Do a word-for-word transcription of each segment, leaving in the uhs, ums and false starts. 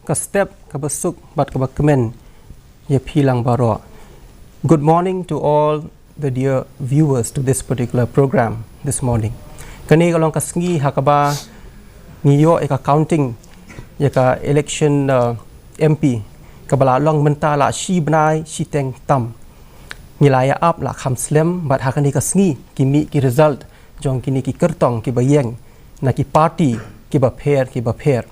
Ka step kaba suk bad kaba kmen ïa phi lang baroh. Good morning to all the dear viewers to this particular program this morning. Kane ka long ka sngi ha kaba ngi ïoh ïa ka counting ïa ka election, uh, M P kaba la long mynta la shi bnai shiteng tam. Ngi la ïa ap la kham slem bad ha kane ka sngi ki mih ki result jong kine ki kyrtong kiba ïeng na ki party kiba pher kiba pher.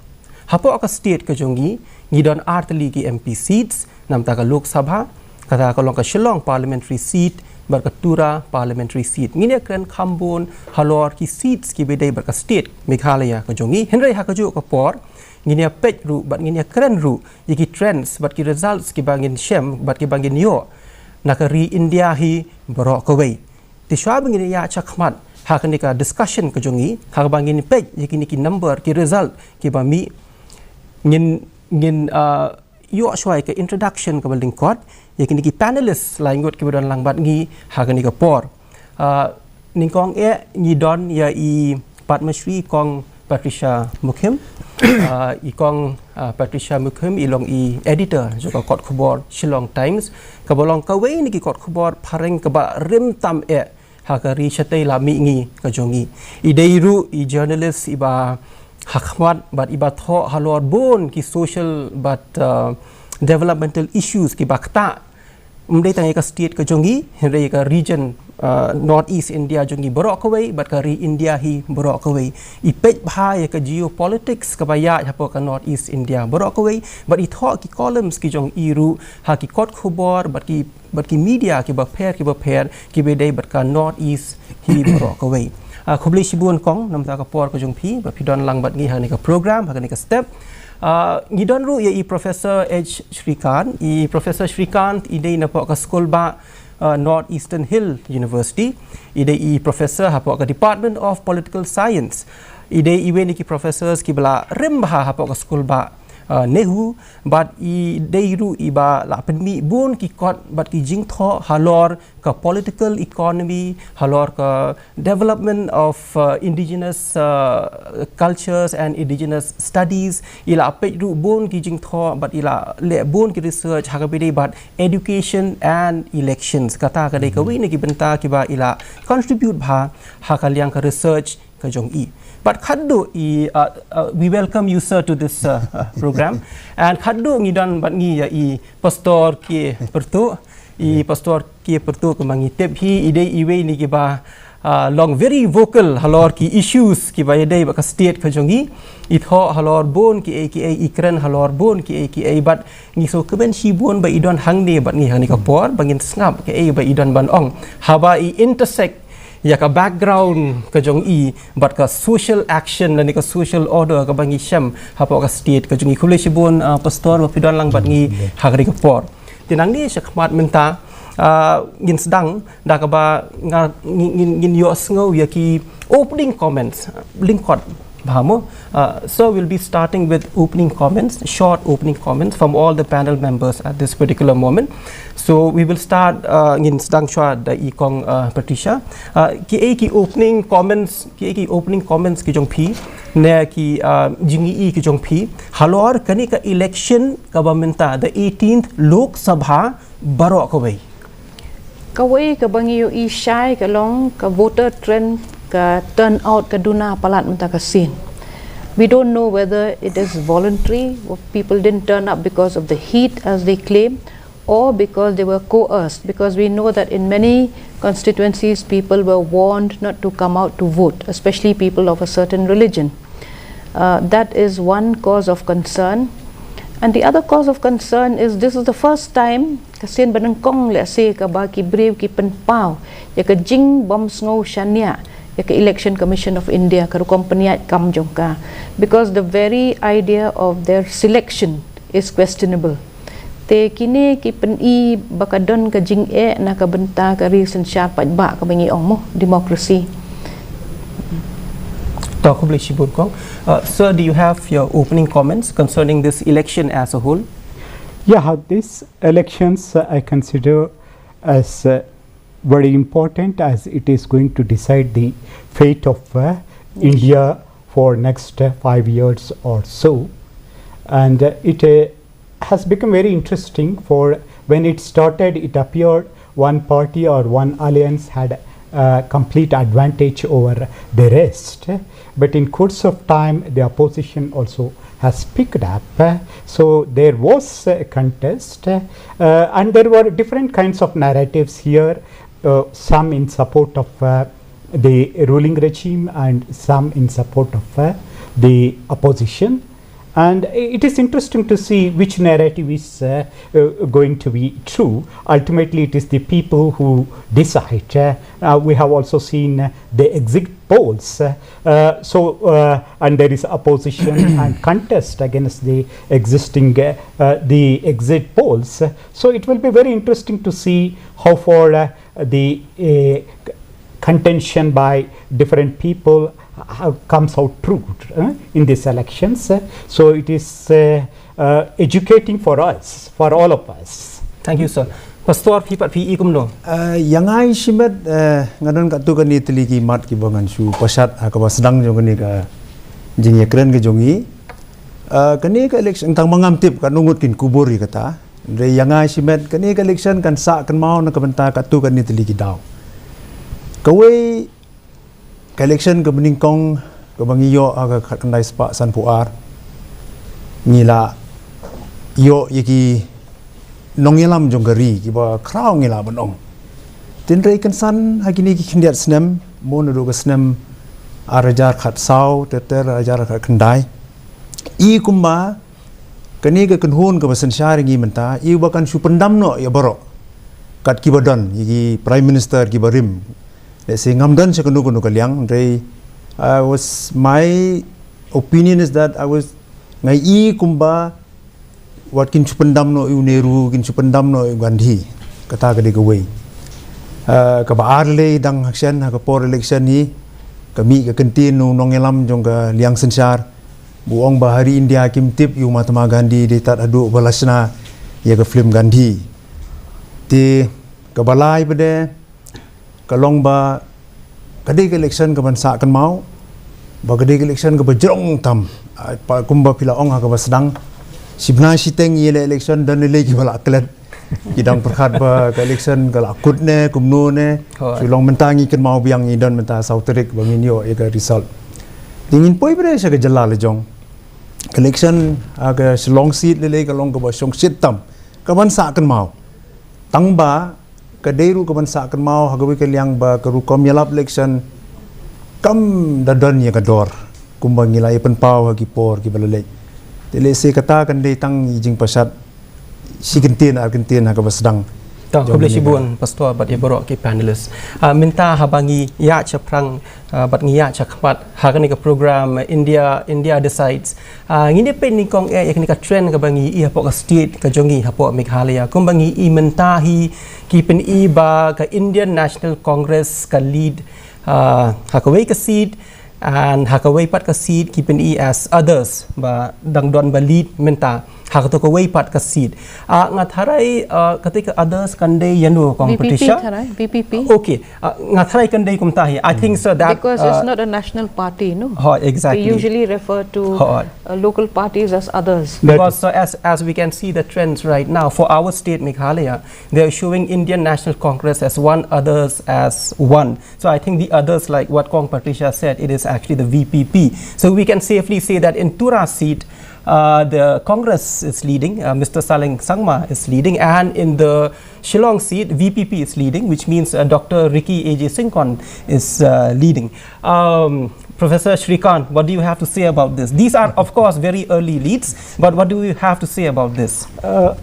Hapoh ka state ka jong ngi, ngi don artylli ki M P seats, namta ka Lok Sabha, kata ka long ka Shillong parliamentary seat bad ka Tura parliamentary seat. Ngin ïa kren kham bun halor ki seats kiba dei bad ka state Meghalaya ka jong ngi. Hynrei ha kajuh ka por ngin ïa peit ruh bad ngin ïa kren ruh ïa ki trends bad ki results kiba ngin shem bad kiba ngin ïoh na ka ri India hi baroh kawei. Te shuwa ba ngin ïa shakhmat ha kane ka discussion ka jong ngi, ha kaba ngin peit ïa kine ki number, ki result kiba mih, ngin, ngin, ah, ïoh shuwa ïa ka introduction kaba lyngkot ïa kine ki panelists lai ngut kiba don lang bad ngi ha kane ka por. Ah, nyngkong eh ngi don ïa i Padma Shri Kong Patricia Mukhim. Ah, i Kong, ah, Patricia Mukhim i long i editor jong ka kot khubor Shillong Times, kaba long kawei na ki kot khubor phareng kaba rim tam eh ha ka ri shatei la mihngi ka jong ngi. I dei ruh i journalist iba hakhmat bad iba thoh halor bun ki social bad, ah, developmental issues kiba ktah, ym dei tang ïa ka state ka jong ngi, hynrei ïa ka region, ah, North East India jong ngi baroh kawei bad ka ri India hi baroh kawei. I peit bha ïa ka geopolitics kaba ïaid hapoh ka North East India baroh kawei bad i thoh ki columns ki jong i ruh ha ki kot khubor bad ki, bad ki media kiba pher kiba pher kiba dei bad ka North East hi baroh kawei. Ah, khublei shibun Kong namta ka por ka jong phi ba phi don lang bad ngi ha kane ka program, ha kane ka step. Ah, ngi don ruh ïa i Professor H Srikanth. I Professor Srikanth i dei napoh ka skul bah, ah, North Eastern Hill University. I dei i professor hapoh ka Department of Political Science. I dei iwei na ki professors kiba la rim bha hapoh ka skul bah, ah, NEHU, bad i dei ruh iba la pynmih bun ki kot bad ki jingthoh halor ka political economy, halor ka development of, uh, indigenous, uh, cultures and indigenous studies. I la peit ruh bun ki jingthoh bad i la leh bun ki research ha kaba dei bad education and elections. Kata ka dei kawei na ki bynta kiba i la contribute bha ha ka liang ka research ka jong i. Bad khadduh i, uh, uh, we welcome you, sir, to this, uh, uh, program. And khadduh ngi don bad ngi ïa i Pastor K Pyrtuh. I Pastor K Pyrtuh kumba ngi tip hi, i dei iwei na kiba, ah, long very vocal halor ki issues kiba ïadei bad ka state ka jong i. I thoh halor bun kiei kiei, i kren halor bun kiei kiei, bad ngi sngewkmen shibun ba i don hangne bad ngi ha kane ka por ba ngin sngap kaei ba i don ban ong haba i intersect ïa ka background ka jong i bad ka social action lane ka social order kaba ngi shem hapoh ka state ka jong i. Khublei shibun, ah, Pastor, ba phi don lang bad ngi ha kane ka por. Te nangne shakhmat mynta, ah, ngin sdang da kaba nga, ngin, ngin, ngin ïohsngew ïa ki opening comments, lyngkot bha mo. Uh, so we'll be starting with opening comments, short opening comments from all the panel members at this particular moment. So we will start, uh, ngin sdang shuwa da i Kong, uh, Patricia. Uh, kiei ki opening comments, kiei ki opening comments ki jong phi, ne ki, uh, jingïohi ki jong phi halor kane ka election kaba mynta, the eighteenth Lok Sabha, baroh kawei? Kawei kaba ngi ïohi shai ka long ka voter trend, ka turnout ka duna palat mynta ka sien. We don't know whether it is voluntary, people didn't turn up because of the heat as they claim, or because they were coerced, because we know that in many constituencies people were warned not to come out to vote, especially people of a certain religion. Uh, that is one cause of concern. And the other cause of concern is this is the first time ka sien ba nyngkong lehse kaba ki briew ki pynpaw ïa ka jingbymsngew shaniah ïa ka Election Commission of India, ka rukom pynïaid kam jong ka, because the very idea of their selection is questionable. Te kine ki pyni ba ka don ka jingeh na ka bynta ka ri synshar paidbah kaba ngi ong mo, democracy. To, khublei shibun Kong. Uh, sir, do you have your opening comments concerning this election as a whole? Yeah, these elections, uh, I consider as, uh, very important as it is going to decide the fate of, uh, India for next, uh, five years or so. And uh, it uh, has become very interesting, for when it started, it appeared one party or one alliance had uh, complete advantage over the rest. But in course of time, the opposition also has picked up. Uh, so there was a contest, uh, and there were different kinds of narratives here, uh, some in support of uh, the ruling regime and some in support of uh, the opposition. And it is interesting to see which narrative is uh, uh, going to be true. Ultimately, it is the people who decide. Uh, uh, we have also seen uh, the exit polls. Uh, uh, so, uh, and there is opposition and contest against the existing uh, uh, the exit polls. So it will be very interesting to see how far uh, the uh, contention by different people uh, comes out true uh, in these elections. Uh, so it is uh, uh, educating for us, for all of us. Thank you, sir. Pastor, phi pat phi i kumno? Uh, ïa nga i shimet, uh, nga don katto katne tylli ki mat kiba ngan shu pashat ha kaba sdang jong kane ka jingïakren ka jong i. Uh, kane ka election tang ma ngam tip katno ngut kin kubur ïa kata. Hynrei ïa nga i shimet kane ka election kan sah kynmaw na ka bynta katto katne tylli ki daw. Kawei ka election kaba nyngkong kaba ngi ïoh ha ka khatkhyndai spah sanphew ar, ngi la ïoh ïa ki nongïalam jong ka ri kiba khraw ngi lah ban ong. Hynrei kynsan ha kine ki khyndiat snem, bun naduh ka snem ar hajar khatsaw ter ter ar hajar khatkhyndai, i kumba kane ka kynhun kaba synshar ïa ngi mynta i ba kan shu pyndam noh ïa baroh kat kiba don ïa ki prime minister kiba rim. Let's say ngam don sha kano kano ka liang, hynrei I was, my opinion is that I was, nga i kumba wat kin shu pyndam noh ïa u Nehru, kin shu pyndam noh ïa u Gandhi. Kata ka dei kawei. Uh, kaba ar lei dang hakshen ha ka por election hi ka mih ka kyntien u nongïalam jong ka liang synshar ba u ong ba ha ri India kim tip ïa u Mahatma Gandhi dei tad haduh ba la shna ïa ka film Gandhi. Te kaba lai pat de ka long ba ka dei ka election kaban sah kynmaw, ba ka dei ka election kaba jrong tam. Ah, pa kumba phi la ong ha kaba sdang, shibna shiteng ïa la election don lei kiba la klet. Ki dang pyrkhat ba ka election ka la kut ne kumno ne. Hooid. Shu long mynta ngi kynmaw biang ngi don mynta saw tarik ba ngin ïoh ïa ka result. Te ngin poi bret sha ka jylla la jong. Ka election ha ka Shillong seat lei lei ka long kaba shongshit tam kaban sah kynmaw. Tang ba ka dei ruh kaban sah kynmaw ha kawei ka liang ba ka rukom ïalap election kam da don ïa ka dor kumba ngi la ïa pynpaw ha ki por kiba la leit. Te lehse kata kan dei tang i jingpashat shi kyntien ar kyntien ha kaba sdang. Tang, khublei shibun Pastor bad ïa baroh ki panelist. Ah, mynta haba ngi ïaid shaphrang, ah, bad ngi ïaid shakhmat ha kane ka program, ah, India, India Decides. Ah, ngin ïa peit nyngkong eh ïa kane ka trend kaba ngi i hapoh ka state ka jong ngi hapoh Meghalaya. Kumba ngi i mynta hi ki pyni ba ka Indian National Congress ka lead, ah, ha kawei ka seat, and ha kawei pat ka seat ki pyni as others ba dang don ba lead mynta ha kato kawei pat ka seat. Ah, nga tharai, ah, kata ka others kan dei ïano Kong Patricia? V P P tharai, V P P. Okay, ah, nga tharai kan dei kumta hi. I think so that, because it's, uh, not a national party, no? Hooid, exactly. They usually refer to, hooid, uh, local parties as others. Because, uh, as, as we can see the trends right now for our state Meghalaya, they are showing Indian National Congress as one, others as one. So I think the others, like what Kong Patricia said, it is actually the V P P. So we can safely say that in Tura seat, uh, the Congress is leading, uh, Mister Saleng Sangma is leading, and in the Shillong seat, V P P is leading, which means, uh, Doctor Ricky A J Syngkon is, uh, leading. Um, Professor Shrikant, what do you have to say about this? These are, of course, very early leads, but what do you have to say about this? Uh,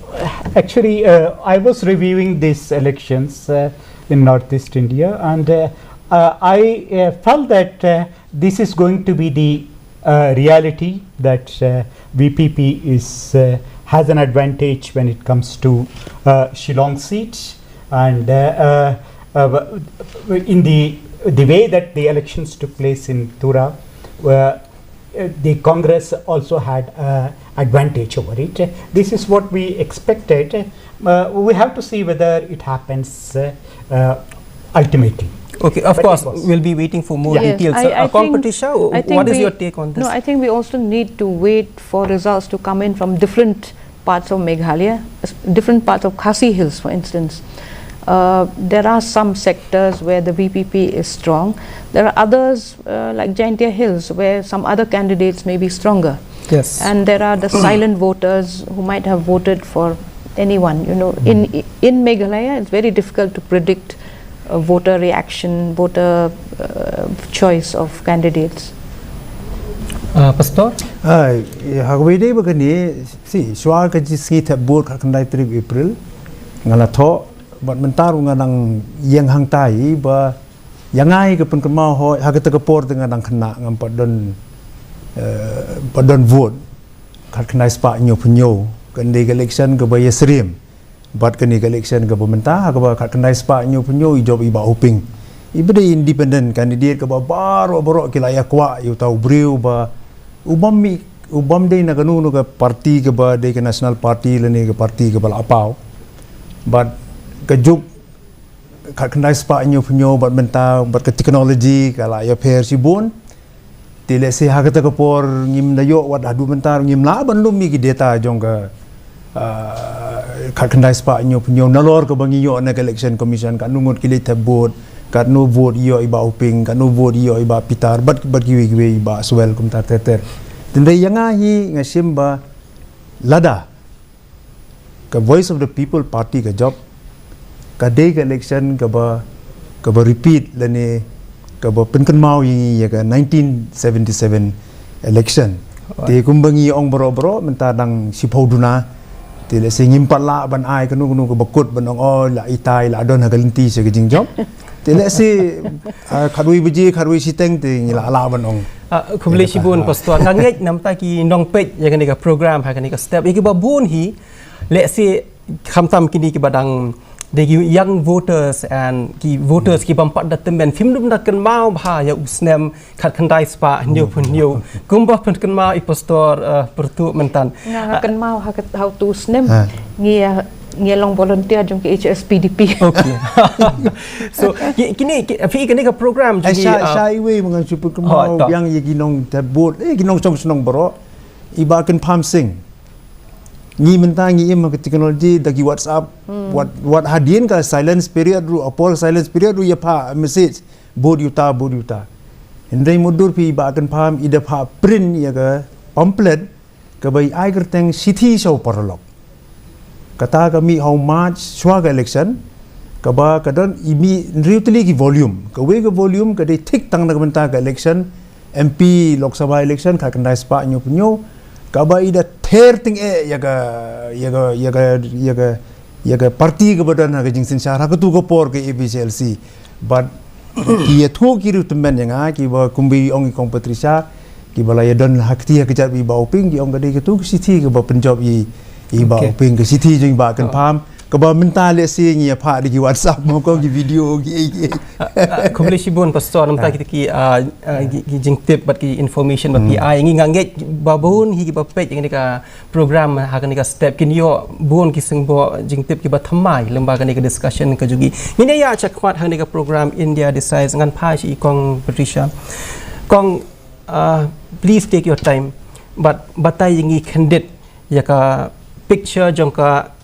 actually, uh, I was reviewing these elections uh, in Northeast India, and uh, uh, I uh, felt that uh, this is going to be the uh, reality, that uh, V P P is uh, has an advantage when it comes to uh, Shillong seat, and uh, uh, uh, in the the way that the elections took place in Tura, uh, uh, the Congress also had uh, advantage over it. This is what we expected. Uh, we have to see whether it happens uh, uh, ultimately. Okay, of But course, it was. We'll be waiting for more Yes, details. I, Uh, I Kong think, Patricia, I think what is we, your take on this? No, I think we also need to wait for results to come in from different parts of Meghalaya, s- different parts of Khasi Hills, for instance. Uh, there are some sectors where the V P P is strong. There are others, uh, like Jaintia Hills, where some other candidates may be stronger. Yes. And there are the silent voters who might have voted for anyone. You know, in in Meghalaya, it's very difficult to predict a voter reaction, voter uh, choice of candidates. Uh, Pastor? Ai, ha kawei de ba kane, si, shuwa ka jisngi thep vote ka khyndai tarik April. Nga la thoh, bad mynta ruh nga dang ïeng hangtai ba ïa nga hi ka pynkynmaw hoi, ha kata ka por te nga dang khynnah ngam pat don, eh, pat don vote. Khatkhyndai spah hynñiewphew hynñiew, kane ka election kaba ïasyriem. Bad kane ka election kaba mynta, ha kaba khatkhyndai spah hynñiewphew hynñiew i jop i Bah Hoping. I ba dei independent candidate kaba baroh baroh ki la ïa kwah ïa uta u briew ba u bym mih, u bym dei na kano kano ka party kaba dei ka national party lane ka party kaba la paw. Bad ka juk khatkhyndai spah hynñiewphew hynñiew bad mynta bad ka technology ka la ïapher shibun. Te lehse ha kata ka por ngim da ïoh wat haduh mynta ngim lah ban lum ïa ki data jong ka, ah, khatkhyndai spah hynñiewphew hynñiew nalor kaba ngi ïoh na ka election commission, katno ngut ki leit thep vote, katno vote ïoh i Bah Hoping, katno vote ïoh i Bah Pitar, bad bad kiwei kiwei i Bah Swell kumta ter ter. Tynrai ïa nga hi nga shim ba lada ka Voice of the People Party ka jop, ka dei ka election kaba, kaba repeat lane kaba pynkynmaw ïa ngi ïa ka nineteen seventy-seven election. Te kumba ngi ong baroh baroh mynta dang shiphew duna. Te lehse ngim pat lah ban ai kano kano kaba kut ban ong, oh, la itai la don ha ka lynti sha ka jingjop. Te lehse, ah, khatwei baje, khatwei shiteng te ngi la lah ban ong. Ah, khublei shibun, Pastor. Nga ngeit namta ki nongpeit ïa kane ka program ha kane ka step, ïa kiba bun hi, lehse khamtam kine kiba dang dei ki young voters and ki voters ki bym pat da tymmen, phim dum da kynmaw bha ïa u snem khatkhyndai spah hynñiewphew hynñiew. Kumba pynkynmaw i Pastor, eh, pyrtuh mynta. Nga, nga kynmaw ha kat-, ha utu u snem. Ngi, eh, ngi long volunteer jong ki H S P D P. Okay. So, ki-, kine, ki-, phi kine ka program jong ngi, sha, ah, sha iwei ma ngan shu pynkynmaw biang ïa ki nongthep vote, eh, ki nongshong shnong baroh. I Bah Kynpham Sing. Ngi mynta ngi im ha ka technology da ki WhatsApp. Wat, wat hadien ka silence period ruh, apor silence period ruh ïa phah message. Vote ïa uta, vote ïa uta. Hynrei mutdur phi Bah Kynpham i da phah print ïa ka pamphlet kaba i ai kyrteng Shithi sha u paralok. Kata ka mih ha u March shuwa ka election, kaba ka don i mih hynriew tylli ki volume. Kawei ka volume ka dei thik tang na ka bynta ka election, M P Lok Sabha election, khatkhyndai spah hynñiewphew hynñiew, kaba i da ther tyngeh ïa ka, ïa ka, ïa ka, ïa ka, ïa ka party kaba don ha ka jingsynshar ha katu ka por ka A P H L C. Bad ki ïathuh ki riewtymmen ïa nga, kiba kumba i ong i Kong Patricia, kiba la ïadon ha kti ha kjat i Bah Hoping, ki ong ka dei katu ka shithi kaba pynjop i, i Bah Hoping, ka shithi jong i Bah Kynpham, kaba mynta lehse ngi ïa phah da ki WhatsApp mo ko ki video ki, ki. Ah, ah, khublei shibun Pastor, namta kita ki, ah, ah, ki, ki jingtip bad ki information ba phi ai, ngi nga ngeit ba bun hi kiba peit ïa kane ka program ha kane ka step kin ïoh bun ki sngewbha jingtip kiba thymmai lyngba kane ka discussion ka jong ngi. Ngin ïa ïaid shakhmat ha kane ka program India Decides, ngan phai sha i Kong Patricia. Kong, uh, please take your time. Bad batai ïa ngi khyndiat ïa ka picture jong ka,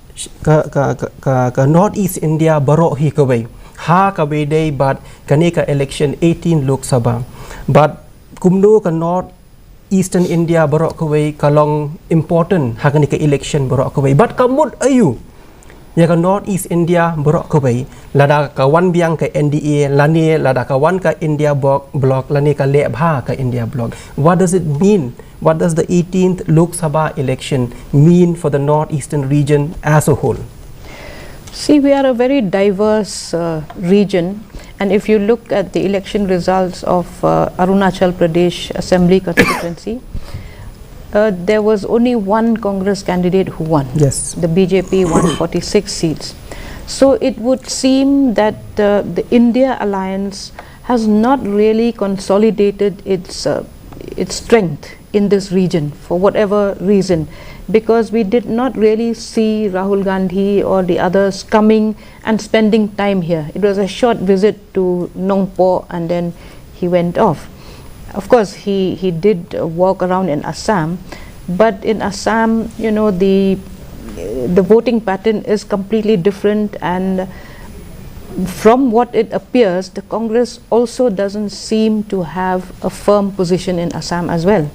ka, ka, ka, ka, ka North East India baroh hi kawei. Ha kaba ïadei bad kane ka election eighteen Lok Sabha. Bad kumno ka North Eastern India baroh kawei ka long important ha kane ka election baroh kawei. Bad ka mut aiu ïa ka North East India baroh kawei, lada ka wan biang ka N D A, lane lada ka wan ka India Bloc, Bloc, lane ka leh bha ka India Bloc. What does it mean? What does the eighteenth Lok Sabha election mean for the North Eastern region as a whole? See, we are a very diverse uh, region, and if you look at the election results of uh, Arunachal Pradesh Assembly constituency, uh, there was only one Congress candidate who won. Yes. The B J P won forty-six seats. So it would seem that uh, the India Alliance has not really consolidated its uh, its strength in this region for whatever reason, because we did not really see Rahul Gandhi or the others coming and spending time here. It was a short visit to Nongpoh and then he went off. Of course, he, he did uh, walk around in Assam, but in Assam, you know, the the voting pattern is completely different, and from what it appears, the Congress also doesn't seem to have a firm position in Assam as well.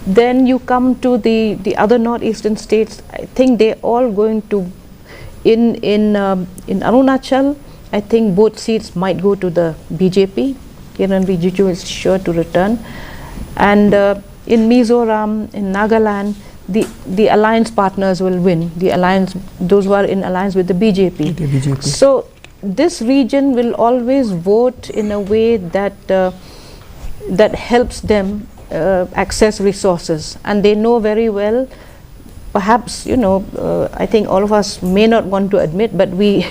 Then you come to the, the other northeastern states. I think they're all going to, in in um, in Arunachal, I think both seats might go to the B J P. Kiran Rijiju is sure to return, and uh, in Mizoram, in Nagaland, the the alliance partners will win. The alliance, those who are in alliance with the B J P. With the B J P. So this region will always vote in a way that uh, that helps them uh, access resources, and they know very well. Perhaps, you know, uh, I think all of us may not want to admit, but we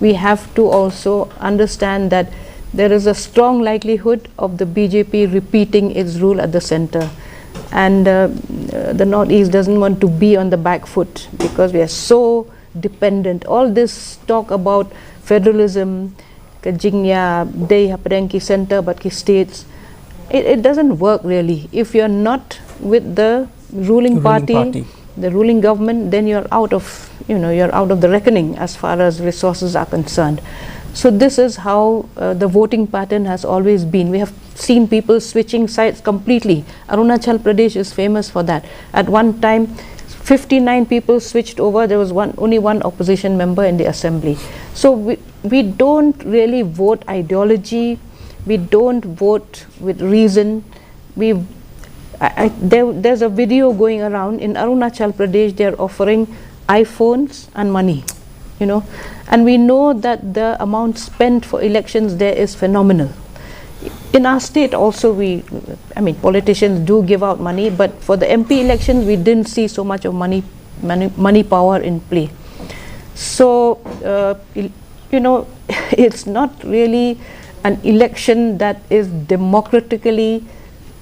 we have to also understand that there is a strong likelihood of the B J P repeating its rule at the center, and uh, uh, the Northeast doesn't want to be on the back foot because we are so dependent. All this talk about federalism, ka jingïadei hapdeng ki center bad ki states, it, it doesn't work really. If you're not with the ruling, ruling party, party, the ruling government, then you're out of, you know, you're out of the reckoning as far as resources are concerned. So this is how uh, the voting pattern has always been. We have seen people switching sides completely. Arunachal Pradesh is famous for that. At one time, fifty-nine people switched over. There was one, only one opposition member in the assembly. So we, we don't really vote ideology. We don't vote with reason. We, I, I, there, there's a video going around in Arunachal Pradesh. They're offering iPhones and money, you know, and we know that the amount spent for elections there is phenomenal. In our state also, we, I mean, politicians do give out money, but for the M P elections, we didn't see so much of money, money, money power in play. So, uh, you know, it's not really an election that is democratically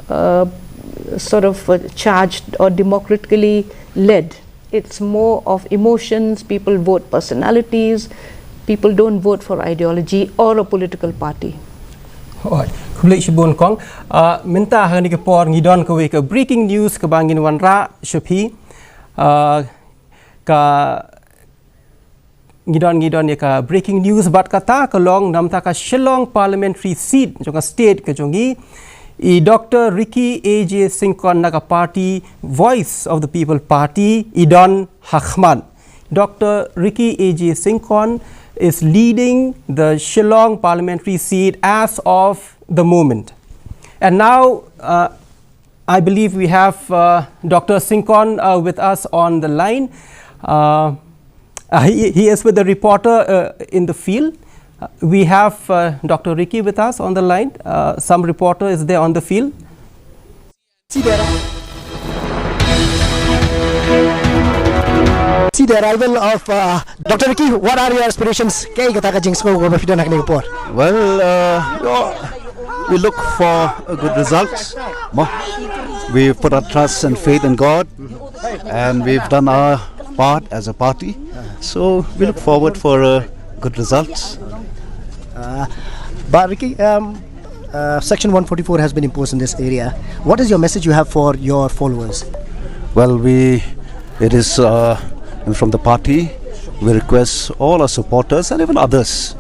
uh, sort of uh, charged or democratically led. It's more of emotions. People vote personalities. People don't vote for ideology or a political party. Alright. Khublei shibun kong. Uh, mynta ha kane ka por ngi don kawei ka breaking news kaba ngin wanrah sha phi. Uh, ka ngi don, ngi don ïa ka breaking news bad kata ka long namar ka Shillong parliamentary seat jong ka state ka jong ngi. I Doctor Ricky A J Syngkon na ka party Voice of the People Party i don ha khmat. Doctor Ricky A J Syngkon is leading the Shillong parliamentary seat as of the moment. And now, uh, I believe we have uh, Doctor Syngkon uh, with us on the line. Uh, uh, he, he is with the reporter uh, in the field. Uh, we have uh, Doctor Ricky with us on the line. Uh, some reporter is there on the field. See there. See the arrival of uh, Doctor Ricky. What are your aspirations? Kaei kata ka jingsngew kaba phi don ha kane ka por? Well, uh, you know, we look for a good result. Mo- We've put our trust and faith in God, and we've done our part as a party. So we look forward for a good result. Uh, but Ricky, um, uh, Section one forty-four has been imposed in this area. What is your message you have for your followers? Well, we, it is uh, from the party. We request all our supporters and even others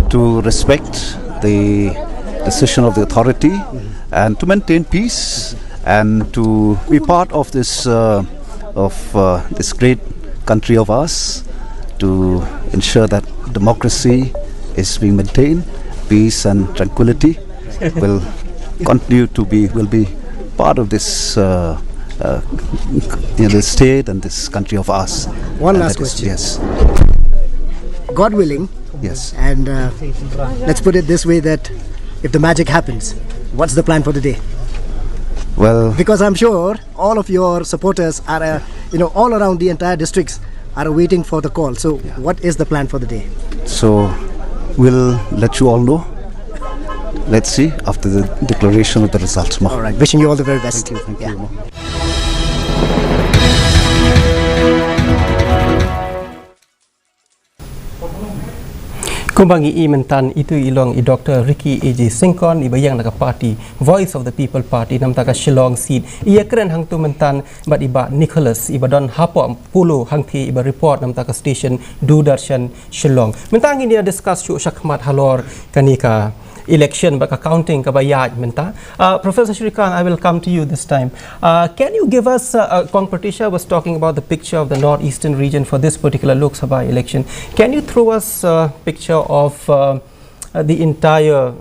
to respect the decision of the authority and to maintain peace and to be part of this uh, of uh, this great country of ours, to ensure that democracy is being maintained, peace and tranquility will continue to be, will be part of this uh, uh, you know, the state and this country of ours. One And last that is- question. Yes. God willing, Yes. and uh, let's put it this way, that if the magic happens, what's the plan for the day? Well, Because I'm sure all of your supporters are, uh, you know, all around the entire districts are waiting for the call. So, what is the plan for the day? So we'll let you all know. Let's see after the declaration of the results. Mo. All right. Wishing you all the very best. Thank you. Thank you. Ba ngi i myntan itu i long i Doctor Ricky A J Syngkon, i ba ïeng na ka party Voice of the People Party, namta ka Shillong seat. I ïakren hangtu myntan bad i Bah Nicholas, i ba don hapoh Polo hangthie, i ba report namta ka station Doordarshan Shillong. Mynta ngin ïa discuss shuh shakhmat halor kane ka election bad ka counting kaba ïaid mynta. Uh, Professor Shrikant, I will come to you this time. Uh, can you give us, uh, uh, Kong Patricia was talking about the picture of the northeastern region for this particular Lok Sabha election. Can you throw us a picture of, uh, uh, the entire,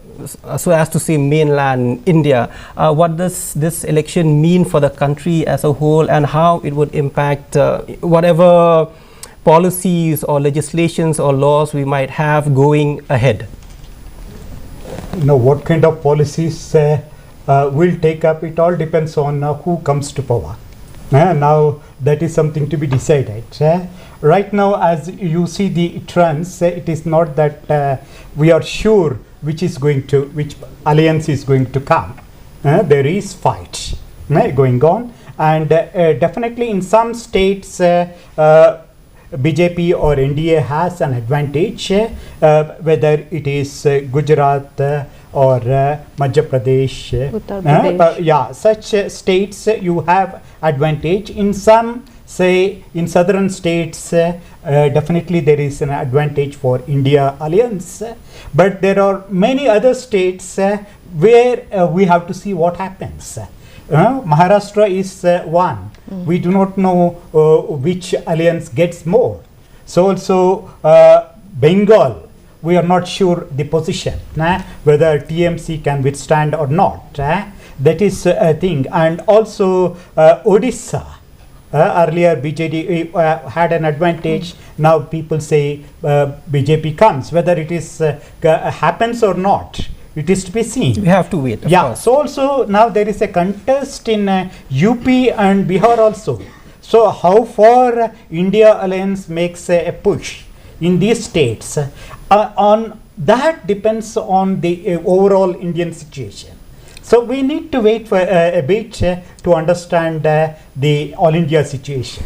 uh, so as to say, mainland India? Uh, what does this election mean for the country as a whole, and how it would impact, uh, whatever policies or legislations or laws we might have going ahead? Now, what kind of policies uh, uh, will take up, it all depends on uh, who comes to power. Uh, now, that is something to be decided. Uh, right now, as you see the trends, uh, it is not that uh, we are sure which is going to, which alliance is going to come. Uh, there is fight uh, going on, and uh, uh, definitely in some states, uh, uh, B J P or N D A has an advantage, uh, whether it is uh, Gujarat uh, or uh, Madhya Pradesh. Uh, Uttar uh, Pradesh. uh, yeah, such uh, states uh, you have advantage. In some, say, in southern states, uh, uh, definitely there is an advantage for India Alliance. But there are many other states uh, where uh, we have to see what happens. Uh, Maharashtra is uh, one. We do not know uh, which alliance gets more. So also uh, Bengal, we are not sure the position, uh, whether T M C can withstand or not. Uh, that is uh, a thing. And also uh, Odisha, uh, earlier B J D uh, had an advantage. Now people say uh, B J P comes. Whether it is uh, g- happens or not, it is to be seen. We have to wait, of Yeah. course. So also now there is a contest in uh, U P and Bihar also. So how far uh, India Alliance makes a, a push in these states, uh, on that depends on the uh, overall Indian situation. So we need to wait for uh, a bit uh, to understand uh, the all India situation.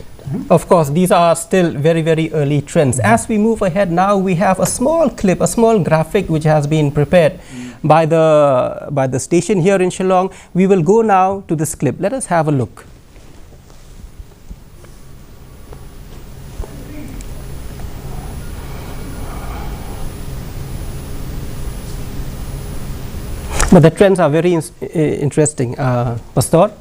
Of course, these are still very, very early trends. As we move ahead now, we have a small clip, a small graphic which has been prepared by the by the station here in Shillong. We will go now to this clip. Let us have a look. But the trends are very in- uh, interesting, uh, Pastor.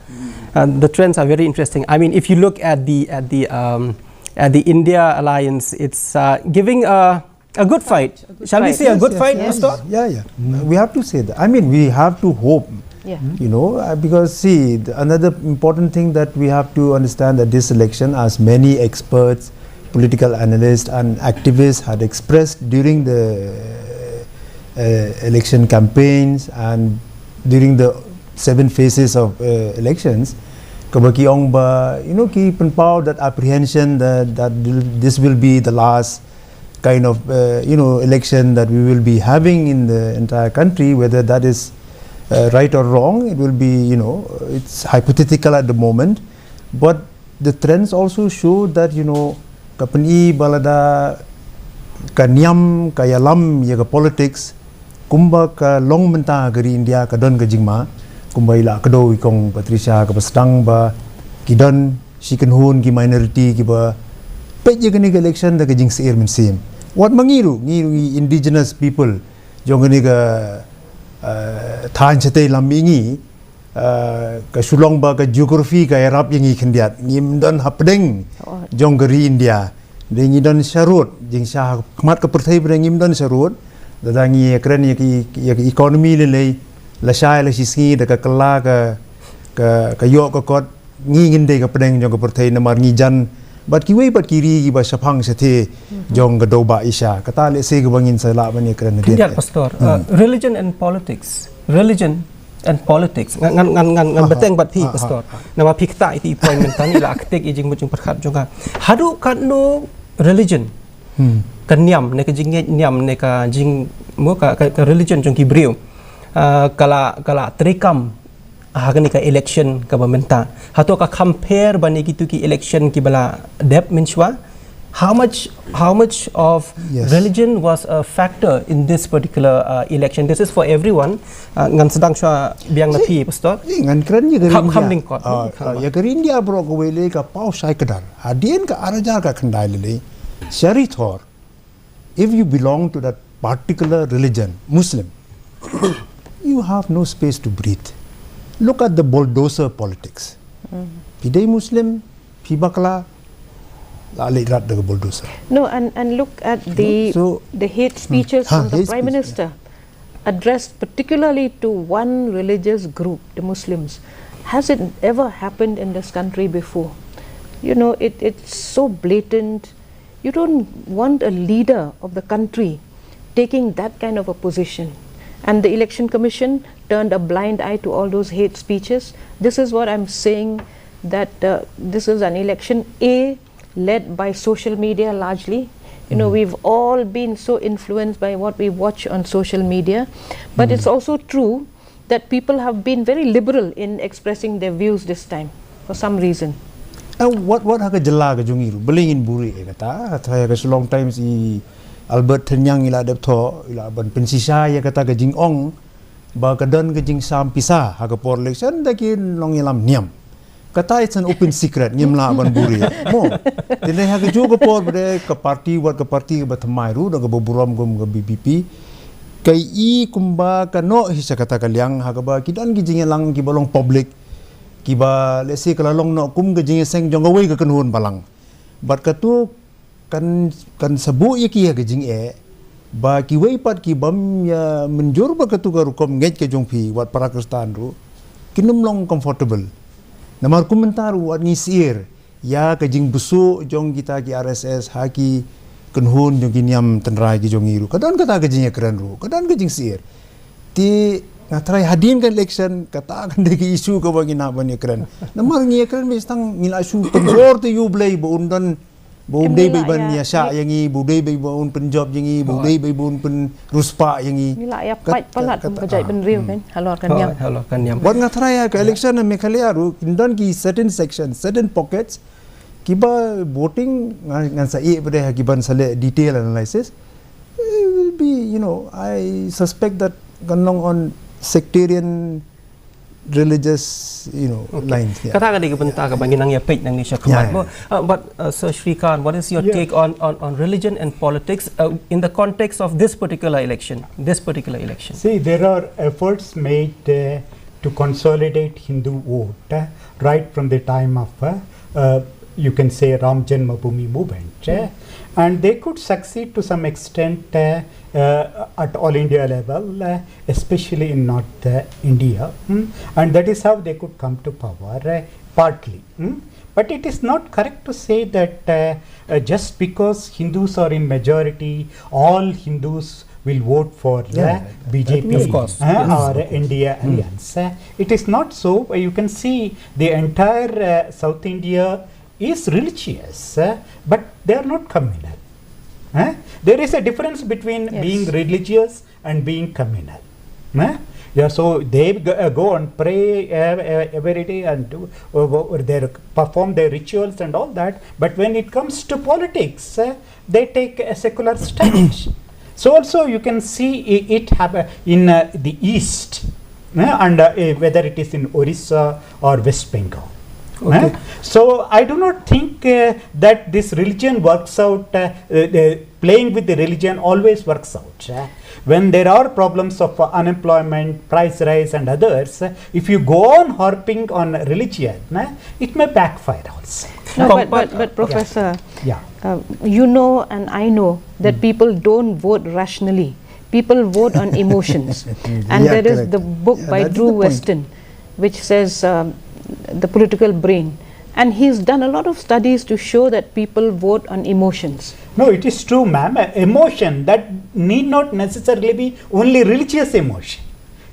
And the trends are very interesting. I mean, if you look at the at the um, at the India Alliance, it's uh, giving a, a good fight. Shall we say a Yes, good yes, fight, yes. Pastor? Yeah, yeah. We have to say that. I mean, we have to hope. Yeah. You know, uh, because see, the, another important thing that we have to understand that this election, as many experts, political analysts, and activists had expressed during the uh, election campaigns and during the seven phases of uh, elections, kaba ki ong ba, you know, ki pynpaw that apprehension that, that this will be the last kind of uh, you know, election that we will be having in the entire country. Whether that is uh, right or wrong, it will be, you know, it's hypothetical at the moment. But the trends also show that, you know, ka pyni ba lada ka niam ka ïalam ïa ka politics, kumba ka long mynta ka ri India ka don ka jingma, kumba i la kdew i Kong Patricia, kaba sdang ba ki don shi kynhun ki minority kiba peit ïa kane ka election da ka jingsyier mynsiem. Wat ma ngi ruh, ngi ruh ngi indigenous people jong kane ka uh, thaiñ shatei lam mihngi, uh, ka Shillong ba ka geography ka ïarap ïa ngi khyndiat. Ngim don hapdeng jong ka ri India. Dei ngi don sharud, jingshah khmat ka pyrthei ba dei ngim don sharud. Lada ngi kren ïa ki, ïa ki economy lei lei, lashai lashisngi da ka kylla ka, ka, ka ïoh ka kot, ngi ngin dei ka pdeng jong ka pyrthei namar ngi jan bad kiwei pat ki ri kiba shaphang shatei jong ka dewbah Asia. Kata lehse kaba ngin sa lah ban ïakren hadien. Khyndiat, Pastor. Uh, religion and politics. Religion and politics. Ngan ngan ngan ngan, ngan bteng bad phi, Pastor. Namar phi ktah ïa i point mynta, i la ktik ïa i jingmut jingpyrkhat jong ka. Haduh katno religion, ka niam ne ka jingngeit niam ne ka jing mo ka, ka, ka religion jong ki briew, uh, ka la, ka la treikam ha kane ka election kaba mynta. Hato ka compare bad ïa kitu ki election kiba la dep mynshuwa? How much, how much of Yes. religion was a factor in this particular uh, election? This is for everyone. Uh, ngan sdang shuwa biang na phi, Pastor. Ngan kren ïa ka Ri India. Kham lyngkot. Ah, ïa ka Ri India baroh kawei lei ka paw shai kdar. Hadien ka ar hajar ka khyndai lei. Sha Ri Thor, if you belong to that particular religion, Muslim, you have no space to breathe. Look at the bulldozer politics. Phi dei Muslim, phi bakla, la leh rat da ka bulldozer. No, and, and look at the, So, the hate speeches Ha, from the hate Prime speech, yeah. Minister addressed particularly to one religious group, the Muslims. Has it ever happened in this country before? You know, it, it's so blatant. You don't want a leader of the country taking that kind of a position. And the Election Commission turned a blind eye to all those hate speeches. This is what I'm saying, that uh, this is an election, A, led by social media largely. You know, we've all been so influenced by what we watch on social media. But it's also true that people have been very liberal in expressing their views this time for some reason. Eh, wat, wat ha ka jylla ka jong ngi ruh, balei ngin buhrieh ïa kata? Kata ïa ka Shillong Times, i Albert Thynniang i la dep thoh, i la ban pynshisha ïa kata ka jingong ba ka don ka jingsham pisa ha ka por election da ki nongïalam niam. Kata it's an open secret, ngim lah ban buhrieh. Mo, tang ha kajuh ka por ba dei ka party, wat ka party kaba thymmai ruh, da kaba burom kum ka V P P, ka i kumba ka noh hi sha kata ka liang, ha kaba ki don ki jingïalang kiba long public, kiba, let's say, ka la long noh kum ka jingïaseng jong kawei ka kynhun balang. Bad katu kan, kan sa buh ïa ki ha ka jingeh ba kiwei pat ki bym ïa mynjur bad katu ka rukom ngeit ka jong phi, wat para Khristan ruh kin ym long comfortable. Namar kumta ruh wat ngi syier ïa ka jingbsuk jong kita ki R S S ha ki kynhun jong ki niam tynrai ki jong ngi ruh. Ka don kata ka jingïakren ruh, ka don ka jingsyier. Te nga tharai hadien ka election kata kan dei ka issue kaba ngin hap ban ïakren. Namar ngi ïakren mynstep ngi la shu kynjor te ïa U Blei ba un don, ba un dei ba ban ïashah ïa ngi, ba un dei ba un pynjop ïa ngi, ba un dei ba un pynriewspah ïa ngi. Ngi la ïa pait palat kum ka jaitbynriew kan halor ka niam. Halor ka niam. Wat nga tharai ïa ka election na Meghalaya ruh kin don ki certain sections, certain pockets kiba voting, ngan, ngan sa ïeh pat ha kiban sa leh detail analysis. It will be, you know, I suspect that kan long on sectarian, religious, you know, lines. Yeah. Kata ka dei ka bynta kaba ngi nang ïa peit nangne shakhmat. Yeah, yeah. Mo, uh, but uh, Sir Shrikant, what is your take on, on, on religion and politics uh, in the context of this particular election? This particular election. See, there are efforts made uh, to consolidate Hindu vote uh, right from the time of, uh, uh, you can say, Ram Janmabhoomi movement. Uh, and they could succeed to some extent uh, uh, at all India level, uh, especially in North uh, India. Hmm? And that is how they could come to power, uh, partly. Hmm? But it is not correct to say that uh, uh, just because Hindus are in majority, all Hindus will vote for Yeah, uh, B J P of course. uh, Yes, or of course. India Alliance. Uh, it is not so. Uh, You can see the entire uh, South India is religious, uh, but they are not communal. Uh, There is a difference between Yes. being religious and being communal. Uh, Yeah, so they go, uh, go and pray uh, uh, every day and do, uh, uh, they perform their rituals and all that. But when it comes to politics, uh, they take a secular stance. So also you can see i- it happen in uh, the East, uh, and uh, uh, whether it is in Orissa or West Bengal. Okay. Uh, So I do not think uh, that this religion works out, uh, uh, uh, playing with the religion always works out. Uh, When there are problems of uh, unemployment, price rise, and others, uh, if you go on harping on religion, uh, it may backfire also. No, Com- but, but, but Professor, Yeah. uh, you know and I know that people don't vote rationally. People vote on emotions. And Yeah, there is correct. The book Yeah, by that is Drew the point. Westen, which says um, the political brain. And he's done a lot of studies to show that people vote on emotions. No, it is true, ma'am. Uh, Emotion that need not necessarily be only religious emotion.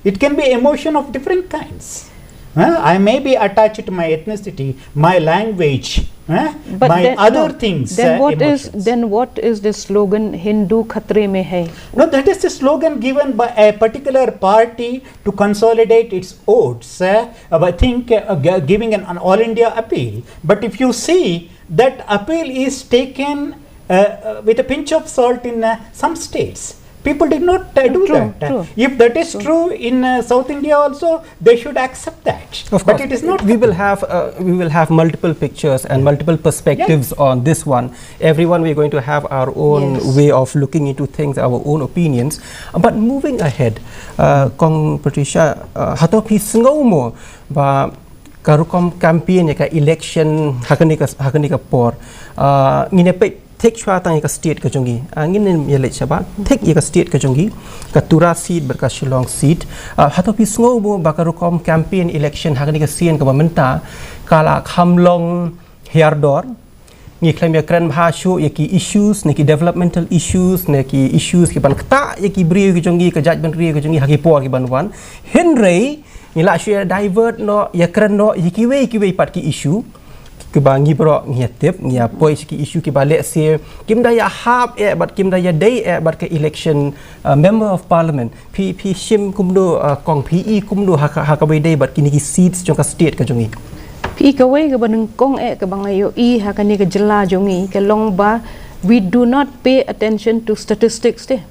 It can be emotion of different kinds. Uh, I may be attached to my ethnicity, my language, uh, But my then, other no, things, then uh, what is emotions. Then what is the slogan Hindu khatre mein hai? No, that is the slogan given by a particular party to consolidate its votes. Uh, I think uh, g- giving an, an all India appeal. But if you see, that appeal is taken uh, uh, with a pinch of salt in uh, some states. People did not uh, do True, that. Uh, true. If that is true in uh, South India also, they should accept that. Of course, But it is not. We will have uh, we will have multiple pictures and multiple perspectives on this one. Everyone, we're going to have our own Yes. way of looking into things, our own opinions. Uh, But moving ahead, uh, Kong Patricia, uh, hato phi sngew mo ba ka rukom campaign ïa ka election ha kane ka ha kane ka por, uh, ngin ïa peit thik shuwa tang ïa ka state ka jong ngi. Ah, ngin ïa leit shabar thik ïa ka state ka jong ngi, ka Tura seat bad ka Shillong seat. Ah, hato phi sngew mo ba ka rukom campaign election ha kane ka sien kaba mynta ka la kham long hiar dor? Ngi khlem ïa kren bha shuh ïa ki issues ne ki developmental issues ne ki issues ki ban ktah ïa ki briew ki jong ngi, ka jaitbynriew ki jong ngi ha ki por ki ban wan. Hynrei ngi la shu ïa divert noh, ïa kren noh ïa kiwei kiwei pat ki issue kiba ngi baroh ngi ïa tip, ngi ïa poi sha ki issue kiba leh se kim da ïa hap eh bad kim da ïa dei eh bad ka election, uh, member of parliament. Phi phi shim kumno, uh, Kong, phi i kumno ha ka ha kaba ïadei bad kine ki seats jong ka state ka jong ngi? Phi i kawei kaba nyngkong eh kaba nga ïohi ha kane ka jylla jong ngi ka long ba we do not pay attention to statistics te.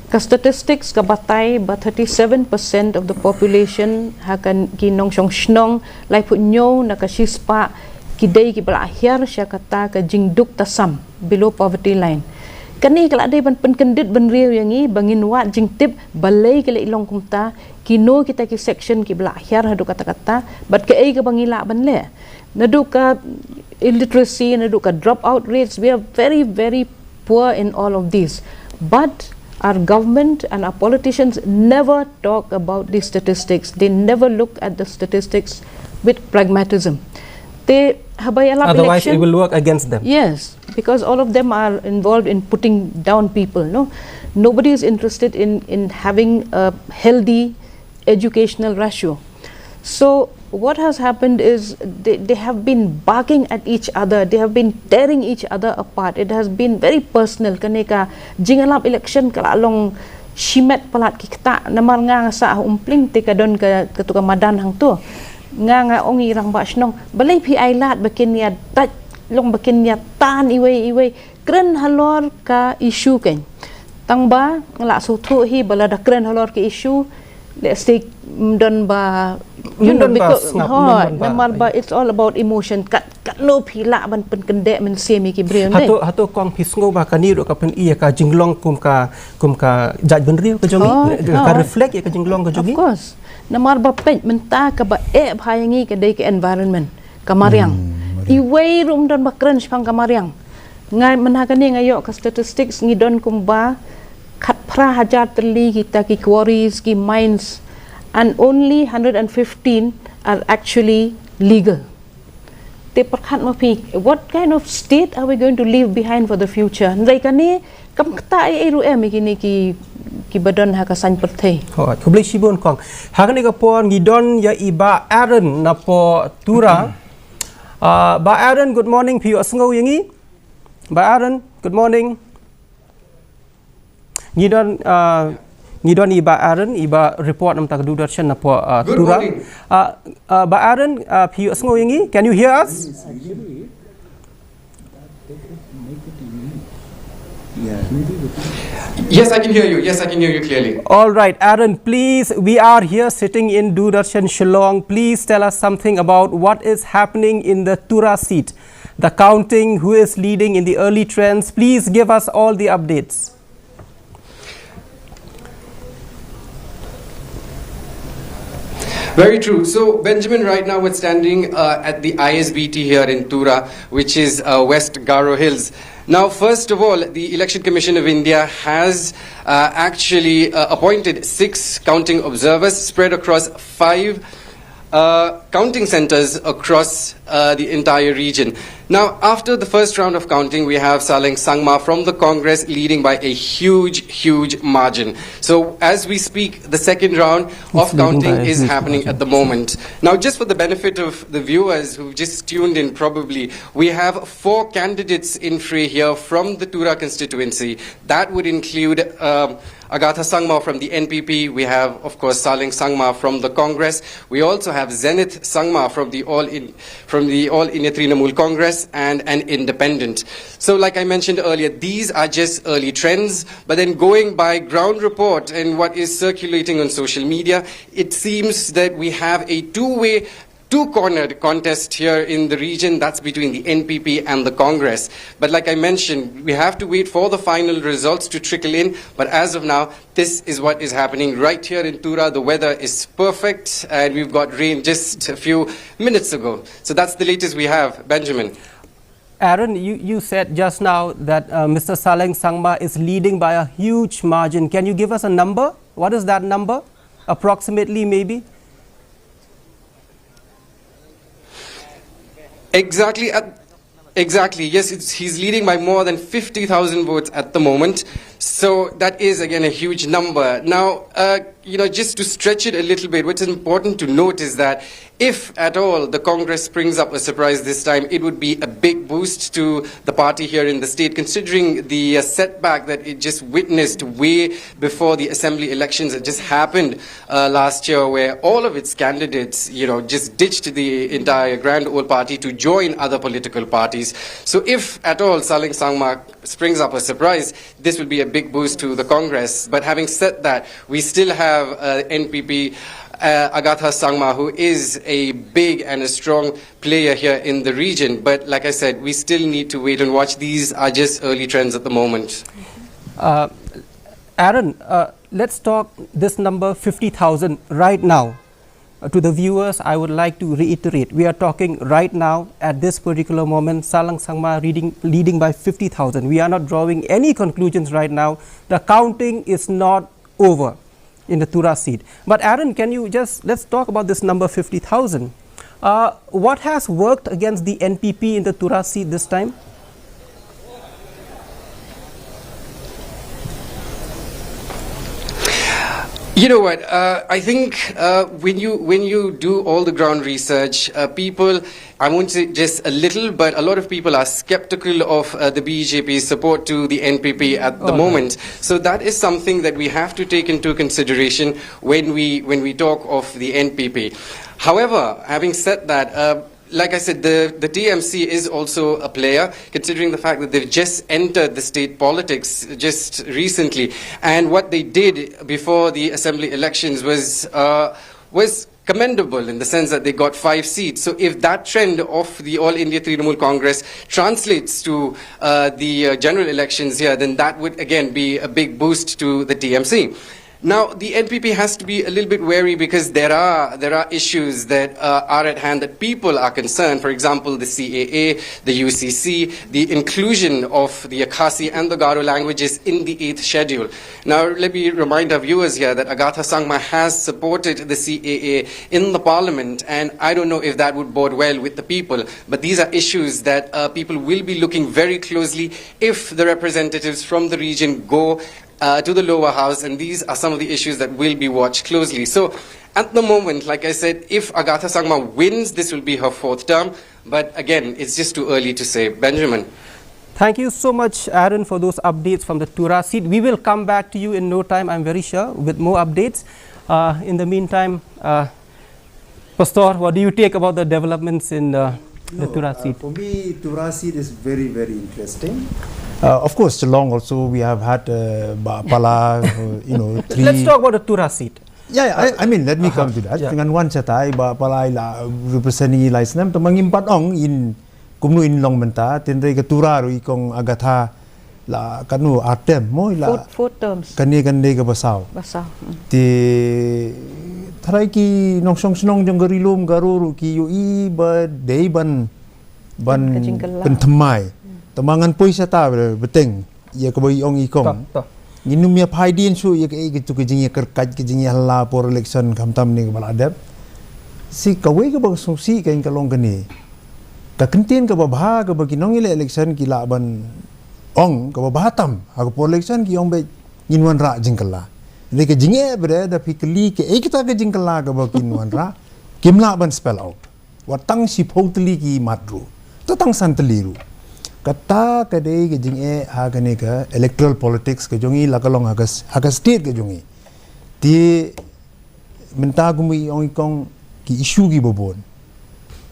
Ka statistics ka batai ba thirty-seven percent of the population ha ka ki nongshong shnong laiphew hynñiew na ka shispah ki dei kiba la hiar sha kata ka jingduk tasam, below poverty line. Kane ka la dei ban pynkyndit bynriew ïa ngi ba ngin wad jingtip balei ka leh long kumta, kino kita ki section kiba la hiar haduh katta katta bad kaei kaba ngi lah ban leh. Naduh ka illiteracy, naduh ka dropout rates, we are very, very poor in all of these. But our government and our politicians never talk about these statistics. They never look at the statistics with pragmatism. Te haba ïalap Otherwise, election, it will work against them. Yes, because all of them are involved in putting down people. No, nobody is interested in in having a healthy educational ratio. So what has happened is they, they have been barking at each other. They have been tearing each other apart. It has been very personal. Kane ka jingïalap election ka la long shimet palat ki ktah. Namar nga nga sah ha Umpling te ka don ka katu ka madan hangto. Nga nga ong ïa i rangbah shnong, balei phi ai lad ba kin ïa tat long ba kin ïa tan iwei iwei. Kren halor ka issue kein. Tang ba nga la sngewthuh hi ba lada kren halor ka issue, let's say, mm, don ba, you know, Don ba because sngap, hooid, don ba namar ba it's all about emotion. Kat katno phi lah ban pynkyndeh mynsiem ïa ki briew. Hato hato Kong, phi sngew ba kane ruh ka pyni ïa ka jinglong kum ka kum ka jaitbynriew ka jong ngi, Hooid, ka hooid. reflect ïa ka jinglong ka jong Of ngi? Course. Namar ba peit mynta kaba eh bha ïa ngi ka dei ka environment, ka mariang. Iwei ruh ym don ba kren shaphang ka mariang. Nga mynha kane nga ïoh ka statistics, ngi don kumba khatphra hajar tylli kita ki quarries, ki mines, and only hundred and fifteen are actually legal. Te pyrkhat ma phi, what kind of state are we going to leave behind for the future? Hynrei kane kam ktah ei ei ruh em ïa kine ki kiba don ha ka saiñ pyrthei. Hooid, khublei shibun Kong. Ha kane ka por ngi don ïa i Bah Aaron napoh Tura. Ah, Bah Aaron, good morning, phi ïohsngew ïa ngi? Bah Aaron, good morning. Ngi don, ah, ngi don i Bah Aaron, iba report na ka Doordarshan napoh, ah, Good Tura. Morning. Ah, ah, Bah Aaron, ah, phi ïohsngew ïa ngi? Can you hear us? Yes, I can hear you. Yes, I can hear you clearly. All right, Aaron, please, we are here sitting in Doordarshan Shillong. Please tell us something about what is happening in the Tura seat. The counting, who is leading in the early trends. Please give us all the updates. Very true. So, Benjamin, right now we're standing uh, at the I S B T here in Tura, which is uh, West Garo Hills. Now, first of all, the Election Commission of India has uh, actually uh, appointed six counting observers spread across five uh, counting centers across uh, the entire region. Now, after the first round of counting, we have Saleng Sangma from the Congress leading by a huge, huge margin. So, as we speak, the second round of It's leading by counting a is huge happening margin. At the moment. Now, just for the benefit of the viewers who've just tuned in, probably, we have four candidates in fray here from the Tura constituency. That would include um, Agatha Sangma from the N P P. We have, of course, Saleng Sangma from the Congress. We also have Zenith Sangma from the All in from the All India Trinamool Congress and an independent. So, like I mentioned earlier, these are just early trends. But then, going by ground report and what is circulating on social media, it seems that we have a two-way two-cornered contest here in the region. That's between the N P P and the Congress. But like I mentioned, we have to wait for the final results to trickle in. But as of now, this is what is happening right here in Tura. The weather is perfect, and we've got rain just a few minutes ago. So that's the latest we have, Benjamin. Aaron, you, you said just now that uh, Mister Saleng Sangma is leading by a huge margin. Can you give us a number? What is that number? Approximately, maybe? Exactly. At, exactly. Yes, it's, he's leading by more than fifty thousand votes at the moment. So that is, again, a huge number. Now, uh, you know, just to stretch it a little bit, what's important to note is that if at all the Congress springs up a surprise this time, it would be a big boost to the party here in the state, considering the uh, setback that it just witnessed way before the assembly elections that just happened uh, last year, where all of its candidates, you know, just ditched the entire grand old party to join other political parties. So if at all Saleng Sangma springs up a surprise, this will be a big boost to the Congress. But having said that, we still have uh, N P P uh, Agatha Sangma, who is a big and a strong player here in the region. But like I said, we still need to wait and watch. These are just early trends at the moment. Uh, Aaron, uh, let's talk this number fifty thousand right now. Uh, to the viewers, I would like to reiterate, we are talking right now at this particular moment, Saleng Sangma reading, leading by fifty thousand. We are not drawing any conclusions right now. The counting is not over in the Tura seat. But Aaron, can you just, let's talk about this number fifty thousand. Uh, what has worked against the N P P in the Tura seat this time? You know what? Uh, I think uh, when you when you do all the ground research, uh, people, I won't say just a little, but a lot of people are skeptical of uh, the B J P's support to the N P P at the All right. moment. So that is something that we have to take into consideration when we when we talk of the N P P. However, having said that, uh, like I said, the, the T M C is also a player, considering the fact that they've just entered the state politics just recently. And what they did before the assembly elections was uh, was commendable in the sense that they got five seats. So if that trend of the All India Trinamool Congress translates to uh, the uh, general elections here, then that would again be a big boost to the T M C. Now, the N P P has to be a little bit wary because there are there are issues that uh, are at hand that people are concerned. For example, the C A A, the U C C, the inclusion of the Akhasi and the Garo languages in the eighth schedule. Now, let me remind our viewers here that Agatha Sangma has supported the C A A in the parliament, and I don't know if that would bode well with the people. But these are issues that uh, people will be looking very closely if the representatives from the region go uh, to the lower house, and these are some of the issues that will be watched closely. So, at the moment, like I said, if Agatha Sangma wins, this will be her fourth term. But again, it's just too early to say. Benjamin. Thank you so much, Aaron, for those updates from the Tura seat. We will come back to you in no time, I'm very sure, with more updates. Uh, in the meantime, uh, Pastor, what do you take about the developments in uh, the No, Tura uh, seat? For me, Tura seat is very, very interesting. Uh, of course, Shillong also we have had uh, Bah Pala, uh, you know, three. Let's talk about the Tura seat. Yeah, yeah, I, I mean, let me come to that. Yeah. Ngan wan sha tai Bah Pala i la represent i lai snem, te ma ngim pat ong in kumno in long mynta, tynrai ka Tura ruh i kong Agatha la katno ar term mo i la Four, four terms. Kane kane ka ba saw. Ba saw. Mm. Te tharai ki nongshong shnong jong ka Ri Lum Garo ruh ki ïohi ba dei ban ban Ka jingkylla. Pynthymmai. Te ma ngan poi sha ta ba bteng ïa kaba i ong i kong. To, to. Ngin ym ïa phai dien shuh ïa kaei katu ka jingïakyrkait ka jingïahylla por election khamtam ne kaba la dep. Shi kawei kaba sngewsih ka long kane. Ka kyntien kaba bha kaba ki nongïaleh election ki lah ban ong kaba bha tam ha ka por election ki ong ba ngin wanrah jingkylla. Hynrei ka jingeh ba da phi kylli kaei kata ka jingkylla kaba kin wanrah kim lah ban spell out. Wat tang shiphew tylli ki mat ruh. Te tang san tylli ruh. Kata ka dei ka jingeh ha kane ka electoral politics ka jong i la ka long ha ka, ha ka state ka jong i. Te mynta kum i ong i kong ki issue ki babun.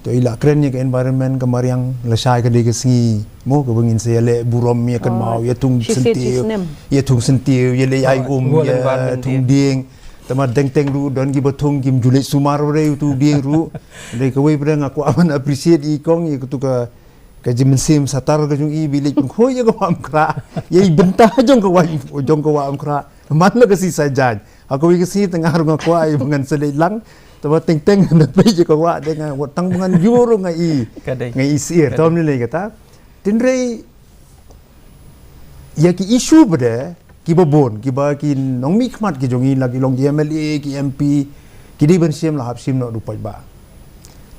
To i la kren ïa ka environment ka mariang lashai ka dei ka sngi mo ka bangin sa ïa leh burom ïa kan mau ïa thung sentiew ïa thung sentiew ïa leh ai um ïa thung dieng. Tama deng teng ruh don ki ba thung kim julej sumar ba dei u tu dieng ruh. Dei ka wei ba nga kwah ban appreciate i kong ïa ka tu ka ka jingmynsiem satar ka jong i ba i leit pynkhoi ïa ka wah Umkhrah. Ïa i bynta jong ka wah, jong ka wah Umkhrah. Man la ka sngi Saitjaiñ. Ha kawei ka sngi tang ar nga kwah i ba ngan sa leit lang. Te ba teng teng na peit ïa ka wah de nga wat tang ba ngan ïoh ruh nga i. Nga i sir. Te ym lei kata. Tynrei ïa ki issue ba de ki babun ki ba ki nongmihkhmat ki jong i la ki long ki M L A ki M P ki dei ban shim la hap shim noh da u paidbah.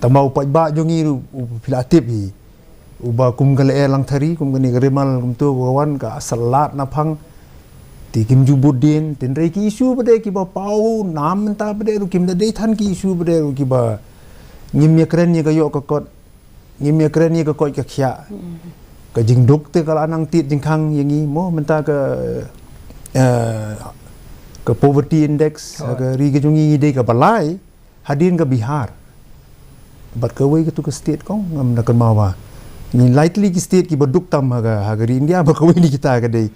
Tang ba u paidbah jong i u phi la tip i. Uba kum ka lyer Langthari kum kane ka Rimal kumto ka wan ka sa lad na phang. Te kim ju bud dien tynrei ki issue ba de ki ba paw nam mynta ba de ruh kim da dei than ki issue ba de ruh ki ba ngim ïa kren ïa ka ïoh ka kot. Ngim ïa kren ïa ka koit ka khiah. Ka jingduk te ka la nang tied jingkhang ïa ngi mo mynta ka eh, ka poverty index ha ka ri ka jong ngi ngi dei ka ba lai. Hadien ka Bihar. Bad kawei ka tu ka state kong ngam da kynmaw ba. Ngi lai tylli ki state ki ba duk tam ha ka, ha ka ri India ba kawei ni kita ka dei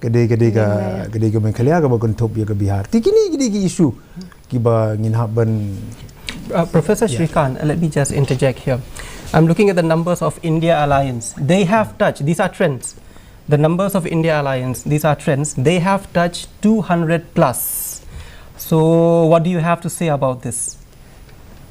ka dei ka dei ka ka dei ka Meghalaya ka ba kynthup ïa ka Bihar. Te kine ki dei ki issue ki ba ngin hap ban Uh, Professor Shrikant, uh, let me just interject here. I'm looking at the numbers of India Alliance. They have touched, these are trends. The numbers of India Alliance, these are trends. They have touched two hundred plus. So, what do you have to say about this?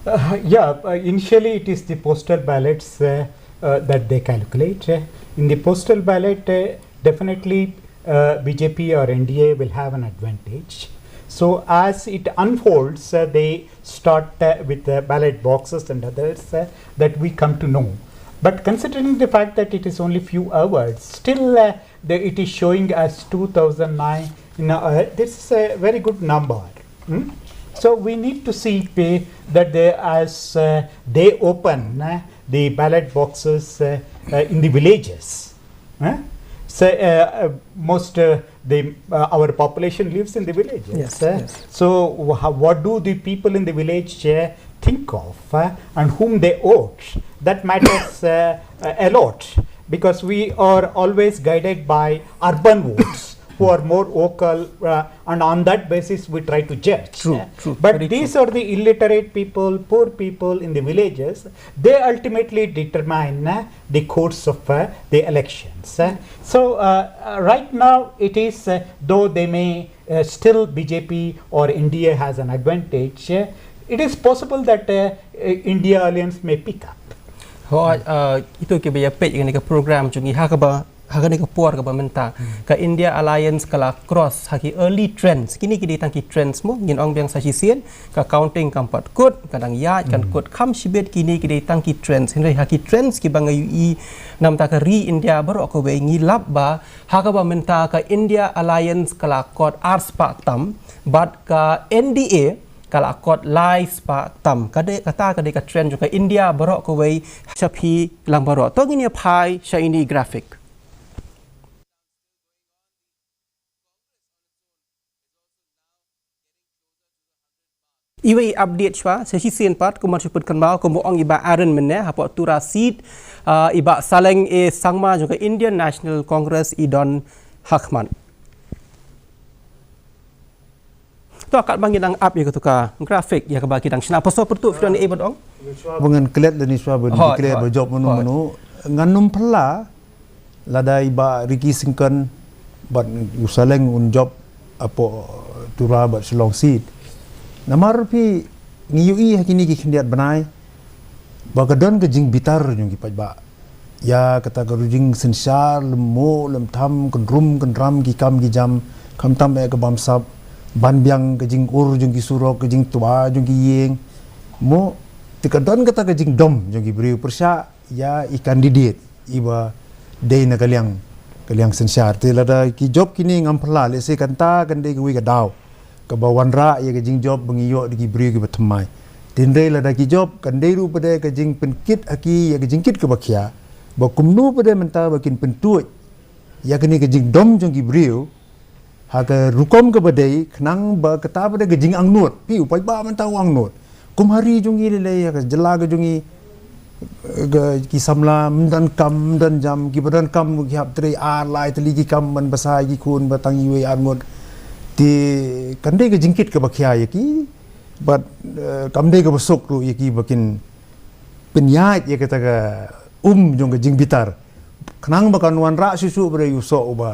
Uh, yeah, uh, initially it is the postal ballots uh, uh, that they calculate. Uh, in the postal ballot, uh, definitely uh, B J P or N D A will have an advantage. So as it unfolds, uh, they start uh, with the ballot boxes and others uh, that we come to know. But considering the fact that it is only few hours, still uh, the, it is showing as two thousand nine. You know, uh, this is a very good number. Hmm? So we need to see pay that they, as uh, they open uh, the ballot boxes uh, uh, in the villages. Huh? So uh, uh, most uh, the uh, our population lives in the villages. Yes, uh, yes. So wha- what do the people in the village uh, think of uh, and whom they vote? That matters uh, uh, a lot because we are always guided by urban votes who are more vocal uh, and on that basis we try to judge. True, uh, true. But very these true. Are the illiterate people, poor people in the villages. They ultimately determine uh, the course of uh, the elections. Uh, so uh, uh, right now it is, uh, though they may uh, still B J P or N D A has an advantage, uh, it is possible that uh, uh, India Alliance may pick up. Ho, uh, itu ki ba ïa peit ïa kane ka program jong ngi ha kaba ha kane ka por kaba mynta. Hmm. Ka India Alliance ka la cross ha ki early trends. Kine ki dei tang ki trends mo ngin ong biang sa shisien. Ka counting kam pat kut, ka dang ïaid kan kut kham shibit kine ki dei tang ki trends. Hynrei ha ki trends ki ba nga ïohi namta ka ri India baroh kawei ngi lap ba ha kaba mynta ka India Alliance ka la kot ar spah tam bad ka N D A ka la kot lai spah tam. Ka dei kata ka dei ka trend jong ka India baroh kawei sha phi lang baroh. To ngin ïa phai sha ini graphic. Iwei i update shwa sa shisien pat kumba shu pynkynmaw kumba ong i Bah Aaron mynne hapoh Tura seat, ah, i Bah Saleng A Sangma jong ka Indian National Congress i don ha khmat. To katba ngi dang ap ïa katu ka graphic ïa kaba ki dang shna paso pyrtuh phi don ei bad ong. Ba ngan klet lane shwa ban declare ba jop mano mano ngan nym phylla. Lada i Bah Ricky Syngkon bad u Saleng un jop hapoh Tura bad Shillong seat. Namar phi ngi ïohi ha kine ki khyndiat bnai ba ka don ka jingbitar jong ki paidbah. Ïa kata ka ruh jingsynshar lem mo lem tham kynrum kynram ki kam ki jam khamtam eh ka bamsap ban biang ka jingur jong ki surok ka jingtwa jong ki ïing. Mo te ka don kata ka jingdom jong ki briew pyrshah ïa i candidate iba dei na ka liang ka liang synshar. Te lada ki jop kine ngam phylla lehse kanta kan dei kawei ka daw kaba wanrah ïa ka jingjop ba ngi ïoh da ki briew kiba thymmai. Tynrei lada ki jop kan dei ruh ba dei ka jingpynkit ha ki ïa ka jingkit kaba khia. ba kumno pat de mynta ba kin pyntuid ïa kane ka jingdom jong ki briew ha ka rukom kaba dei, khnang ba kata pat de ka jingangnud, phi, u paidbah mynta u angnud. Kum ha ri jong ngi lei lei, ha ka jylla ka jong ngi, ka, ki samla ym don kam, ym don jam, kiba don kam ki hap trei ar lai tylli ki kam ban bsa ïa ki khun ba tang iwei ar ngut. Te kan dei ka jingkit kaba khia ïa ki, bad, eh, kam dei kaba suk ruh ïa ki ba kin pynïaid ïa kata ka um jong ka jingbitar, khnang ba kan wanrah shuh shuh ba dei u soh uba,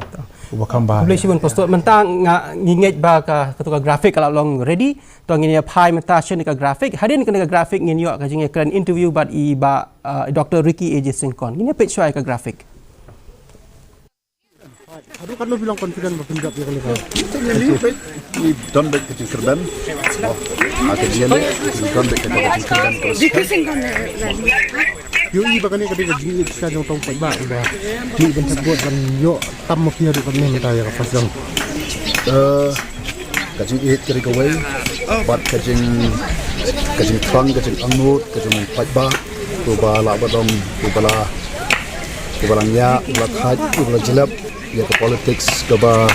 uba kham bha. Khublei shibun Pastor, mynta nga, ngi ngeit ba ka, katu ka graphic ka la long ready. To ngin ïa phai mynta sha kane ka graphic. Hadien kane ka graphic ngin ïoh ka jingïakren interview bad i Bah, uh, Doctor Ricky A J Syngkon. Ngin ïa peit shuwa ïa ka graphic. Haduh katno phi long confident ba phin jop ïa kane ka? Ngi don beit ka jingkyrmen. Oh, ha ka jingïaleh, ngi don beit ka jingkyrmen. Ïohi ba kane ka dei ka jingïeit ka jong u paidbah uba mih ban thep vote ban ïoh tam ma phi haduh katne mynta ïa ka first round? Eh, ka jingïeit ka dei kawei, bad ka jing, ka jingthrang, ka jingangnud ka jong u paidbah, uba lah ba dong, uba la, uba la ngiah, uba la thait, uba la jlep ïa ka politics kaba,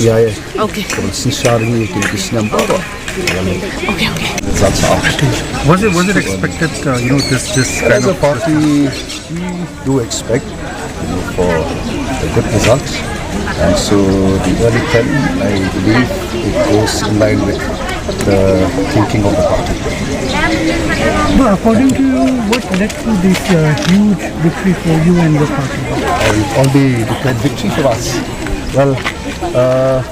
ïa, ïa, okay, kaba synshar ïa kine ki snem baroh. Okay, okay. That's all. Was it, was it expected, uh, you know, this, this kind of party, we do expect, you know, for a good result. And so the early trend, I believe, it goes in line with the thinking of the party. But according to you, what led to this, uh, huge victory for you and your party? All, all the declared victory for us. Well, uh,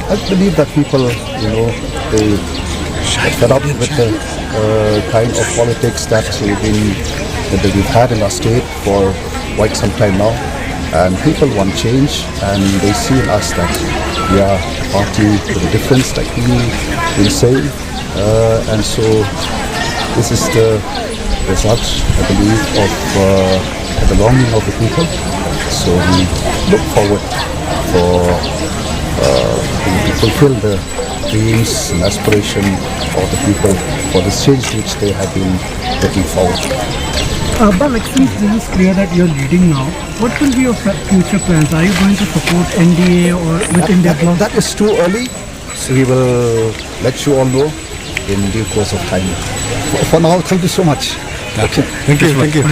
I believe that people, you know, they fed up with the, uh, kind of politics that we've been, that we've had in our state for quite some time now. And people want change, and they see in us that we are a party with a difference, like we will say. Uh, and so this is the result, I believe, of, uh, the longing of the people. So we look forward for, uh, to fulfill the dreams and aspiration of the people for this change which they have been looking forward. Uh, Bal, it seems this is clear that you're leading now. What will be your f-, future plans? Are you going to support N D A or with India Bloc? That is too early. So we will let you all know in due course of time. For, for now, thank you so much. Okay. Thank you. Thank you.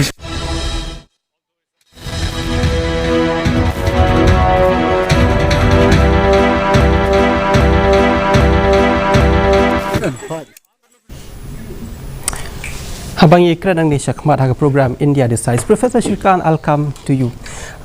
Haba ngi kren nangne shakhmat ha ka program India Decides, Professor Shrikant, I'll come to you.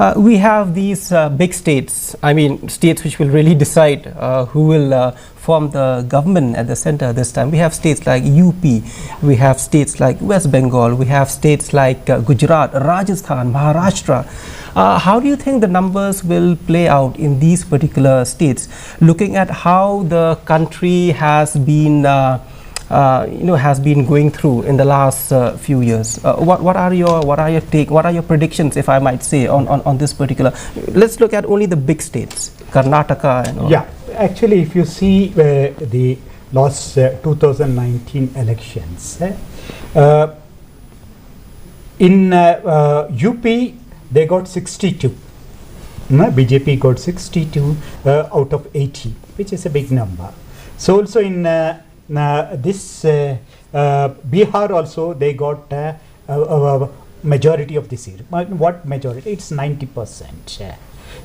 Uh, we have these, uh, big states, I mean, states which will really decide, uh, who will, uh, form the government at the center this time. We have states like U P, we have states like West Bengal, we have states like, uh, Gujarat, Rajasthan, Maharashtra. Uh, how do you think the numbers will play out in these particular states, looking at how the country has been, uh, uh, you know, has been going through in the last, uh, few years? Uh, what, what are your, what are your take? What are your predictions, if I might say, on, on, on this particular? Let's look at only the big states, Karnataka and all. Yeah, actually, if you see, uh, the last, uh, two thousand nineteen elections, eh, uh, in, uh, uh, U P, they got sixty-two. No, B J P got sixty-two, uh, out of eighty, which is a big number. So also in, uh, uh, this, uh, uh, Bihar also, they got, uh, uh, uh, majority of the seat. But what majority? It's ninety percent. Uh,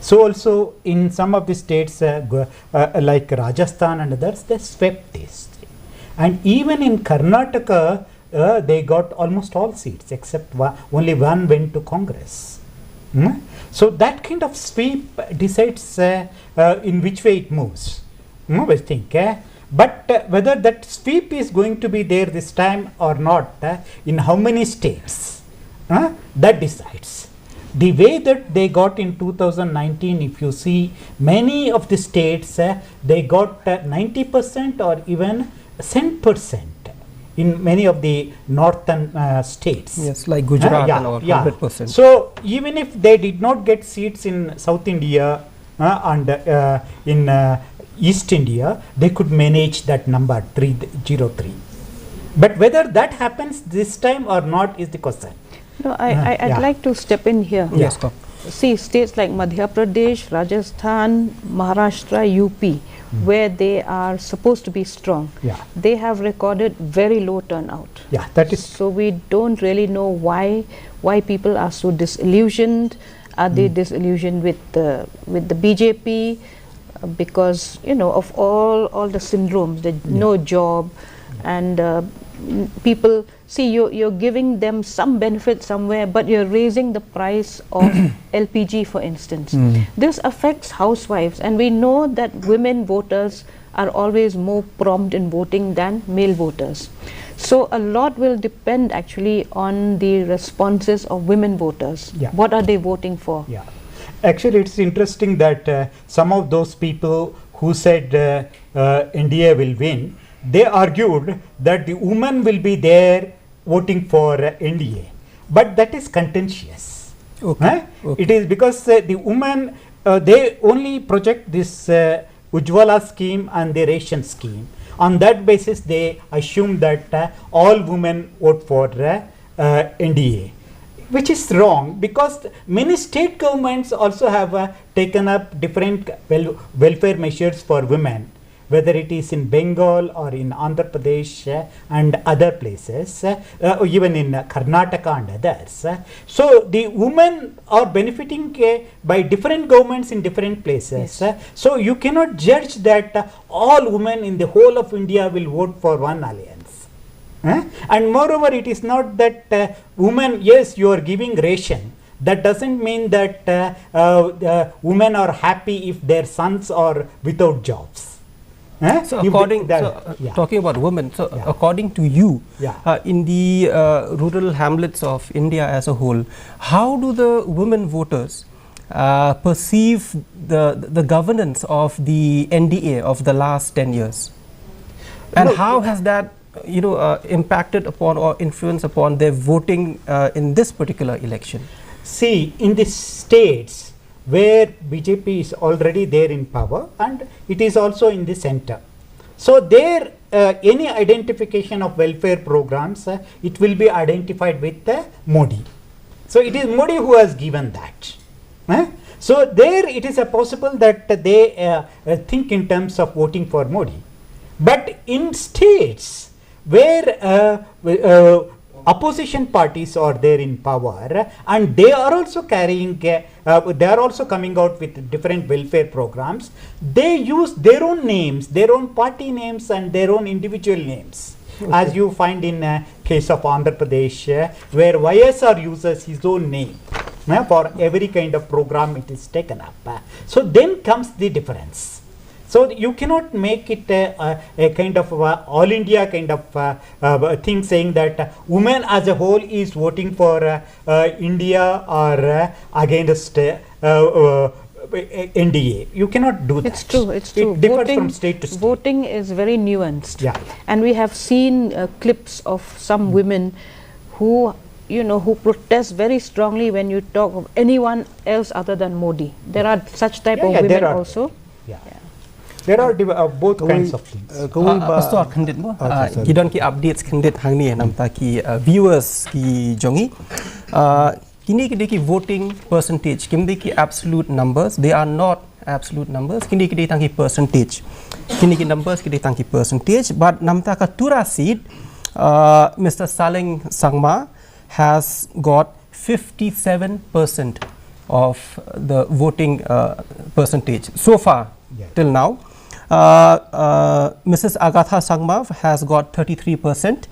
so also in some of the states, uh, go-, uh, like Rajasthan and others, they swept this. And even in Karnataka, uh, they got almost all seats except one, only one went to Congress. Hmm? So that kind of sweep decides, uh, uh, in which way it moves. Hmm, I think, eh? But, uh, whether that sweep is going to be there this time or not, uh, in how many states, uh, that decides. The way that they got in two thousand nineteen, if you see, many of the states, uh, they got, uh, ninety percent or even cent percent in many of the northern, uh, states. Yes, like Gujarat, uh, yeah, and all, yeah, hundred percent. So even if they did not get seats in South India, uh, and, uh, in, uh, East India, they could manage that number three zero three. But whether that happens this time or not is the question. No, I, I, I'd like to step in here. Yes, go. See, states like Madhya Pradesh, Rajasthan, Maharashtra, U P, where they are supposed to be strong, Yeah. they have recorded very low turnout. Yeah, that is So we don't really know why why people are so disillusioned. Are they disillusioned with the with the B J P? Uh, because, you know, of all all the syndromes, the no job, and uh, n- people, see, you you're giving them some benefit somewhere, but you're raising the price of L P G, for instance. This affects housewives, and we know that women voters are always more prompt in voting than male voters. So a lot will depend actually on the responses of women voters. Yeah. What are they voting for? Yeah. Actually, it's interesting that uh, some of those people who said uh, uh, N D A will win, they argued that the women will be there voting for uh, N D A. But that is contentious. Okay. Huh? Okay. It is because uh, the women, uh, they only project this uh, Ujjwala scheme and the ration scheme. On that basis, they assume that uh, all women vote for uh, uh, N D A, which is wrong because many state governments also have uh, taken up different wel- welfare measures for women, whether it is in Bengal or in Andhra Pradesh uh, and other places, uh, uh, or even in uh, Karnataka and others. Uh, so the women are benefiting uh, by different governments in different places. Yes. Uh, so you cannot judge that uh, all women in the whole of India will vote for one alliance. Eh? And moreover, it is not that uh, women, yes, you are giving ration. That doesn't mean that uh, uh, uh, women are happy if their sons are without jobs. Eh? So If they- according, that- so, uh, yeah. talking about women, so Yeah. according to you, Yeah. uh, in the uh, rural hamlets of India as a whole, how do the women voters uh, perceive the the governance of the N D A of the last ten years, and No. how has that, you know, uh, impacted upon or influenced upon their voting uh, in this particular election? See, in the states where B J P is already there in power and it is also in the center, so there uh, any identification of welfare programs, uh, it will be identified with uh, Modi. So it is Modi who has given that. Eh? So there it is a possible that they uh, uh, think in terms of voting for Modi. But in states where uh, uh, opposition parties are there in power and they are also carrying, uh, uh, they are also coming out with different welfare programs, they use their own names, their own party names and their own individual names. As you find in uh, case of Andhra Pradesh, uh, where Y S R uses his own name uh, for every kind of program it is taken up. Uh, so then comes the difference. So you cannot make it a, a, a kind of uh, all India kind of uh, uh, thing, saying that uh, women as a whole is voting for uh, uh, India or uh, against uh, uh, uh, N D A. You cannot do that. It's true, it's true. It differs voting, from state to state. Voting is very nuanced. Yeah. And we have seen uh, clips of some women who, you know, who protest very strongly when you talk of anyone else other than Modi. There are such type Yeah, of yeah, women there are. Also. Yeah. There are div- uh, both Kawei, kinds of things. uh, kawei Uh, ba- Pastor Khyndiat mo, Ah, uh, sorry. Ki don ki updates khyndiat hangne namta ki uh, viewers ki jong ngi. Uh, kine ki dei ki voting percentage, kim dei ki absolute numbers, they are not absolute numbers, kine ki dei tang ki percentage. Kine ki numbers ki dei tang ki percentage, but namta ka Tura seat, uh, Mister Saleng Sangma has got fifty-seven percent of the voting uh, percentage so far. Till now. Uh, uh, Missus Agatha Sangma has got thirty-three percent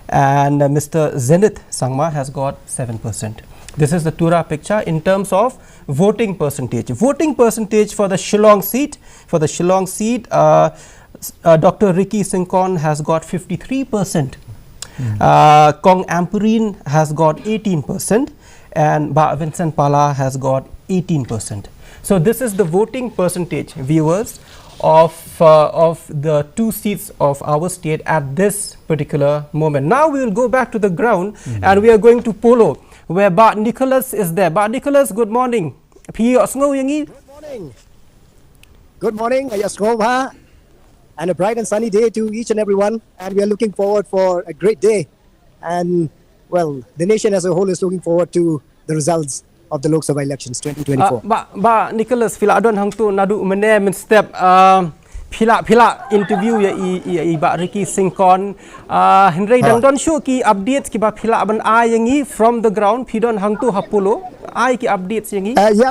and uh, Mister Zenith Sangma has got seven percent. This is the Tura picture in terms of voting percentage. Voting percentage for the Shillong seat, for the Shillong seat, uh, uh, Doctor Ricky Syngkon has got fifty-three percent. Uh, Kong Ampareen has got eighteen percent and Bah Vincent Pala has got eighteen percent. So this is the voting percentage, viewers, of uh, of the two seats of our state at this particular moment. Now we will go back to the ground and we are going to Polo, where Bah Nicholas is there. Bah Nicholas, good morning. Phi ïohsngew ïa ngi? Good morning. Good morning. Ïohsngew bha. And a bright and sunny day to each and everyone. And we are looking forward for a great day. And well, the nation as a whole is looking forward to the results of the Lok Sabha elections twenty twenty-four. Ah, ba, ba Nicholas, phi la don hangtu naduh mynne mynstep, ah, phi la, phi la interview ïa i, i, i Bah Ricky Syngkon. Ah, hynrei dang don shuh ki updates kiba phi lah ban ai ïa ngi from the ground, phi don hangtu ha Polo. Ai ki updates ïa ngi. Ah, ïa,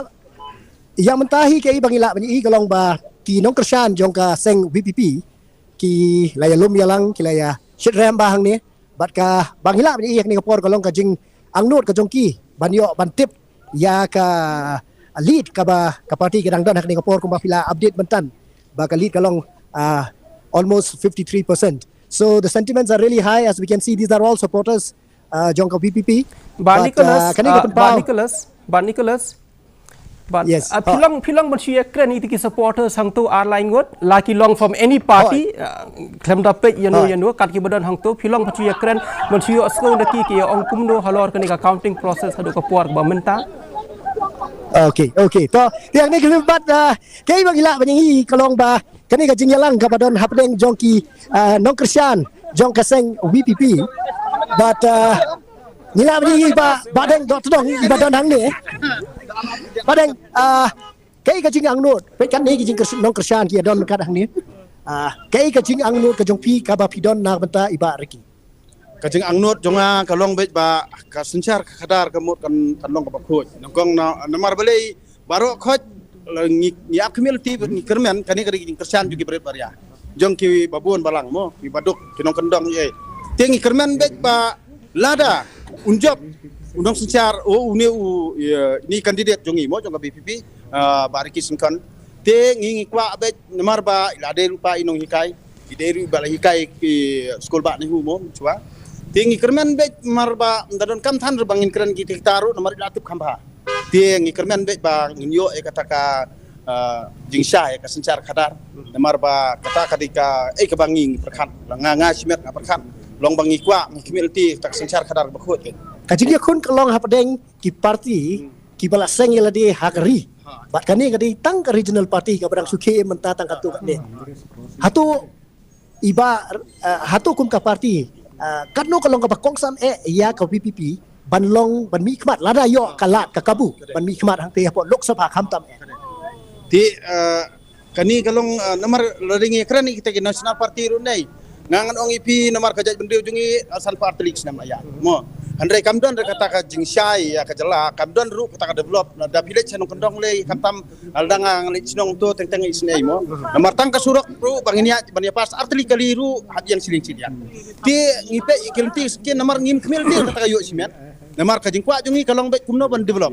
ïa mynta hi kaei ba ngi lah ban ïohi ka long ba ki nongkyrshan jong ka seng VPP ki la ïalum ïalang, ki la ïa shitrhem bha hangne. Bad kaba ngi lah ban ïohi ha kane ka por ka long ka jingangnud ka jong ki ban ïoh ban tip ïa ka lead kaba ka party ka dang don ha kane ka por, kumba phi la update mynta ba ka lead ka long, ah, almost fifty-three percent. So the sentiments are really high. As we can see, these are all supporters, ah, jong ka VPP. Ba Nicholas, ah, kane ka pynpaw. Ba Nicholas, ba Nicholas. Yes. Ah, phi long, phi long ban shu ïakren ïa ki supporters hangtu ar lai ngut, la ki long from any party, ah, khlem da peit ïano ïano, kat kiba don hangtu, phi long ban shu ïakren, ban shu ïohsngew da ki, ki ïa ong kumno halor kane ka counting process haduh ka por kaba mynta. Okay, okay. To, ïa kane ka lem bad, ah, kaei ba ngi lah ban ïohi ka long ba kane ka jingïalang kaba don hapdeng jong ki, ah, nongkyrshan jong ka seng VPP. Bad, ah, ngi lah ban ïohi ba, ba dang dok tdong iba don hangne. Ba dang, ah, kaei ka jingangnud, peit katne ki jingkyrshan, nongkyrshan ki ïa don kat hangne. Ah, kaei ka jingangnud ka jong phi kaba phi don na bynta i Bah Ricky? Ka jingangnud jong nga ka long beit ba ka synshar ka khadar ka mut kan, kan long kaba khuid. Nyngkong na, namar balei baroh khoit la ngi, ngi ap khmih lynti bad ngi kyrmen, kane ka dei ka jingkyrshan jong ki barit baria, jong ki babun balang mo, ki baduk, ki nongkyndong ei. Te ngi kyrmen beit ba lada un jop u nongsynshar, u, une u, ïa, une candidate jong ngi mo, jong ka VPP, ah, Bah Ricky Syngkon. Te ngi, ngi kwah beit namar ba i la dei ruh pat i nonghikai, i dei ruh ba la hikai ki skul Bah NEHU mo, shuwa. Te ngi kyrmen beit namar ba ynda donkam than ruh ba ngin kren kita kita ruh namar i la tip kham bha. Te ngi kyrmen beit ba ngin ïoh ïa kata ka, ah, jingshai ïa ka synshar khadar. Namar ba kata ka dei kaei kaba ngi, ngi pyrkhat. Nga, nga shimet nga pyrkhat. Long ba ngi kwah, ngi khmih lynti kata ka synshar khadar ba khuid. Ka jingïakhun ka long hapdeng ki party kiba la seng ïa lade ha ka ri. Bad kane ka dei tang ka regional party kaba dang shu khie mynta tang katto katne. Hato i Bah, eh, hato kum ka party, eh, katno ka long kaba kongsan eh ïa ka VPP ban long, ban mihkhmat, lada ïoh ka lad ka kabu ban mihkhmat hangtei hapoh Lok Sabha khamtam eh? Te, eh, kane ka long, eh, namar lada ngi kren ïa kita ki national party ruh ne, nga ngan ong ïa phi namar ka jaitbynriew jong ngi, eh, sanphew artylli ki snem la ïaid mo. Hynrei kam don ruh kata ka jingshai ïa ka jylla, kam don ruh kata ka develop, da phi leit sha nongkyndong lei khamtam, lada nga leit shnong to teng teng isynei mo. Namar tang ka surok ruh ba ngin ïa, ban ïa pass artylli kali ruh hap ïeng shiliang shiliang. Te ngi peit ïa ki lynti skin namar ngim khmih lynti kata ka ïoh shimet. Namar ka jingkwah jong ngi ka long beit kumno ban develop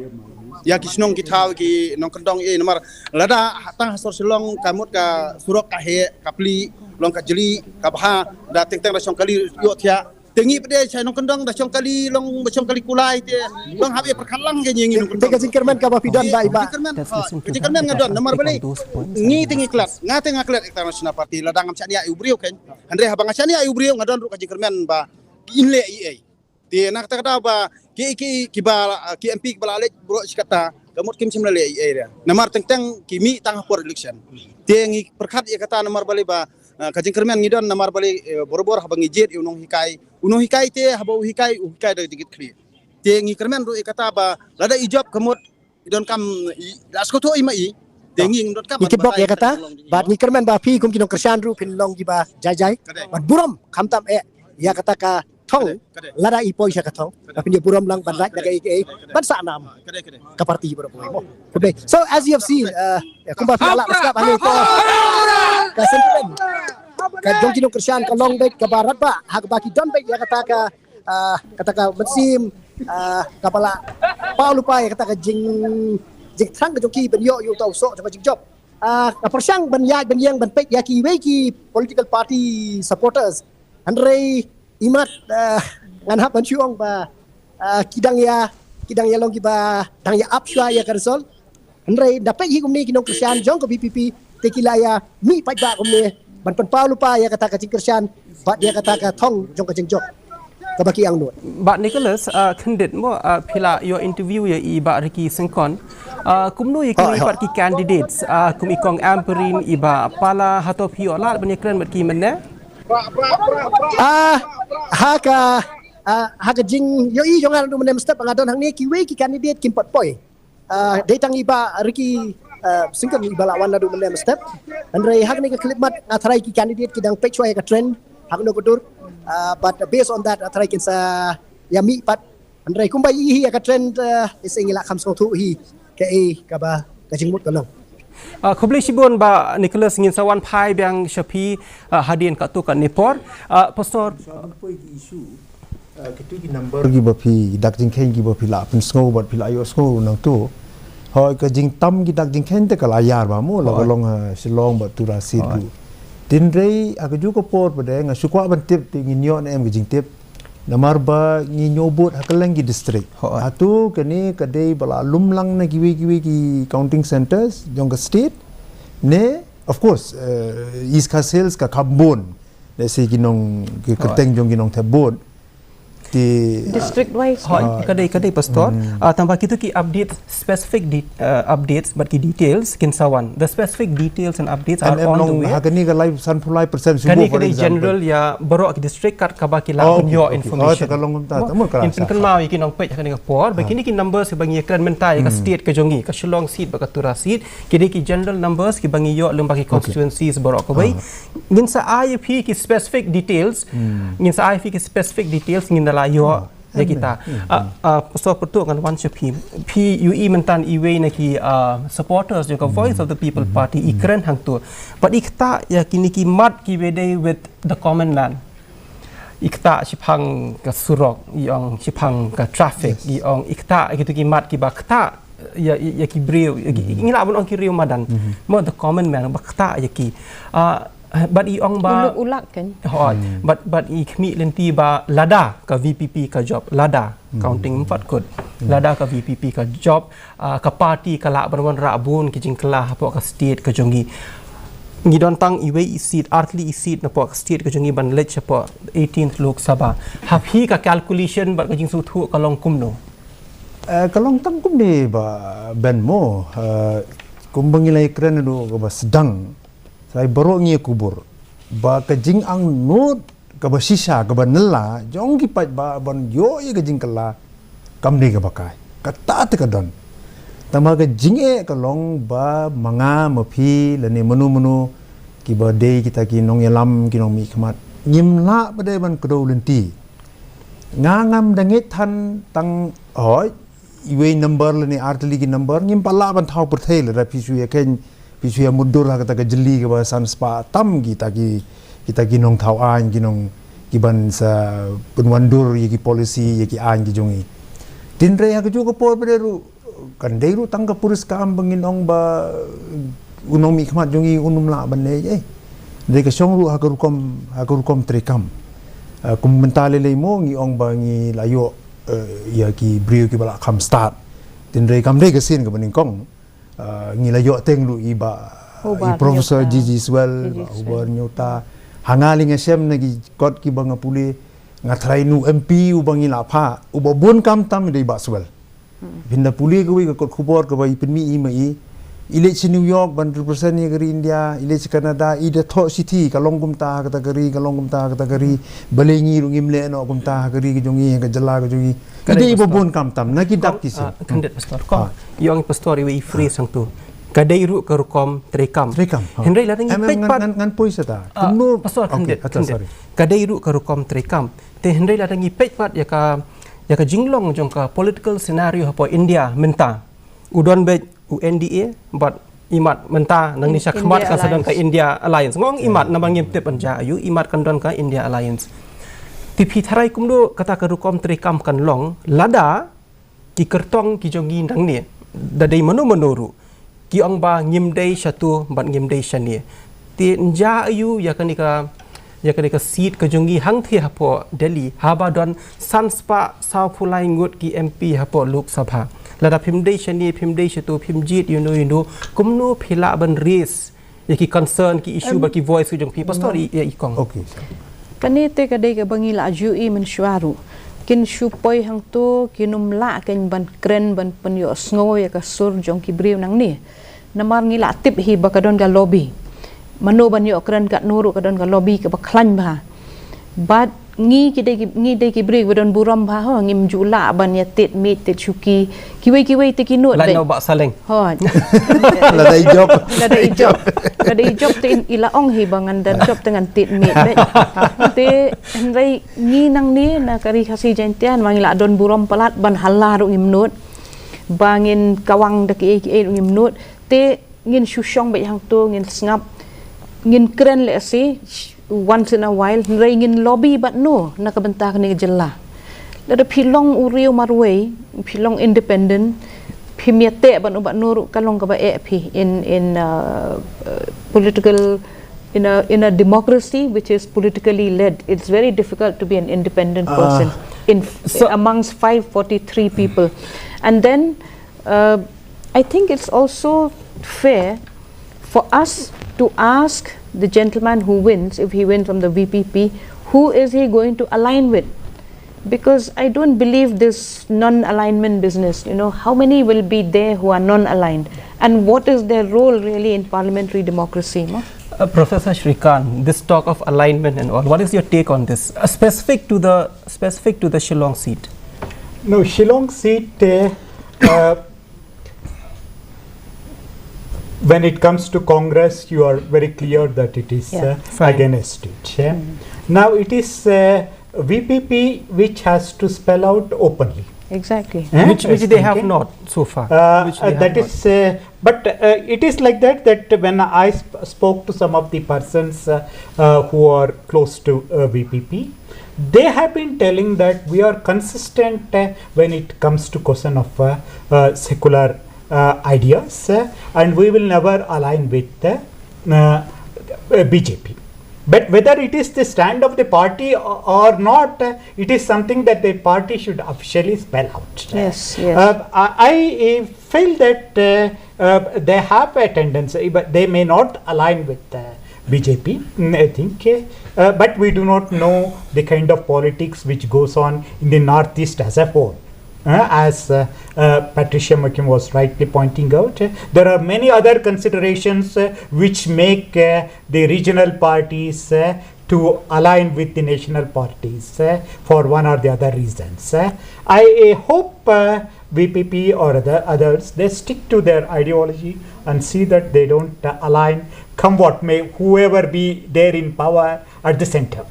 ïa ki shnong ki thaw ki nongkyndong ei, namar lada tang ha sor Shillong ka mut ka surok ka heh, ka plie, long ka jli, ka bha, da teng teng da shong kali ïoh thiah. Te ngi pat de sha nongkyndong da shong kali, long ba shong kali kulai te long hap ïa pyrkhat lang ka ngi ngi nongkyndong. Te ka jingkyrmen kaba phi don ba i Bah. Jingkyrmen, ha, jingkyrmen nga don namar balei ngi te ngi klet, nga te nga klet ïa ka National Party lada ngam shaniah ïa u briew kan. Hynrei haba nga shaniah ïa u briew nga don ruh ka jingkyrmen ba in leh ei ei. Te na kata ka daw ba ki, ki, kiba, ki MP kiba la leit baroh shi katta ka mut kim shym la leh ei ei. Namar teng teng ki mih tang ha por election. Te ngi pyrkhat ïa kata namar balei ba, eh, ka jingkyrmen ngi don namar balei, eh, borabor haba ngi jied ïa u nonghikai. U nonghikai te haba u hikai, u hikai da jingkitkhlieh. Te ngi kyrmen ruh ïa kata ba lada i jop ka mut i donkam i la sngewthuh i ma i. Te ngi donkam i kitbok ïa kata. Bad ngi kyrmen ba phi kum ki nongkyrshan ruh phin long kiba jai jai. Ban burom khamtam eh ïa kata ka thong. Lada i poi sha ka thong, ba phin ïa burom lang ban lait da kaei kaei ban sah nam ka party baroh kawei mo. So as you have seen, uh, kumba phi la sngap hangne to ka sentiment ka jong ki nongkyrshan ka long beit kaba radbah ha kaba ki don beit ïa kata ka, ah, kata ka mynsiem, ah, kaba la paw lypa ïa kata ka jing, jingthrang ka jong ki ban ïoh ïa uta u soh jong ka jingjop. Ah, nga pyrshang ban ïaid ban ïeng ban peit ïa kiwei ki political party supporters. Hynrei imat, ah, ngan hap ban shu ong ba, ah, ki dang ïa, ki dang ïa long kiba dang ïa ap shuwa ïa ka result. Hynrei da peit hi kumne ki nongkyrshan jong ka VPP te ki la ïa mih paidbah kumne ban pynpaw lypa ïa kata ka jingkyrshan bad ïa kata ka thong jong ka jingjop kaba ki angnud. Bah Nicholas, ah, khyndiat mo, ah, phi la ïoh interview ïa i Bah Ricky Syngkon. Ah, kumno ïa kiwei pat ki candidates, ah, kum i Kong Ampareen, i Bah Pala, hato phi ïoh lad ban ïakren bad ki mynne? Ah, ha ka Ah, ha ka jingïohi jong nga naduh mynne mynstep ba nga don hangne, kiwei ki candidate kim pat poi. Ah, dei tang i Bah Ricky, ah, Syngkon i ba la wan naduh mynne mynstep. Hynrei ha kane ka khyllipmat nga tharai ki candidate ki dang peit shuwa ïa ka trend ha kano ka dur. Ah, but based on that nga tharai kin sa ïa mih pat. Hynrei kumba i hi ïa ka trend, ah, i sngi la kham sngewthuh hi kaei kaba ka jingmut ka long. Ah, khublei shibun Bah Nicholas, ngin sa wan phai biang sha phi, ah, hadien katto katne por. Ah, Pastor. Shuwa ban poi ki issue, ah, kitu ki number kiba phi dak jingkheiñ kiba phi la pynsngew bad phi la ïohsngew nangtu. Hooid, ka jingtam ki dak jingkheiñ te ka la ïar bha mo, la ka long ha Shillong bad Tura Seat ruh. Hynrei ha kajuh ka por pat de nga shu kwah ban tip te ngin ïoh ne em ka jingtip. Namar ba ngi ñiew vote ha kylleng ki district. Hooid. Hato kane ka dei ba la lum lang na kiwei kiwei ki counting centres jong ka state? Ne, of course, eh, East Khasi Hills ka kham bun. Let's say ki nong, ki kyrteng jong ki nongthep vote. Te district wise. Hooid, ka dei, ka dei Pastor. Ah, tangba kitu ki update, specific de-, ah, updates bad ki details kin sa wan. The specific details and updates are on the way. Ha kane ka lai sanphew lai percent shu. Kane ka dei general ïa baroh ki district kat kaba ki la pynïoh information. Ka long kumta. Ngin pynkynmaw ïa ki nongpeit ha kane ka por ba kine ki numbers ba ngi ïakren mynta ïa ka state ka jong ngi, ka Shillong seat bad ka Tura seat, ki dei ki general numbers kiba ngi ïoh lyngba ki constituencies baroh kawei. Ngin sa ai ïa phi ki specific details. Ngin sa ai ïa phi ki specific details ngin da la ïoh ïa kita. Ah, ah, Pastor Pyrtuh, ngan wan sha phi. Phi ïohi mynta iwei na ki, ah, supporters jong ka Voice of the People Party i kren hangtu. Bad i ktah ïa kine ki mat kiba dei with the common man. I ktah shaphang ka surok, i ong shaphang ka traffic, i ong i ktah ïa kitu ki mat kiba ktah ïa, ïa, ïa ki briew, ïa ki, ngi lah ban ong ki riew madan. Mo, the common man ba ktah ïa ki. Ah, bad i ong ba u luk u lak kan. Hooid. Bad, bad i khmih lynti ba lada ka V P P ka jop, lada, counting ym pat kut. Lada ka V P P ka jop, ah, ka party ka lah ban wanrah bun ki jingkylla hapoh ka state ka jong ngi. Ngi don tang iwei i seat, artylli i seat napoh ka state ka jong ngi ban leit shapoh eighteenth Lok Sabha. Ha phi ka calculation bad ka jingsngewthuh ka long kumno? Eh, ka long tang kumne Bah Ben mo, eh, kumba ngi la ïakren naduh kaba sdang. Sa i baroh ngi ïa kubur ba ka jingangnud kaba shisha, kaba nylla jong ki paidbah ban ïoh ïa ka jingkylla kam dei kaba kai. Kata te ka don. Tangba ka jingeh ka long ba ma nga ma phi lane mano mano kiba dei kita ki nongïalam, ki nongmihkhmat, ngim lah pat de ban kdew lynti. Nga ngam da ngeit than tang, hooid, iwei number lane artylli ki number, ngim pat lah ban thaw pyrthei lada phi shu ïa kheiñ, phi shu ïa mutdur ha kata ka jylli kaba san spah tam kita ki, kita ki nongthaw aiñ, ki nong, ki ban sa pynwandur ïa ki policy, ïa ki aiñ ki jong ngi. Hynrei ha kajuh ka por pat de ruh, kan dei ruh tang ka puriskam ba ngin ong ba u nongmihkhmat jong ngi un ym lah ban leh ei. Dei ka shong ruh ha ka rukom, ha ka rukom treikam. Ah, kum mynta lei lei mo ngi ong ba ngi la ïoh, eh, ïa ki briew kiba la kham stad. Hynrei kam dei ka sien kaba nyngkong. Ah, ngi la ïoh teng ruh i Bah, i Professor G G Swell, Bah Hubert Nyota. Ha nga lei nga shem na ki kot kiba nga pule, nga tharai nu M P uba ngi la phah, uba bun kam tam dei Bah Swell. Phin da pule kawei ka kot khubor kaba i pynmih i ma i, i leit sha New York ban represent ïa ka ri India, i leit sha Canada, i da thoh shithi, ka long kumta ha kata ka ri, ka long kumta ha kata ka ri. Balei ngi ruh ngim leh noh kumta ha ka ri ka jong ngi, ha ka jylla ka jong ngi. I dei ba bun kam tam na ki dak ki sien. Khyndiat Pastor, kong, i ong Pastor iwei i phrase hangtu. Ka dei ruh ka rukom treikam. Treikam. Hynrei lada ngi peit pat, ngan poi sata. Pastor, khyndiat, khyndiat. Ka dei ruh ka rukom treikam. Te hynrei lada ngi peit pat ïa ka, ïa ka jinglong jong ka political scenario hapoh India mynta. U don beit u N D A bad imat mynta nangne sha khmat kan sa don ka India Alliance. Nga ong imat namar ngim tip ban jia aïu, imat kan don ka India Alliance. Te phi tharai kumno kata ka rukom treikam kan long lada ki kyrtong ki jong ngi nangne, da dei mano mano ruh, ki ong ba ngim dei shatu bad ngim dei shane. Te nja aïu ïa kane ka, ïa kane ka seat ka jong ngi hangtei hapoh Delhi, haba don san spah sawphew lai ngut ki M P hapoh Lok Sabha. Lada phim dei shane, phim dei shatu, phim jied ïano ïano, kumno phi lah ban raise ïa ki concern, ki issue bad ki voice ki jong phi, Pastor, ïa i kong. Kane te ka dei kaba ngi la ju i mynshuwa ruh. Kin shu poi hangto kin ym lah kin ban kren ban pynïohsngew ïa ka sur jong ki briew nangne. Namar ngi la tip hi ba ka don ka lobby. Mano ban ïoh kren katno ruh ka don ka lobby kaba khlaiñ bha. Bad ngi ki dei ki, ngi dei ki briew ba don burom bha ho, ngim ju lah ban ïa tied miej tied shuki. Kiwei kiwei te ki nud. Lait beit. Noh ba saleng. Ho. Lada i jop. Lada i jop. Lada i jop te in, i la ong hi ba ngan da jop te ngan tied miej beit. Te hynrei ngi nangne na ka Ri Khasi Jaiñtia ma ngi la don burom palat ban hala ruh ngim nud. Ba ngin kawang da kiei kiei ruh ngim nud. Te ngin shu shong beit hangto, ngin sngap, ngin kren lehse once in a while, hynrei ngin lobby bad no na ka bynta kane ka jylla. Lada phi long u riew marwei, phi long independent, phim ïateh bad no bad no ruh ka long kaba eh phi in, in uh, uh, political, in a, in a democracy which is politically led, it's very difficult to be an independent Ah. Person in, So amongst five forty-three people. And then uh, I think it's also fair for us to ask the gentleman who wins, if he wins from the V P P, who is he going to align with? Because I don't believe this non-alignment business. You know, how many will be there who are non-aligned? And what is their role really in parliamentary democracy? No? Uh, Professor Shrikant, this talk of alignment and all, what is your take on this? Uh, specific to the specific to the Shillong seat. No, Shillong seat, uh, uh, when it comes to Congress, you are very clear that it is Yeah. uh, Fine. Against it. Yeah? Now it is uh, V P P which has to spell out openly. Exactly. Eh? Which, which they have Okay. Not so far. Uh, Which uh, they that have is, uh, but uh, it is like that, that when I sp- spoke to some of the persons uh, uh, who are close to uh, V P P, they have been telling that we are consistent uh, when it comes to question of uh, uh, secular uh, ideas, uh, and we will never align with uh, uh, B J P. But whether it is the stand of the party or, or not, uh, it is something that the party should officially spell out. Yes, yes. Uh, I, I feel that uh, uh, they have a tendency, but they may not align with uh, B J P, mm, I think. Uh, but we do not know the kind of politics which goes on in the Northeast as a whole. Uh, as uh, uh, Patricia McKim was rightly pointing out, uh, there are many other considerations uh, which make uh, the regional parties uh, to align with the national parties uh, for one or the other reasons. Uh, I uh, hope uh, V P P or the others, they stick to their ideology and see that they don't uh, align, come what may, whoever be there in power at the center.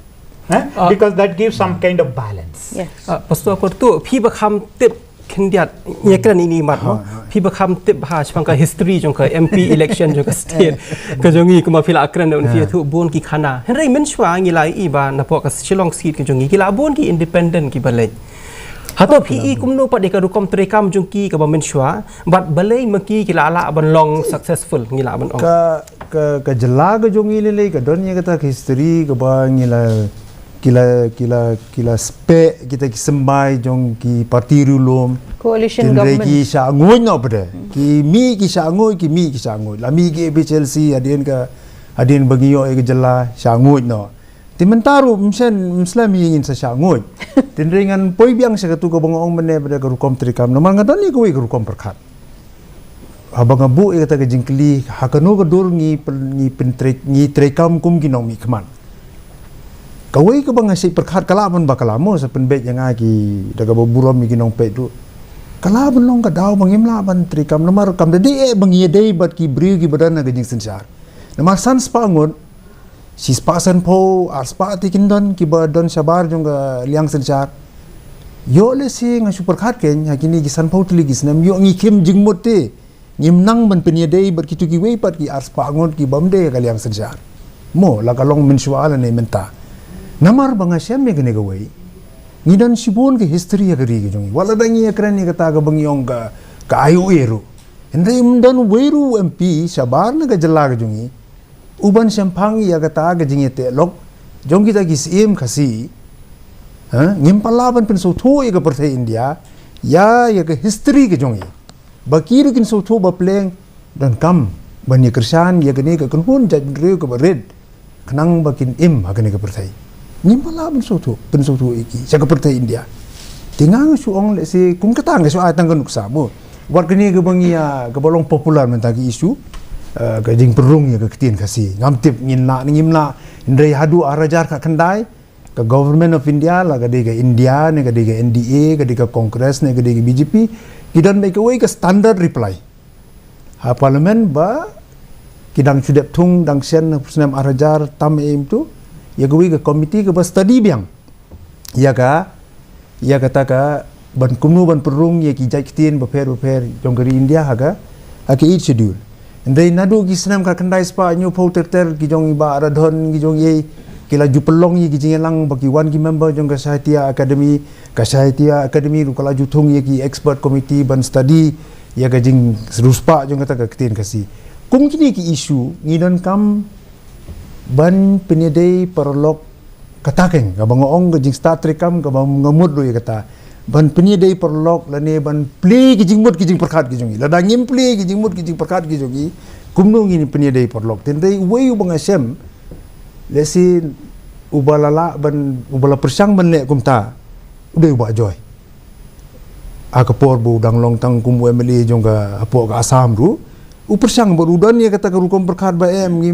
Eh? Uh, Because that gives some kind of balance. Yes. Uh, Pastor Kortu, phi ba kham tip khyndiat ïa kren ini mat mo. Phi ba kham tip ha shpang ka history jong ka M P election jong ka state. Ka jong ngi kumba phi la kren da un phi thu bun ki khana. Hynrei mynshuwa ngi la i ba na pok ka Shillong seat ka jong ngi ki la bun ki independent ki ba leit. Hato phi i kumno pat ïa ka rukom treikam jong ki kaba mynshuwa bad balei ma ki ki la lah ban long successful ngi lah ban ong. Ka ka ka jylla ka jong ngi lei lei ka don ïa kata ka history kaba ngi la ki la ki la ki la speh kita ki symbai jong ki parti riewlum. Coalition Tynrai government. Ki shah nguid noh pat de. Ki mih ki shah nguid, ki mih ki shah nguid. La mih ki A P H L C hadien ka hadien ba ngi ïoh ïa ka jylla shah nguid noh. Te mynta ruh ym shen ym slem hi ngin sa shah nguid. Tynrai ngan poi biang sha katu kaba nga ong mynne pat de ka rukom treikam. Namar nga don ïa kawei ka rukom pyrkhat. Haba nga buh ïa kata ka jingkylli ha kano ka dur ngi pyn- ngi pyntrei ngi treikam kum ki nongmihkhmat. Kawei kaba nga shait pyrkhat ka lah ban ba ka lah mo sa pynbeit ïa nga ki da kaba burom ïa ki nongpeit ruh. Ka lah ban long ka daw ba ngim lah ban treikam namar kam da dei eh ba ngi ïadei bad ki briew kiba don ha ka jingsynshar. Namar san spah ngut, shi spah sanphew, ar spah te kin don kiba don shabar jong ka liang synshar. Ïoh lehse nga shu pyrkhat kein ha kine ki sanphew tylli ki snem ïoh ngi khim jingmut te. Ngim nang ban pynïadei bad kito kiwei pat ki ar spah ngut ki bym dei ha ka liang synshar. Mo la ka long mynshuwa lane mynta. Namar ba nga shem ïa kane kawei. Ngi don shibun ka history ha ka ri ka jong ngi. Wat la da ngi ïakren ïa kata kaba ngi ong ka ka I O A ruh. Hynrei ym don uwei ruh u M P shabar na ka jylla ka jong ngi uban shemphang ïa kata ka jingïateh lok jong kita ki Syiem Khasi. Ha, ngim pat lah ban pynsngewthuh ïa ka pyrthei India ïa ïa ka history ka jong ngi. Ba ki ruh kin sngewthuh ba pleng donkam ban ïa kyrshan ïa kane ka kynhun jaitbynriew kaba rit khnang ba kin im ha kane ka pyrthei. Ngim pat lah ban sngewthuh pynsngewthuh ïa ki sha ka pyrthei India. Te nga nga shu ong lehse kum kata nga shu ai tang ka nuksa mo. Wat kane kaba ngi ïa kaba long popular mynta ka issue, eh, ka jingpynrung ïa ka ktien Khasi. Ngam tip ngin lah ne ngim lah. Hynrei haduh ar hajar khatkhyndai ka Government of India, la ka dei ka India ne ka dei ka N D A, ka dei ka Congress ne ka dei ka B J P, ki don bad kawei ka standard reply ha Parliament ba ki dang shu dep thung dang shen ha snem ar hajar tam em tu, ïa kawei ka committee kaba study biang ïa ka, ïa kata ka ban kumno ban pynrung ïa ki jait ktien bapher bapher jong ka ri India ha ka, ha ka Eighth Schedule. Hynrei naduh ki snem khatkhyndai spah hynñiewphew ter ter, ki jong i Bah Radhon, ki jong i, ki la ju pynlong ïa ki jingïalang ba ki wan ki member jong ka Sahitya Academy, ka Sahitya Academy ruh ka la ju thung ïa ki expert committee ban study ïa ka jingriewspah jong kata ka ktien Khasi. Kum kine ki issue ngi donkam ban pynïadei paralok, kata keiñ kaba nga ong, ka jingstad treikam kaba nga mut ruh ïa kata, ban pynïadei paralok lane ban plie ki jingmut ki jingpyrkhat ki jong ngi. Lada ngim plie ki jingmut ki jingpyrkhat ki jong ngi, kumno ngin pynïadei paralok? Te hynrei uwei uba nga shem, lehse uba la lah ban, uba la pyrshang ban leh kumta, u dei u Bah Joy. Ha ka por ba u dang long tang kum u M L A jong ka hapoh ka Assam ruh, u pyrshang bad u don ïa kata ka rukom pyrkhat ba em, ngi,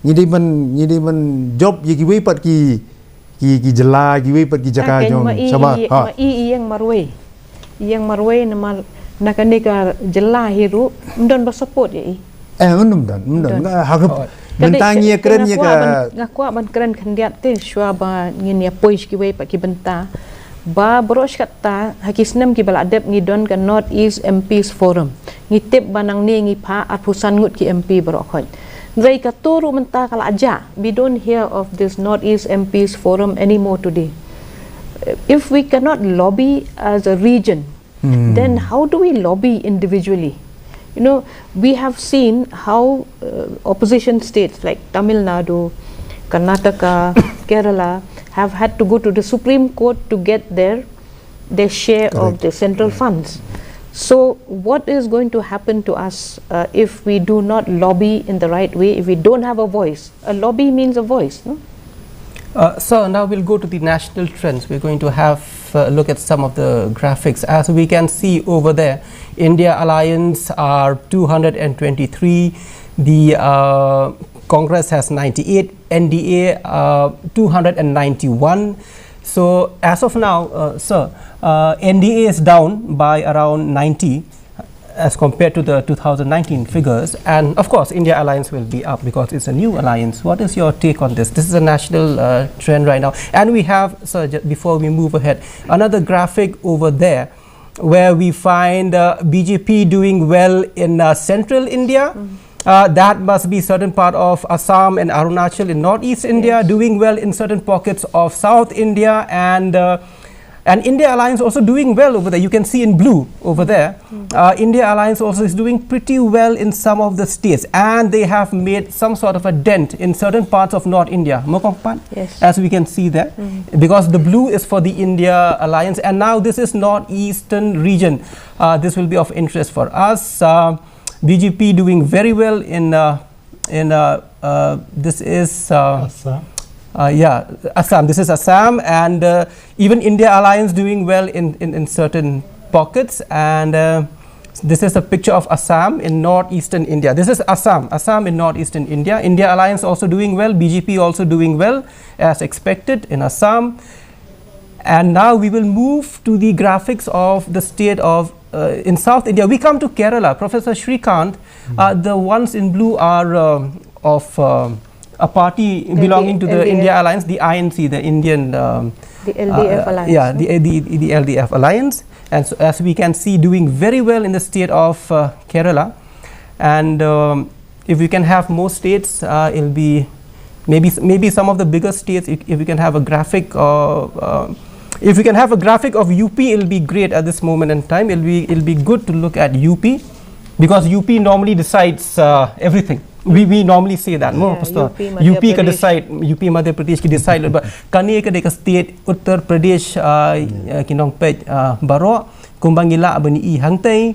ngi dei ban, ngi dei ban jop ïa kiwei pat ki, ki, ki jylla, kiwei pat ki jaka jong, shabar. Ha. Ma i, i, ma i ïeng marwei. Ïeng marwei namar na kane ka jylla hi ruh ym don ba support ïa i. Eh, ym don, ym don. Ym don. Nga, ha ka, mynta ngi ïa kren ïa ka, nga kwah ban, nga kwah ban kren khyndiat te shuwa ba ngin ïa poi sha kiwei pat ki bynta. Ba baroh shi katta ha ki snem kiba la dep ngi don ka North East M Ps Forum. Ngi tip ba nangne ngi phah arphew san ngut ki M P baroh khoit. Hynrei kato ruh mynta ka la jah. We don't hear of this North East M Ps Forum anymore today. If we cannot lobby as a region, then how do we lobby individually? You know, we have seen how uh, opposition states like Tamil Nadu, Karnataka, Kerala have had to go to the Supreme Court to get their their share of the central funds. So, what is going to happen to us uh, if we do not lobby in the right way, if we don't have a voice? A lobby means a voice, no? Uh, so now we'll go to the national trends. We're going to have a look at some of the graphics. As we can see over there, India Alliance are two hundred twenty-three, the uh, Congress has ninety-eight, N D A uh, two hundred ninety-one. So as of now, uh, sir, uh, N D A is down by around ninety as compared to the two thousand nineteen figures, and of course India Alliance will be up because it's a new alliance. What is your take on this? This is a national uh, trend right now, and we have, sir, before we move ahead, another graphic over there where we find uh, B J P doing well in uh, central India. Mm. Uh, that must be certain part of Assam and Arunachal in northeast India, yes, doing well in certain pockets of South India, and uh, and India Alliance also doing well over there. You can see in blue over there. Mm. Uh, India Alliance also is doing pretty well in some of the states, and they have made some sort of a dent in certain parts of North India. Mokokpan, yes, as we can see there, mm, because the blue is for the India Alliance, and now this is northeastern region. Uh, this will be of interest for us. Uh, B J P doing very well in uh, in uh, uh, this is uh, Assam. Uh, yeah, Assam. This is Assam, and uh, even India Alliance doing well in, in, in certain pockets. And uh, this is a picture of Assam in northeastern India. This is Assam, Assam in northeastern India. India Alliance also doing well. B J P also doing well as expected in Assam. And now we will move to the graphics of the state of uh, in South India. We come to Kerala. Professor Srikanth, uh, the ones in blue are um of um a party belonging to the India Alliance, the I N C, the Indian, um, the L D F uh, Alliance, yeah, no? The, the, the L D F Alliance. And so, as we can see, doing very well in the state of uh, Kerala. And um, if we can have more states, uh, it'll be maybe maybe some of the bigger states. If, if we can have a graphic, uh, uh, if we can have a graphic of U P, it'll be great at this moment in time. It'll be it'll be good to look at U P because U P normally decides uh, everything. We we normally say that, no, yeah, Pastor? U P, U P ka decide, U P, Madhya Pradesh ki decide. But kane ka dei ka state Uttar Pradesh, uh, uh, ki nongpeit uh, baroh. Kumba ngi lah ban i hangtei,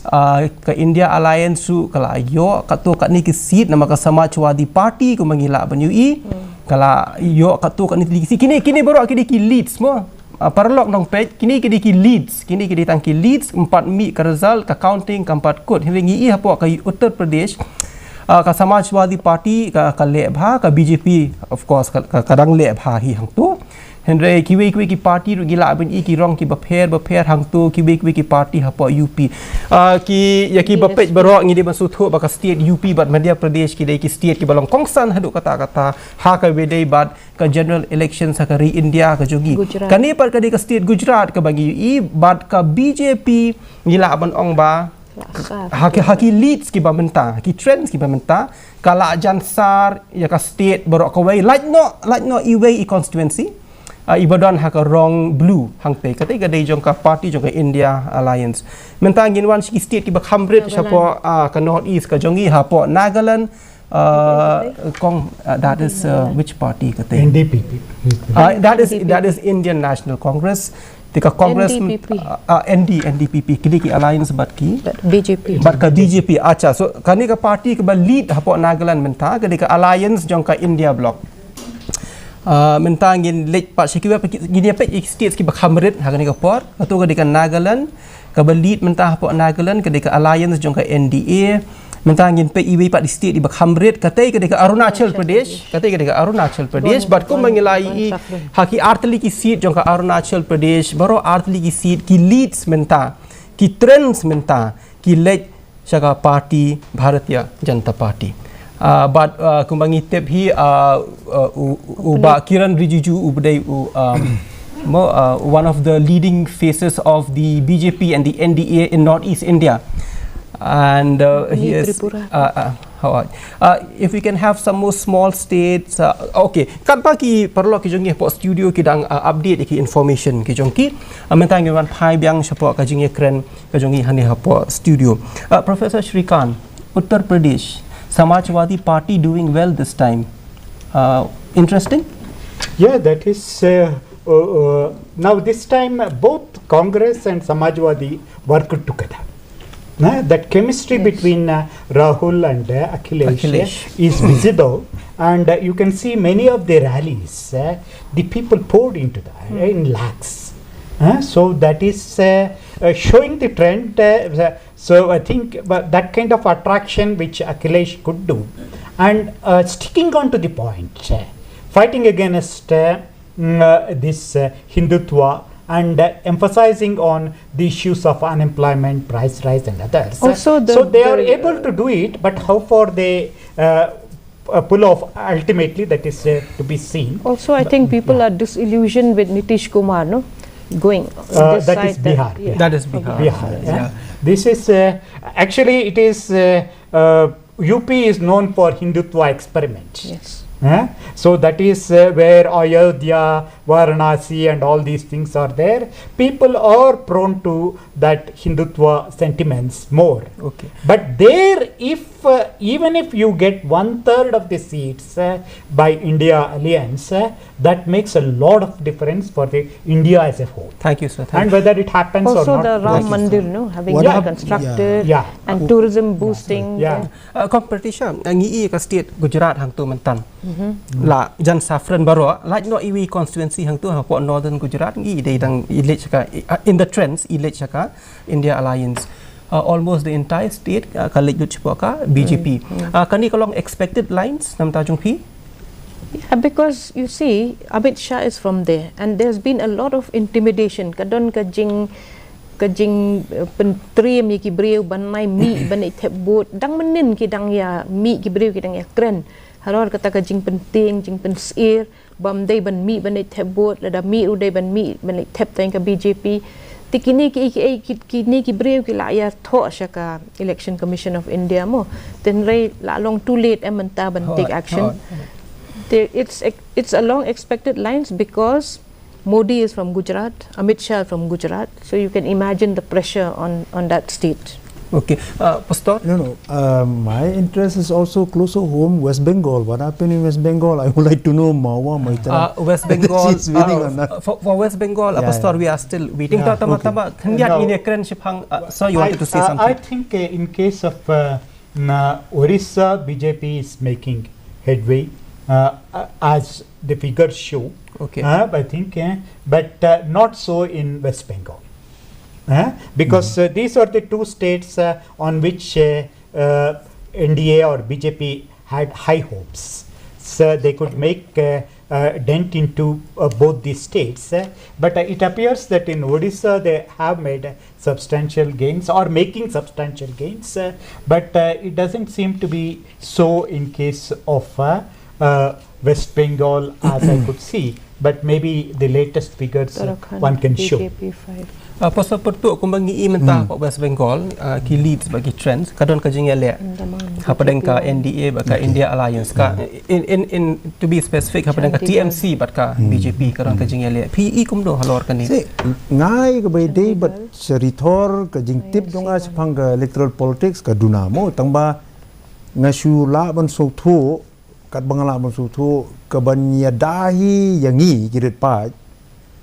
uh, ka India Alliance ruh ka la ïoh katto katne ki seat, namar ka Samajwadi Party kumba ngi lah ban i, hmm, ka la ïoh katto katne ki seat. Kine kine baroh ki dei ki leads mo. Uh, paralok nongpeit, kine ki dei ki leads, kine ki dei tang ki leads, em pat mih ka result, ka counting kam pat kut. Hynrei ngi i hapoh ka Uttar Pradesh, uh, ka Samajwadi Party ka, ka leh bha, ka B J P of course ka, ka, ka dang leh bha hi hangto. Hynrei kiwei kiwei ki party ruh ki lah ban ïoh ki rong kiba pher bapher hangto, kiwei kiwei ki party hapoh U P. Ah, ki, ïa kiba peit baroh ngi dei ban sngewthuh ba ka state U P bad Madhya Pradesh ki dei ki state kiba long kongsan haduh katta katta ha kaba ïadei bad ka general election ha ka ri India ka jong ngi. Kane pat ka dei ka state Gujarat kaba ngi ïohi bad ka B J P ngi lah ban ong ba ha ki, ha ki leads kiba mynta, ha ki trends kiba mynta, ka la jan sar ïa ka state baroh kawei, lait noh, lait noh iwei i constituency. Ah, iba don ha ka rong blue hangtei, katei ka dei jong ka party jong ka India Alliance. Mynta ngin wan sha ki state kiba kham rit shapoh, ah, ka North East ka jong ngi, hapoh Nagaland, ah, kong, ah, that is, uh, which party katei? N D P P. Ah, that is, that is Indian National Congress. Te ka Congress, N D P P. Ah, ah, N D, N D P P, ki dei ki alliance bad ki? B J P. Bad ka B J P. Acha, so kane ka party kaba lead hapoh Nagaland mynta ka dei ka alliance jong ka India Bloc. Ah, mynta ngin leit pat sha kiba, ngin ïa peit ïa ki states kiba kham rit ha kane ka por. Kato ka dei ka Nagaland, kaba lead mynta hapoh Nagaland ka dei ka alliance jong ka N D A. Mynta ngin peit iwei pat i state iba kham rit, katei ka dei ka Arunachal Pradesh, katei ka dei ka Arunachal Pradesh. Bad kumba ngi la ïohi ha ki artylli ki seat jong ka Arunachal Pradesh, baroh artylli ki seat ki leads mynta, ki trends mynta ki leit sha ka party Bharatiya Janata Party. Ah, bad, ah, kumba ngi tip hi, ah, ah, u, u, u Bah Kiren Rijiju u dei u, um, mo, uh, one of the leading faces of the B J P and the N D A in Northeast India. And, uh, he is, uh, uh, how are, uh, if we can have some more small states, uh, okay. Katba ki paralok ki jong ngi hapoh studio ki dang, uh, update ki information ki jong ki. Uh, mynta ngin wan phai biang shapoh ka jingïakren ka jong ngi hangne hapoh studio. Uh, Professor Shrikant, Uttar Pradesh, Samajwadi Party doing well this time. Uh, interesting. Yeah, that is, uh, uh, uh, now this time, uh, both Congress and Samajwadi worked together. Nah, that chemistry between, uh, Rahul and, uh, Akhilesh, Akhilesh. Uh, is visible, and, uh, you can see many of the rallies, uh, the people poured into that, uh, in lakhs. Uh, so that is, uh, uh, showing the trend, uh, the, so I think, but that kind of attraction which Akhilesh could do, and, uh, sticking on to the point, uh, fighting against, uh, mm, uh, this, uh, Hindutva and, uh, emphasizing on the issues of unemployment, price rise, and others. Also, the, so they are able to do it, but how far they, uh, uh, pull off ultimately, that is, uh, to be seen. Also, I think people are disillusioned with Nitish Kumar, no? Going, uh, that is Bihar. Yeah. That is Bihar. Bihar, yeah. This is, uh, actually, it is, uh, uh, U P is known for Hindutva experiment. Yes. Eh? So that is, uh, where Ayodhya, Varanasi, and all these things are there. People are prone to that Hindutva sentiments more. Okay. But there, if, uh, even if you get one third of the seats, uh, by India Alliance, uh, that makes a lot of difference for the India as a whole. Thank you, sir. Thank you. And whether it happens or not, also the Ram Mandir, no, having been constructed, yeah, and tourism boosting. Yeah. Uh, Competition, uh, ngi ïohi ka state Gujarat hangto mynta. La jan safran baroh, lait noh iwei constituency hangto hapoh Northern Gujarat, ngi dei dang i leit sha ka, uh, in the trends, i leit sha ka India Alliance. Uh, almost the entire state, uh, ka leit lut shapoh ka B J P. Uh, kane ka long expected lines namar ta jong phi? Yeah, because you see, Amit Shah is from there, and there's been a lot of intimidation. Ka don ka jing, ka jing, uh, pyntriem ïa ki briew ban ïai mih ban ïai thep vote. Dang mynnin ki dang ïa mih, ki briew ki dang ïa kren halor kata ka jingpyntieng, jingpynsyier. Bym dei ban mih ban ïai thep vote, lada mih ruh dei ban mih ban ïai thep tang ka B J P. Te kine ki, ki, ki, kine ki briew ki la ïathoh sha ka Election Commission of India mo. Te hynrei la long too late em mynta ban take action. Te it's, it's a long expected lines because Modi is from Gujarat, Amit Shah from Gujarat, so you can imagine the pressure on, on that state. Okay, uh, Pastor? No, no. Uh, my interest is also close to home, West Bengal. What happened in West Bengal? I would like to know, Mahua, Maitara. Uh, West Bengal, she's winning, uh, or not? For, for West Bengal, uh, yeah, Pastor, yeah, we are still waiting. Yeah. Tama, okay, tama, khyndiat, no, ngin ïakren shaphang, uh, sir, you wanted to say, uh, something? I think, uh, in case of, uh, na, Orissa, B J P is making headway, uh, uh, as the figures show. Okay. Uh, I think, uh, but, uh, not so in West Bengal. Uh, because, uh, these are the two states, uh, on which, uh, uh, N D A or B J P had high hopes. So they could make, uh, uh, dent into uh, both these states. Uh, but uh, it appears that in Odisha they have made uh, substantial gains or making substantial gains, uh, but uh, it doesn't seem to be so in case of uh, uh, West Bengal, as I could see. But maybe the latest figures uh, Uttarakhand, one can show. B J P five. Uh, pasal pertu kumba ngi i mynta hmm. West Bengal, uh, ki leads bad ki trends, ka don ka jingïaleh. Andaman, hapdeng ka B J P one. N D A bad ka okay. India Alliance ka. Hmm. In, in, in, to be specific, hapdeng ka Chandigarh. T M C bad ka hmm. B J P ka don ka jingïaleh. Phi i kumno halor kane. Si, ngai ka bai dei bad sharithor ka jingtip jong nga shaphang ka electoral politics ka duna mo tang ba nga shu lah ban sngewthuh kat ba nga lah ban sngewthuh ka ban ïada hi ïa ngi ki rit paid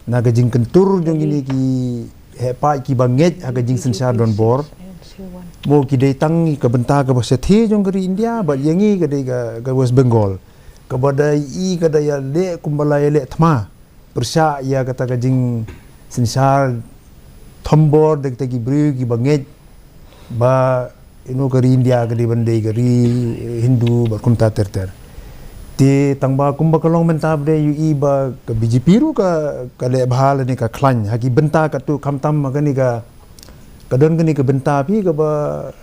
na ka jingkyntur jong kine ki heh paid ki ba ngeit ha ka jingsynshar donbor. Mo ki dei tang ka bynta ka ba shathie jong ka ri India bad ïa ngi ka dei ka, ka West Bengal. Ka ba da i ka da ïaleh kumba la ïaleh thma. Pyrshah ïa kata ka jingsynshar thombor da kita ki briew ki ba ngeit ba ino ka ri India ka dei ban dei ka ri Hindu bad kumta ter ter. Te tang ba kumba ka long mynta ba dei ïohi ba ka B J P ruh ka, ka leh bha lane ka khlaiñ ha ki bynta katto khamtam ha kane ka, ka don kane ka bynta phi ka ba,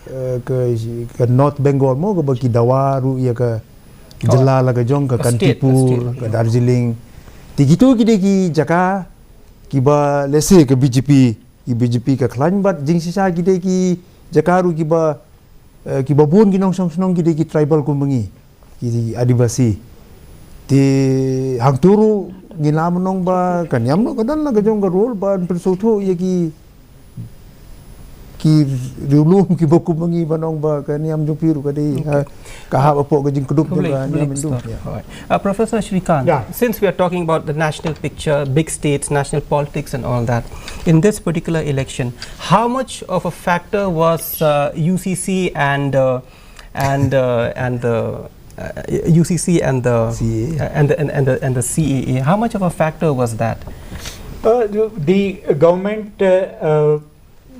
eh, ka, ka North Bengal mo ka ba ki dawa ruh ïa ka jylla la ka jong ka Kantipur, ka Darjeeling. Te kito ki dei ki jaka ki ba lehse ka B J P, ki B J P ka khlaiñ bad jingshisha ki dei ki jaka ruh ki ba, eh, ki ba bun ki nongshong shnong ki dei ki tribal kumba ngi, ki Adivasi. Te hangto ruh ngi la mynno ba ka niam noh ka don la ka jong ka role ban pynsngewthuh ïa ki ki riewlum ki ba kum ngi ba nong ba ka niam jong phi ruh ka dei, okay, ha, ka hap hapoh ka jingkdup jong ka niam Hindu. All right. Uh, Professor Srikanth, yeah, since we are talking about the national picture, big states, national politics and all that, in this particular election, how much of a factor was uh, U C C and uh, and uh, and the uh, U C C and the C A A. Uh, and the and, and the and the C A A. How much of a factor was that? Uh, the, the government uh, uh,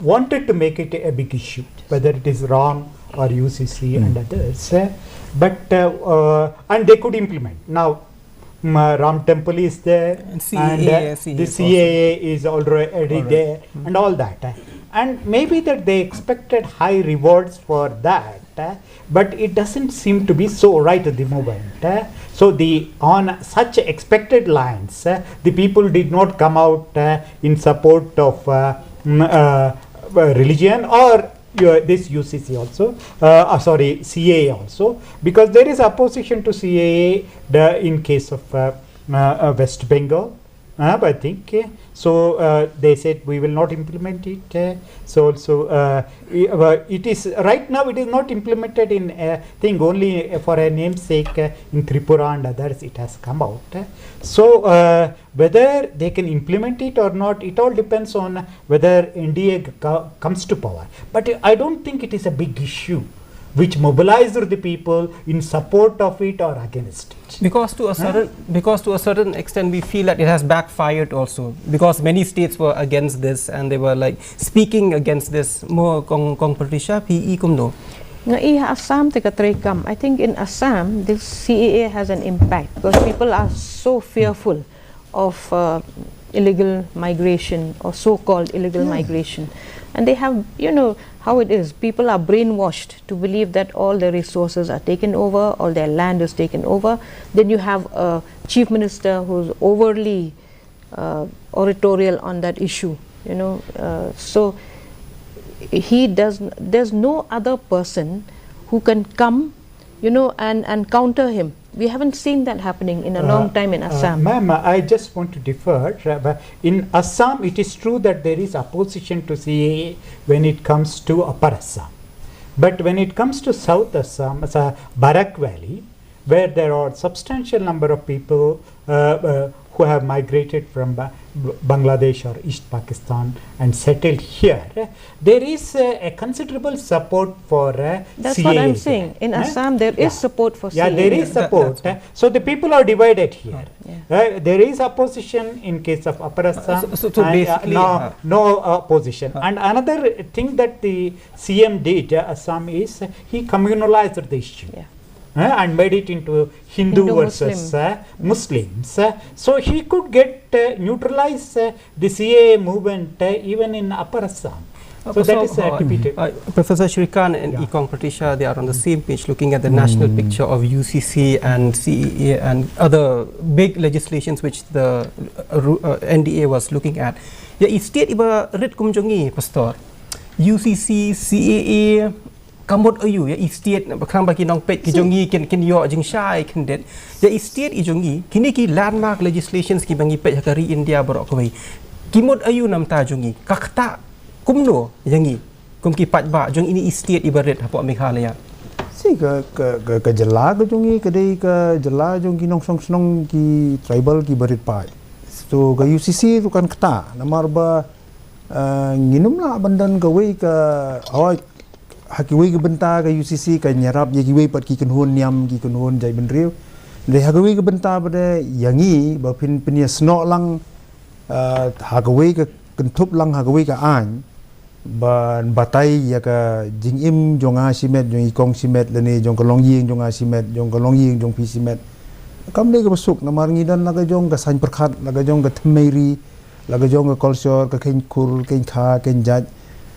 wanted to make it a big issue, whether it is Ram or U C C and others, uh, but uh, uh, and they could implement. Now, mm, uh, Ram Temple is there, and C A A, and uh, C A A the also. C A A is already there, and all that. Uh, and maybe that they expected high rewards for that, uh, but it doesn't seem to be so right at the moment. Uh, so the, on such expected lines, uh, the people did not come out uh, in support of uh, mm, uh, uh, religion or uh, this U C C also, uh, uh, sorry, C A A also, because there is opposition to C A A the, in case of uh, uh, uh, West Bengal. Uh, I think uh, so. Uh, they said we will not implement it. Uh, so also, uh, i- uh, it is right now. It is not implemented in uh, thing only for a namesake uh, in Tripura and others. It has come out. Uh, so uh, whether they can implement it or not, it all depends on whether N D A co- comes to power. But I don't think it is a big issue which mobilized the people in support of it or against it. Because to a certain because to a certain extent we feel that it has backfired also, because many states were against this and they were like speaking against this. Mo kong kong Patricia, phi i kumno? Nga i ha Assam te ka trei kam. I think in Assam this C A A has an impact because people are so fearful of uh, illegal migration or so-called illegal migration. And they have, you know, how it is. People are brainwashed to believe that all their resources are taken over, all their land is taken over. Then you have a chief minister who's overly uh, oratorial on that issue, you know. Uh, so he does. There's no other person who can come, you know, and and counter him. We haven't seen that happening in a long time in Assam. Ma'am, I just want to differ. Uh, but in Assam, it is true that there is opposition to C A A when it comes to Upper Assam. But when it comes to South Assam, as a Barak Valley, where there are substantial number of people uh, uh, who have migrated from Ba- B- Bangladesh or East Pakistan and settled here, there is uh, a considerable support for uh, That's what I'm C A A saying. There. In Assam, there is support for C A A. Yeah, there is support. Uh, so the people are divided here. Uh, there is opposition in case of Upper Assam. So, so, so and, uh, basically, no, uh, no opposition. And another thing that the C M did, uh, Assam, is he communalized the issue. Yeah. uh, and made it into Hindu Hindu versus Muslim. Uh, Muslims. Uh, so he could get uh, neutralize uh, the C A A movement uh, even in Upper Assam. Uh, So that Professor, is uh, uh, defeated. Uh, Professor Shrikant and Yeah. Ikong Patricia, they are on the same page looking at the national picture of U C C and C A A and other big legislations which the uh, ru- uh, N D A was looking at. Ya i state iba rit kum jong i, Pastor. U C C, C A A, ka mut aïu ya i state, ba khlem ba ki nongpeit ki jong i kin kin ïoh jingshai khyndiat. Ya i state i jong i, kine ki landmark legislations kiba ngi peit ha ka ri India baroh kawei. Ki mut aïu namar jong i, ka ktah kumno ïa ngi kum ki paidbah jong ine i state iba rit hapoh Meghalaya. Si ka ka ka, ka jylla ka jong i ka dei ka jylla jong ki nongshong shnong ki tribal kiba rit paid. So ka U C C ruh kan ktah namar ba uh, ngim lah ban don kawei ka, oh, ha kiwei ka bynta ka U C C kan ïarap ïa kiwei pat ki kynhun niam, ki kynhun jaitbynriew. Dei ha kiwei ka bynta pat de ïa ngi ba phin pynïasnoh lang uh, ha kawei ka kynthup lang ha kawei ka aiñ ban batai ïa ka jingim jong nga shimet, jong i kong shimet, lane jong ka longïing jong nga shimet, jong ka longïing jong phi shimet. Kam dei kaba suk namar ngi don la ka jong ka saiñ pyrkhat, la ka jong ka thymmei ri, la ka jong ka culture, ka khein kur, khein kha, khein jait,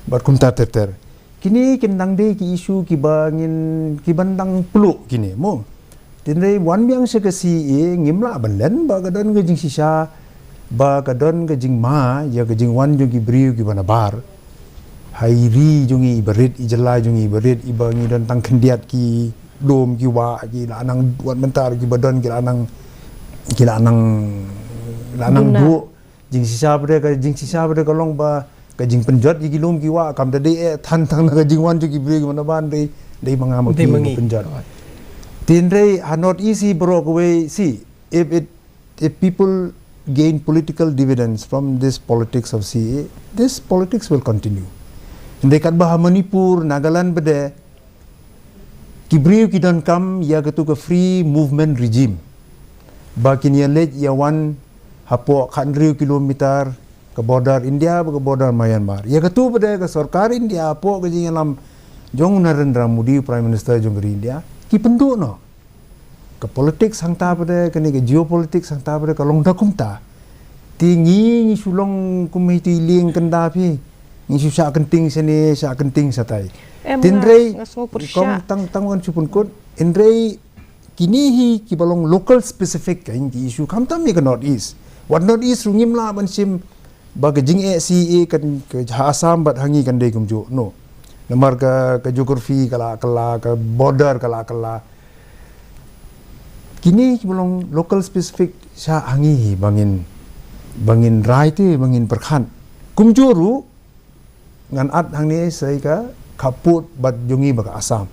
bad kumta ter ter. Kine kin dang dei ki issue kiba ngin, kiban dang pynlut kine mo. Tynrai wan biang sha ka C A A ngim lah ban len ba ka don ka jingshisha, ba ka don ka jingma ïa ka jingwan jong ki briew kiba nabar. Ha i ri jong i iba rit, i jylla jong i iba rit, iba ngi don tang khyndiat ki lum ki wah, ki la nang wat mynta kiba don ki la nang, ki la nang, la nang Guna. Duh. Jingshisha pat de ka, jingshisha pat de ka long ba ka jingpynjot ïa ki lum ki wah kam da dei eh than tang na ka jingwan jong ki briew kiba nabar, dei, dei ma nga ma phi ka pynjot. Tynrai ha North East i baroh kawei si, if it, if people gain political dividends from this politics of C A A, this politics will continue. Hynrei katba ha Manipur, Nagaland pat de, ki briew ki donkam ïa katu ka free movement regime. Ba kin ïa leit ïa wan hapoh khathynriew kilometer ka border India bad ka border Myanmar. Ïa katu pat de ka sorkar India hapoh ka jingïalam jong u Narendra Modi, Prime Minister jong ka ri India, ki pynduh noh. Ka politics hangta pat de, kane ka geopolitics hangta pat de ka long da kumta. Te ngi, ngi shu long kum hi te i lieng kynda phi. Ngi shu shah kynting shane, shah kynting shatai. Em, nga, tynrai nga sngewpyrshah. Kong tang, tang wan shu pynkut. Hynrei kine hi kiba long local specific ka ïing ki issue khamtam ïa ka North East. Wat North East ruh ngim lah ban shim ba ka jingeh C A A kan, ka ha Assam bad ha ngi kan dei kumjuh. No. Namar ka, ka geography ka la kylla, ka border ka la kylla. Kine kiba long local specific sha ha ngi hi ba ngin, ba ngin rai te, ba ngin pyrkhat. Kumjuh ruh ngan ap hangne sa ka khappud bad jong ngi bad ka Assam.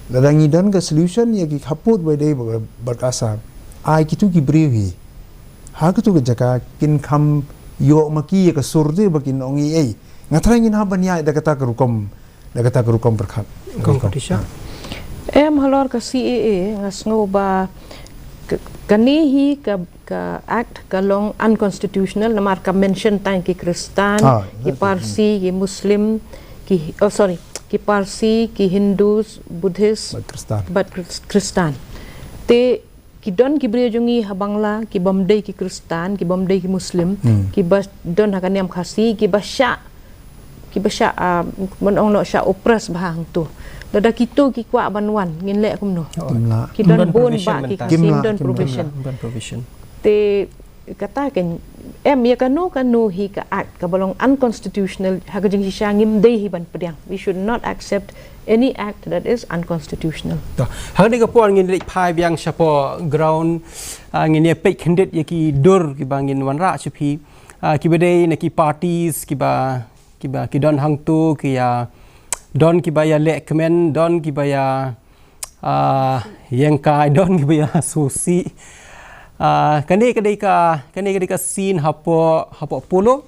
Lada ngi don ka solution ïa ki khappud ba dei bad, bad ka Assam. Ai kitu ki briew hi ha katu ka jaka kin kham ïoh ma ki ïa ka sur te ba kin ong ei ei. Nga tharai ngin hap ban ïaid da kata ka rukom, da kata ka rukom pyrkhat. Kong Patricia. Em, halor ka C A A nga sngew ba ka, kane hi ka, ka act ka long unconstitutional namar ka mention tang ki Khristan, ah, ki Parsi, ki Muslim, ki, oh sorry, ki Parsi, ki Hindus, Buddhist, bad Khristan. Bad Khris-, Khristan. Te ki don ki briew jong ngi ha Bangla, ki bym dei ki Khristan, ki bym dei ki Muslim, hmm, ki ba don ha ka niam Khasi, ki ba shah, ki ba shah, ah, ban ong noh shah oppress bha hangtu. Lada kito ki kwah ban wan, ngin leh kumno? Oh. Kim lah. Ki don bun ba ki Khasi, kim lah, don provision. Kim lah, kim lah. Don provision. Te kata kan, em, ïa kano kano hi ka act kaba long unconstitutional, ha ka jingshisha ngim dei hi ban pdiang. We should not accept any act that is unconstitutional. To, hangne ka por ngin leit phai biang shapoh ground, ah, ngin ïa peit khyndiat ïa ki dur kiba ngin wanrah sha phi, ah, kiba dei na ki parties kiba, kiba ki don hangtu, ki ïa don kiba ïa lehkmen, don kiba ïa, ah, ïeng kai, don kiba ïa sngewsih. Ah, kane ka dei ka, kane ka dei ka scene hapoh, hapoh Polo.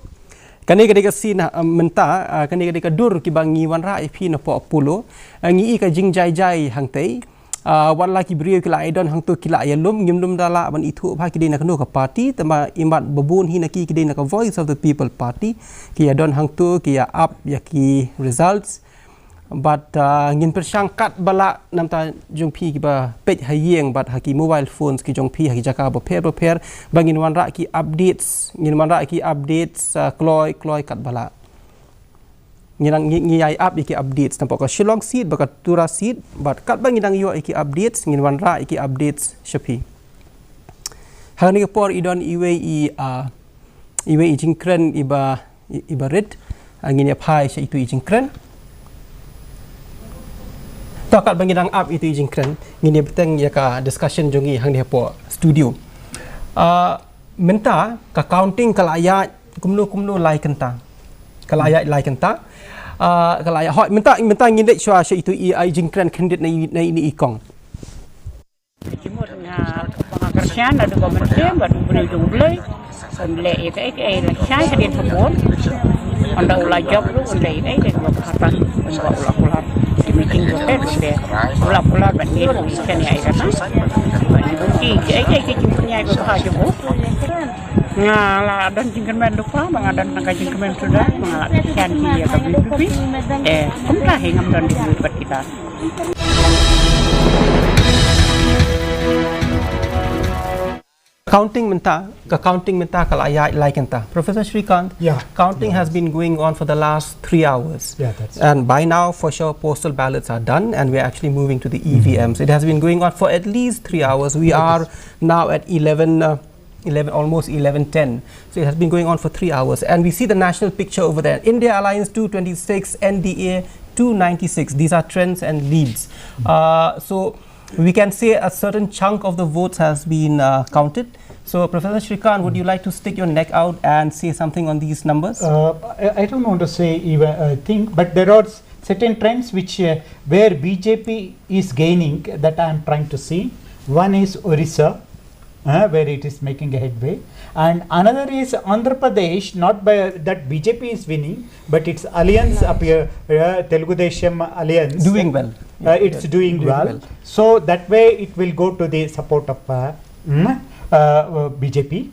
Kane ka dei ka scene, ah, mynta, ah, kane ka dei ka dur kiba ngi wanrah ïa phi napoh Polo. Ah, ngi i ka jingjai jai hangtei. Ah, wat la ki briew ki la ïa don hangtu ki la ïa lum, ngim lum da lah ban ithuh ba ki dei na kano ka party, tangba imat babun hi na ki ki dei na ka Voice of the People Party. Ki ïa don hangtu ki ïa ap ïa ki results. Bad, ah, ngin pyrshang kat ba lah namar jong phi kiba peit ha ïing bad ha ki mobile phones ki jong phi ha ki jaka bapher bapher ba ngin wanrah ki updates, ngin wanrah ki updates, ah, kloi kloi kat ba lah. Ngi dang ngi, ngi ai ap ïa ki updates napoh ka Shillong seat bad ka Tura seat, bad kat ba ngi dang ïoh ïa ki updates ngin wanrah ïa ki updates sha phi. Ha kane ka por i don iwei i, ah, iwei i jingkren iba, i, iba rit, ah, ngin ïa phai sha itu i jingkren. To kat ba ngi dang ap itu i jingkren ngin ïa bteng ïa ka discussion jong ngi hangne hapoh studio. Ah, mynta ka counting ka la ïaid kumno kumno lai kynta. Ka la ïaid lai kynta. Ah, ka la ïaid hoi mynta, mynta ngin leit shuwa sha itu i, i jingkren khyndiat na i, na i, na i kong. Jingmut nga, nga kyrshan naduh ka mynsiem bad u briew jong U Blei. Un leh ïa kaei kaei la shai hadien ka bor. Ynda u la jop ruh un leh ïa kaei kaei kaba bha, un ba u la kular. Ki meeting jong te ruh te u la kular bad ngi ruh ngi shan ïa ïa kata. Bad ngi ruh ki kaei kaei ki jingpynïaid ba bha jong u. Nga la don jingkyrmen lypa ba nga don tang ka jingkyrmen suda ba nga la kyrshan ki ïa ka V P P. Eh, kumta hi ngam don jingmut bad kita. Counting mynta, ka counting mynta ka la ïaid lai kynta. Professor Srikanth, yeah, counting has been going on for the last three hours. Yeah, that's and by now, for sure, postal ballots are done and we're actually moving to the E V Ms. It has been going on for at least three hours. We are now at eleven, uh, eleven, almost eleven ten. So it has been going on for three hours. And we see the national picture over there. India Alliance two twenty-six, N D A two ninety-six. These are trends and leads. Uh, so we can say a certain chunk of the votes has been, uh, counted. So, Professor Srikanth, would you like to stick your neck out and say something on these numbers? Uh, I, I don't want to say even a thing, but there are certain trends which, uh, where B J P is gaining that I am trying to see. One is Orissa, uh, where it is making a headway, and another is Andhra Pradesh. Not by that B J P is winning, but its alliance up here, uh, Telugu Desam alliance, doing well. Uh, it's doing well. So that way it will go to the support of, uh, mm, uh, uh, B J P.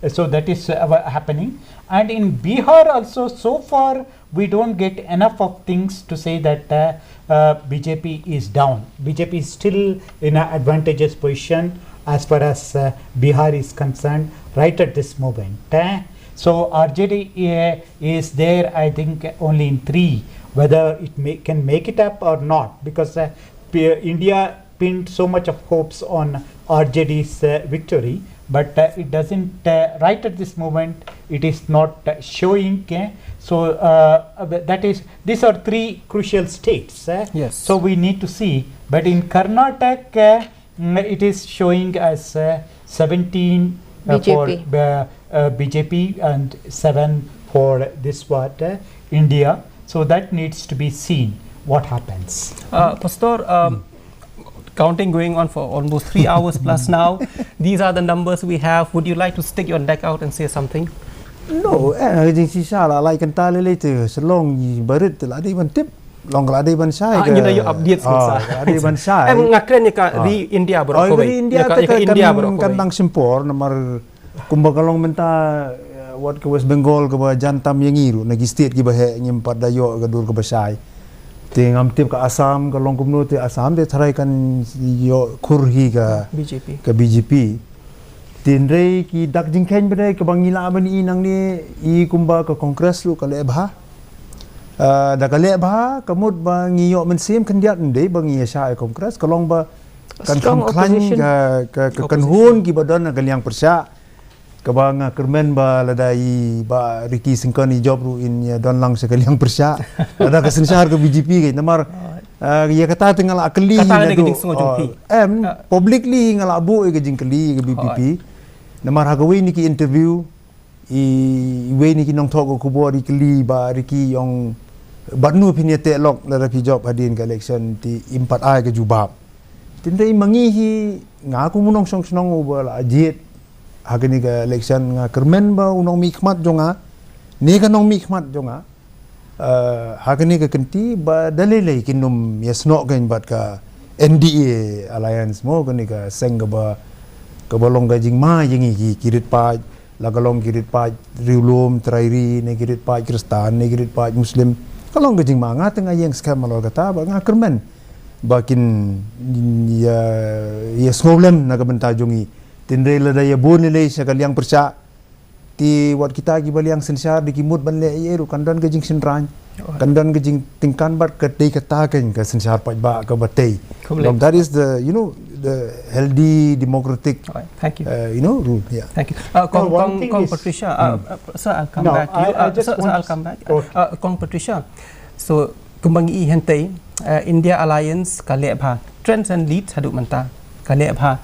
So that is, uh, happening. And in Bihar also, so far we don't get enough of things to say that, uh, uh, B J P is down. B J P is still in an advantageous position as far as, uh, Bihar is concerned right at this moment. Eh? So R J D, uh, is there, I think, only in three. Whether it may, can make it up or not, because, uh, P- India pinned so much of hopes on R J D's, uh, victory, but, uh, it doesn't, uh, right at this moment. It is not, uh, showing. Eh? So, uh, uh, that is, these are three crucial states. Eh? Yes. So we need to see. But in Karnataka, uh, mm, it is showing as, uh, seventeen, uh, for B J P. Uh, uh, B J P and seven for this what, uh, India. So that needs to be seen what happens. Uh, Pastor, um, counting going on for almost three hours plus now. These are the numbers we have. Would you like to stick your neck out and say something? No, eh, jing shisha la lai kynta lei lei te, shalong i barit la dei ban tip. Long ka la dei ban shai. Ah, ka ngi na ïoh updates, ah, sa. Ka la dei ban shai. Em, nga kren ïa ka, ah, ri India baroh. Oh, kawei. Ri India. Ïa ka, te ïa ka kan, India baroh kan kawei. Tang shim por namar kumba ka long mynta, eh, wat ka West Bengal kaba jan tam ïa ngi ruh na ki state kiba heh ngim pat da ïoh ka dur kaba shai. Te ngam tip ka Assam ka long kumno, te Assam te tharai kan ïoh khur hi ka B J P. Ka B J P. Tynrai ki dak jingkheiñ ba dei kaba ngi lah ban i nangne, i kumba ka Congress ruh ka leh bha. Ah, da ka leh bha ka mut ba ngi ïoh mynsiem khyndiat, ym dei ba ngi ïa shah ïa Congress, ka long ba kan kham khlaiñ ka, ka, ka kynhun kiba don na ka liang pyrshah. Kaba nga kyrmen ba lada i Bah Ricky Syngkon i jop ruh in ïa don lang sha ka liang pyrshah. Lada ka synshar ka B J P ka namar, ah, ïa kata te nga la kylli naduh, oh, em, publicly nga la buh ïa ka jingkylli ïa ka V P P. Namar ha kawei na ki interview, i, iwei na ki nongthoh ka khubor i kylli Bah Ricky, ong, bad nu phin ïa teh lok lada phi jop hadien ka election, te im pat ai ka jubab. Tynrai ma ngi hi, nga kum u nongshong shnong uba la jied ha kane ka election, nga kyrmen ba u nongmihkhmat jong nga, ne ka nongmihkhmat jong nga, eh, ha kane ka kynti ba da lei lei kin ym ïa snoh kein bad ka N D A alliance mo, kane ka seng kaba, kaba long ka jingma ïa ngi ki, ki rit paid, la ka long ki rit paid riewlum, trai ri, ne ki rit paid Khristan, ne ki rit paid Muslim. Ka long ka jingma, nga te nga ïeng skhem halor kata, ba nga kyrmen ba kin ïa, ïa sngewlem na ka bynta jong ngi. Tynrai lada ïa bun lei lei sha ka liang pyrshah, te wat kita kiba liang synshar de ki mut ban leh ei ei ruh, kan don ka jingshynrang, kan don ka jingtyngkan, bad ka dei kata kein ka synshar paidbah kaba tei. Khublei. Long, that is the, you know, the healthy democratic, All right. Thank you. uh, you know, rule. Yeah. Thank you. Uh, Kong, No, one Kong, thing Kong is Patricia, uh, Hmm. uh, sir, I'll come No, back to I, you. I Uh, just sir, sir, want I'll to come back. Okay. Uh, Kong Patricia. So, kumba ngi i hynrei, uh, India Alliance ka leh bha. Trends and leads haduh mynta ka leh bha.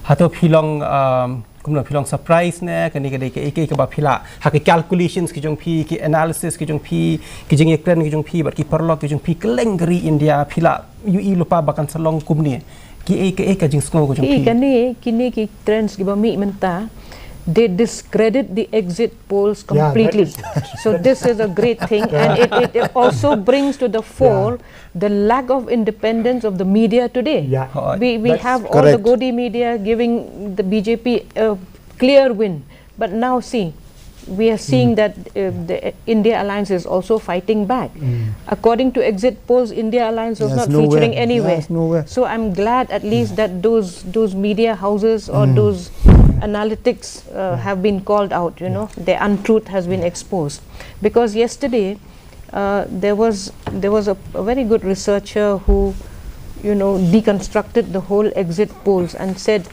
Hato phi long, um, kumno phi long surprise ne, kane ka dei ka, ka, kaba phi la ha ki calculations ki jong phi, ki analysis ki jong phi, ki jingïakren ki jong phi, bad ki paralok ki jong phi, kylleng ka ri India phi la ïohi lypa ba kan sa long kumne. Ki ei, ki ei ka jingsngew ka jong Ki phi. Kane, kine ki trends kiba mih mynta, they discredit the exit polls Yeah, that completely. is So this is a great thing, and it, it, it also brings to the fore the lack of independence of the media today. Yeah. Hooid. We, we That's have all the Correct. Godi media giving the B J P a clear win, but now see, we are seeing Mm. that uh, the India Alliance is also fighting back. Mm. According to exit polls, India Alliance was Yeah, it's not nowhere. featuring Yeah, anywhere. It's nowhere. So I'm glad at least Yeah. that those those media houses or Mm. those analytics uh, Yeah. have been called out. You Yeah. know, the untruth has been Yeah. exposed, because yesterday uh, there was there was a, a very good researcher who, you know, deconstructed the whole exit polls and said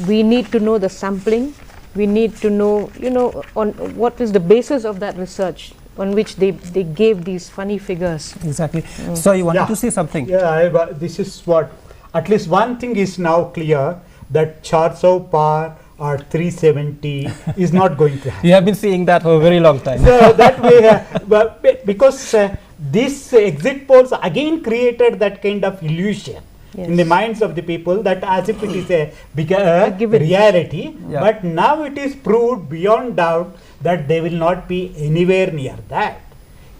we need to know the sampling, we need to know, you know, on what is the basis of that research on which they, they gave these funny figures. Exactly. So you wanted Yeah. to say something? Yeah, I, wa- this is what, at least one thing is now clear, that four so par or three seventy is not going to happen. You have been saying that for a very long time. So that way, uh, but be- because uh, these exit polls again created that kind of illusion in the Yes. minds of the people, that as if it is a big uh, A given. reality, Yeah. but now it is proved beyond doubt that they will not be anywhere near that.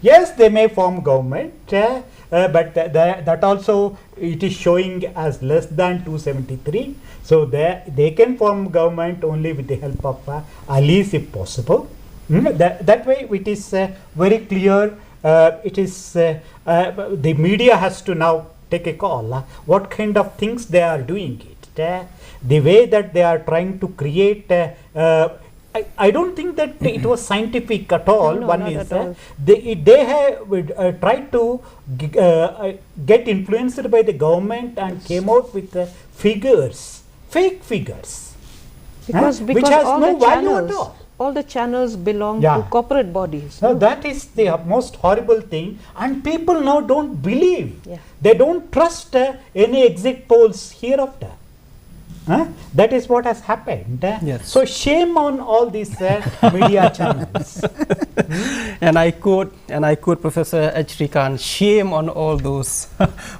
Yes, they may form government, uh, uh, but th- th- that also it is showing as less than two seventy-three. So they, they can form government only with the help of uh, allies if possible. Hmm, That, that way it is uh, very clear. Uh, it is uh, uh, the media has to now take a call. Uh, what kind of things they are doing it? Uh, the way that they are trying to create uh, uh, I, I don't think that it was scientific at all. No, One not is at uh, all. they they have uh, tried to g- uh, uh, get influenced by the government and came out with uh, figures, fake figures, Because, huh? Which because has all no the value channels, at all. All the channels belong Yeah. to corporate bodies. No, that is the most horrible thing, and people now don't believe. Yeah. They don't trust uh, any exit polls hereafter. Huh? That is what has happened. Uh, Yes. So shame on all these uh, media channels. And I quote, and I quote Professor H. Srikanth, shame on all those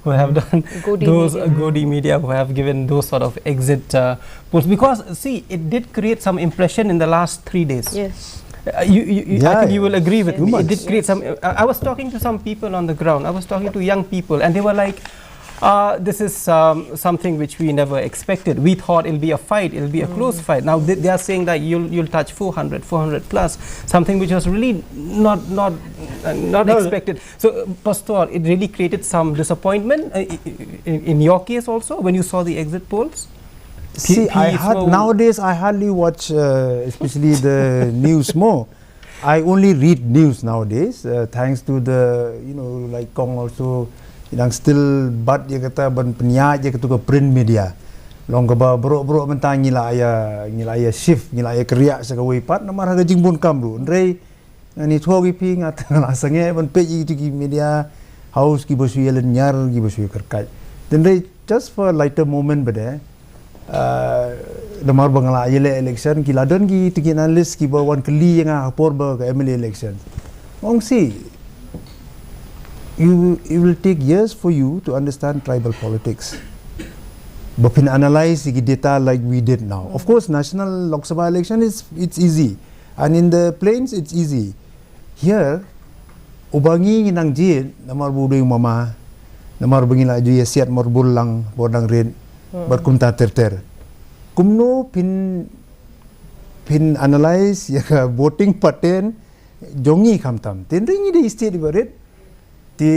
who have done Godi those media. uh, Godi media who have given those sort of exit uh, polls, because see, it did create some impression in the last three days. Yes. Uh, you, you, you, I Yeah, think you yeah. will agree with Yes. me. It did Yes. create some. Uh, I was talking to some people on the ground. I was talking to young people, and they were like, uh, "This is um, something which we never expected. We thought it'll be a fight, it'll be a close fight. Now they, they are saying that you'll you'll touch four hundred, four hundred plus, something which was really not not uh, not No, expected." So, uh, Pastor, it really created some disappointment uh, i- i- in, in your case also when you saw the exit polls. See, P- I hard PSO. Nowadays I hardly watch, uh, especially the news more. I only read news nowadays, uh, thanks to the, you know, like Kong also, you know, still, but ïa kata ban pynïaid ïa kata ka print media. Long kaba bro bro mynta ngi la ïa, ngi la ïa shift, ngi la ïa keriak sa kawei pat namar ha ka jingbun kam ruh. Hynrei ngan ïathuh ïa phi, nga tang la sangeh ban peit ïa ki media house kiba shu ïa lynñiar, kiba shu ïa kyrkait. Hynrei just for a lighter moment ba de, uh, namar ba nga la ïaleh election, ki la don ki tiki analyst kiba wan kylli ïa nga ha por ba ka M L A election. Ong si, you, it will take years for you to understand tribal politics. Ba phin analyze ki data like we did now. Of course, national Lok Sabha election is, it's easy, and in the plains it's easy. Here, uba ngi ngi nang jied namar ba u dei u mama, namar ba ngi la ju ïa siat marbul lang bor dang rit, bad kumta ter ter. Kumno phin, phin analyze ïa ka voting pattern jong ngi khamtam? Hynrei ngi dei state ba rit. Te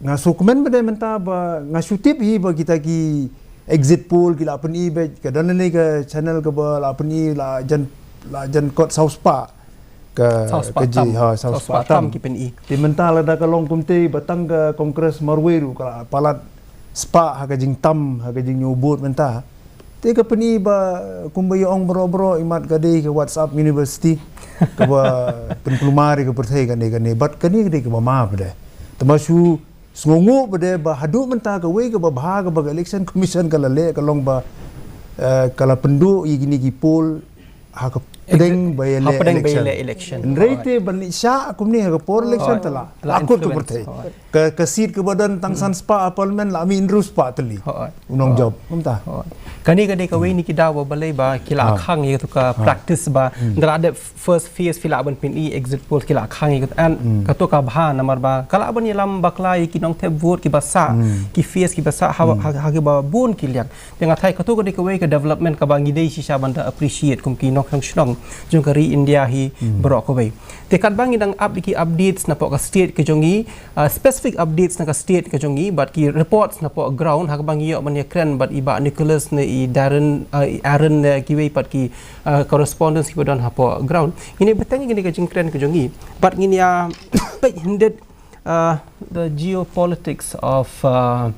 nga sngewkmen pat de mynta ba nga shu tip hi ba kita ki exit poll ki la pyni ba ka don ne ka channel kaba la pyni la jan, la jan kot saw spah ka, saw spah ka ji, tam. Ha, saw spah tam ki pyni. Te mynta lada ka long kumte ba tang ka Congress marwei ruh ka la palat spah ha ka jingtam, ha ka jingñiew vote mynta. Te ka pyni ba kumba ïa ong bro bro imat ka dei ka WhatsApp University kaba pynkulmar ïa ka pyrthei kane kane, bad kane ka dei kaba ma pat de. Te ma shu sngewnguh pat de ba haduh mynta kawei kaba bha kaba ka Election Commission ka la leh ka long ba, eh, ka la pynduh ïa kine ki poll ha ka pdeng ba ïa leh election. Hapdeng ba ïa leh election. Hynrei te ban leit shah kumne ha ka por election te la, la kut ka pyrthei. Ka, ka seat kaba don tang san spah ha parliament la mih hynriew spah tylli. U nongjop kumta. Kane ka dei kawei na ki daw ba balei ba ki la khang ïa ka practice ba da la dep first phase phi lah ban pyni exit poll ki la khang ïa ka, and kato ka bha namar ba ka lah ban ïalam bakla ïa ki nongthep vote kiba sah, ki phase kiba sah ha, ha, ha kiba bun ki liang. Te nga tharai kato ka dei kawei ka development kaba ngi dei shisha ban da appreciate kum ki nongshong shnong jong ka ri India hi baroh kawei. Te katba ngi dang ap ïa ki updates napoh ka state ka jong ngi, uh, specific updates na ka state ka jong ngi, bad ki reports napoh ground, ha kaba ngi ïoh ban ïakren bad i Bah Nicholas ne i Darren, uh, i Aaron ne kiwei pat ki, uh, correspondents kiba don hapoh ground. Ngin ïa bteng ïa kane ka jingkren ka jong ngi. Bad ngin ïa peit hynrei uh, the geopolitics of, uh,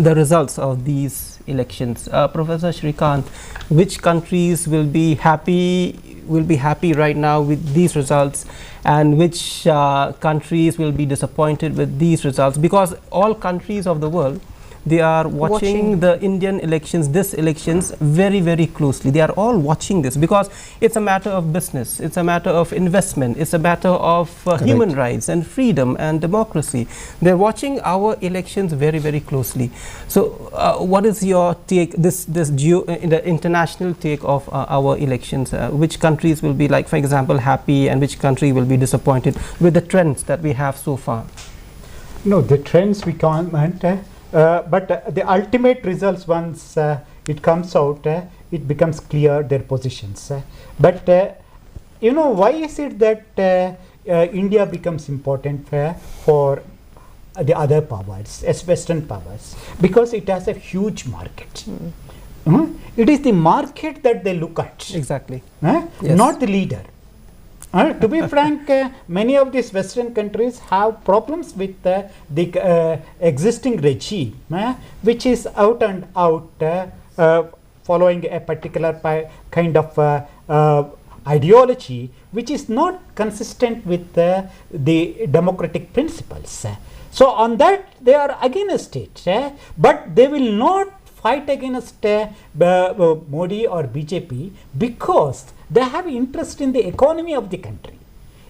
the results of these elections. Uh, Professor Srikanth, which countries will be happy, will be happy right now with these results, and which, uh, countries will be disappointed with these results? Because all countries of the world, they are watching the Indian elections, this elections, very, very closely. They are all watching this because it's a matter of business, it's a matter of investment, it's a matter of, uh, human rights and freedom and democracy. They're watching our elections very, very closely. So, uh, what is your take, this, this geo, uh, in the international take of, uh, our elections? Uh, which countries will be, like, for example, happy, and which country will be disappointed with the trends that we have so far? No, the trends we can't, uh, uh, but, uh, the ultimate results, once, uh, it comes out, uh, it becomes clear their positions. Uh, but, uh, you know, why is it that, uh, uh, India becomes important for, for the other powers, as Western powers? Because it has a huge market. Hmm? It is the market that they look at. Exactly. Eh? Yes. Not the leader. Uh, to be frank, uh, many of these Western countries have problems with, uh, the, uh, existing regime, uh, which is out and out, uh, uh, following a particular pi-, kind of, uh, uh, ideology which is not consistent with, uh, the democratic principles. So on that, they are against it, uh, but they will not fight against, uh, uh, Modi or B J P because they have interest in the economy of the country.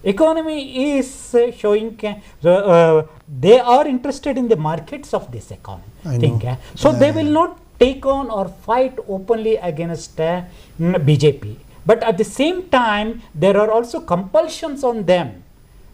Economy is, uh, showing, uh, uh, they are interested in the markets of this economy. I know. Think, uh, so they will not take on or fight openly against, uh, mm, B J P. But at the same time, there are also compulsions on them,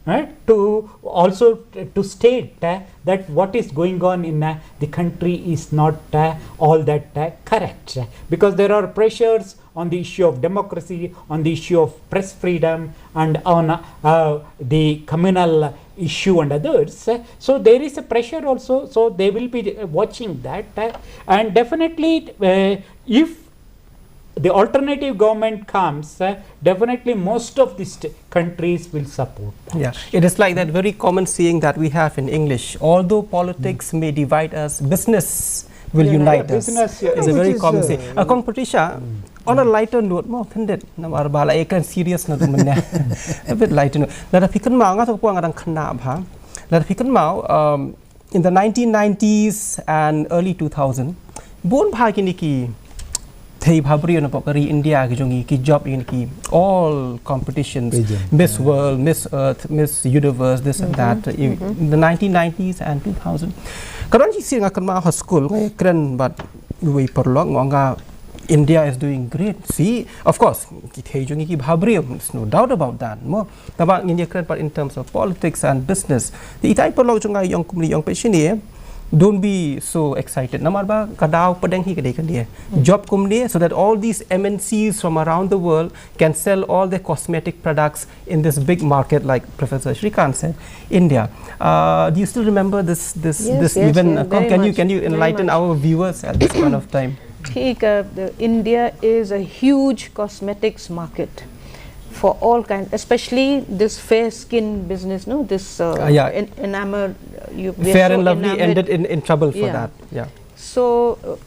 right, to also t-, to state, uh, that what is going on in, uh, the country is not, uh, all that, uh, correct, uh, because there are pressures on the issue of democracy, on the issue of press freedom, and on, uh, the communal issue and others. So there is a pressure also. So they will be, uh, watching that, uh, and definitely, uh, if the alternative government comes, uh, definitely most of these countries will support that. Yeah, it is like that very common saying that we have in English: "Although politics may divide us, business will unite us." Business, yeah. It's a very common saying. Uh, Kong Patricia, on a lighter note, mo khyndiat namar ba la ïakren serious na mynne. A bit lighter note. Lada phi kynmaw, nga thaw ka por nga dang khynnah bha. Lada phi kynmaw, um, in the nineteen nineties and early two thousand, bun bha kine ki thei bhabriew napoh ka ri India ki jong ngi ki jop ïa kine ki all competitions, Miss World, Miss Earth, Miss Universe, this and that. In the nineteen nineties and two thousand, ka don shisien nga kynmaw ha skul nga ïakren bad uwei u paralok, nga ong, "India is doing great. See, of course, ki thei jong ngi ki bhabriew, there's no doubt about that, mo." Tangba ngin ïakren pat in terms of politics and business. Te itai u paralok jong nga i ong kumne, i ong, "Peit shane, Don't be so excited. Namar ba ka daw pdeng hi ka dei kane. Jop kumne so that all these M N Cs from around the world can sell all their cosmetic products in this big market, like Professor Shrikant said, India. Uh, do you still remember this this Yes, this yes, event? yeah, Uh, Kom, very can you much, can you very enlighten much. Our viewers at this point of time? Thik, uh, the India is a huge cosmetics market for all kinds, especially this fair skin business, no? This uh, Uh, yeah. en- enamel, uh, you, we are Fair so and Lovely enamored. Ended in, in trouble for Yeah. that. Yeah. So, uh,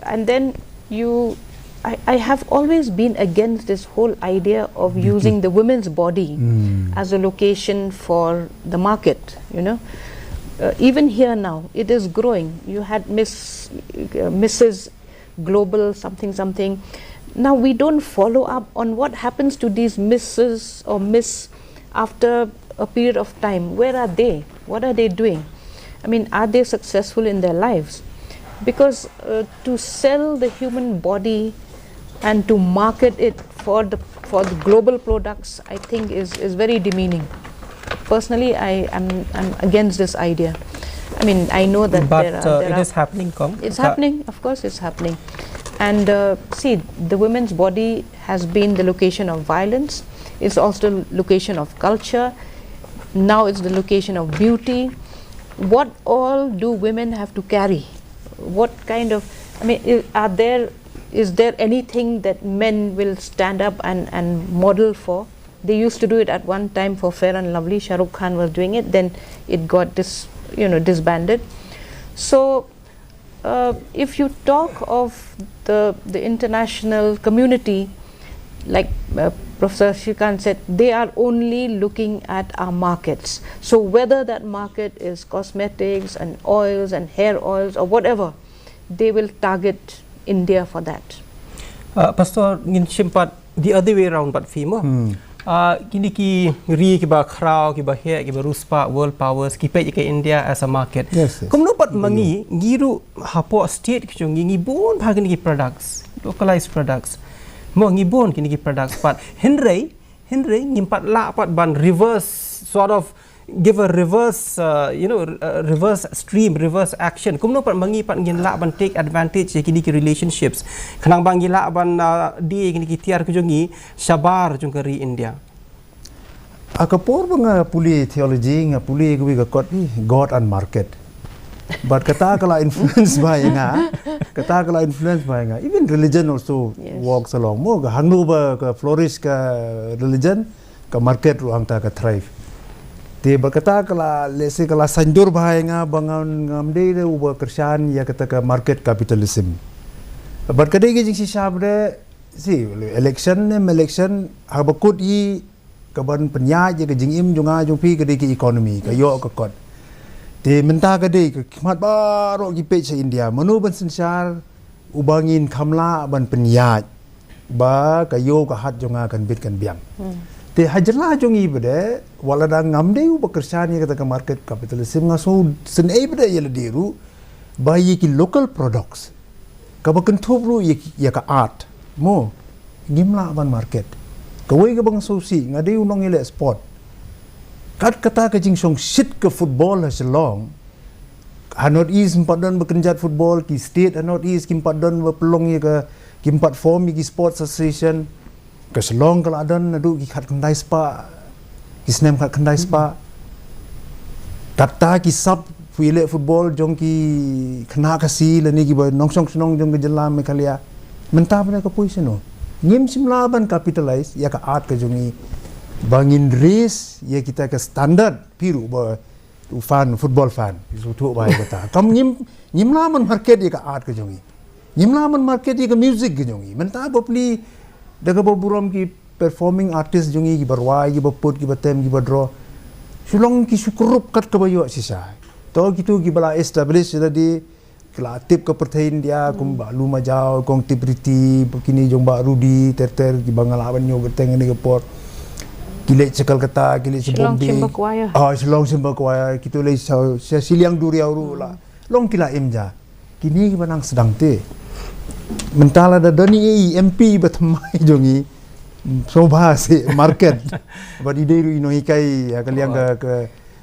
and then you, I, I have always been against this whole idea of using the women's body Mm. as a location for the market, you know. Uh, even here now, it is growing. You had Miss, uh, Missus Global something something. Now we don't follow up on what happens to these Missus or Miss after a period of time. Where are they? What are they doing? I mean, are they successful in their lives? Because uh, to sell the human body and to market it for the for the global products, I think is is very demeaning. Personally, I am I'm against this idea. I mean, I know that But there are, uh, there it are is happening, Kom. It's Ka- happening, of course, it's happening. And uh, see, the women's body has been the location of violence. It's also the location of culture. Now it's the location of beauty. What all do women have to carry? What kind of, I mean, i- are there, is there anything that men will stand up and, and model for? They used to do it at one time for Fair and Lovely. Shah Rukh Khan was doing it. Then it got dis, you know, disbanded. So, uh, if you talk of the the international community, like uh, Professor Shrikant said, they are only looking at our markets. So whether that market is cosmetics and oils and hair oils or whatever, they will target India for that. Uh, Pastor, ngin shim pat the other way around pat phi mo. Hmm. Uh, kini ki ri kiba khraw, kiba heh, kiba riewspah, world powers, ki peit ïa ka India as a market. Yes, yes. Kumno pat Kiba ma ngi, ngi ruh hapoh state ki jong ngi, ngi bun bha kini ki products, localized products. Mo ngi bun kini ki products pat. Hynrei, hynrei ngim pat lah pat ban reverse, sort of give a reverse, uh, you know, uh, reverse stream, reverse action. Kumno pat ma ngi pat ngin lah ban take advantage ïa kini ki relationships. Khnang ba ngi lah ban uh, die kini ki tiar ki jong ngi shabar jong ka ri India. Ha ka por ba nga pule theology, nga pule kawei ka kot hi, God and market. But kata ka la influence bha ïa nga. Kata ka la influence bha ïa nga. Even religion also Yes. works along. Mo ka hangno ba ka flourish ka religion, ka market ruh hangta ka thrive. Te bad kata ka la, let's say, ka la saiñdur bha ïa nga ba ngam, ngam dei ruh uba kyrshan ïa kata ka market capitalism. Bad ka dei ka jingshisha ba dei, si, election ne, election, haba kut hi, ka ban pynïaid ïa ka jingim jong nga jong phi ka dei ka economy, ka ïoh ka kot. Te mynta ka dei ka khmat baroh ki peit sha India. Mano ban synshar uba ngin kham lah ban pynïaid ba ka ïew ka hat jong nga kan bit kan biang. Te ha jylla jong ngi ba dei, wat la da ngam dei uba kyrshan ïa kata ka market capitalism, nga sngew sngewsih ba dei ïa lade ruh ba ïa ki local products. Kaba kynthup ruh ïa, ïa ka art. Mo, ngim lah ban market. Kawei kaba nga sngewsih, nga dei u nongïaleh sport. Kat kata ka jingshongshit ka football ha Shillong. Ha North East ym pat don ba kynjat football, ki state ha North East kim pat don ba pynlong ïa ka, kim pat form ïa ki sports association. Ka Shillong ka la don naduh ki khatkhyndai spah, ki snem khatkhyndai spah. Kata ki sub phi ïaleh football jong ki khynnah Khasi lane kiba nongshong shnong jong ka jylla Meghalaya. Mynta ba dei ka poi shano? Ngim shym lah ban capitalize ïa ka art ka jong ngi ba ngin raise ïa kita ka standard, phi ruh ba u fan, football fan, phi sngewthuh bha ïa kata. Kam ngim, ngim lah ban market ïa ka art ka jong ngi. Ngim lah ban market ïa ka music ka jong ngi. Mynta ba plie da kaba burom ki performing artist jong ngi, kiba rwai, kiba put, kiba tem, kiba draw. Shillong ki shu krup kat kaba ïoh shisha. To kito kiba la establish lade, ki la tip ka pyrthei India, kum Bah Lum Majaw, Kong Tipriti, kine jong Bah Rudi, ter ter, kiba nga lah ban ñiew kyrteng kane ka por. Ki leit sha Kolkata, ki leit sha Shillong Bombay. Chamber Choir. Ah, Shillong Chamber Choir, kito leit sha, sha shiliang duriaw ruh la. Long ki la im ja. Kine kiba nang sdang te. Mynta lada don i, i M P ba thymmai jong i. Sngewbha seh market. Bad i dei ruh i nonghikai, ha ka liang ka,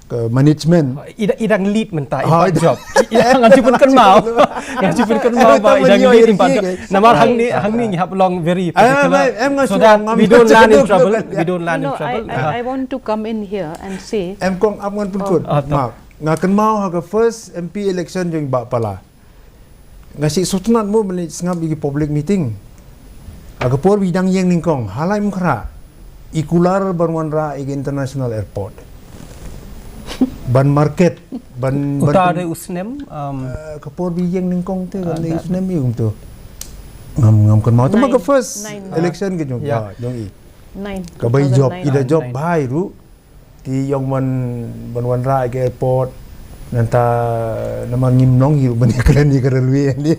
ka, uh, management. I da-, i dang lead mynta, i Ah, pat i da- job. I, i dang, ngan shu pynkynmaw. Ngan shu pynkynmaw ba i dang lead, i pat job. Namar hangne, hangne ngi hap long very particular. Em, em, em, ngan shu long, we don't land in trouble. We don't land in trouble. No, I, I, I want to come in here and say, em kong, ap ngan pynkut. Ah, to. Nga kynmaw ha ka first M P election jong i Bah Pala. Nga shu sngewtynnat mo ban leit sngap ïa ki public meeting. Ha ka por ba i dang ïeng nyngkong, ha Laitumkhrah, i kular ban wanrah ïa ka international airport. Ban market, ban, ban uta dei u snem, um, eh, ka por ba i ïeng nyngkong te, ah, ban dei u snem ïa kumto. Ngam, ngam kynmaw. Tang ba ka first election ka jong, yeah, jong i. Nine, ka bai job, i da job bha ruh. Te ïong ban, ban wanrah ïa ka airport, nangta namar ngim nong ïa ban ïakren ïa ka railway ni.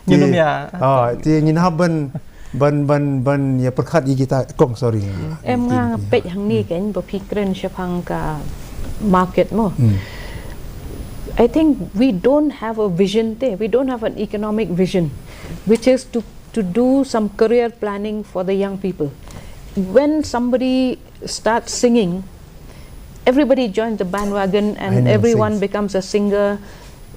Ngin ym ïa. Ah, te ngin hap ban, ban, ban, ban ïa pyrkhat ïa kita kong, sorry. Em, nga peit hangne kan ba phi kren shaphang ka market mo. Hmm. I think we don't have a vision te. We don't have an economic vision, which is to, to do some career planning for the young people. When somebody start singing, everybody joins the bandwagon and everyone becomes a singer.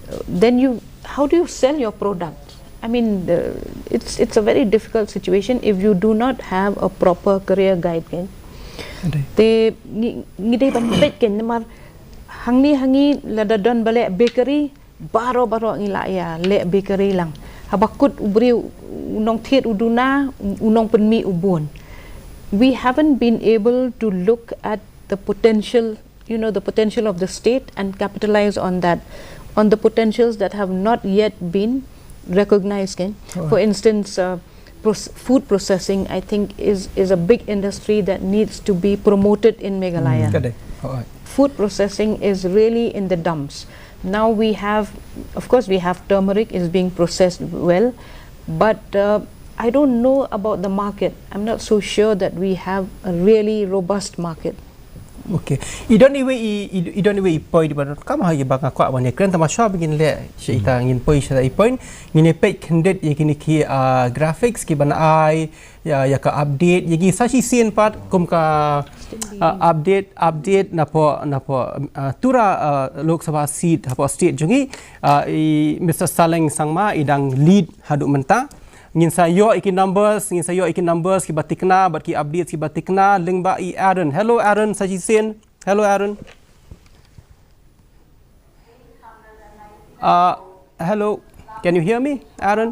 Uh, then you, how do you sell your product? I mean, the, it's, it's a very difficult situation if you do not have a proper career guide, kan? Te ngi, ngi dei ban peit kan, namar hangne ha ngi lada don ba leh bakery, baroh baroh ngi la ïa leh bakery lang. Haba kut u briew u nongthied u duna, u nongpynmih u bun. We haven't been able to look at the potential, you know, the potential of the state and capitalize on that, on the potentials that have not yet been recognized, kan? For instance, uh, proce-, food processing, I think, is, is a big industry that needs to be promoted in Meghalaya. Food processing is really in the dumps. Now we have, of course, we have turmeric is being processed well, but, uh, I don't know about the market. I'm not so sure that we have a really robust market. Okay. I don iwei i, i, i don iwei i point ba don kam ha i ba nga kwah ban ïakren, tang ba shuwa ba ngin leh sha ita, ngin poi sha i point, ngin ïa peit khyndiat ïa kine ki, ah, graphics ki ban ai ïa, ïa ka update ïa ki sa shisien pat kum ka, ah, update, update napoh, napoh, ah, Tura, ah, Lok Sabha seat hapoh state jong ngi, ah, i Mister Saleng Sangma i dang lead haduh mynta. Ngin sa ïoh ïa ki numbers, ngin sa ïoh ïa ki numbers kiba thikna bad ki updates kiba thikna lyngba i Aaron. Hello Aaron, sa shisien. Hello Aaron. Uh, hello. Can you hear me, Aaron?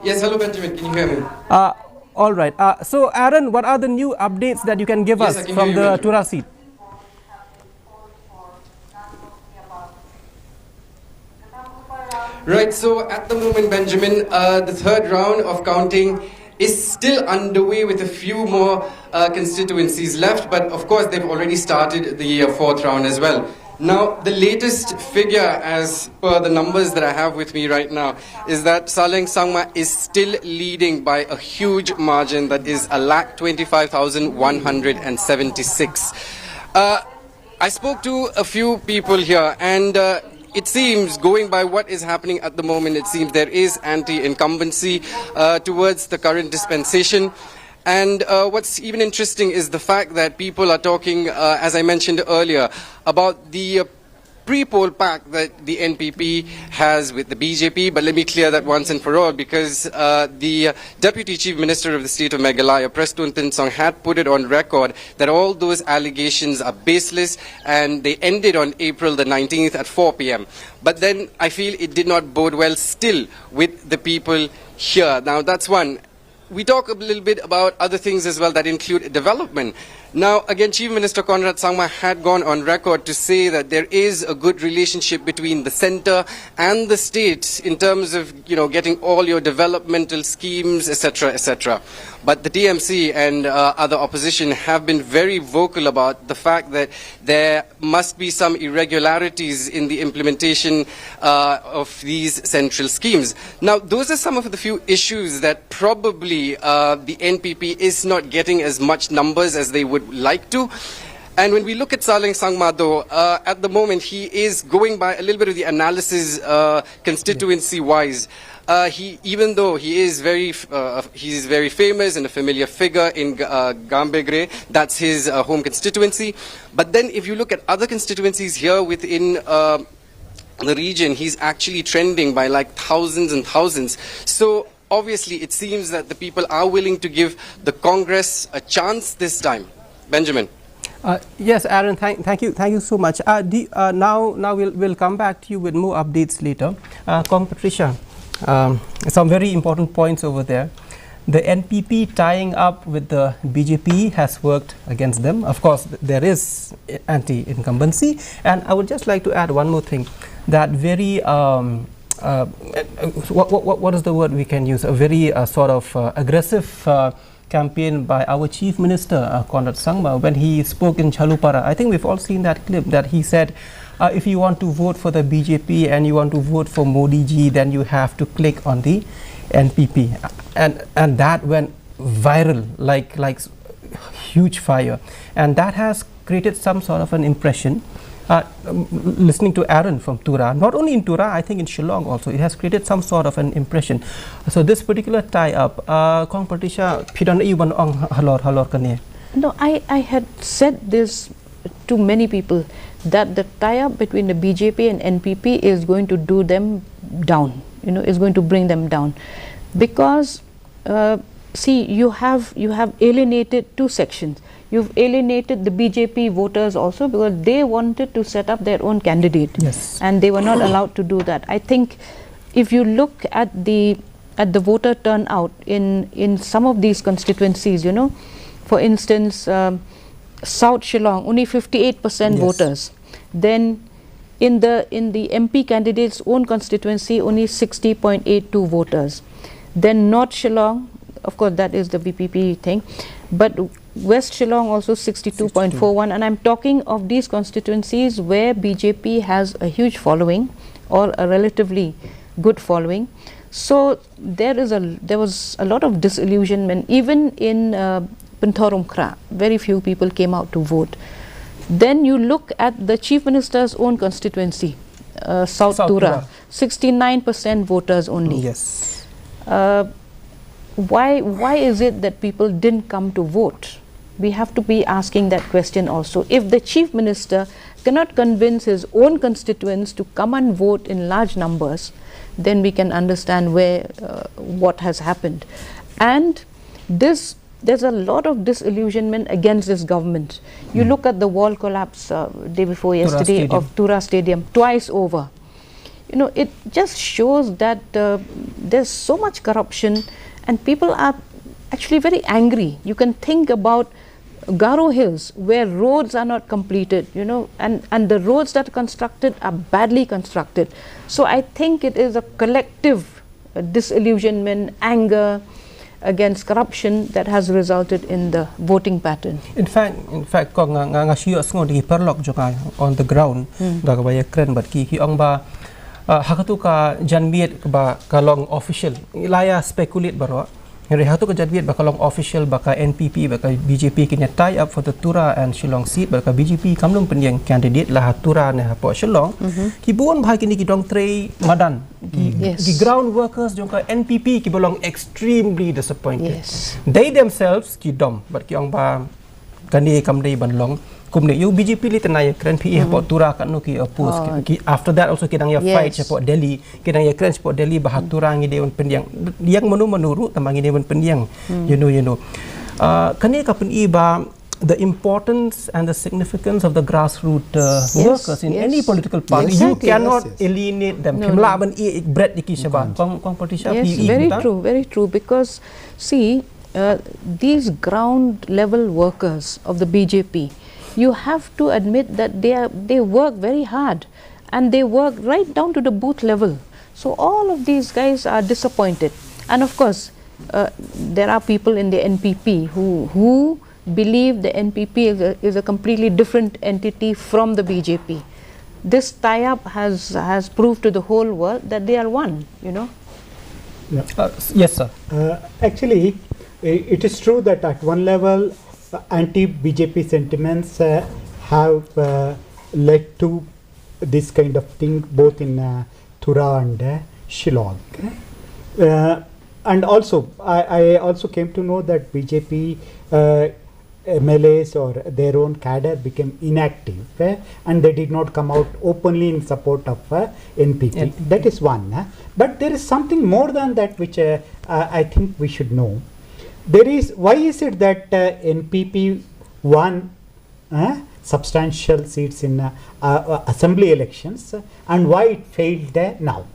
Yes, hello Benjamin. Can you hear me? Uh, all right. Uh, so Aaron, what are the new updates that you can give us from the Tura seat? Right, so at the moment, Benjamin, uh, the third round of counting is still underway with a few more, uh, constituencies left, but of course, they've already started the, uh, fourth round as well. Now, the latest figure, as per the numbers that I have with me right now, is that Saleng Sangma is still leading by a huge margin, that is a lakh twenty-five thousand one hundred and seventy-six. Uh, I spoke to a few people here, and, uh, it seems, going by what is happening at the moment, it seems there is anti-incumbency, uh, towards the current dispensation. And, uh, what's even interesting is the fact that people are talking, uh, as I mentioned earlier, about the, uh, pre-poll pact that the N P P has with the B J P. But let me clear that once and for all, because, uh, the, uh, Deputy Chief Minister of the state of Meghalaya, Prestone Tynsong, had put it on record that all those allegations are baseless and they ended on April the nineteenth at four p m. But then I feel it did not bode well still with the people here. Now, that's one. We talk a little bit about other things as well that include development. Now, again, Chief Minister Conrad Sangma had gone on record to say that there is a good relationship between the centre and the state in terms of, you know, getting all your developmental schemes, et cetera, et cetera. But the T M C and, uh, other opposition have been very vocal about the fact that there must be some irregularities in the implementation, uh, of these central schemes. Now, those are some of the few issues that probably, uh, the N P P is not getting as much numbers as they would like to. And when we look at Saleng Sangma, though, uh, at the moment he is going by a little bit of the analysis uh, constituency-wise. Uh, he, even though he is very, f- uh, he's very famous and a familiar figure in G- uh, Gambegre, that's his uh, home constituency. But then, if you look at other constituencies here within uh, the region, he's actually trending by like thousands and thousands. So obviously, it seems that the people are willing to give the Congress a chance this time. Benjamin. Uh, yes, Aaron, thank, thank you, thank you so much. Uh, the, uh, now, now we'll, we'll come back to you with more updates later. Uh, Kong Patricia, um, some very important points over there. The N P P tying up with the B J P has worked against them. Of course, th- there is anti-incumbency, and I would just like to add one more thing. That very um, uh, uh, what, what, what what is the word we can use? A very uh, sort of uh, aggressive uh, campaign by our Chief Minister, uh, Conrad Sangma, when he spoke in Chalupara. I think we've all seen that clip that he said, uh, if you want to vote for the B J P and you want to vote for Modi ji, then you have to click on the N P P. And, and that went viral like, like s- huge fire. And that has created some sort of an impression. Uh, um, listening to Aaron from Tura, not only in Tura, I think in Shillong also, it has created some sort of an impression. So this particular tie-up, uh, Kong Patricia, phi don i ban ong halor halor kane. No, I, I had said this to many people that the tie-up between the B J P and N P P is going to do them down, you know, is going to bring them down. Because, uh, see, you have, you have alienated two sections. You've alienated the B J P voters also because they wanted to set up their own candidate. Yes. And they were not allowed to do that. I think if you look at the at the voter turnout in in some of these constituencies, you know, for instance, um, South Shillong, only fifty-eight percent Yes. voters. Then in the in the M P candidate's own constituency, only sixty point eight two voters. Then North Shillong, of course, that is the V P P thing, but West Shillong also sixty-two point four one, and I'm talking of these constituencies where B J P has a huge following or a relatively good following. So there is a there was a lot of disillusionment even in uh, Pynthorumkhrah. Very few people came out to vote. Then you look at the chief minister's own constituency, uh, South, South Tura, Tura. sixty-nine percent voters only. Yes. Uh, why why is it that people didn't come to vote? We have to be asking that question also. If the chief minister cannot convince his own constituents to come and vote in large numbers, then we can understand where uh, what has happened. And this there's a lot of disillusionment against this government. You look at the wall collapse uh, day before yesterday Stadium. Of Tura Stadium twice over. You know, it just shows that uh, there's so much corruption, and people are actually very angry. You can think about Garo Hills, where roads are not completed, you know, and, and the roads that are constructed are badly constructed. So I think it is a collective uh, disillusionment, anger against corruption that has resulted in the voting pattern. In fact, in fact, Kong, nga, nga, nga shu ïohsngew da ki paralok jong nga on the ground, da kaba ïakren bad ki, ki ong ba, uh, ha katu ka janmiet kaba ka long official. La ïa speculate baroh. Hynrei ha katu ka janmiet ba ka long official ba ka N P P, ba ka B J P kin ïa tie up for the Tura and Shillong seat, ba ka B J P kam lum pynïeng candidate la ha Tura ne hapoh Shillong. Ki bun bha kine ki dong trei madan. Ki, Yes. ki ground workers jong ka N P P ki ba long extremely disappointed. Yes. They themselves ki dom, bad ki ong ba kane kam dei ban long kumne. Ïa u B J P lei te nang ïakren, phi ïa hapoh Tura katno ki oppose. Oh. Ki, after that also ki dang ïa Yes. Fight hapoh Delhi. Ki dang ïakren hapoh Delhi ba ha Tura ngi dei ban pynïeng. Ïa mano mano ruh tang ba ngi dei ban pynïeng. You know, you know. Uh, kane ka pyni ba the importance and the significance of the grassroots uh, Yes, workers in yes. Any political party. Exactly. You cannot Yes, yes. alienate them. No, Phim no. lah ban ïa bread ïa ki shabar. Kong, Kong Patricia, Yes, phi ïa very kata? True, very true. Because, see, uh, these ground level workers of the B J P, you have to admit that they are they work very hard, and they work right down to the booth level. So all of these guys are disappointed, and of course, uh, there are people in the N P P who who believe the N P P is a, is a completely different entity from the B J P. This tie-up has has proved to the whole world that they are one. You know. Yeah. Uh, s- yes, sir. Uh, actually, i- it is true that at one level, uh, anti-B J P sentiments uh, have uh, led to this kind of thing both in uh, Tura and uh, Shillong. Uh, and also, I, I also came to know that B J P uh, M L As or their own cadre became inactive, eh, and they did not come out openly in support of uh, N P P. N P P. That is one. Eh. But there is something more than that which uh, I I think we should know. There is, why is it that uh, N P P won uh, substantial seats in uh, uh, uh, assembly elections, uh, and why it failed uh, now?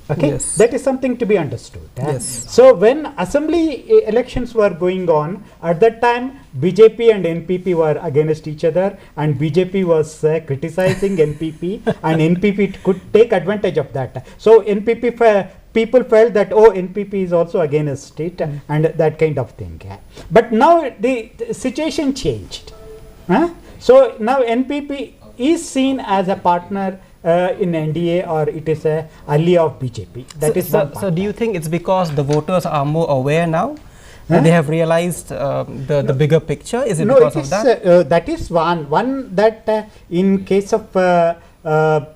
Okay, Yes. That is something to be understood. Uh. Yes. So when assembly e- elections were going on, at that time B J P and N P P were against each other, and B J P was uh, criticizing N P P, and N P P could take advantage of that. So N P P fe- people felt that, oh, N P P is also against it, and that kind of thing. Yeah. But now the, the situation changed. Huh? So now N P P is seen as a partner uh, in N D A, or it is a ally of B J P. That so, is so, one so part. Do you think it's because the voters are more aware now? Huh? And they have realized uh, the, the bigger picture? Is it No, because it of is, that? Uh, uh, that is one. One that uh, in case of uh, uh,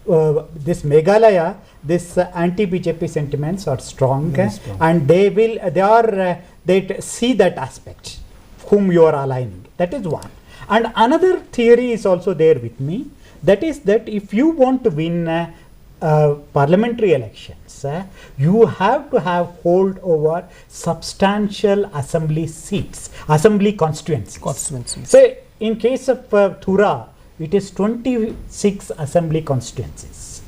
uh, this Meghalaya, this uh, anti-B J P sentiments are strong, Very uh, strong. And they will, uh, they are, uh, they t- see that aspect, whom you are aligning. That is one. And another theory is also there with me. That is that if you want to win uh, uh, parliamentary elections, uh, you have to have hold over substantial assembly seats, assembly constituencies. Constituencies. Say, in case of uh, Tura, it is twenty-six assembly constituencies.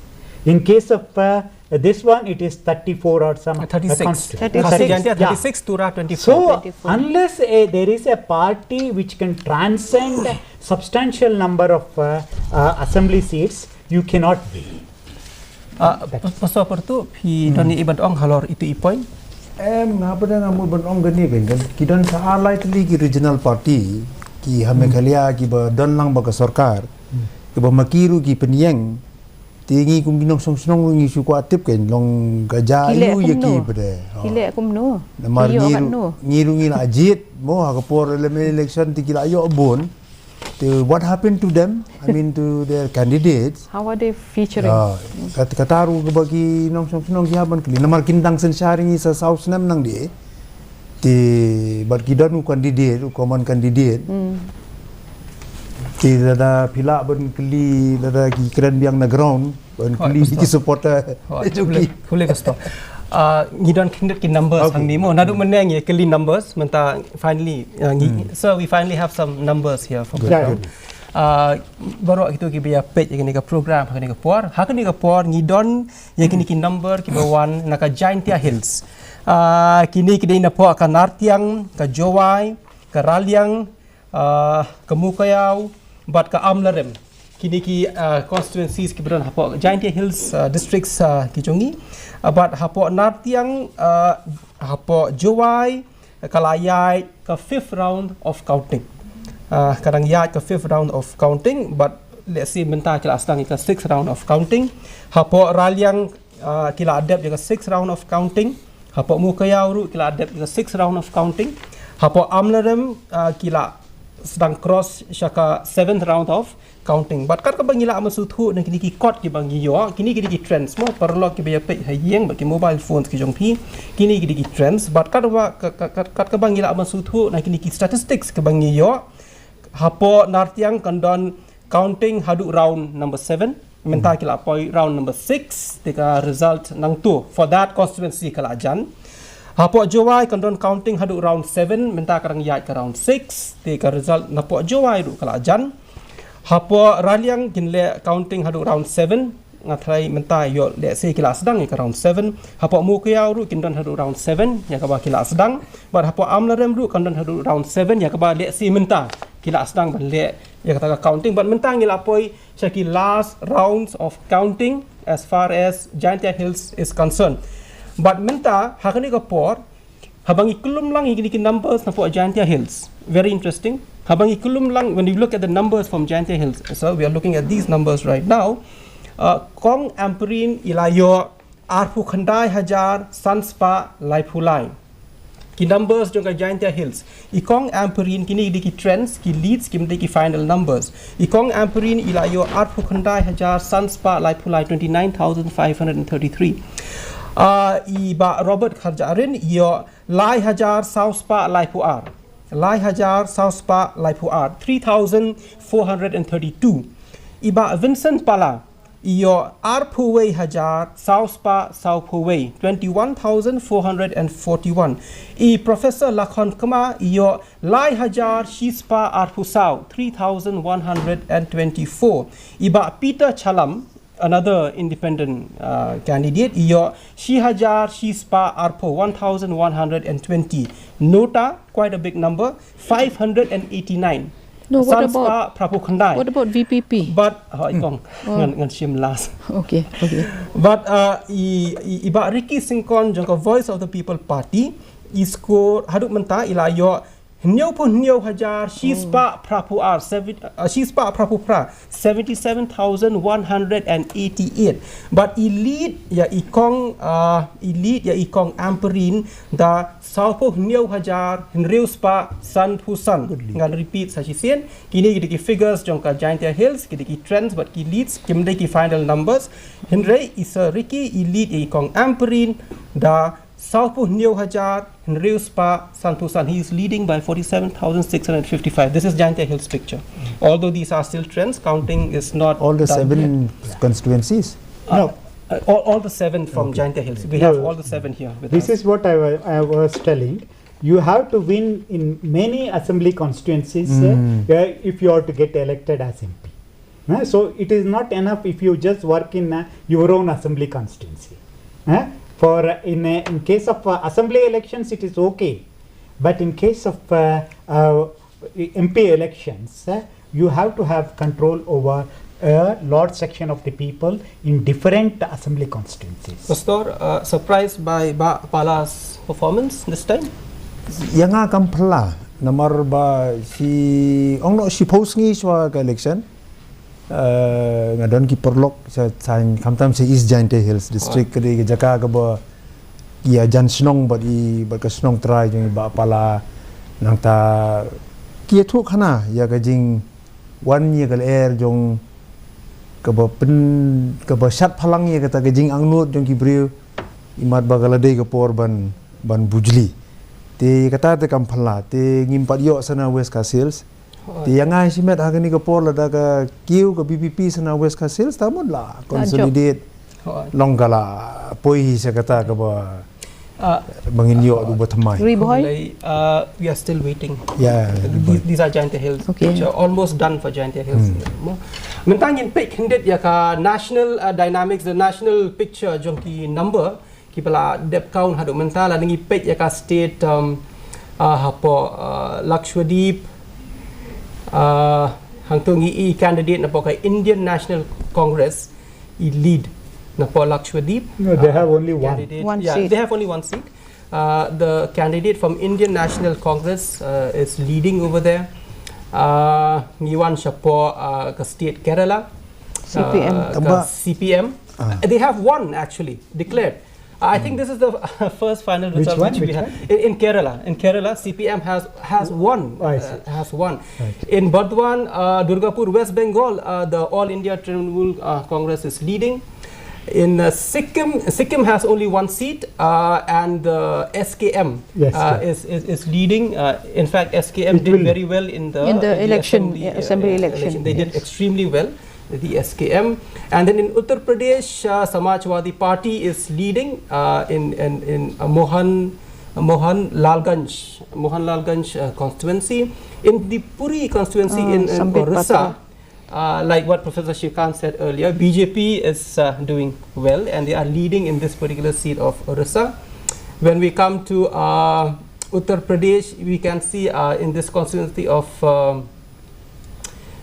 In case of uh, this one, it is thirty-four or some uh, Thirty-six. constituency. Thirty-six. Khasi Jaintia, Yeah. thirty-six, Tura, twenty-four. So, Twenty-four. Unless uh, there is a party which can transcend substantial number of uh, uh, assembly seats, you cannot win. Uh, Pastor Pertu, phi don ni ibat ong halor itu i point. Em, nga pat nga mut ban ong kane, Ben, kan ki don sa ar lai tylli ki regional party ki ha Meghalaya ki ba don lang bad ka sorkar, ki ba ma ki ruh ki pynïeng. Te ngi kum ki nongshong shnong ruh ngi shu kwah tip, kan long ka jia aïu ïa ki pat. Ki leh kumno? Namar Ki ïoh ngi kat ruh, no? ngi ruh ngi la jied mo ha ka por election te ki la ïoh bun. Te what happened to them? I mean, to their candidates. How are they featuring? Ah, kat- kata ruh kaba ki nongshong shnong ki hap ban kylli. Namar kin dang synshar ïa ngi sa saw snem nangdei. Te bad ki don u candidate, u common candidate. Te lada phi lah ban kylli, lada ki kren biang na ground ban kylli ki supporter. Khule, khule ka stop. Uh, ngi don khyndiat ki numbers hangne mo. Naduh mynne ngi kylli numbers, mynta finally, uh, ngi, so we finally have some numbers here for Yeah, background. Uh, baroh kito ki ba ïa peit ïa kane ka program ha kane ka por. Ha kane ka por ngi don ïa kine ki number ki ba wan na ka Jaintia Hills. Uh, kine ki dei napoh ka Nartiang, ka Jowai, ka Raliang, uh, ka Mowkaiaw bad ka Amlarem. Kine ki uh, constituencies ki ba don hapoh Jaintia Hills uh, districts uh, ki jong ngi. Uh, bad hapoh Nartiang, uh, hapoh Jowai, ka la ïaid ka fifth round of counting. Uh, ka dang ïaid ka fifth round of counting, but let's say mynta ki la sdang ïa ka sixth round of counting. Hapoh Raliang uh, ki la dep ïa ka sixth round of counting. Hapoh Mowkaiaw ruh ki la dep ïa ka sixth round of counting. Hapoh Amlarem uh, ki la sdang cross sha ka seventh round of counting. But kat kaba ngi lah ban sngewthuh na kine ki kot ki ba ngi ïoh, kine ki dei ki trends mo, paralok ki ba ïa peit ha ïing bad ki mobile phones ki jong phi. Kine ki dei ki trends. But kat kaba, kat, kat, kat, kat kaba ngi lah ban sngewthuh na kine ki statistics ki ba ngi ïoh, hapoh Nartiang kan don counting haduh round number seven. Mynta ki la poi round number six, te ka result nangto for that constituency ka la jan. Hapoh Jowai kan don counting haduh round seven, mynta ka dang ïaid ka round six, te ka result napoh Jowai ruh ka la jan. Hapoh Raliang kin leh counting haduh round seven, nga tharai mynta ïoh lehse ki la sdang ïa ka round seven. Hapoh Mowkaiaw ruh kin don haduh round seven, ïa kaba ki la sdang. Bad hapoh Amlarem ruh kan don haduh round seven, ïa kaba lehse mynta ki la sdang ban leh ïa kata ka counting. Bad mynta ngi la poi sha ki last rounds of counting as far as Jaintia Hills is concerned. Bad mynta ha kane ka por, haba ngi kullum lang ïa kine ki numbers napoh Jaintia Hills. Very interesting. Haba ngi kullum lang, when you look at the numbers from Jaintia Hills, so we are looking at these numbers right now. Uh, Kong Ampareen i la ïoh arphew khyndai hajar san spah laiphew lai. Ki numbers jong ka Jaintia Hills. I Kong Ampareen, kine ki dei ki trends, ki leads, kim dei ki final numbers. I Kong Ampareen i la ïoh arphew khyndai hajar san spah laiphew lai, twenty-nine thousand five hundred and thirty-three. Ah, i Bah Robert Kharjahrin i ïoh lai hajar saw spah laiphew ar. Lai hajar saw spah laiphew ar, three thousand four hundred and thirty-two. I Bah Vincent Pala i ïoh arphew wei hajar saw spah sawphew wei, twenty-one thousand four hundred and forty-one. I Professor Lakhon Kma i ïoh lai hajar shi spah arphew saw, three thousand one hundred and twenty-four. I Bah Peter Chalam, another independent, uh, candidate, i ïoh shi hajar shi spah arphew, one thousand one hundred and twenty. Nota, quite a big number, five hundred and eighty-nine. No, what San about, spah phraphew khyndai. What about V P P? But, oh, i kong, oh, ngan, ngan shim last. Okay, okay. But, uh, i, i, i Bah Ricky Syngkon jong ka Voice of the People Party, i score haduh mynta i la ïoh hynñiewphew hynñiew hajar shi spah phraphew ar, seven, uh, shi spah phraphew phra, seventy-seven thousand one hundred and eighty-eight. But i lead ïa i Kong, uh, i lead ïa i Kong Ampareen da sawphew hynñiew hajar hynriew spah sanphew san. Good lead. Ngan repeat sa shisien. Kine ki dei ki figures jong ka Jaintia Hills, ki dei ki trends bad ki leads, kim dei ki final numbers. Hynrei i Sir Ricky i lead ïa i Kong Ampareen da sawphew hynñiew hajar hynriew spah sanphew san. He is leading by forty-seven thousand six hundred fifty-five. This is Jaintia Hills picture. Although these are still trends, counting is not All the done seven yet. Constituencies? Uh, No. uh, all, all the seven from Okay. Jaintia Hills. We No. have all the seven here with This us. is what I wa-, I was telling. You have to win in many assembly constituencies, uh, Mm. uh, if you are to get elected as M P. Uh, so it is not enough if you just work in, uh, your own assembly constituency. Uh, for, uh, in, uh, in case of, uh, assembly elections, it is okay. But in case of, uh, uh, M P elections, uh, you have to have control over a large section of the people in different assembly constituencies. Pastor, uh, surprised by Bah Pala's performance this time? Ïa nga kam phylla, namar ba shi, ong noh, shiphew sngi shuwa ka election. Uh, nga don ki paralok sha, sha, khamtam sha East Jaintia Hills District, ka dei ka jaka kaba ïa jan shnong bad i, bad ka shnong trai jong i Bah Pala. Nangta ki ïathuh khana ïa ka jingwan ïa ka lyer jong kaba pyn, kaba shat phalang ïa kata ka jingangnud jong ki briew, imat ba ka la dei ka por ban, ban bujli. Te kata te kam phylla, te ngim pat ïoh sa na West Khasi Hills. Te ïa nga shimet ha kane ka por, lada ka kiew ka V P P sa na West Khasi Hills, ta mut la consolidate. Hooid. Long ka la poi hi sha kata kaba, ah, ba ngin ïoh ruh ba thymmai. Ri Bhoi? Hooid, uh, we are still waiting. Yeah, These, these are Jaintia Hills, Okay. which are almost done for Jaintia Hills. Hmm. Mo. Mynta ngin peit khyndiat ïa ka national, uh, dynamics, the national picture jong ki number kiba la dep count haduh mynta. Lada ngi peit ïa ka state, um, uh, hapoh, uh, Lakshadweep, uh, hangto ngi i candidate napoh ka Indian National Congress i lead napoh Lakshadweep. No, they have only one. Candidate, One yeah, seat. They have only one seat. Uh, the candidate from Indian National Congress, uh, is leading over there. Uh, ngi wan shapoh, uh, ka state Kerala. C P M. Uh, ka Ba- C P M. Ah. They have one actually declared. I think this is the first final Which result one? which we Which have. one? In, in Kerala, in Kerala, C P M has, has won. Oh, I see. Uh, has won. Right. In Burdwan, uh, Durgapur, West Bengal, uh, the All India Trinamool, uh, Congress is leading. In, uh, Sikkim, Sikkim has only one seat, uh, and the S K M, Yes, uh, yes. is, is, is leading. Uh, in fact, S K M It did will. very well in the, In the uh, election, assembly, yeah, uh, assembly election. election. They did Yes. extremely well, the S K M. And then in Uttar Pradesh, uh, Samajwadi Party is leading, uh, in, in, in, uh, Mohan, Mohan Lalganj, Mohan Lalganj, uh, constituency. In the Puri constituency, Uh, in, in Sambit Orissa, Patra. uh, like what Professor Srikant said earlier, B J P is, uh, doing well and they are leading in this particular seat of Orissa. When we come to, uh, Uttar Pradesh, we can see, uh, in this constituency of, um,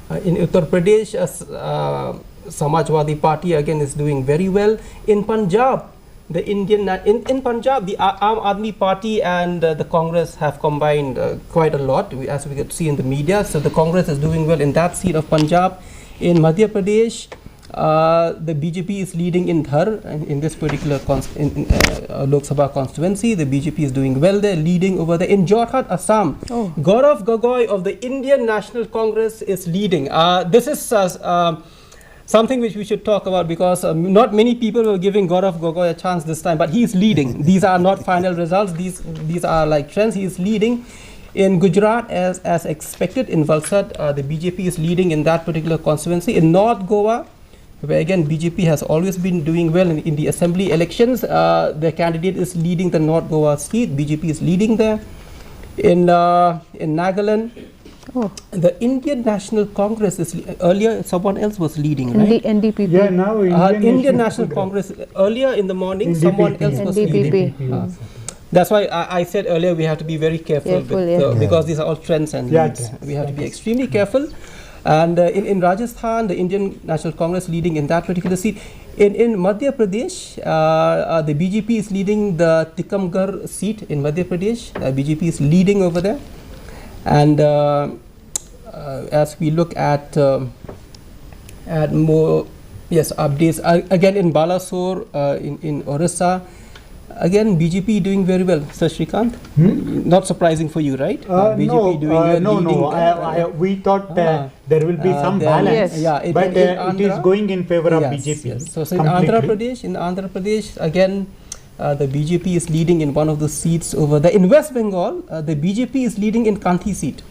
uh, in Uttar Pradesh, uh, s- uh, Samajwadi Party again is doing very well. In Punjab, the Indian Na- in, in Punjab, the A- Aam Aadmi Party and, uh, the Congress have combined, uh, quite a lot, we, as we could see in the media. So the Congress is doing well in that seat of Punjab. In Madhya Pradesh, Uh, the B J P is leading in Dhar in, in this particular const- in, in, uh, uh, Lok Sabha constituency. The B J P is doing well there, leading over there. In Jorhat, Assam, Oh. Gaurav Gogoi of the Indian National Congress is leading. Uh, this is uh, s- uh, something which we should talk about because um, not many people were giving Gaurav Gogoi a chance this time, but he's leading. These are not final results. These these are like trends. He is leading. In Gujarat, as, as expected, in Valsad, uh, the B J P is leading in that particular constituency. In North Goa, where again B J P has always been doing well in, in the assembly elections, uh, the candidate is leading the North Goa seat. B J P is leading there. In uh, in Nagaland, Oh, the Indian National Congress is le- earlier someone else was leading, N D, right? N D P P. Yeah, now Indian Uh, Indian National National Congress. Congress earlier in the morning, someone N D P P. else was N D P P. leading. Uh, that's why I, I said earlier we have to be very careful, Careful, with, yeah. uh, because these are all trends and Yeah, leads. trends. We have to be extremely careful. And uh, in, in Rajasthan, the Indian National Congress leading in that particular seat. In, in Madhya Pradesh, uh, uh, the B J P is leading the Tikamgarh seat in Madhya Pradesh. Uh, B J P is leading over there. And uh, uh, as we look at um, at more, yes, updates. Uh, again, in Balasore, uh, in, in Orissa, again, B J P doing very well, Sir Srikanth. Hmm? Not surprising for you, right? Uh, B J P no, doing uh, uh, no, leading no. the- I, I, we thought uh, Ah. there will be Uh, some then- balance, Yes. Yeah, it, but in, uh, in it is Andhra- going in favor of Yes, B J P. Yes. So, so in Andhra Completely. Pradesh, in Andhra Pradesh, again, uh, the B J P is leading in one of the seats over there. In West Bengal, uh, the B J P is leading in Kanthi seat.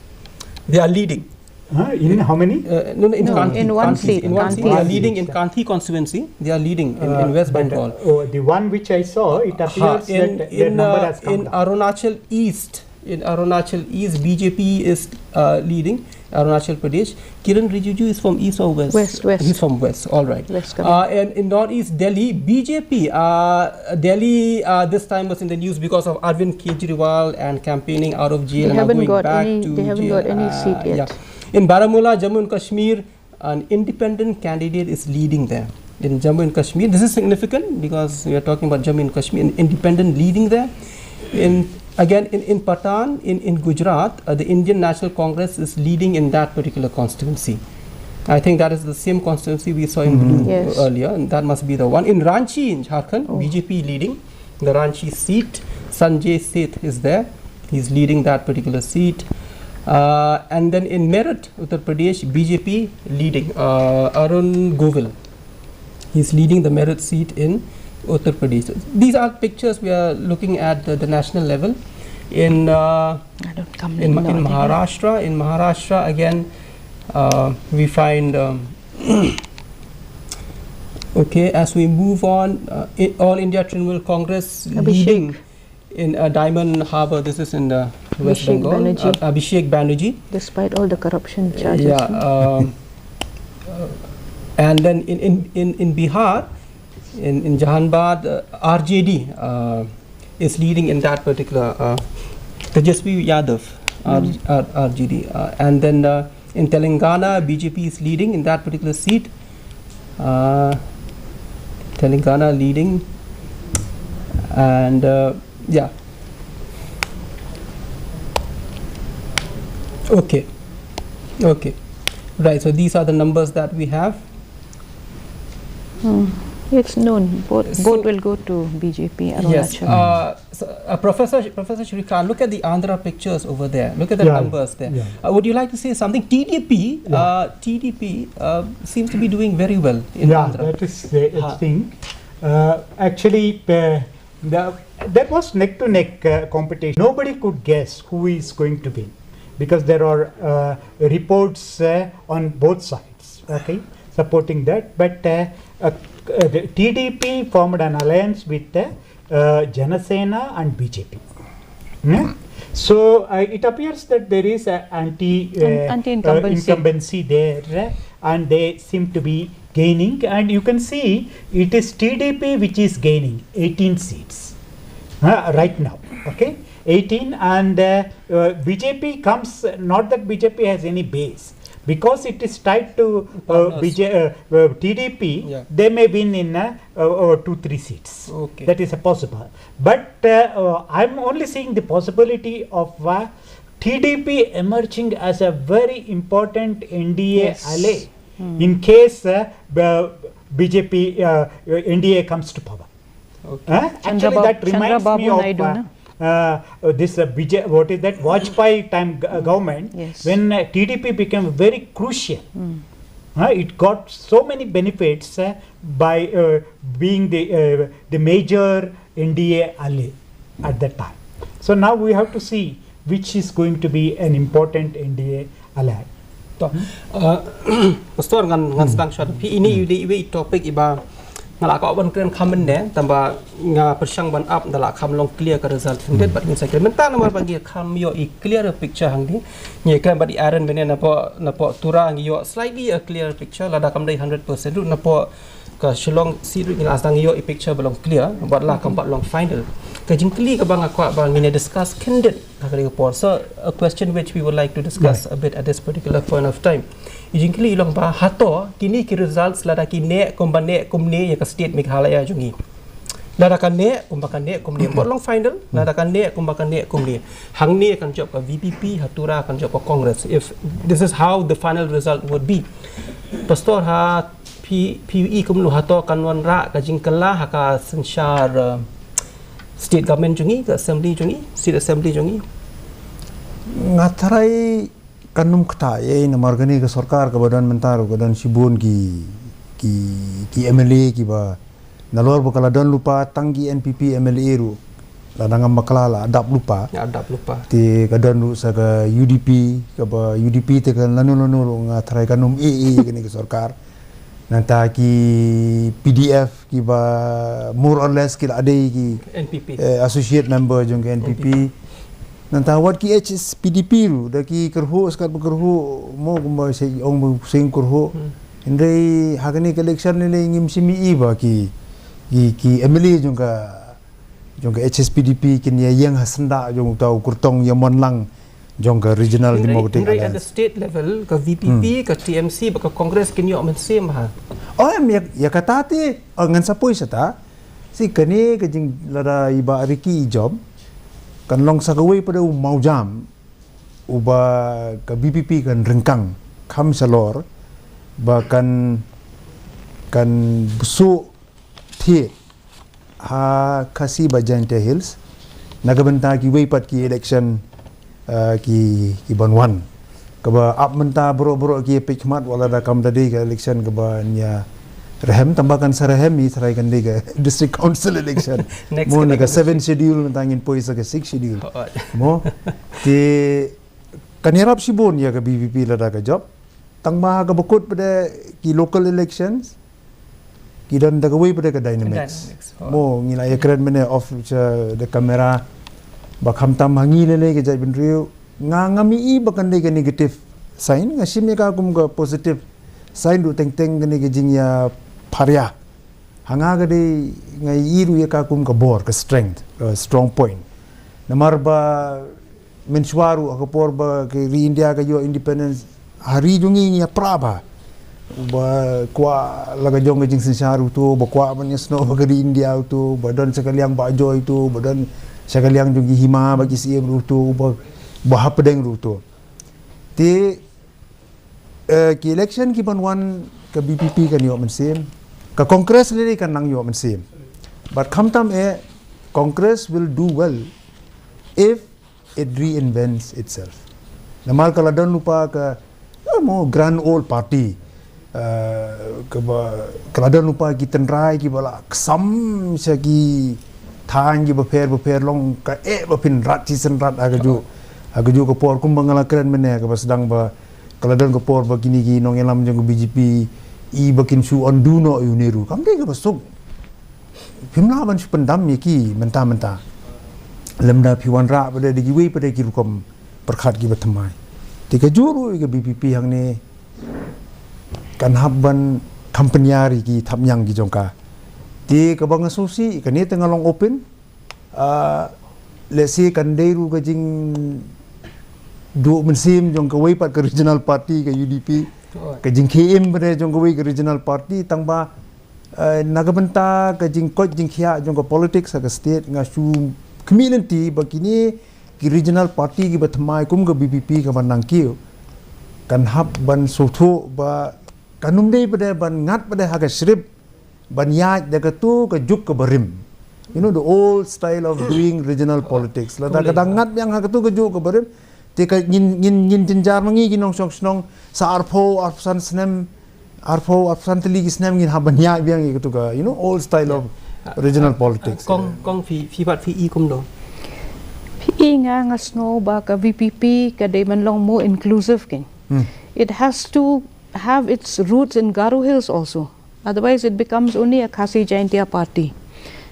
They are leading. Huh? In how many? Uh, no, no, in No, Kanthi. in one Kanthi, seat, In one Kanthi seat. They are seat. Leading in Kanthi constituency. They are leading in, Uh, in West but, Bengal. Uh, oh, the one which I saw, it Ha, appears in, that their in, number uh, has come in down. Arunachal East, in Arunachal East, B J P is uh, leading. Arunachal Pradesh. Kiran Rijiju is from East or West? West, West. He's from West. All right. West Uh, and in Northeast Delhi, B J P. Uh, Delhi uh, this time was in the news because of Arvind Kejriwal and campaigning out of jail They and now haven't going got back any. to They haven't jail. got any Uh, seat yet. Yeah. In Baramulla, Jammu and Kashmir, an independent candidate is leading there. In Jammu and Kashmir, this is significant because we are talking about Jammu and Kashmir, an independent leading there. In again in, in Patan, in, in Gujarat, uh, the Indian National Congress is leading in that particular constituency. I think that is the same constituency we saw in blue Yes. earlier, and that must be the one. In Ranchi, in Jharkhand, Oh. B J P leading the Ranchi seat. Sanjay Seth is there. He's leading that particular seat. Uh, and then in Meerut, Uttar Pradesh, B J P leading. Uh, Arun Govil. He's leading the Meerut seat in Uttar Pradesh. These are pictures we are looking at the, the national level. In uh, I don't come in, in. in Maharashtra, in Maharashtra again, uh, we find um, okay, as we move on, uh, I- All India Trinamool Congress Abhishek. Leading in uh, Diamond Harbour. This is in the West Abhishek Bengal. Banerjee. Uh, Abhishek Banerjee. Despite all the corruption charges. Yeah, No? Um, uh, and then in in in, in Bihar, in in Jahanbad, uh, R J D uh, is leading in that particular. Uh, Tejasvi Yadav, R- R- R J D, uh, and then uh, in Telangana, B J P is leading in that particular seat. Uh, Telangana leading, and uh, yeah. Okay, okay, right. So these are the numbers that we have. Hmm. It's known. Both, So- both will go to B J P. Yes. Arunachal. Uh, so, uh, Professor Professor Shrikant, look at the Andhra pictures over there. Look at the Yeah, numbers there. yeah. Uh, would you like to say something? T D P, Yeah. uh, T D P uh, seems to be doing very well in Yeah, Andhra. That is the Ha. thing. Uh, actually, uh, the, that was neck to neck uh, competition. Nobody could guess who is going to win because there are uh, reports uh, on both sides, okay, supporting that. But uh, uh, uh, the T D P formed an alliance with uh, uh, Janasena and B J P. Hmm? So uh, it appears that there is a anti uh, An- anti-incumbency. uh, incumbency there, uh, and they seem to be gaining. And you can see it is T D P which is gaining eighteen seats uh, right now. Okay, eighteen, and uh, uh, B J P comes. Not that B J P has any base because it is tied to uh, Partners. B J, uh, uh, T D P. Yeah. They may win in uh, uh, uh, two three seats. Okay. That is a possible. But uh, uh, I'm only seeing the possibility of uh, T D P emerging as a very important N D A Yes. ally in case uh, B- B J P uh, N D A comes to power. Okay. Huh? Actually, that reminds me of uh, uh, this uh, B J, what is that, Vajpayee time uh, government, yes, when uh, T D P became very crucial. Mm. Uh, it got so many benefits uh, by uh, being the uh, the major N D A ally at that time. So now we have to see which is going to be an important N D A ally. To, uh, Pastor ngan ngan sdang short. Phi ini yu di wi topic iba nga la ka wan kren comment ne tamba nga pyrshang ban ap da la kham long clear ka result hyndet bad ngin sa kren mynta namar ba ngi kham ïoh i clear picture hangdi. Ngi kren bad i Aaron mynne napoh napoh Tura ngi ïoh slightly a clear picture lada kam dei hundred percent ruh napoh ka Shillong seat ruh ngi la sdang ïoh i picture ba long clear bad la kam pat long final. Ka jingkylli kaba nga kwah ba ngin discuss khyndiat ha kane ka por. So a question which we would like to discuss a bit at this particular point of time. I jingkylli long ba hato kine ki results lada ki neh kumba neh kumne ïa ka state Meghalaya jong ngi. Lada ka neh kumba ka neh kumne. Bad long final lada ka neh kumba ka neh kumne. Hangne kan jop ka V P P, ha Tura kan jop ka Congress. If this is how the final result would be. Pastor ha P- PUE kumno hato kan wanrah ka jingkylla ha ka synshar uh, state government jong ngi, ka assembly jong ngi, state assembly jong ngi. Nga tharai kan ym ktah ei namar kane ka sorkar kaba don mynta ruh ka don shibun ki ki ki M L A kiba nalor ba ka la don lypa tang ki N P P M L A ruh la dang ngam bakla la adap lypa. La adap lypa. Te ka don ruh sa ka U D P kaba U D P te ka lano lano ruh nga tharai kan ym ei ei kane ka sorkar. Nangta ki P D F kiba more or less ki la dei ki N P P. Eh, associate member jong ka N P P. Nangta wat ki H S P D P ruh da ki kyrhuh skat ba kyrhuh mo kumba sei ong ba sei kyrhuh. Hynrei ha kane ka election ne ngim shim ei ba ki ki ki M L A jong ka jong ka H S P D P kin ïa ïeng ha syndah jong uta u kyrtong ïa mon lang jong ka Regional Democratic Alliance. Hynrei at the state level ka V P P, ka T M C bad ka Congress kin ïoh mynsiem ha. Oh em ïa kata te ngan sa poi sata. Si kane ka jing lada i Bah Ricky i jop kan long sa kawei pat u mawjam uba ka V P P kan ryngkang kham shalor ba kan kan bsuh thied ha Khasi bad Jaintia Hills na ka bynta kiwei pat ki election uh, ki ki ban wan kaba ap mynta bro bro ki peit khmat wat la da kam da dei ka election kaba nia rehem tamba kan sa rehem i tharai kan dei ka district council election. Mo na ka seven schedule mynta ngin poi sa ka six schedule mo. Te kan ïarap shibun ïa ka V P P lada ka jop tang ba ha ka bakut pat ki local elections ki don da kawei pat ka dynamics. Mo ngi la ïa kren mynne off the camera ba khamtam ha ngi lei lei ka jaitbynriew nga ngam ïohi ba kan dei ka negative sign, nga shim ïa ka kum ka positive sign ruh teng teng kane ka jingïapharia. Ha nga ka dei nga ïohi ruh ïa ka kum ka bor, ka strength, ka strong point. Namar ba mynshuwa ruh ha ka por ba ka ri India ka ïoh independence ha ri jong ngi ngi ïapra ba ba kwah la ka jong ka jingsynshar uto ba kwah ban ïasnoh ba ka ri India uto ba don sha ka liang ba joi uto ba don sha ka liang jong ki hima ba ki siem uto ba ba hapdeng uto. Te eh, ki election ki ban wan ka B P P kan ïoh mynsiem, ka Congress lei kan nang ïoh mynsiem. But khamtam eh Congress will do well if it reinvents itself. Namar ka la don lypa ka eh, mo grand old party uh, kaba ka la don lypa ki tynrai kiba la ksam sha ki thaiñ kiba pher ba pher long ka eh ba pynrat shisien rat ha ka ju ha ka ju ka por kumba nga la kren mynne kaba sdang ba ka la don ka por ba kine ki nongïalam jong ka B J P i ba kin shu undo noh ïa u Nehru kam dei kaba suk. Phim lah ban shu pyndam ïa ki mynta mynta. Lymda phi wanrah pat da kiwei pat ki rukom pyrkhat kiba thymmai. Te ka jur ruh ïa ka B P P hangne kan hap ban kham pynïar ïa ki thapniang ki jong ka. Te kaba nga sngewsih kane te nga long open. Ah, let's say kan dei ruh ka jingduh mynsiem jong kawei pat ka regional party ka U D P. Ka jingkhie im pat jong kawei ka regional party tang ba eh, na ka bynta ka jingkoit jingkhiah jong ka politics ha ka state nga shu khmih lynti ba kine ki regional party kiba thymmai kum ka B P P kaba nang kiew kan hap ban sngewthuh ba Kan ym dei pat de ban ngat pat de ha ka script ban ïaid da katu ka juk ka barim. You know, the old style of doing regional politics. Lada ka dang ngat biang ha katu ka juk ka barim, te ka ngin, ngin, ngin jynjar ma ngi ki nongshong shnong sa arphew, arphew san snem, arphew, arphew san tylli ki snem ngin hap ban ïaid biang ïa katu ka, you know, old style of regional politics. Kong, kong phi, phi bat phi i kumno? Phi i nga nga sngew ba ka V P P ka dei ban long more inclusive keng. Hmm. It has to have its roots in Garo Hills also. Otherwise, it becomes only a Khasi Jaintia party.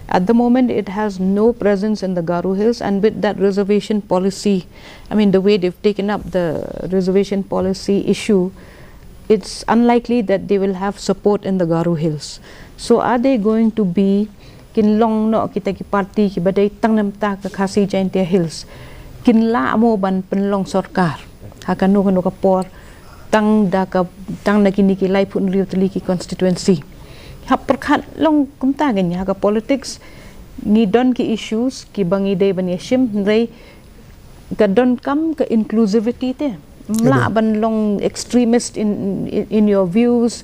At the moment, it has no presence in the Garo Hills, and with that reservation policy, I mean, the way they've taken up the reservation policy issue, it's unlikely that they will have support in the Garo Hills. So, are they going to be kin long noh kita ki parti ki ba dei tang namar ka Khasi Jaintia Hills? Kin lah mo ban pynlong sorkar ha kano kano ka por, tang da ka, tang na kine ki laiphew hynriew tylli ki constituency? Hap pyrkhat long kumta kane ha ka politics. Ngi don ki issues ki ba ngi dei ban ïa shim, hynrei ka donkam ka inclusivity te. Ym lah ban long extremist in, in, in your views.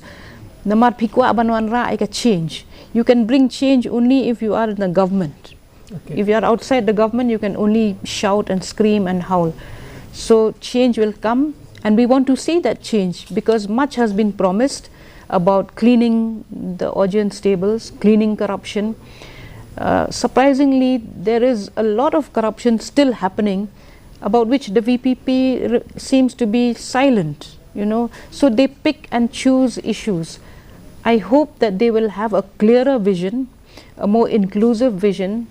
Namar phi kwah ban wanrah ïa ka change. You can bring change only if you are in the government. Okay. If you are outside the government, you can only shout and scream and howl. So change will come, and we want to see that change because much has been promised about cleaning the Augean stables, cleaning corruption. Uh, surprisingly, there is a lot of corruption still happening, about which the V P P re- seems to be silent, you know. So they pick and choose issues. I hope that they will have a clearer vision, a more inclusive vision,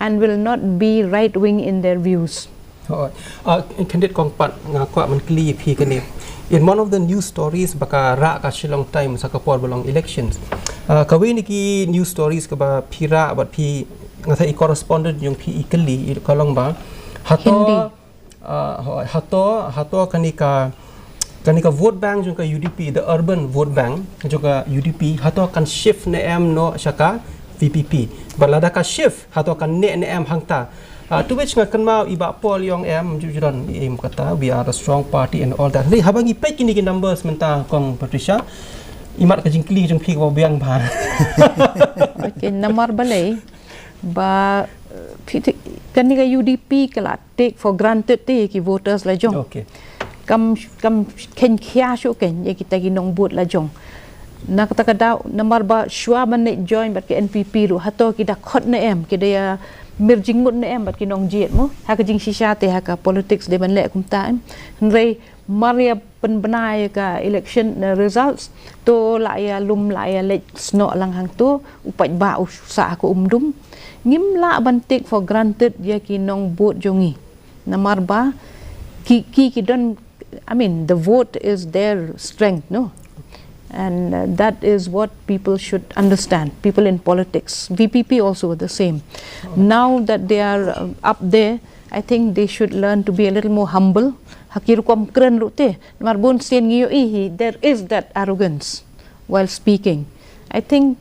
and will not be right wing in their views. Hooid. Ah, Candidate Kong Pat, nga kwah ban kylli ïa phi kane. In one of the news stories ba ka rah ka Shillong Times ha ka por ba long elections. Ah, kawei na ki news stories kaba phi rah bad phi, nga tharai i correspondent jong phi i kylli, i ka long ba hato, Hindi. Ah, hooid, hato, hato kane ka, kane ka vote bank jong ka U D P, the urban vote bank jong ka U D P, hato kan shift ne em noh sha ka V P P. Bad lada ka shift, hato kan neh ne em hangta. Ah, to which nga kynmaw i Bah Paul i ong em, ju ju don, em kata, we are a strong party and all that. Hynrei haba ngi peit kine ki numbers mynta, Kong Patricia, imat ka jingkylli jong phi kaba biang bha. Okay, namar balei ba, eh, phi te, kane ka U D P ka la take for granted te ïa ki voters la jong. Okay. Kam, kam kheiñ khia shuh keiñ ïa kita ki nongbud la jong. Na kata ka daw, namar ba shuwa ban leit join bad ka N P P ruh, hato ki da khot ne em, ki da ïa mir jingmut ne em bad ki nongjied mo. Ha ka jingshisha te ha ka politics dei ban leh kumta em. Hynrei mar ïa pynbna ïa ka election, eh, results, to la ïa lum, la ïa leit snoh lang hangto, u paidbah u sah ha ka umdum. Ngim lah ban take for granted ïa ki nongbud jong ngi. Namar ba ki, ki, ki don, I mean, the vote is their strength, no? And, uh, that is what people should understand, people in politics. V P P also the same. Now that they are, uh, up there, I think they should learn to be a little more humble. Ha ki rukom kren ruh te. Namar bun sien ngi ïohi hi, there is that arrogance while speaking. I think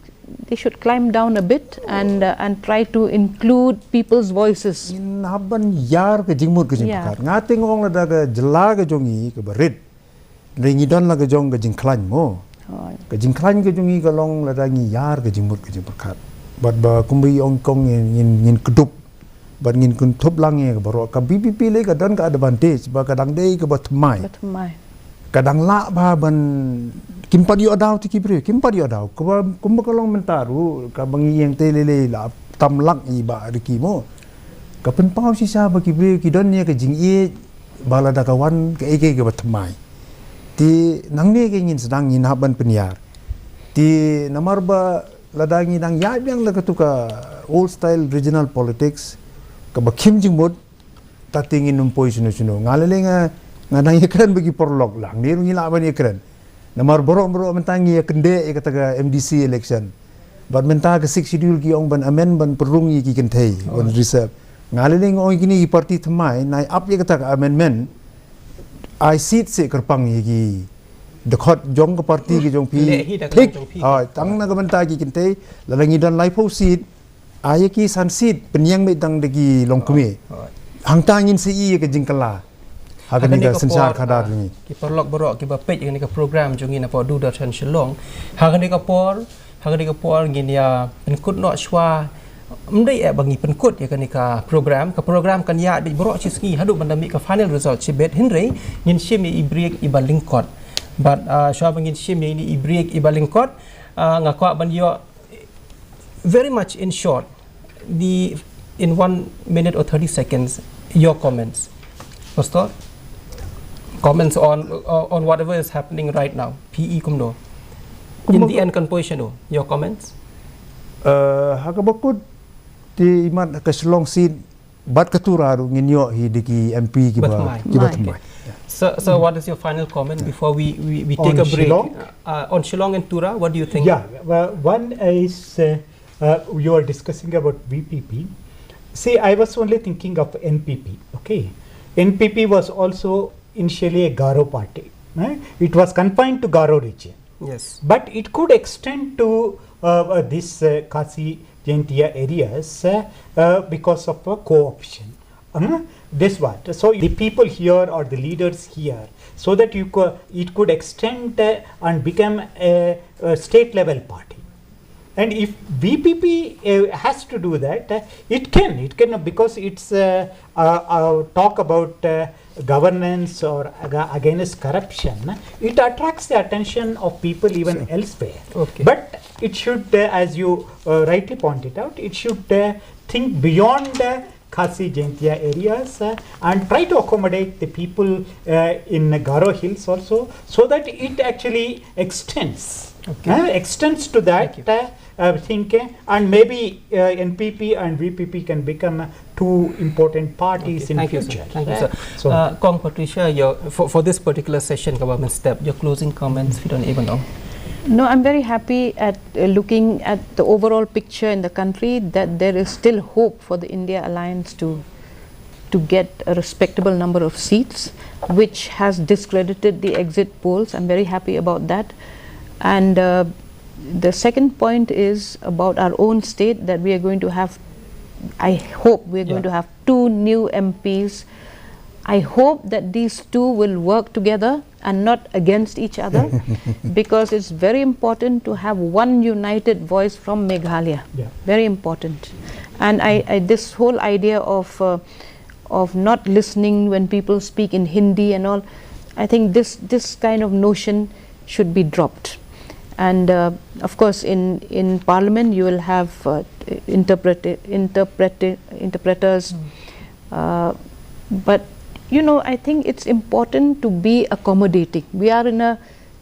they should climb down a bit and, uh, and try to include people's voices. Ngin hap ban ïar ka jingmut ka jingpyrkhat. Nga te nga ong lada ka jylla ka jong ngi kaba rit, hynrei ngi don la ka jong ka jingkhlaiñ mo. Hooid. Ka jingkhlaiñ ka jong ngi ka long lada ngi ïar ka jingmut ka jingpyrkhat. Bad ba kumba i ong Kong, ngin, ngin, ngin kdup. Bad ngin kynthup lang ïa ka baroh. Ka V P P lei ka don ka advantage ba ka dang dei kaba thymmai. Ba thymmai. Ka dang lah bha ban, kim pat ïoh daw te ki briew, kim pat ïoh daw. Kaba, kumba ka long mynta ruh, kaba ngi ïeng te lei lei la tam lak i Bah Ricky mo. Ka pynpaw shisha ba ki briew ki don ïa ka jingïeit ba lada ka wan kaei kaei kaba thymmai. Te nangne ka ngin sdang, ngin hap ban pynïar. Te namar ba lada ngi dang ïaid biang da katu ka old style regional politics kaba khim jingmut, ta te ngin ym poi shano shano. Nga lei lei nga, nga dang ïakren bad ki paralok, lang ne ruh ngi lah ban ïakren. Namar baroh baroh mynta ngi ïa kyndeh ïa kata ka M D C election. Bad mynta ka Sixth Schedule ki ong ban amend, ban pynrung ïa ki kynthei, ban reserve. Nga lei lei nga ong ïa kine ki parti thymmai, nai ap ïa kata ka amendment, ai seat seh kyrpang ïa ki dkhot jong ka parti ka jong phi. Leh hi da ka jong phi. Hooid, tang na ka bynta ki kynthei, lada ngi don laiphew seat, ai ïa ki san seat, pynïeng beit tang da ki longkmie. Hooid. Hangta ngin sa ïohi ïa ka jingkylla. ha kane ka synshar khadar jong ngi. Ki paralok baroh kiba peit ïa kane ka program jong ngi napoh Doordarshan Shillong, ha kane ka por, ha kane ka por ngin ïa pynkut noh shuwa, ym dei eh ba ngi pynkut ïa kane ka program, ka program kan ïaid beit baroh shi sngi haduh ban da mih ka final result shibit, hynrei ngin shim ïa i break iba lyngkot. Bad, ah, shuwa ba ngin shim ïa ine i break iba lyngkot, ah, nga kwah ban ïoh very much in short, the, in one minute or thirty seconds, your comments. Pastor, comments on, uh, on whatever is happening right now. P E kumno. In the end, kan position, your comments? Uh, ha kaba kut, te imat ka Shillong seat, bad ka Tura ruh ngin ïoh hi da ki M P kiba, kiba thymmai. So, so what is your final comment before we, we, we take a break? Uh, on Shillong and Tura, what do you think? Yeah, uh, one is, uh, uh, you are discussing about V P P. See, I was only thinking of N P P, okay? N P P was also initially a Garo party. Eh? It was confined to Garo region. Yes. But it could extend to, uh, uh, this, uh, Khasi Jaintia areas, uh, uh, because of a co-option. Uh, this what? So the people here or the leaders here, so that you co-, it could extend, uh, and become a, a state level party. And if V P P, uh, has to do that, uh, it can, it can, because it's, uh, uh, uh, talk about, uh, governance or ag-, against corruption, it attracts the attention of people even elsewhere. Okay. But it should, uh, as you, uh, rightly pointed out, it should, uh, think beyond, uh, Khasi Jaintia areas, uh, and try to accommodate the people, uh, in Garo Hills also, so that it actually extends, okay, uh, extends to that, uh, uh, thing, uh, and maybe, uh, N P P and V P P can become, uh, two important parties in future. Okay, thank you, sir. Thank you, sir. Uh, so, uh, Kong Patricia, your, for, for this particular session, Government Step, your closing comments, if you don't even know. No, I'm very happy at, uh, looking at the overall picture in the country, that there is still hope for the India Alliance to, to get a respectable number of seats, which has discredited the exit polls. I'm very happy about that. And, uh, the second point is about our own state, that we are going to have, I hope we are going to have two new M Ps. I hope that these two will work together and not against each other, because it's very important to have one united voice from Meghalaya. Yeah. Very important. And I, I, this whole idea of, uh, of not listening when people speak in Hindi and all, I think this, this kind of notion should be dropped. And, uh, of course, in, in Parliament, you will have, uh, interpret-, interpret-, interpreters. Uh, but, you know, I think it's important to be accommodating. We are in a,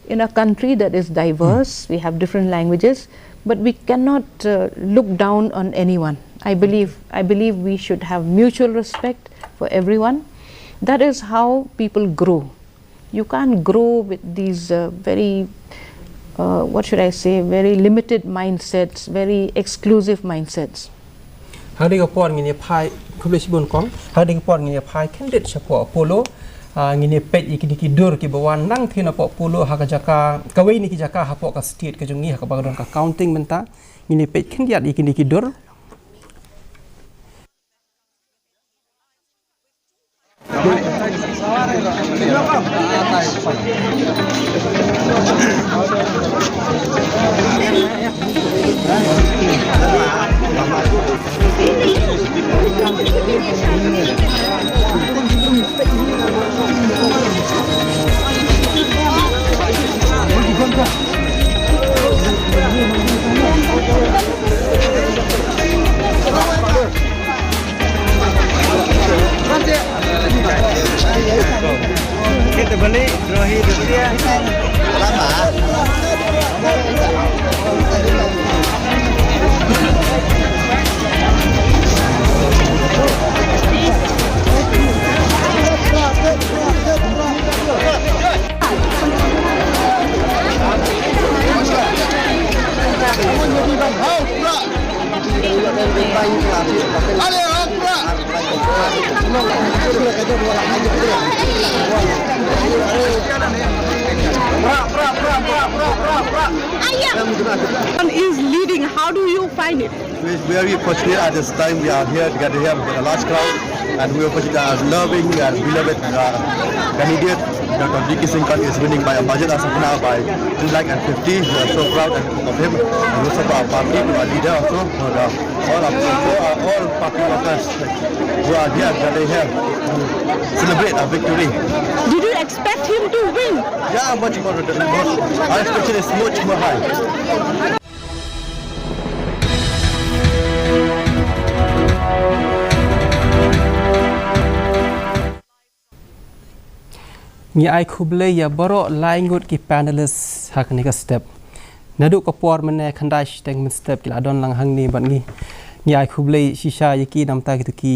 in a country that is diverse. We have different languages, but we cannot, uh, look down on anyone. I believe, I believe we should have mutual respect for everyone. That is how people grow. You can't grow with these, uh, very, uh, what should I say, very limited mindsets, very exclusive mindsets. Ha kane ka por ngin ïa phai, khublei shibun Kong. Ha kane ka por ngin ïa phai khyndiat shapoh Apollo. Ah, ngin ïa peit ïa kine ki dur kiba wan nangtei napoh Apollo ha ka jaka, kawei na ki jaka hapoh ka state ka jong ngi ha kaba ka don ka counting mynta. Ngin ïa peit khyndiat ïa kine ki dur. One is leading. How do you find it? We're very fortunate at this time. We are here together here with a large crowd, and we are fortunate that our loving and beloved uh, candidate, Doctor V K Singh Khan, is winning by a margin as of now by two lakh and fifty. We are so proud of him. And also for our party, to our leader also, for the, all our, for our all party workers who are here, gathered here to celebrate our victory. Did you expect him to win? Yeah, much more. Our expectation is much more high. Ngi ai khublei ïa baroh lai ngut ki panelists ha kane ka step. Naduh ka por mynne khyndai shiteng mynstep ki la don lang hangne bad ngi. Ngi ai khublei shisha ïa ki namta kito ki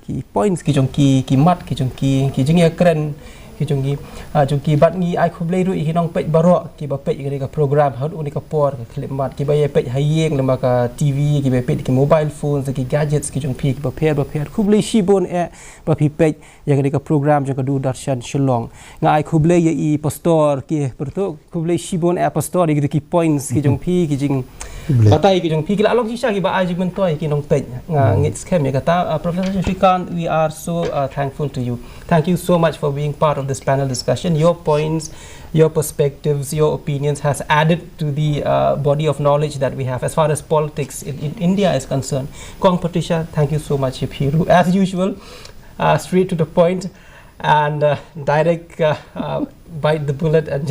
ki points ki jong ki, ki mat ki jong ki, ki jingïakren ki jong ki, ah, jong ki bad ngi ai khublei ruh ïa ki nongpeit baroh kiba peit ïa kane ka program haduh kane ka por, ka khyllipmat, kiba ïa peit ha ïing lem bad ka T V, kiba ïa peit ki mobile phones, ki gadgets ki jong phi kiba pher ba pher. Khublei shibun eh ba phi peit ïa kane ka program jong ka Doordarshan Shillong. Nga ai khublei ïa i pastor ki pertuk, khublei shibun eh pastor ïa ki points ki jong phi, ki jing batai ki jong phi, ki la long shisha kiba ai jingmyntoi ki nongpeit. Nga ngeit skhem ïa kata, uh, Professor Shrikant, we are so uh, thankful to you. Thank you so much for being part of this panel discussion. Your points, your perspectives, your opinions has added to the uh, body of knowledge that we have as far as politics in, in India is concerned. Kong Patricia, thank you so much ïa phi ruh, as usual, uh, straight to the point and uh, direct uh, uh, bite the bullet and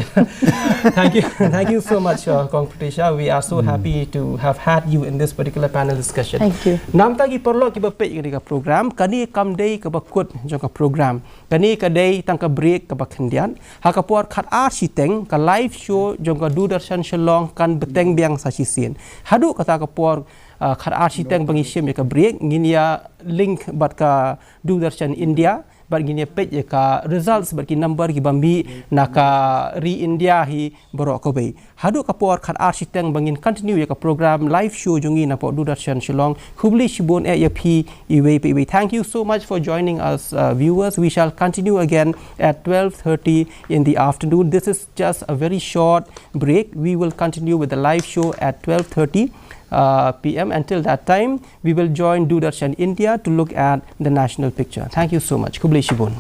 thank you, thank you so much, uh, Kong Patricia. We are so happy to have had you in this particular panel discussion. Thank you. Namta ki paralok kiba peit ïa kane ka program, kane kam dei kaba kut jong ka program. Kane ka dei tang ka break kaba khyndiat. Ha ka por khat ar shiteng ka live show jong ka Doordarshan Shillong kan bteng biang sa shisien. Haduh kata ka por uh, khat ar shiteng ba ngi shim ïa ka break, ngin ïa link bad ka Doordarshan India bad ngin ïa peit ïa ka results bad ki number kiba mih na ka ri India hi baroh kawei. Haduh ka por khat ar shiteng ba ngin continue ïa ka program live show jong ngi na pdeng Doordarshan Shillong. Khublei shibun eh ïa phi iwei pa iwei. Thank you so much for joining us, uh, viewers. We shall continue again at twelve thirty in the afternoon. This is just a very short break. We will continue with the live show at twelve thirty uh, P M. Until that time, we will join Doordarshan India to look at the national picture. Thank you so much. Khublei shibun.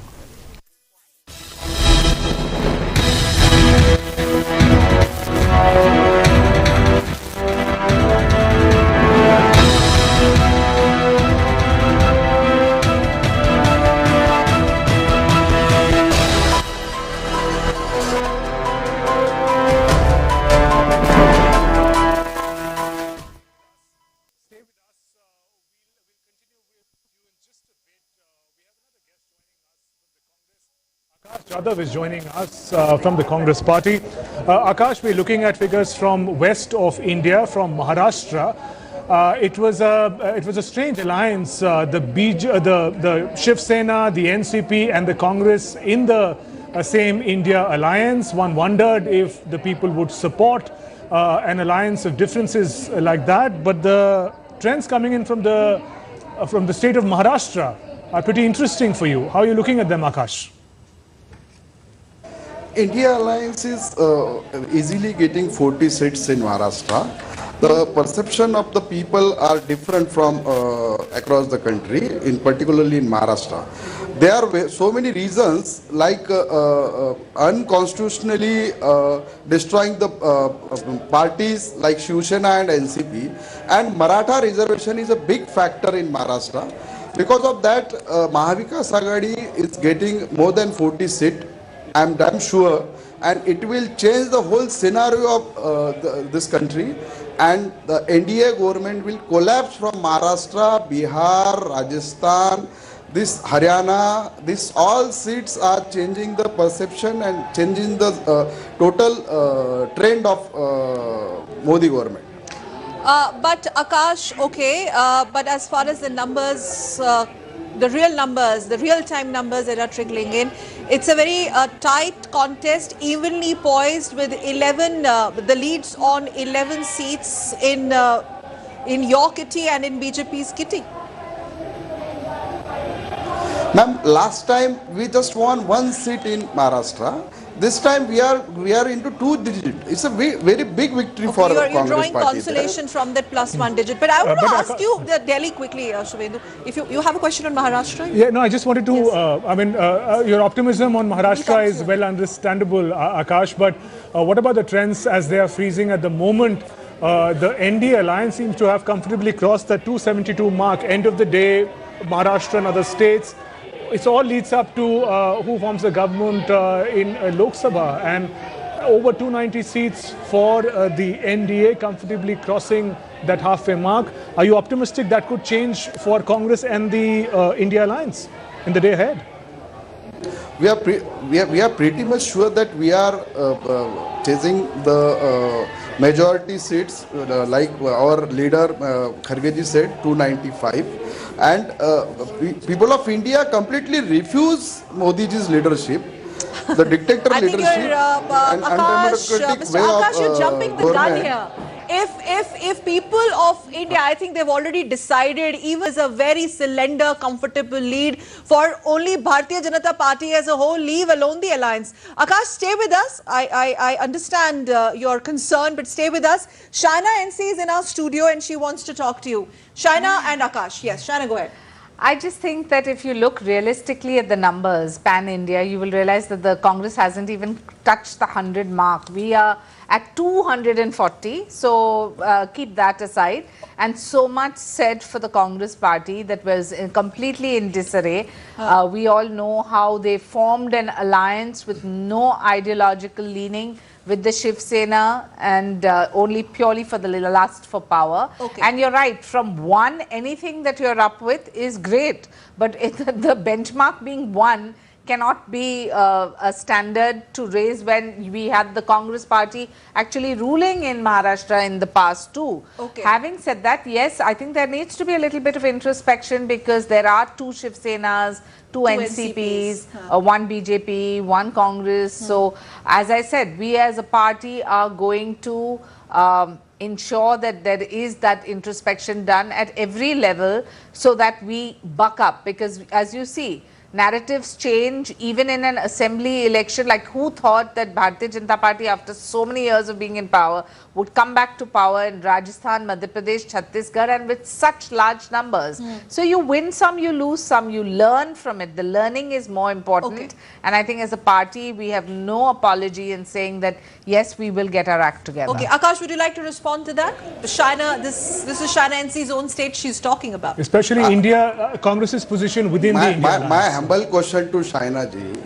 Akash Jadhav is joining us uh, from the Congress Party. Uh, Akash, we're looking at figures from west of India, from Maharashtra. Uh, it was a uh, it was a strange alliance. Uh, the, B J, uh, the the Shiv Sena, the N C P, and the Congress in the uh, same India alliance. One wondered if the people would support uh, an alliance of differences like that. But the trends coming in from the uh, from the state of Maharashtra are pretty interesting for you. How are you looking at them, Akash? India Alliance is uh, easily getting forty seats in Maharashtra. The perception of the people are different from uh, across the country, in particularly in Maharashtra. There are ve- so many reasons, like uh, uh, uh, unconstitutionally uh, destroying the uh, uh, parties like Shiv Sena and N C P, and Maratha reservation is a big factor in Maharashtra. Because of that, uh, Mahavikas Aghadi is getting more than forty seats, I'm damn sure, and it will change the whole scenario of uh, the, this country, and the N D A government will collapse from Maharashtra, Bihar, Rajasthan, this Haryana, this all seats are changing the perception and changing the uh, total uh, trend of uh, Modi government. Uh, but Akash, okay, uh, but as far as the numbers, uh, the real numbers, the real time numbers that are trickling in, it's a very uh, tight contest, evenly poised with eleven, uh, the leads on eleven seats in uh, in your kitty and in B J P's kitty. Ma'am, last time we just won one seat in Maharashtra. This time we are we are into two digit. It's a ve- very big victory for Okay, you're, the you're Congress drawing party. Consolation from that plus one digit. But I want Uh, to but ask Aka- you, uh, Delhi, quickly, uh, Shubhendu. If you, you have a question on Maharashtra? Yeah, no, I just wanted to. Yes. Uh, I mean, uh, uh, your optimism on Maharashtra We'll is come well understandable, uh, Akash. But uh, what about the trends as they are freezing at the moment? Uh, the N D A alliance seems to have comfortably crossed the two seventy-two mark. End of the day, Maharashtra and other states, it all leads up to uh, who forms the government uh, in uh, Lok Sabha, and over two ninety seats for uh, the N D A, comfortably crossing that halfway mark. Are you optimistic that could change for Congress and the uh, India alliance in the day ahead? We are, pre- we are we are pretty much sure that we are uh, uh, chasing the uh, majority seats, uh, like our leader uh, Kharge ji said, two ninety-five, and uh, pe- people of India completely refuse Modi ji's leadership, the dictator I think leadership, you're, uh, uh, and Akash, uh, undemocratic Mister way Akash, of you're uh, jumping the gun government. Here. If if if people of India, I think they've already decided, even is a very slender, comfortable lead for only Bharatiya Janata Party as a whole. Leave alone the alliance. Akash, stay with us. I I, I understand uh, your concern, but stay with us. Shaina N C is in our studio and she wants to talk to you. Shaina and Akash. Yes, Shaina, go ahead. I just think that if you look realistically at the numbers, pan India, you will realize that the Congress hasn't even touched the hundred mark. We are at two hundred forty, so uh, keep that aside. And so much said for the Congress party that was uh, completely in disarray. Uh, we all know how they formed an alliance with no ideological leaning with the Shiv Sena and uh, only purely for the lust for power. Okay. And you're right, from one, anything that you're up with is great. But it, the benchmark being one cannot be uh, a standard to raise when we had the Congress party actually ruling in Maharashtra in the past too. Okay. Having said that, yes, I think there needs to be a little bit of introspection because there are two Shiv Senas, two, Two N C Ps, N C Ps, huh. Uh, one B J P, one Congress. So, as I said, we as a party are going to um, ensure that there is that introspection done at every level so that we buck up. Because, as you see, narratives change even in an assembly election. Like, who thought that Bharatiya Janata Party, after so many years of being in power, would come back to power in Rajasthan, Madhya Pradesh, Chhattisgarh, and with such large numbers? So you win some, you lose some, you learn from it. The learning is more important. Okay. And I think as a party, we have no apology in saying that yes, we will get our act together. Okay, Akash, would you like to respond to that? Shaina, this this is Shaina N C's own state she's talking about. Especially India, uh, Congress's position within the My, India my, alliance. My humble question to Shaina ji.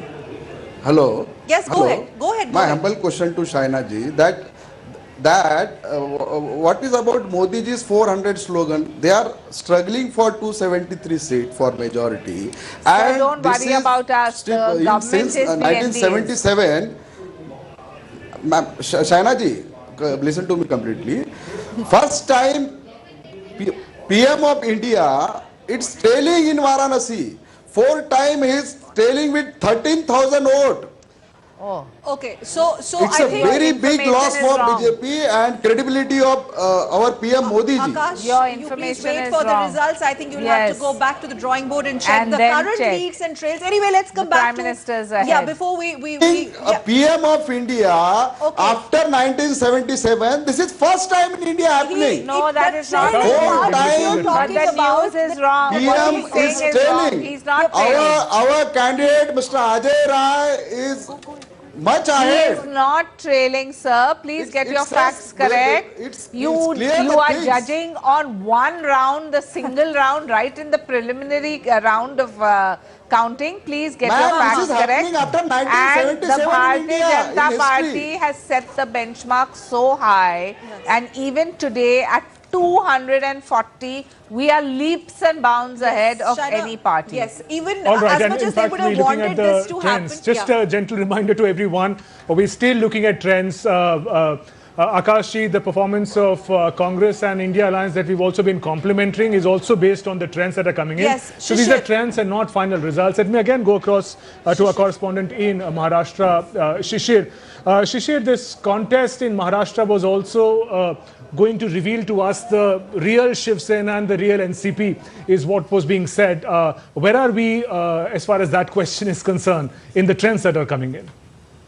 Hello. Yes, go Hello? Ahead. Go ahead. Go My ahead. Humble question to Shaina ji, that that uh, w- w- what is about Modi ji's four hundred slogan? They are struggling for two seventy-three seat for majority. So and don't this worry is about us. The government since, is uh, the nineteen seventy-seven. Ma'am, Sh- Shaina ji, uh, listen to me completely. First time P- P M of India, it's trailing in Varanasi. Four time he's trailing with thirteen thousand vote. Oh. Okay, so so It's I a think very big loss for wrong. B J P and credibility of uh, our P M Modi ji. Akash, Your you please information wait is for the wrong. results. I think you'll have to Yes. go back to the drawing board and check And the then current check. Leads and trails. Anyway, let's come The back Prime to Minister's yeah. Ahead. Before we we, Being we a yeah. P M of India Okay. After nineteen seventy-seven, this is first time in India happening. No, that is not Four time But the news is wrong. What he's saying is wrong. He's not Our, our candidate, Mister Ajay Rai, is much ahead. He is not trailing, sir. Please get your facts correct. You you are judging on one round, the single round, right in the preliminary uh, round of uh, counting. Please get your facts correct. And the Bharatiya Janata Party has set the benchmark so high, and even today at two hundred forty, we are leaps and bounds ahead of any party. Yes, even All right, as and much in as they fact, would we're have looking wanted at the this to trends. Happen. Just Yeah. A gentle reminder to everyone, uh, we're still looking at trends. Uh, uh, Uh, Akash ji, the performance of uh, Congress and India Alliance that we've also been complimenting is also based on the trends that are coming in. Yes, So these are Shishir. Trends and not final results. Let me again go across uh, to our correspondent in uh, Maharashtra, uh, Shishir. Uh, Shishir, this contest in Maharashtra was also uh, going to reveal to us the real Shiv Sena and the real N C P, is what was being said. Uh, where are we uh, as far as that question is concerned in the trends that are coming in?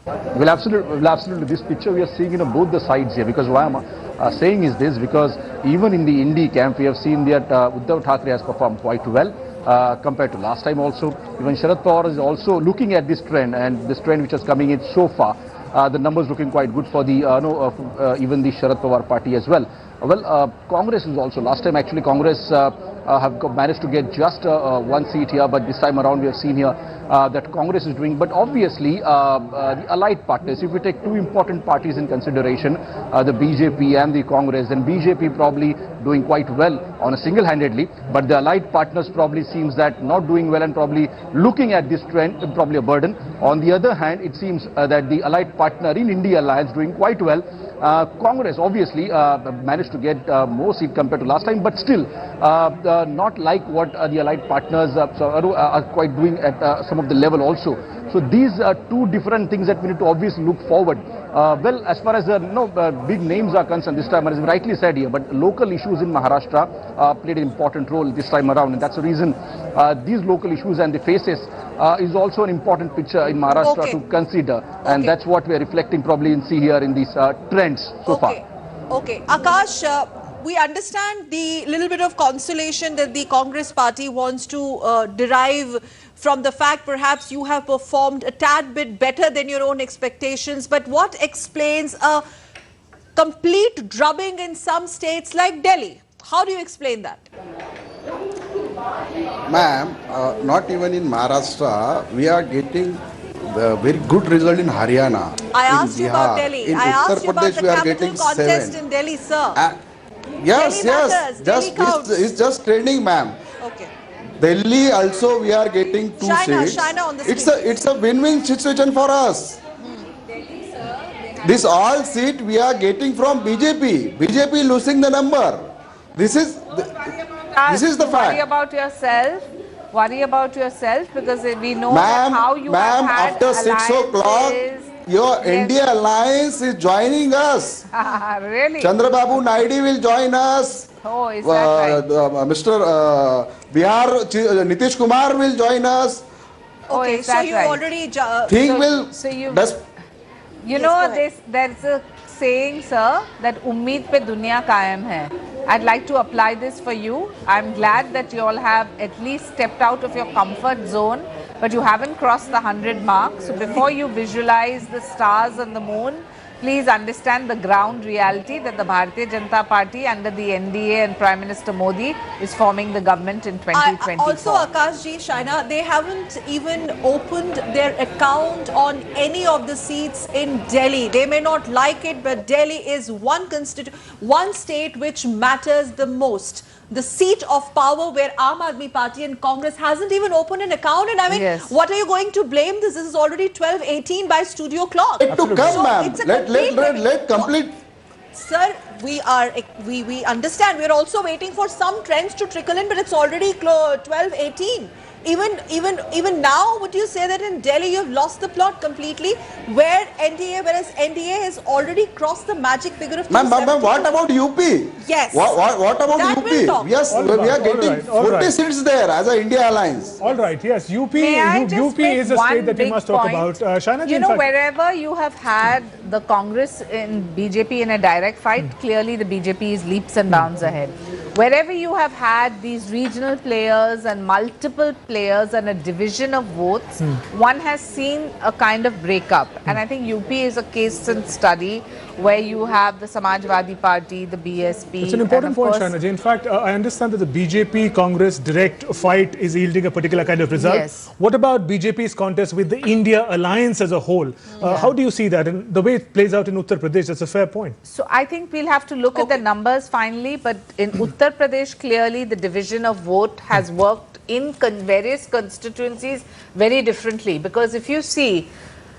Well, absolutely, well, absolutely. This picture we are seeing, you know, both the sides here. Because why I'm uh, saying is this, because even in the Indie camp, we have seen that uh, Uddhav Thackeray has performed quite well uh, compared to last time also. Even Sharad Pawar is also looking at this trend, and this trend which is coming in so far. Uh, the numbers looking quite good for the, uh, no, uh, uh, even the Sharad Pawar party as well. Well, uh, Congress is also, last time actually Congress uh, uh, have got, managed to get just uh, uh, one seat here, but this time around we have seen here uh, that Congress is doing. But obviously, uh, uh, the allied partners, if we take two important parties in consideration, uh, the B J P and the Congress, then B J P probably doing quite well on a single-handedly, but the allied partners probably seems that not doing well and probably looking at this trend, probably a burden. On the other hand, it seems uh, that the allied partner in India Alliance doing quite well. Uh, Congress obviously uh, managed to get uh, more seat compared to last time, but still uh, uh, not like what uh, the allied partners uh, so, uh, are quite doing at uh, some of the level also. So these are two different things that we need to obviously look forward. Uh, well, as far as uh, no uh, big names are concerned this time, as rightly said here, but local issues in Maharashtra uh, played an important role this time around, and that's the reason uh, these local issues and the faces uh, is also an important picture in Maharashtra Okay. to consider, and Okay. that's what we are reflecting probably in see here in these uh, trends so far. Okay. Okay. Akash, uh, we understand the little bit of consolation that the Congress party wants to uh, derive from the fact perhaps you have performed a tad bit better than your own expectations. But what explains a complete drubbing in some states like Delhi? How do you explain that? Ma'am, uh, not even in Maharashtra, we are getting the very good result in Haryana. I in asked you about Bihar, Delhi. In I Uttar asked you about Pradesh, the we are capital getting contest seven. In Delhi, sir. Uh, yes, Delhi yes. Matters, Just Delhi counts. It's, it's just trending, ma'am. Okay. Delhi also we are getting two China, seats. China on the It's screen. A it's a win-win situation for us. This all seat we are getting from B J P. B J P losing the number. This is the, this is the Worry fact. About yourself. Worry about yourself because we know that Ma'am, how you ma'am, have had after six o'clock, alliances. Your Yes. India Alliance is joining us. Really? Chandrababu Naidu will join us. Oh, is Uh, that right? the, uh, Mister Uh, Bihar, Chi- uh, Nitish Kumar will join us. Oh, Okay, is so that you right? Already ju- uh, Thing So- will. so you- Best, You Yes, know, go ahead. this there's a saying, sir, that "Ummeed pe duniya kayam hai." I'd like to apply this for you. I'm glad that you all have at least stepped out of your comfort zone, but you haven't crossed the hundred mark. So before you visualize the stars and the moon, please understand the ground reality that the Bharatiya Janata Party under the N D A and Prime Minister Modi is forming the government in I- twenty twenty-four. Also, Akash ji, Shaina, they haven't even opened their account on any of the seats in Delhi. They may not like it, but Delhi is one constitu- one state which matters the most. The seat of power where Aam Aadmi Party and Congress hasn't even opened an account. And I mean, Yes. What are you going to blame this? This is already twelve eighteen by studio clock. It to come, So ma'am. it's a Let let complete let, let complete. Sir, we are we, we understand. We are also waiting for some trends to trickle in, but it's already clo- twelve eighteen. Even even even now, would you say that in Delhi you've lost the plot completely? Where N D A, whereas N D A has already crossed the magic figure of Ma'am, ma'am, ma'am, what two seventy-two. About U P? Yes. What, what, what about That U P? will talk. Yes, All we right, are all getting right, all forty right. Seats there as a India Alliance. All right, yes, U P, May I U- just U P is make a one state that we big must talk point? about. Uh, Shaina ji, You in know, fact- wherever you have had the Congress and B J P in a direct fight, clearly the B J P is leaps and bounds ahead. Wherever you have had these regional players and multiple players and a division of votes, one has seen a kind of breakup. And I think U P is a case in study where you have the Samajwadi Party, the B S P. It's an important and of point, course, Shaina ji. In fact, uh, I understand that the B J P Congress direct fight is yielding a particular kind of result. Yes. What about B J P's contest with the India Alliance as a whole? Uh, how do you see that? And the way it plays out in Uttar Pradesh, that's a fair point. So I think we'll have to look at the Okay. numbers finally, but in Uttar Pradesh, clearly the division of vote has worked in con- various constituencies very differently. Because if you see,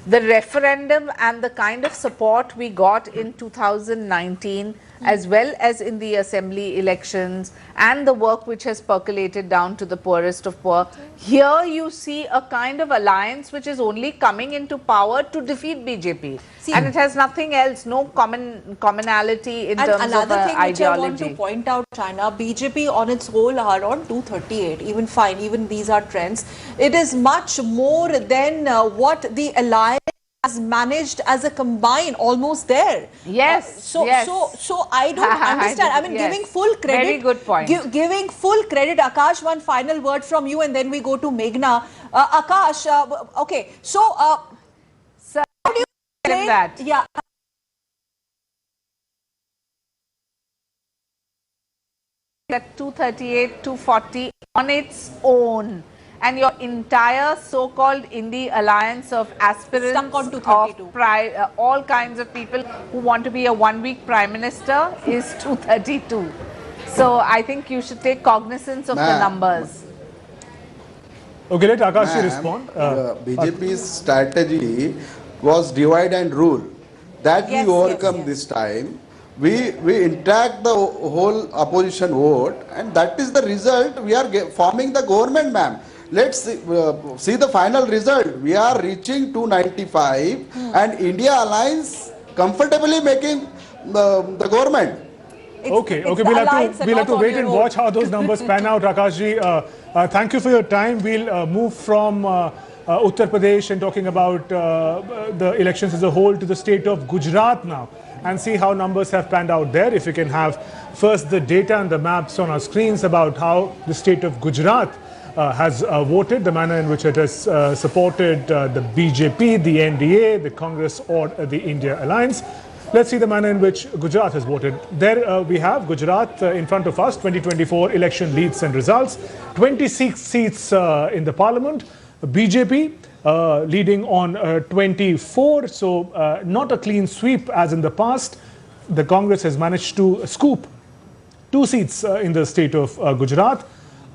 the referendum and the kind of support we got in two thousand nineteen, as well as in the assembly elections, and the work which has percolated down to the poorest of poor. Here you see a kind of alliance which is only coming into power to defeat B J P. See, and it has nothing else, no common commonality in and terms another of uh, thing which I want to ideology. Point out, China, B J P on its whole are on two thirty-eight. Even fine, even these are trends. It is much more than uh, what the alliance has managed as a combine, almost there. Yes. Uh, so, yes. So, so I don't understand. I mean, yes. Giving full credit. Very good point. Gi- giving full credit. Akash, one final word from you, and then we go to Meghna. Uh, Akash, uh, okay. So, uh, sir, how do you explain that? Yeah. At two thirty-eight, two forty on its own, and your entire so-called Indie alliance of aspirants, of pri- uh, all kinds of people who want to be a one-week prime minister is two thirty-two. So I think you should take cognizance of the numbers. Okay, let Akash respond. Uh, uh, B J P's strategy was divide and rule. That yes, we overcome yes, yes. This time. We, we interact the whole opposition vote, and that is the result. We are forming the government, ma'am. Let's see, uh, see the final result. We are reaching two ninety-five, hmm. And India Alliance comfortably making the, the government. It's, okay, it's okay. We'll have to, we'll have to wait and watch how those numbers pan out, Akashji. Uh, uh, thank you for your time. We'll uh, move from uh, uh, Uttar Pradesh and talking about uh, the elections as a whole to the state of Gujarat now and see how numbers have panned out there. If you can have first the data and the maps on our screens about how the state of Gujarat uh, has uh, voted, the manner in which it has uh, supported uh, the B J P, the N D A, the Congress, or uh, the India Alliance. Let's see the manner in which Gujarat has voted. There uh, we have Gujarat uh, in front of us, twenty twenty-four election leads and results. twenty-six seats uh, in the parliament. B J P uh, leading on uh, twenty-four, so uh, not a clean sweep as in the past. The Congress has managed to scoop two seats uh, in the state of uh, Gujarat.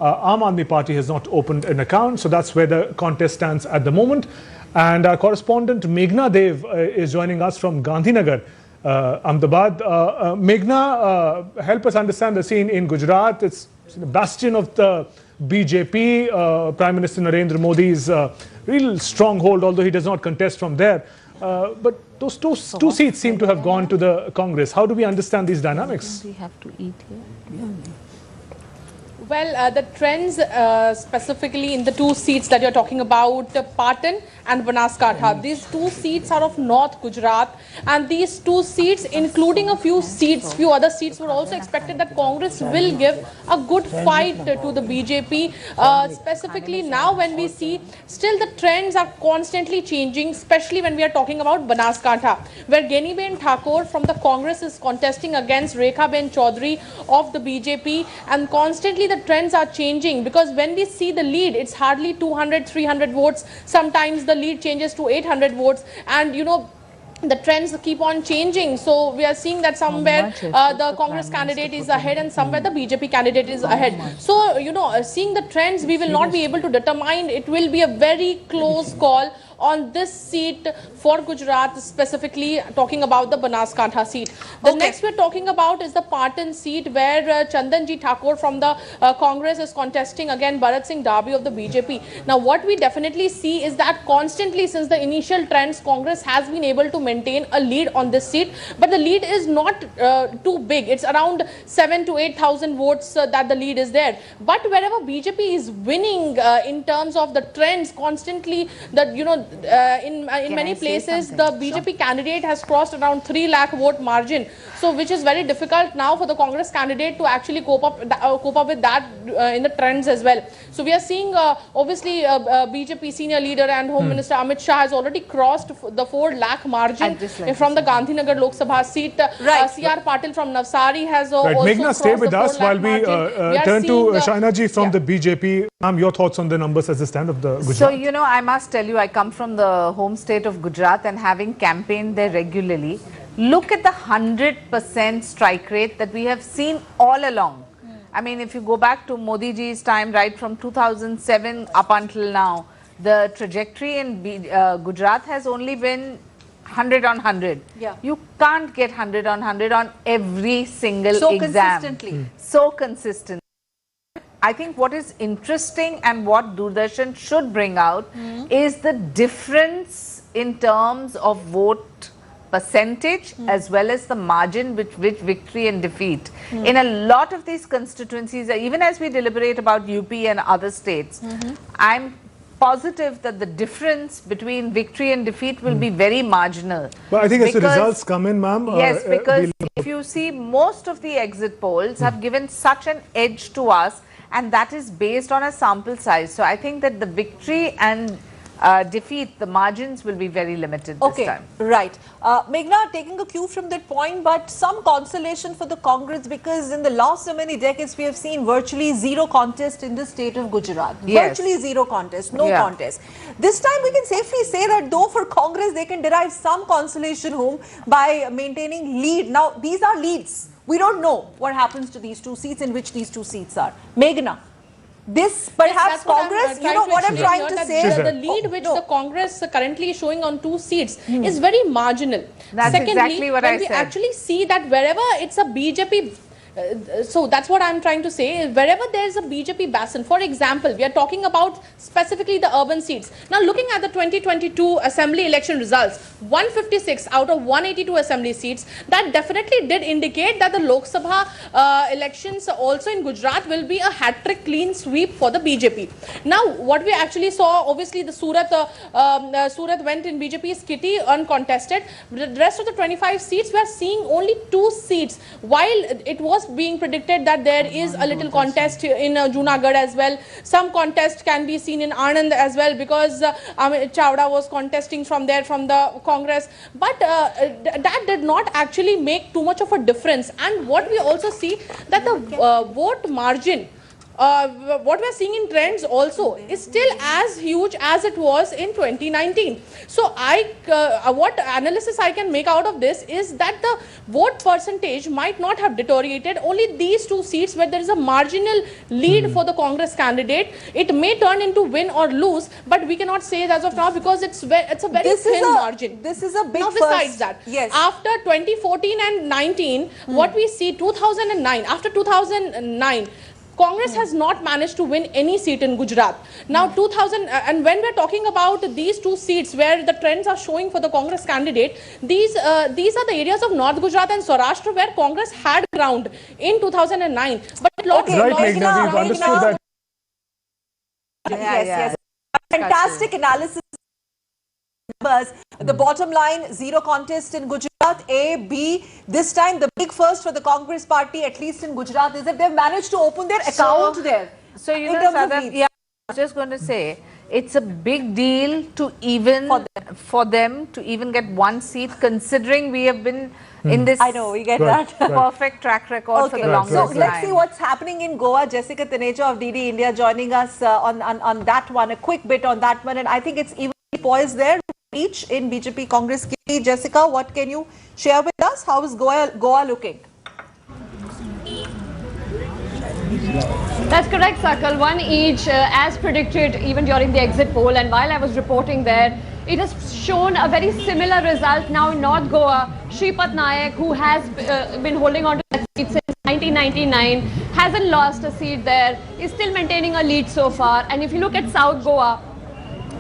Uh, Aam Aadmi Party has not opened an account, so that's where the contest stands at the moment. And our correspondent Meghna Dev uh, is joining us from Gandhinagar, uh, Ahmedabad. Uh, uh, Meghna, uh, help us understand the scene in Gujarat. It's, it's the bastion of the B J P. Uh, Prime Minister Narendra Modi's uh, real stronghold, although he does not contest from there. Uh, but those two, two seats seem to have gone to the Congress. How do we understand these dynamics? We have to eat here. Well, uh, the trends uh, specifically in the two seats that you're talking about, uh, Patan and Banaskantha, these two seats are of North Gujarat, and these two seats, including a few seats, few other seats, were also expected that Congress will give a good fight to the B J P. Uh, specifically now, when we see Still, the trends are constantly changing, especially when we are talking about Banaskantha, where Geniben Thakur from the Congress is contesting against Rekhaben Chaudhary of the B J P, and constantly the trends are changing, because when we see the lead, it's hardly two hundred, three hundred votes. Sometimes the lead changes to eight hundred votes, and you know, the trends keep on changing. So we are seeing that somewhere uh, the Congress candidate is ahead and somewhere the B J P candidate is ahead. So, you know, uh, seeing the trends, we will not be able to determine. It will be a very close call on this seat for Gujarat, specifically talking about the Banaskantha seat. The okay. Next we're talking about is the Patan seat, where uh, Chandan G Thakur from the uh, Congress is contesting against Bharat Singh Dabhi of the B J P. Now, what we definitely see is that constantly since the initial trends, Congress has been able to maintain a lead on this seat, but the lead is not uh, too big. It's around seven to eight thousand votes uh, that the lead is there. But wherever B J P is winning uh, in terms of the trends, constantly that, you know, uh, in uh, in many places the B J P candidate has crossed around three lakh vote margin. So, which is very difficult now for the Congress candidate to actually cope up uh, cope up with that uh, in the trends as well. So we are seeing uh, obviously uh, uh, B J P senior leader and Home hmm. Minister Amit Shah has already crossed the four lakh margin from the Gandhinagar Lok Sabha seat. Uh, right. Uh, C R Patil from Navsari has uh, right. also Meghna, stay with us while we, uh, uh, we turn to uh, Shaina ji from yeah. the B J P. Ma'am, your thoughts on the numbers as they stand of the Gujarat? So, you know, I must tell you, I come from the home state of Gujarat, and having campaigned there regularly, look at the hundred percent strike rate that we have seen all along. I mean, if you go back to Modi ji's time, right from two thousand seven up until now, The trajectory in B- uh, Gujarat has only been hundred on hundred. Yeah. You can't get hundred on hundred on every single So exam. Consistently. So consistent. I think what is interesting and what Doordarshan should bring out is the difference in terms of vote percentage as well as the margin with which victory and defeat. In a lot of these constituencies, uh, even as we deliberate about U P and other states, I'm positive that the difference between victory and defeat will be very marginal. Well, I think as the Because- results come in, ma'am. uh, Yes, uh, because we'll- if you see, most of the exit polls have given such an edge to us, and that is based on a sample size. So I think that the victory and uh, defeat, the margins will be very limited this Okay, time. Right. Uh, Meghna, taking a cue from that point, but some consolation for the Congress, because in the last so many decades we have seen virtually zero contest in the state of Gujarat. Yes. Virtually zero contest, no Yeah. contest. This time we can safely say that though for Congress they can derive some consolation home by maintaining lead. Now these are leads. We don't know what happens to these two seats, in which these two seats are. Meghna, this perhaps That's what I'm, uh, Congress, you know what I'm explain trying here, to that say? The, She's the right. lead which No. The Congress currently is showing on two seats is very marginal. That's Secondly, exactly what when I we said. Actually see that wherever it's a B J P, uh, so that's what I'm trying to say. Wherever there's a B J P bastion, for example, we are talking about specifically the urban seats. Now, looking at the twenty twenty-two assembly election results, one fifty-six out of one eighty-two assembly seats, that definitely did indicate that the Lok Sabha uh, elections also in Gujarat will be a hat-trick clean sweep for the B J P. Now, what we actually saw, obviously, the Surat, uh, um, uh, Surat went in B J P's kitty, uncontested. The rest of the twenty-five seats, we are seeing only two seats. While it was being predicted that there is a little contest in uh, Junagadh as well, some contest can be seen in Anand as well, because uh, Amit Chavda was contesting from there from the Congress. But uh, th- that did not actually make too much of a difference. And what we also see that the uh, vote margin, uh, what we're seeing in trends also, is still as huge as it was in twenty nineteen. So I, uh, what analysis I can make out of this is that the vote percentage might not have deteriorated. Only these two seats where there is a marginal lead for the Congress candidate, it may turn into win or lose, but we cannot say it as of now because it's ve- it's a very This thin is a, margin. This is a big Now, first. Besides that, Yes. After twenty fourteen and nineteen, what we see, two thousand nine, after two thousand nine, Congress has not managed to win any seat in Gujarat. Now, two thousand, uh, and when we're talking about these two seats where the trends are showing for the Congress candidate, these uh, these are the areas of North Gujarat and Saurashtra where Congress had ground in two thousand nine, but it lost Okay, Right, lost Meghna, we've ground. Understood that. Yes, yeah. Yes. Fantastic analysis. Numbers. The bottom line, zero contest in Gujarat. A, B. This time, the big first for the Congress party, at least in Gujarat, is that they've managed to open their account there. So you in know, terms of Sadaf, leads. Yeah, I was just going to say it's a big deal to even For for them. To even get one seat, considering we have been in this I know, we get Right, that. right. perfect track record for Okay, the so longest let's time. See what's happening in Goa. Jessica Taneja of D D India joining us uh, on, on on that one. A quick bit on that one, and I think it's evenly poised there. Each in B J P Congress. Jessica, what can you share with us? How is Goa Goa looking? That's correct, Sakal. One each, uh, as predicted, even during the exit poll. And while I was reporting there, it has shown a very similar result now in North Goa. Shripad Naik, who has uh, been holding on to that seat since nineteen ninety-nine, hasn't lost a seat there, is still maintaining a lead so far. And if you look at South Goa,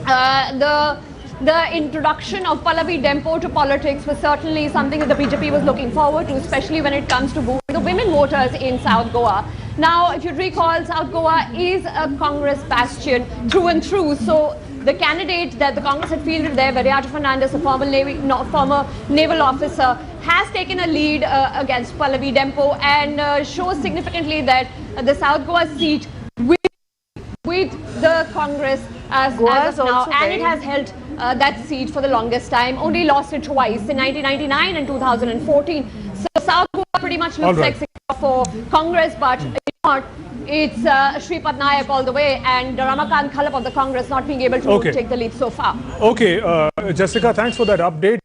uh, the the introduction of Pallavi Dempo to politics was certainly something that the B J P was looking forward to, especially when it comes to boosting the women voters in South Goa. Now, if you recall, South Goa is a Congress bastion through and through. So the candidate that the Congress had fielded there, Viriato Fernandes, a former Navy, no, former naval officer, has taken a lead uh, against Pallavi Dempo and uh, shows significantly that uh, the South Goa seat will with the Congress as, Goa as is of now, also and very it has held uh, that seat for the longest time. Only lost it twice in nineteen ninety-nine and two thousand fourteen. So South Goa pretty much All looks right. sexy for Congress, but if not, it's uh, Shripad Naik all the way and Ramakant Khalap of the Congress not being able to Okay. take the lead so far. Okay, uh, Jessica, thanks for that update.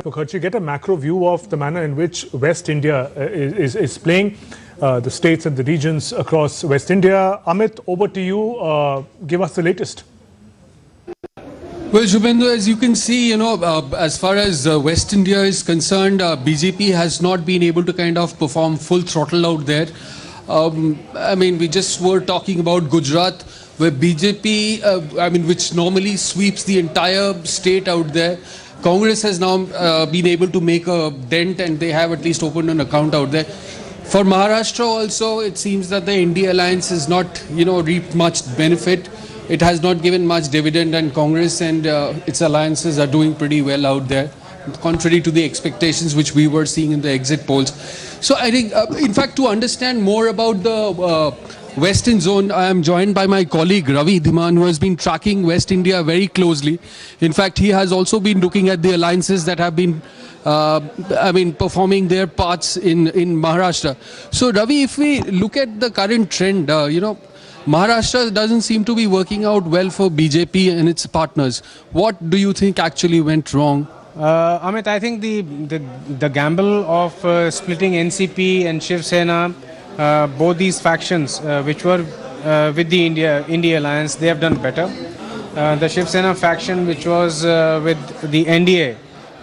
Mukherjee, get a macro view of the manner in which West India uh, is, is, is playing, uh, the states and the regions across West India. Amit, over to you. Uh, give us the latest. Well, Shubhendu, as you can see, you know, uh, as far as uh, West India is concerned, uh, B J P has not been able to kind of perform full throttle out there. Um, I mean, we just were talking about Gujarat, where B J P, uh, I mean, which normally sweeps the entire state out there, Congress has now uh, been able to make a dent, and they have at least opened an account out there. For Maharashtra also, it seems that the N D A alliance has not, you know, reaped much benefit. It has not given much dividend, and Congress and uh, its alliances are doing pretty well out there, contrary to the expectations which we were seeing in the exit polls. So I think, uh, in fact, to understand more about the uh, Western zone, I am joined by my colleague Ravi Dhiman, who has been tracking West India very closely. In fact, he has also been looking at the alliances that have been, uh, I mean, performing their parts in, in Maharashtra. So, Ravi, if we look at the current trend, uh, you know, Maharashtra doesn't seem to be working out well for B J P and its partners. What do you think actually went wrong? Uh, Amit, I think the, the, the gamble of uh, splitting N C P and Shiv Sena, uh, both these factions, uh, which were uh, with the India India Alliance, they have done better. Uh, the Shiv Sena faction, which was uh, with the N D A,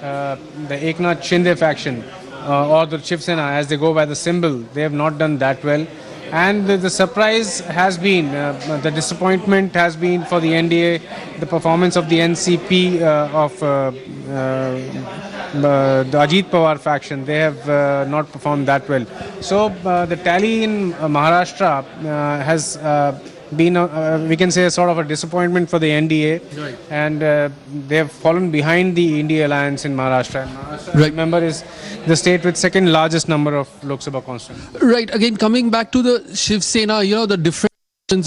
uh, the Eknath Shinde faction, uh, or the Shiv Sena, as they go by the symbol, they have not done that well. And the, the surprise has been, uh, the disappointment has been for the N D A, the performance of the N C P, uh, of uh, uh, uh, the Ajit Pawar faction. They have uh, not performed that well. So uh, the tally in uh, Maharashtra uh, has uh, been, uh, we can say, a sort of a disappointment for the N D A, right, and uh, they have fallen behind the India Alliance in Maharashtra. And Maharashtra, right, remember, is the state with second largest number of Lok Sabha constituencies. Right. Again, coming back to the Shiv Sena, you know, the difference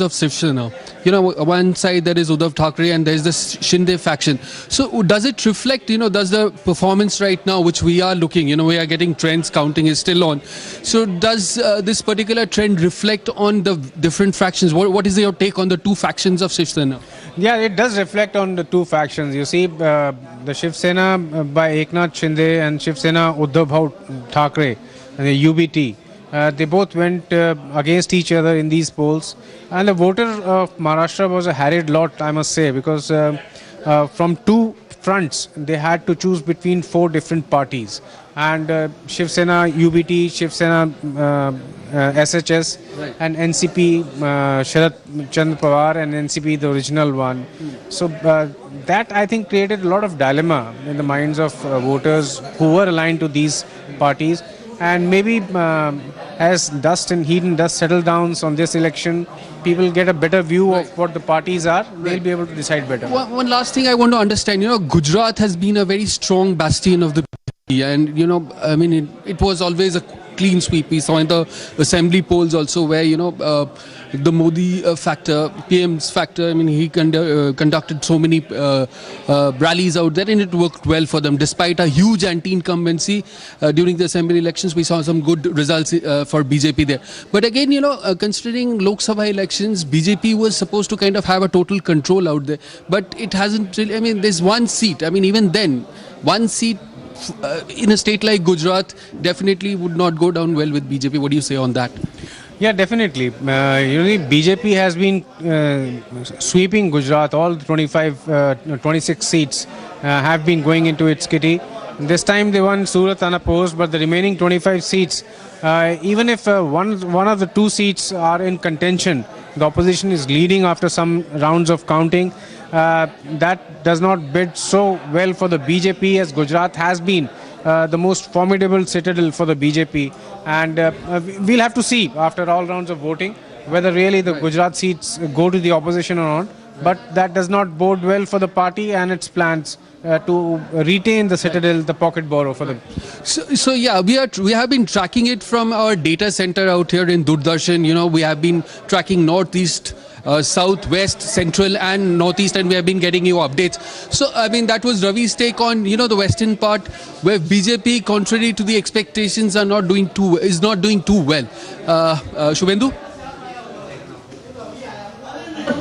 of Shiv Sena. You know, one side there is Uddhav Thackeray and there is the Shinde faction. So does it reflect, you know, does the performance right now, which we are looking, you know, we are getting trends counting is still on. So does uh, this particular trend reflect on the different factions? What, what is your take on the two factions of Shiv Sena? Yeah, it does reflect on the two factions. You see, uh, the Shiv Sena uh, by Eknath Shinde and Shiv Sena Uddhav Thackeray, the U B T, uh, they both went uh, against each other in these polls. And the voter of Maharashtra was a harried lot, I must say, because uh, uh, from two fronts, they had to choose between four different parties. And uh, Shiv Sena U B T, Shiv Sena uh, uh, S H S, right, and N C P, uh, Sharad Chandra Pawar, and N C P, the original one. So uh, that, I think, created a lot of dilemma in the minds of uh, voters who were aligned to these parties. And maybe um, as dust and heat and dust settle down on this election, people get a better view of what the parties are. They'll be able to decide better. One, one last thing I want to understand, you know, Gujarat has been a very strong bastion of the P P, and, you know, I mean, it, it was always a clean sweep. We saw in the assembly polls also where, you know, uh, the Modi uh, factor, P M's factor, I mean, he condu- uh, conducted so many uh, uh, rallies out there, and it worked well for them. Despite a huge anti-incumbency uh, during the assembly elections, we saw some good results uh, for B J P there. But again, you know, uh, considering Lok Sabha elections, B J P was supposed to kind of have a total control out there. But it hasn't really, I mean, there's one seat. I mean, even then, one seat uh, in a state like Gujarat definitely would not go down well with B J P. What do you say on that? Yeah, definitely. Uh, you know, B J P has been uh, sweeping Gujarat. All the twenty-five, uh, twenty-six seats uh, have been going into its kitty. This time they won Surat unopposed, but the remaining twenty-five seats, uh, even if uh, one, one of the two seats are in contention, the opposition is leading after some rounds of counting. Uh, that does not bid so well for the B J P, as Gujarat has been uh, the most formidable citadel for the B J P. And uh, uh, we'll have to see after all rounds of voting whether really the Gujarat seats go to the opposition or not. But that does not bode well for the party and its plans uh, to retain the citadel, the pocket borough for them. So, so yeah, we are we have been tracking it from our data center out here in Doordarshan. You know, we have been tracking northeast, uh, southwest, central, and northeast, and we have been getting you updates. So, I mean, that was Ravi's take on, you know, the western part where B J P, contrary to the expectations, are not doing too is not doing too well. Uh, uh, Shubhendu?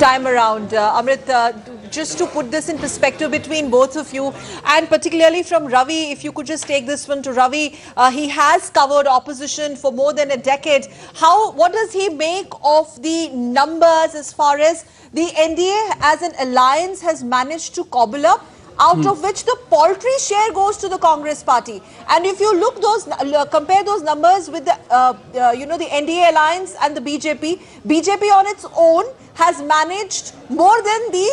Time around. Uh, Amrit, uh, Just to put this in perspective between both of you, and particularly from Ravi, if you could just take this one to Ravi, uh, he has covered opposition for more than a decade. How, what does he make of the numbers as far as the N D A as an alliance has managed to cobble up, out of which the paltry share goes to the Congress party? And if you look those, uh, compare those numbers with the, uh, uh, you know, the N D A alliance and the B J P, B J P on its own has managed more than the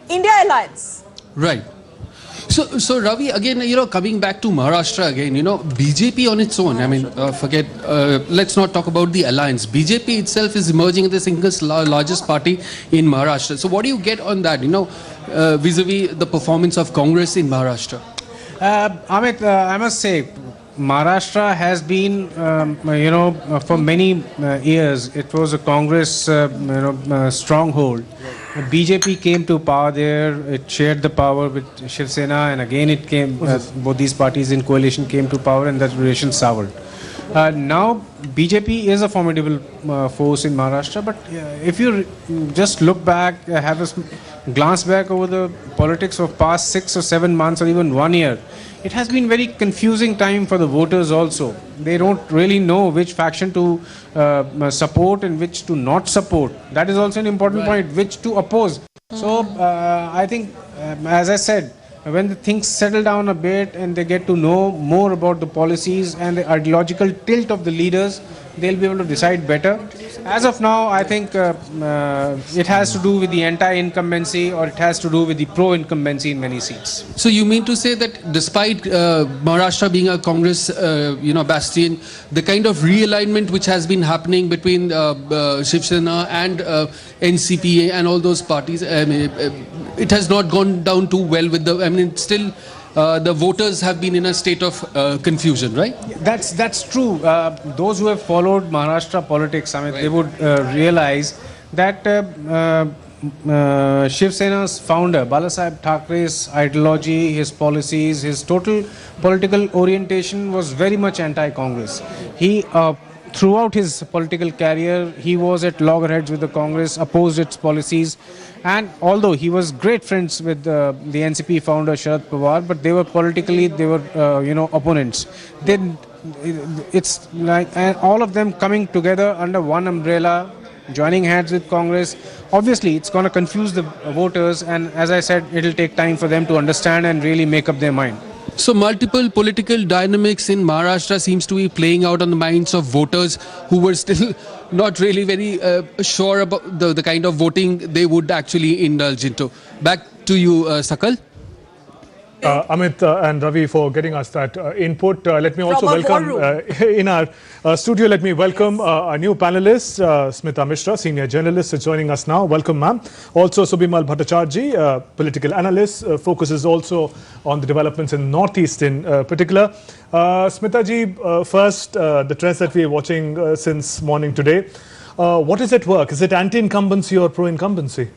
India alliance. Right. So, so Ravi, again, you know, coming back to Maharashtra again, you know, B J P on its own, I mean, uh, forget, uh, let's not talk about the alliance. B J P itself is emerging as the single la- largest party in Maharashtra. So, what do you get on that, you know, uh, vis-a-vis the performance of Congress in Maharashtra? Uh, Amit, uh, I must say, Maharashtra has been, um, you know, uh, for many uh, years, it was a Congress, uh, you know, uh, stronghold. B J P came to power there, it shared the power with Shiv Sena, and again it came, uh, both these parties in coalition came to power, and that relation soured. Uh, now, B J P is a formidable uh, force in Maharashtra, but uh, if you re- just look back, uh, have a s- glance back over the politics of past six or seven months or even one year, it has been very confusing time for the voters also. They don't really know which faction to uh, support and which to not support. That is also an important point, which to oppose. So uh, I think, um, as I said, when the things settle down a bit and they get to know more about the policies and the ideological tilt of the leaders, they'll be able to decide better. As of now, I think uh, uh, it has to do with the anti-incumbency, or it has to do with the pro-incumbency in many seats. So you mean to say that despite uh, Maharashtra being a Congress, uh, you know, bastion, the kind of realignment which has been happening between uh, uh, Shiv Sena and uh, N C P and all those parties, I mean, uh, it has not gone down too well with the. I mean, it's still uh, the voters have been in a state of uh, confusion, right? That's that's true. Uh, those who have followed Maharashtra politics, I mean, they would uh, realize that uh, uh, uh, Shiv Sena's founder, Balasaheb Thakre's ideology, his policies, his total political orientation was very much anti-Congress. He, uh, throughout his political career, he was at loggerheads with the Congress, opposed its policies, and although he was great friends with uh, the N C P founder Sharad Pawar, but they were politically, they were, uh, you know, opponents. Then it's like, and all of them coming together under one umbrella, joining hands with Congress. Obviously, it's going to confuse the voters, and as I said, it'll take time for them to understand and really make up their mind. So multiple political dynamics in Maharashtra seems to be playing out on the minds of voters who were still not really very uh, sure about the, the kind of voting they would actually indulge into. Back to you, uh, Sakal. Uh, Amit uh, and Ravi for getting us that uh, input. Uh, let me also From a welcome war uh, in our uh, studio. Let me welcome uh, our new panelist, uh, Smita Mishra, senior journalist, is joining us now. Welcome, ma'am. Also, Subimal Bhattacharjee, uh, political analyst, uh, focuses also on the developments in Northeast in uh, particular. Uh, Smita ji, uh, first, uh, the trends that we are watching uh, since morning today. Uh, what is at work? Is it anti-incumbency or pro-incumbency?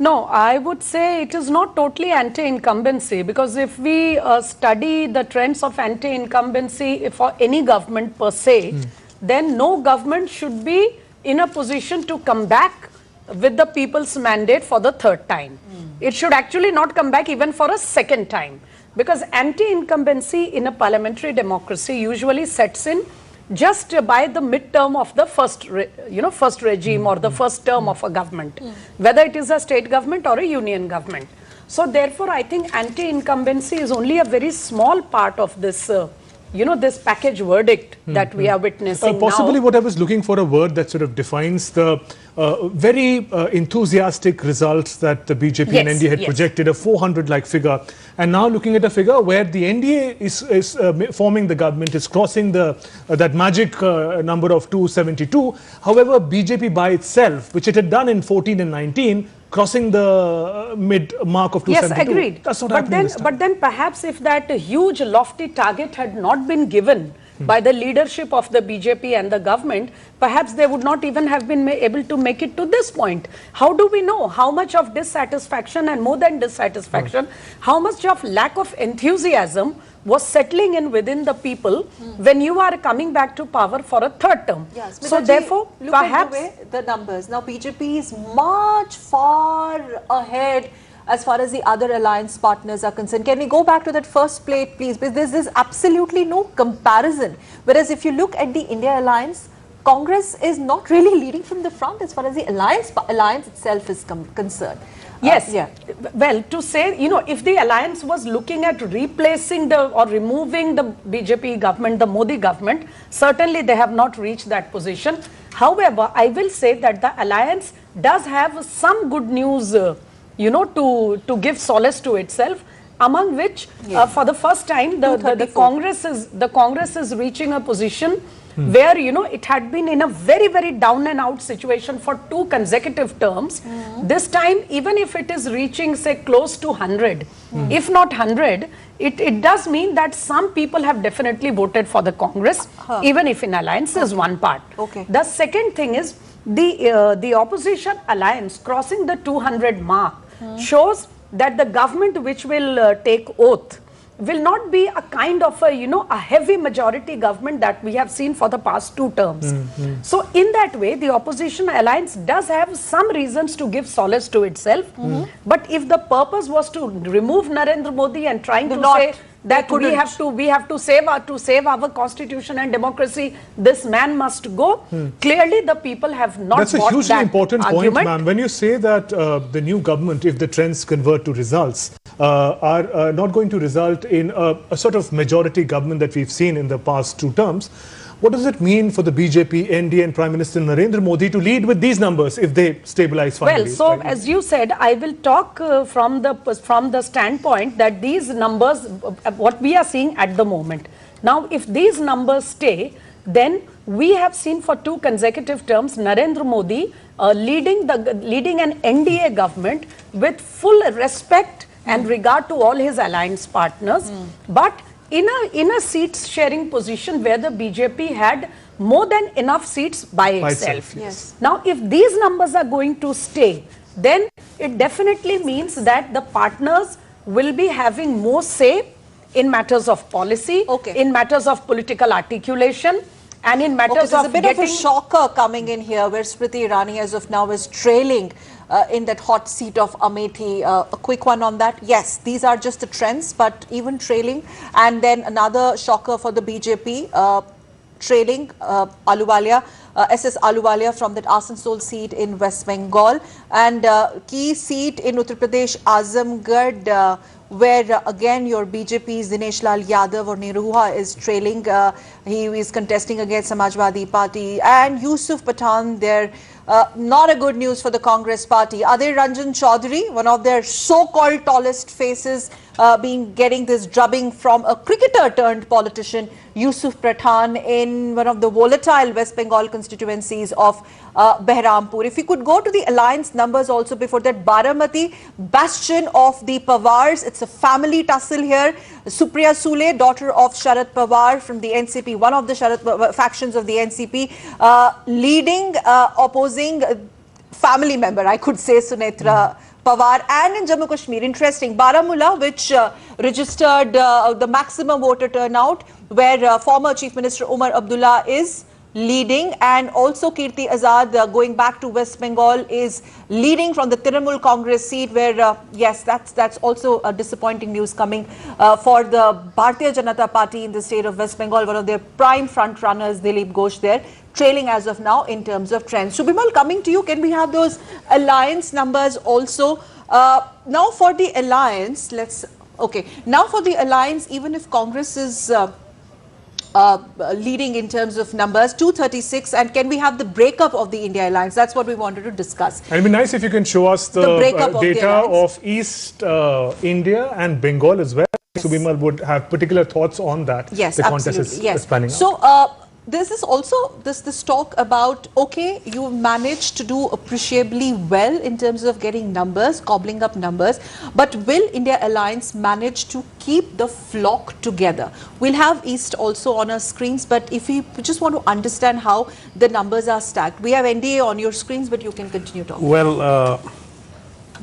No, I would say it is not totally anti-incumbency, because if we uh, study the trends of anti-incumbency for any government per se, then no government should be in a position to come back with the people's mandate for the third time. It should actually not come back even for a second time, because anti-incumbency in a parliamentary democracy usually sets in just by the mid-term of the first, re- you know, first regime or the first term of a government, whether it is a state government or a union government. So therefore, I think anti-incumbency is only a very small part of this, uh, you know, this package verdict that we are witnessing Uh, possibly, now. What I was looking for, a word that sort of defines the uh, very uh, enthusiastic results that the B J P and Yes, N D A had yes. projected, a four hundred like figure. And now looking at a figure where the N D A is, is uh, ma- forming the government, is crossing the uh, that magic uh, number of two seventy-two. However, B J P by itself, which it had done in fourteen and nineteen, crossing the uh, mid mark of Yes, two seventy-two. Agreed. That's not but happening then, this time. But then perhaps if that huge lofty target had not been given by the leadership of the B J P and the government, perhaps they would not even have been ma- able to make it to this point. How do we know how much of dissatisfaction, and more than dissatisfaction, how much of lack of enthusiasm was settling in within the people when you are coming back to power for a third term? Yes, So therefore, look perhaps at the, way the numbers. Now, B J P is much far ahead as far as the other alliance partners are concerned. Can we go back to that first plate, please? Because there's, there's absolutely no comparison. Whereas if you look at the India alliance, Congress is not really leading from the front as far as the alliance alliance itself is com- concerned. Yes. Uh, yeah. Well, to say, you know, if the alliance was looking at replacing the or removing the B J P government, the Modi government, certainly they have not reached that position. However, I will say that the alliance does have some good news, uh, you know, to to give solace to itself. Among which, yeah. uh, for the first time, the, the, the Congress is the Congress is reaching a position hmm. where, you know, it had been in a very, very down and out situation for two consecutive terms. Hmm. This time, even if it is reaching, say, close to hundred, hmm. if not hundred, it, it does mean that some people have definitely voted for the Congress, huh. even if in alliance is one part. Okay. The second thing is the uh, the opposition alliance crossing the two hundred mark hmm. shows that the government which will uh, take oath will not be a kind of a, you know, a heavy majority government that we have seen for the past two terms. Mm-hmm. So in that way, the opposition alliance does have some reasons to give solace to itself. Mm-hmm. But if the purpose was to remove Narendra Modi and trying to not, say that we have to we have to save our to save our constitution and democracy, this man must go. Hmm. Clearly, the people have not. That's a hugely that important argument. Point, ma'am. When you say that uh, the new government, if the trends convert to results, uh, are uh, not going to result in a, a sort of majority government that we've seen in the past two terms, what does it mean for the B J P, N D A, and Prime Minister Narendra Modi to lead with these numbers if they stabilize finally? Well, so as you said, I will talk uh, from the from the standpoint that these numbers, uh, what we are seeing at the moment. Now, if these numbers stay, then we have seen for two consecutive terms Narendra Modi uh, leading the leading an N D A government with full respect and regard to all his alliance partners, mm. but in a in a seat sharing position where the B J P had more than enough seats by, by itself. Yes. Now, if these numbers are going to stay, then it definitely means that the partners will be having more say in matters of policy, okay. in matters of political articulation, and in matters okay, there's of a bit getting... of a shocker coming in here, where Smriti Irani, as of now, is trailing uh, in that hot seat of Amethi. Uh, a quick one on that. Yes, these are just the trends, but even trailing. And then another shocker for the B J P, uh, trailing uh, Ahluwalia, uh, S S Ahluwalia from that Asansol seat in West Bengal, and uh, key seat in Uttar Pradesh, Azamgarh, uh, where uh, again your B J P's Dinesh Lal Yadav or Niruha is trailing. Uh, he is contesting against Samajwadi Party, and Yusuf Pathan there. Uh, not a good news for the Congress party. Adhir Ranjan Chaudhary, one of their so-called tallest faces, uh, being getting this drubbing from a cricketer turned politician, Yusuf Pathan, in one of the volatile West Bengal constituencies of uh, Behrampur. If we could go to the alliance numbers also before that, Baramati, bastion of the Pawars. It's a family tussle here. Supriya Sule, daughter of Sharad Pawar from the N C P, one of the Sharad uh, factions of the N C P, uh, leading uh, opposing uh, family member, I could say, Sunetra Pawar. And in Jammu Kashmir, interesting, Baramulla, which uh, registered uh, the maximum voter turnout, where uh, former Chief Minister Omar Abdullah is leading, and also Kirti Azad, uh, going back to West Bengal, is leading from the Trinamool Congress seat, where uh, yes, that's that's also a disappointing news coming uh, for the Bharatiya Janata Party in the state of West Bengal. One of their prime front runners, Dilip Ghosh, there, trailing as of now in terms of trends. Subimal, coming to you, can we have those alliance numbers also? Uh, now for the alliance, let's okay. Now for the alliance, even if Congress is uh, uh, leading in terms of numbers, two thirty-six, and can we have the breakup of the India Alliance? That's what we wanted to discuss. And it'd be nice if you can show us the, the breakup uh, of data the of East uh, India and Bengal as well. Yes. Subimal would have particular thoughts on that. Yes, the contest absolutely. Is yes. Panning so, out. Uh, this is also this this talk about, okay, you managed to do appreciably well in terms of getting numbers, cobbling up numbers, but will India Alliance manage to keep the flock together? We'll have East also on our screens, but if we just want to understand how the numbers are stacked, we have N D A on your screens, but you can continue talking. Well, uh,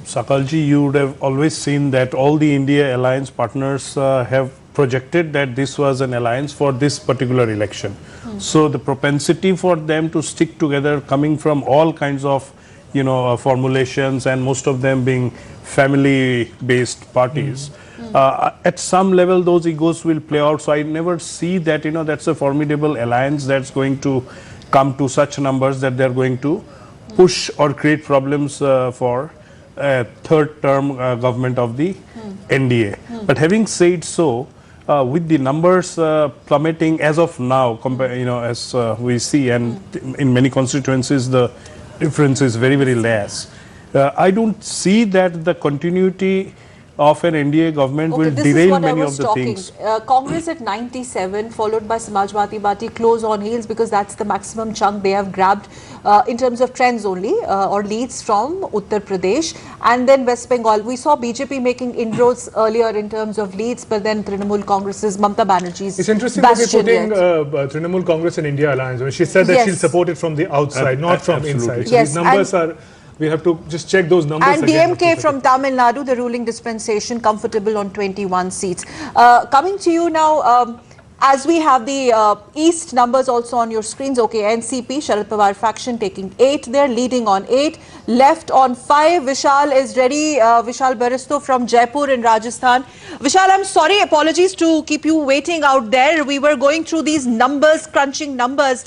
Sakalji, you would have always seen that all the India alliance partners uh, have projected that this was an alliance for this particular election. Mm. So the propensity for them to stick together, coming from all kinds of you know, uh, formulations, and most of them being family-based parties. Uh, at some level, those egos will play out. So I never see that, you know, that's a formidable alliance that's going to come to such numbers that they're going to push or create problems uh, for a third term uh, government of the N D A. But having said so, uh, with the numbers uh, plummeting as of now, compa- you know, as uh, we see, and in many constituencies the difference is very, very less. Uh, I don't see that the continuity of an N D A government Okay, will this is derail what I many was of the talking. things. Uh, Congress at ninety-seven, followed by Samajwadi Party, close on heels because that's the maximum chunk they have grabbed uh, in terms of trends only, uh, or leads from Uttar Pradesh and then West Bengal. We saw B J P making inroads earlier in terms of leads, but then Trinamool Congress's Mamta Banerjee's It's interesting that you're bastion putting yet. uh, uh, Trinamool Congress and India Alliance. She said that Yes. she'll support it from the outside, Ab- not from absolutely. inside. So Yes, these numbers and are. We have to just check those numbers And again. D M K from Tamil Nadu, the ruling dispensation, comfortable on twenty-one seats. Uh, coming to you now, um, as we have the uh, East numbers also on your screens, okay, N C P, Sharad Pawar faction taking eight, they're leading on eight, left on five. Vishal is ready. Uh, Vishal Baristo from Jaipur in Rajasthan. Vishal, I'm sorry, apologies to keep you waiting out there. We were going through these numbers, crunching numbers.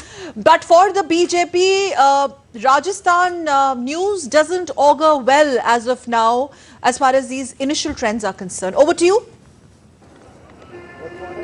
But for the B J P, uh, Rajasthan uh, news doesn't augur well as of now, as far as these initial trends are concerned. Over to you.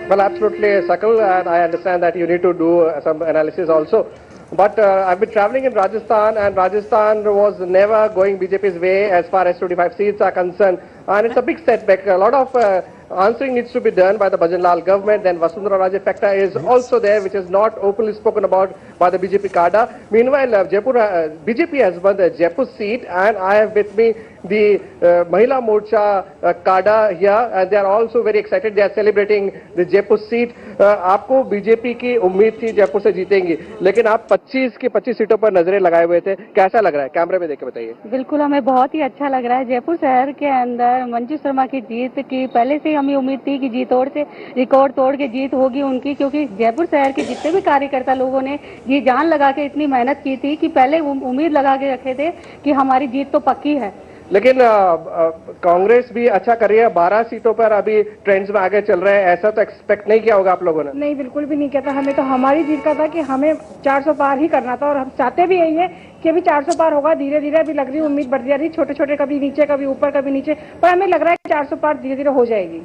Well, absolutely, Sakal, and I understand that you need to do uh, some analysis also. But uh, I've been traveling in Rajasthan, and Rajasthan was never going B J P's way as far as twenty-five seats are concerned. And it's a big setback. A lot of uh, answering needs to be done by the Bhajan Lal government. Then Vasundhara Raje factor is also there, which is not openly spoken about by the B J P cadre. Meanwhile, uh, Jaipur, uh, B J P has won the Jaipur seat, and I have with me the uh, Mahila Morcha uh, cadre here, and they are also very excited. They are celebrating the Jaipur seat. Uh, आपको बीजेपी की उम्मीद थी जयपुर से जीतेंगी, लेकिन आप पच्चीस की पच्चीस सीटों पर नजरें लगाए हुए थे, कैसा लग रहा है? कैमरे में देख के बताइए। बिल्कुल, हमें बहुत ही अच्छा लग रहा है। जयपुर शहर के अंदर मंजू शर्मा की जीत की पहले से ही हमें उम्मीद थी कि जी तोड़ से रिकॉर्ड तोड़ के जीत होगी उनकी, क्योंकि जयपुर शहर के जितने भी कार्यकर्ता लोगों ने जी जान लगा के इतनी मेहनत की थी कि पहले उम- उम्मीद लगा के रखे थे कि हमारी जीत तो पक्की है। लेकिन अ, अ, कांग्रेस भी अच्छा कर रही है, बारह सीटों पर अभी ट्रेंड्स में आगे चल रहे हैं, ऐसा तो एक्सपेक्ट नहीं किया होगा आप लोगों ने। नहीं, बिल्कुल भी नहीं कहता। हमें तो हमारी जीत का था कि हमें चार सौ पार ही करना था और हम चाहते भी यही है कि अभी चार सौ पार होगा। धीरे धीरे अभी लग रही उम्मीद बढ़ती जा रही, छोटे छोटे, कभी नीचे, कभी ऊपर, कभी नीचे, पर हमें लग रहा है कि चार सौ पार धीरे धीरे हो जाएगी।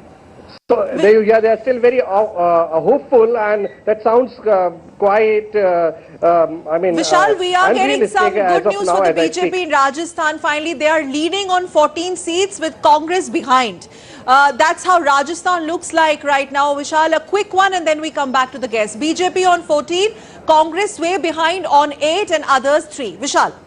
So they, yeah, they are still very uh, uh, hopeful, and that sounds uh, quite. Uh, um, I mean, Vishal, uh, we are getting some unrealistic as good of news now for the as I B J P speak. in Rajasthan. Finally, they are leading on fourteen seats with Congress behind. Uh, that's how Rajasthan looks like right now. Vishal, a quick one, and then we come back to the guests. B J P on fourteen, Congress way behind on eight, and others three. Vishal.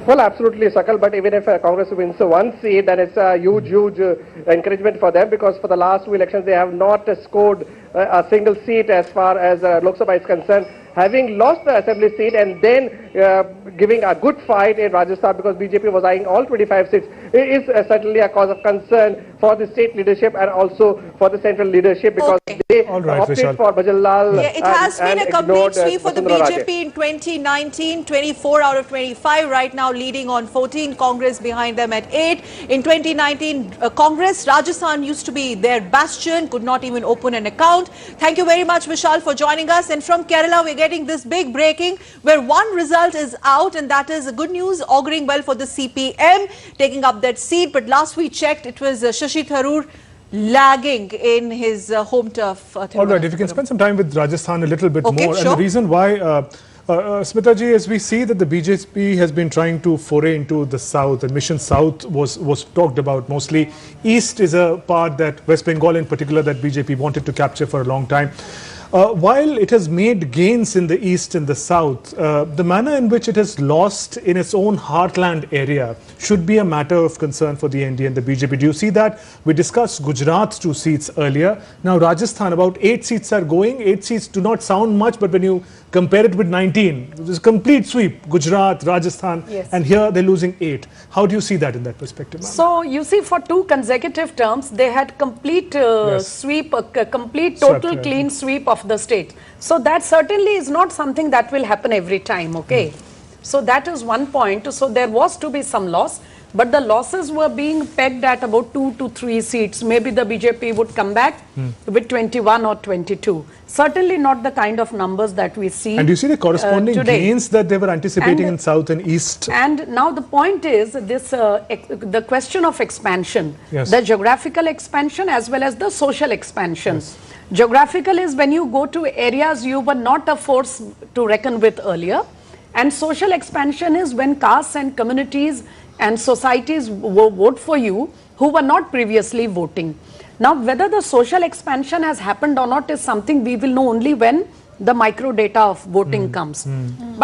Well, absolutely, Sakal. But even if uh, Congress wins one seat, then it's a huge, huge uh, encouragement for them, because for the last two elections they have not uh, scored uh, a single seat as far as uh, Lok Sabha is concerned. Having lost the assembly seat and then uh, giving a good fight in Rajasthan, because B J P was eyeing all twenty-five seats, it is uh, certainly a cause of concern for the state leadership and also for the central leadership, because Okay. they All right, opted Vishal. for Bhajan Lal. Yeah, it and- has been and a complete ignored, uh, sweep for the Vasundhara Raje. B J P in twenty nineteen, twenty-four out of twenty-five. Right now, leading on fourteen, Congress behind them at eight. In twenty nineteen, uh, Congress, Rajasthan used to be their bastion, could not even open an account. Thank you very much, Vishal, for joining us. And from Kerala, we're getting this big breaking where one result is out, and that is good news, auguring well for the C P M taking up that seat. But last we checked, it was uh, Shashi Tharoor lagging in his uh, home turf. Uh, All right, if you can spend some time with Rajasthan a little bit Okay, more. And sure. The reason why, uh, uh, uh, Smita ji, as we see that the B J P has been trying to foray into the south, and Mission South was, was talked about mostly. East is a part that West Bengal in particular that B J P wanted to capture for a long time. Uh, while it has made gains in the east and the south, uh, the manner in which it has lost in its own heartland area should be a matter of concern for the N D A and the B J P. Do you see that? We discussed Gujarat two seats earlier. Now Rajasthan, about eight seats are going. Eight seats do not sound much, but when you compare it with nineteen, it was a complete sweep. Gujarat, Rajasthan, Yes. and here they're losing eight. How do you see that in that perspective, ma'am? So you see, for two consecutive terms, they had complete uh, Yes. sweep, a c- complete Swept, total yeah. clean sweep of the state. So that certainly is not something that will happen every time. Okay. So that is one point. So there was to be some loss, but the losses were being pegged at about two to three seats. Maybe the B J P would come back with twenty-one or twenty-two. Certainly not the kind of numbers that we see. And you see the uh, corresponding today. gains that they were anticipating And- in South and East. And now the point is this: uh, ex- the question of expansion, Yes. the geographical expansion as well as the social expansion. Geographical is when you go to areas you were not a force to reckon with earlier, and social expansion is when castes and communities and societies wo- vote for you who were not previously voting. Now, whether the social expansion has happened or not is something we will know only when the micro data of voting comes.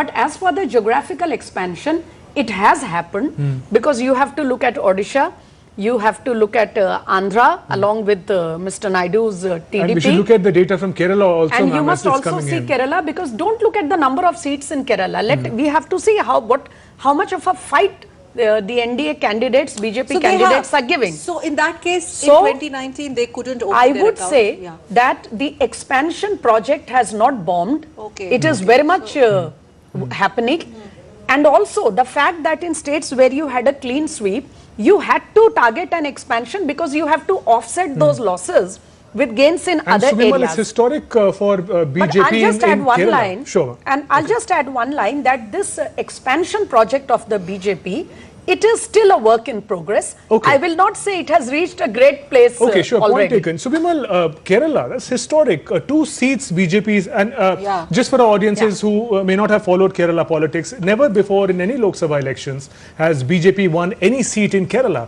But as for the geographical expansion, it has happened because you have to look at Odisha, you have to look at uh, Andhra along with uh, Mister Naidu's uh, T D P. And we should look at the data from Kerala also. And you ma'am, must as it's also coming see in. Kerala, because don't look at the number of seats in Kerala. Let we have to see how what how much of a fight uh, the N D A candidates, B J P So they candidates have- are giving. So in that case, So, in twenty nineteen, they couldn't open I their would account. say Yeah. that the expansion project has not bombed. Okay. It is very much uh, happening. And also the fact that in states where you had a clean sweep, you had to target an expansion because you have to offset those losses with gains in And other Subimal, areas. It's historic uh, for uh, B J P But I'll just in, add in one Kerala. line. Sure. And I'll just add one line that this uh, expansion project of the B J P, it is still a work in progress. Okay. I will not say it has reached a great place. Okay, uh, sure. Already. Point taken. Subimal, uh, Kerala, that's historic. Uh, two seats B J P's, and uh, Yeah. just for our audiences who uh, may not have followed Kerala politics, never before in any Lok Sabha elections has B J P won any seat in Kerala.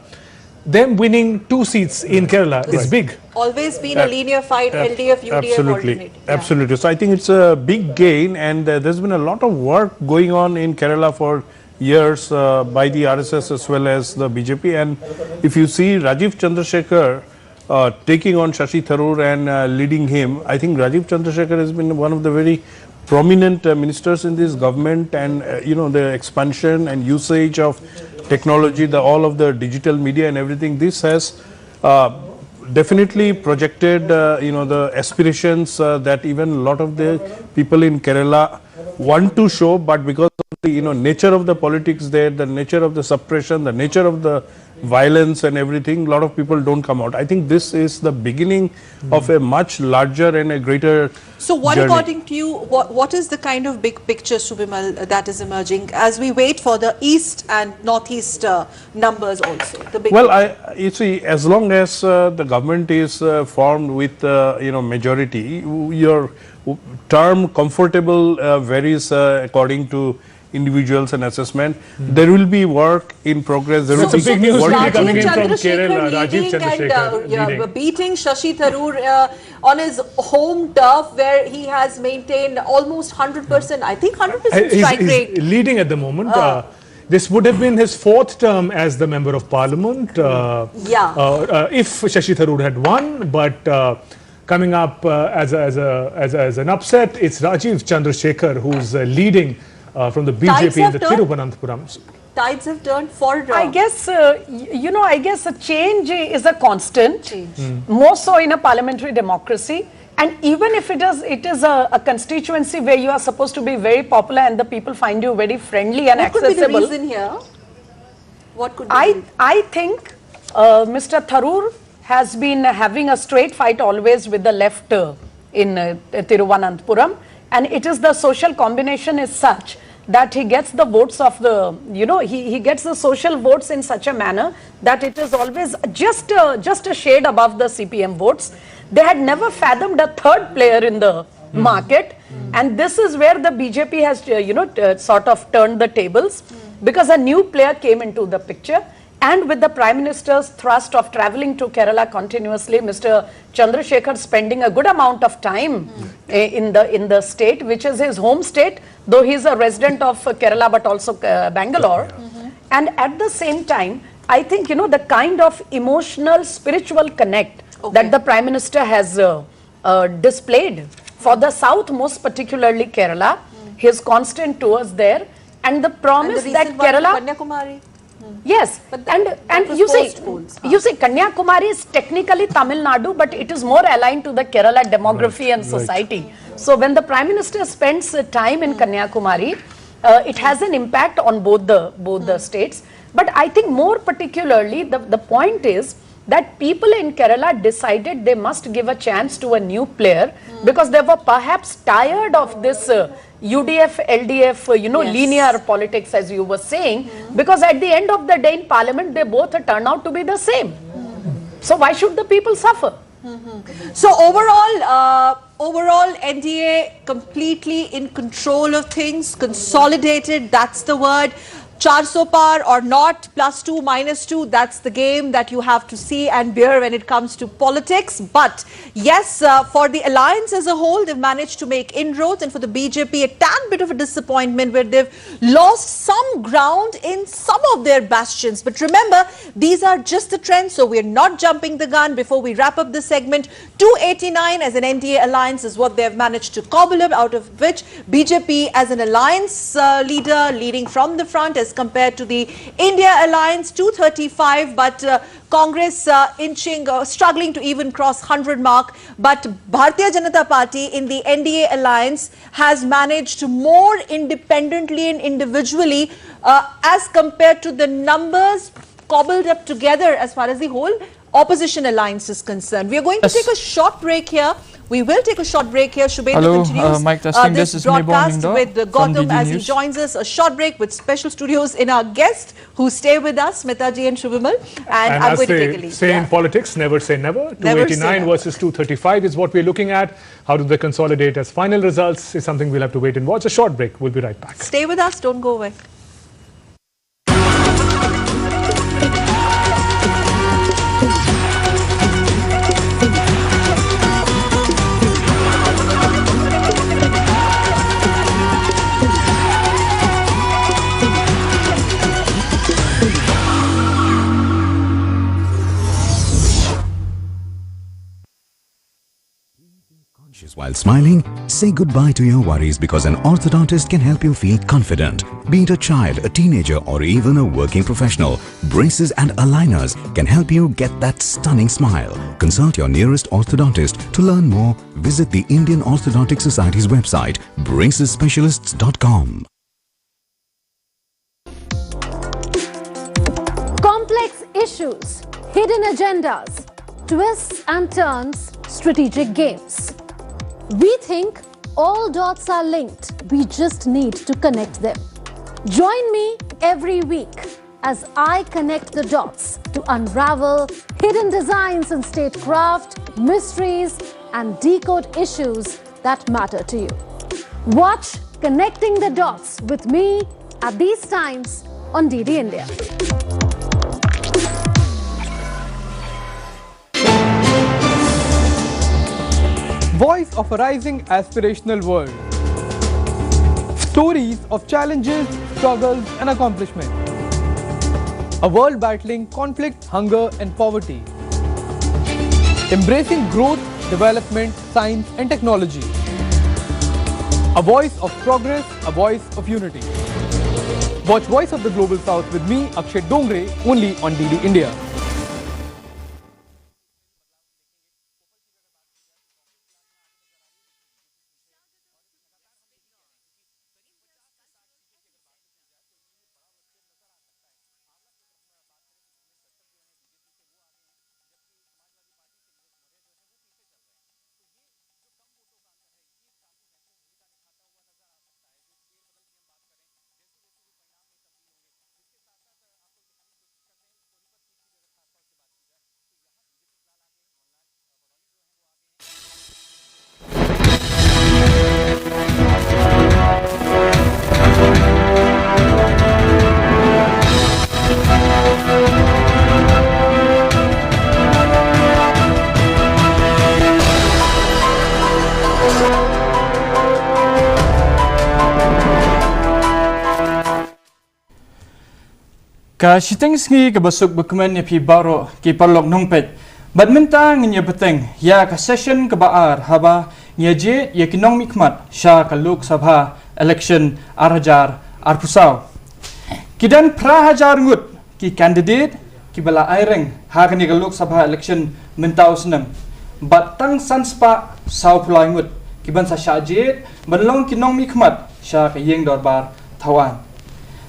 Them winning two seats in Kerala is big. Always been a linear fight, Ab- L D F, U D F absolutely. alternate. Yeah. Absolutely. So I think it's a big gain, and uh, there's been a lot of work going on in Kerala for years uh, by the R S S as well as the B J P. And if you see Rajiv Chandrasekhar uh, taking on Shashi Tharoor and uh, leading him, I think Rajiv Chandrasekhar has been one of the very prominent uh, ministers in this government, and uh, you know, the expansion and usage of technology, the all of the digital media and everything. This has uh, definitely projected, uh, you know, the aspirations uh, that even a lot of the people in Kerala want to show, but because of the, you know, nature of the politics there, the nature of the suppression, the nature of the violence and everything, a lot of people don't come out. I think this is the beginning of a much larger and a greater So, what journey. According to you, what, what is the kind of big picture, Subimal, uh, that is emerging as we wait for the East and Northeast uh, numbers also? The big Well, picture. I you see, as long as uh, the government is uh, formed with uh, you know, majority, your term comfortable uh, varies uh, according to individuals and assessment. There will be work in progress. There That's will a be big news work really in coming in progress. from Chandrasekhar Kerala, Rajiv leading and, Chandrasekhar uh, yeah, leading. beating Shashi Tharoor uh, on his home turf, where he has maintained almost hundred percent, I think, hundred percent He's, strike he's rate. leading at the moment. Ah. Uh, this would have been his fourth term as the member of parliament. Uh, Yeah. uh, uh, if Shashi Tharoor had won, but uh, coming up uh, as, a, as, a, as, a, as an upset, it's Rajiv Chandrasekhar who's uh, leading uh, from the B J P Tides in have the turned. Thiruvananthapuram. Tides have turned for. Uh, I guess, uh, y- you know, I guess a change is a constant, Change. More so in a parliamentary democracy. And even if it is, it is a, a constituency where you are supposed to be very popular and the people find you very friendly and What could be the accessible. Reason here? What could be I, the I think uh, Mister Tharoor has been having a straight fight always with the left uh, in uh, Thiruvananthapuram, and it is the social combination is such that he gets the votes of the, you know, he, he gets the social votes in such a manner that it is always just a, just a shade above the C P M votes. They had never fathomed a third player in the market, and this is where the B J P has, uh, you know, uh, sort of turned the tables, because a new player came into the picture. And with the Prime Minister's thrust of traveling to Kerala continuously, Mister Chandrasekhar spending a good amount of time eh, in the in the state, which is his home state, though he is a resident of uh, Kerala but also uh, Bangalore. And at the same time, I think, you know, the kind of emotional, spiritual connect Okay. that the Prime Minister has uh, uh, displayed for the South, most particularly Kerala, his constant tours there, and the And promise the that recent one, Kerala. Kanyakumari. Yes, But that- and that and was you see, post polls, huh? You see, Kanyakumari is technically Tamil Nadu, but it is more aligned to the Kerala demography and Right. Society. So when the Prime Minister spends uh, time in Kanyakumari, Uh, it has an impact on both the both the states. But I think more particularly the, the point is that people in Kerala decided they must give a chance to a new player because they were perhaps tired of this uh, U D F L D F, uh, you know, Yes. linear politics, as you were saying. Because at the end of the day in Parliament, they both turn out to be the same. So why should the people suffer? So overall, uh, overall, N D A completely in control of things, consolidated. That's the word. Four so par or not, plus two, minus two, that's the game that you have to see and bear when it comes to politics. But yes, uh, for the alliance as a whole, they've managed to make inroads, and for the B J P, a tad bit of a disappointment where they've lost some ground in some of their bastions. But remember, these are just the trends, so we're not jumping the gun. Before we wrap up this segment, two eighty-nine as an N D A alliance is what they have managed to cobble up, out of which B J P as an alliance uh, leader leading from the front as compared to the India alliance, two thirty-five, but uh, Congress uh, inching, uh, struggling to even cross one hundred mark. But Bharatiya Janata Party in the N D A alliance has managed more independently and individually uh, as compared to the numbers cobbled up together as far as the whole opposition alliance is concerned. We are going to Yes. take a short break here. We will take a short break here, Shubendra. Hello, Continues uh, mic testing. This This is Mebon broadcast Indo with uh, from Gautam D D as he News. joins us. A short break with special studios in our guest who stay with us, Smita ji and Shubhamal. And, And I'm as going to they take a leave. say in Yeah. politics, never say never. Never say two eighty-nine never. versus two thirty-five is what we're looking at. How do they consolidate as final results is something we'll have to wait and watch. A short break. We'll be right back. Stay with us. Don't go away. Conscious while smiling? Say goodbye to your worries, because an orthodontist can help you feel confident. Be it a child, a teenager, or even a working professional, braces and aligners can help you get that stunning smile. Consult your nearest orthodontist. To learn more, visit the Indian Orthodontic Society's website, braces specialists dot com. Complex issues, hidden agendas, twists and turns, strategic games. We think all dots are linked, we just need to connect them. Join me every week as I connect the dots to unravel hidden designs in statecraft, mysteries, and decode issues that matter to you. Watch Connecting the Dots with me at these times on D D India. Voice of a rising aspirational world. Stories of challenges, struggles, and accomplishment. A world battling conflict, hunger, and poverty. Embracing growth, development, science, and technology. A voice of progress, a voice of unity. Watch Voice of the Global South with me, Akshay Dongre, only on D D India. Ka shiteng sngi kaba suk bakmen ïa phi baroh ki paralok nongpeit. Bad mynta ngin ïa bteng ïa ka session kaba ar haba ngi ïa jied ïa ki nongmihkhmat sha ka Lok Sabha election ar hajar arphew saw. Ki don phra hajar ngut ki candidate kiba la aireng ha kane ka Lok Sabha election mynta u snem. Bad tang san spah sawphew lai ngut ki ban sa shah jied ban long ki nongmihkhmat sha ka ïing dorbar hawa.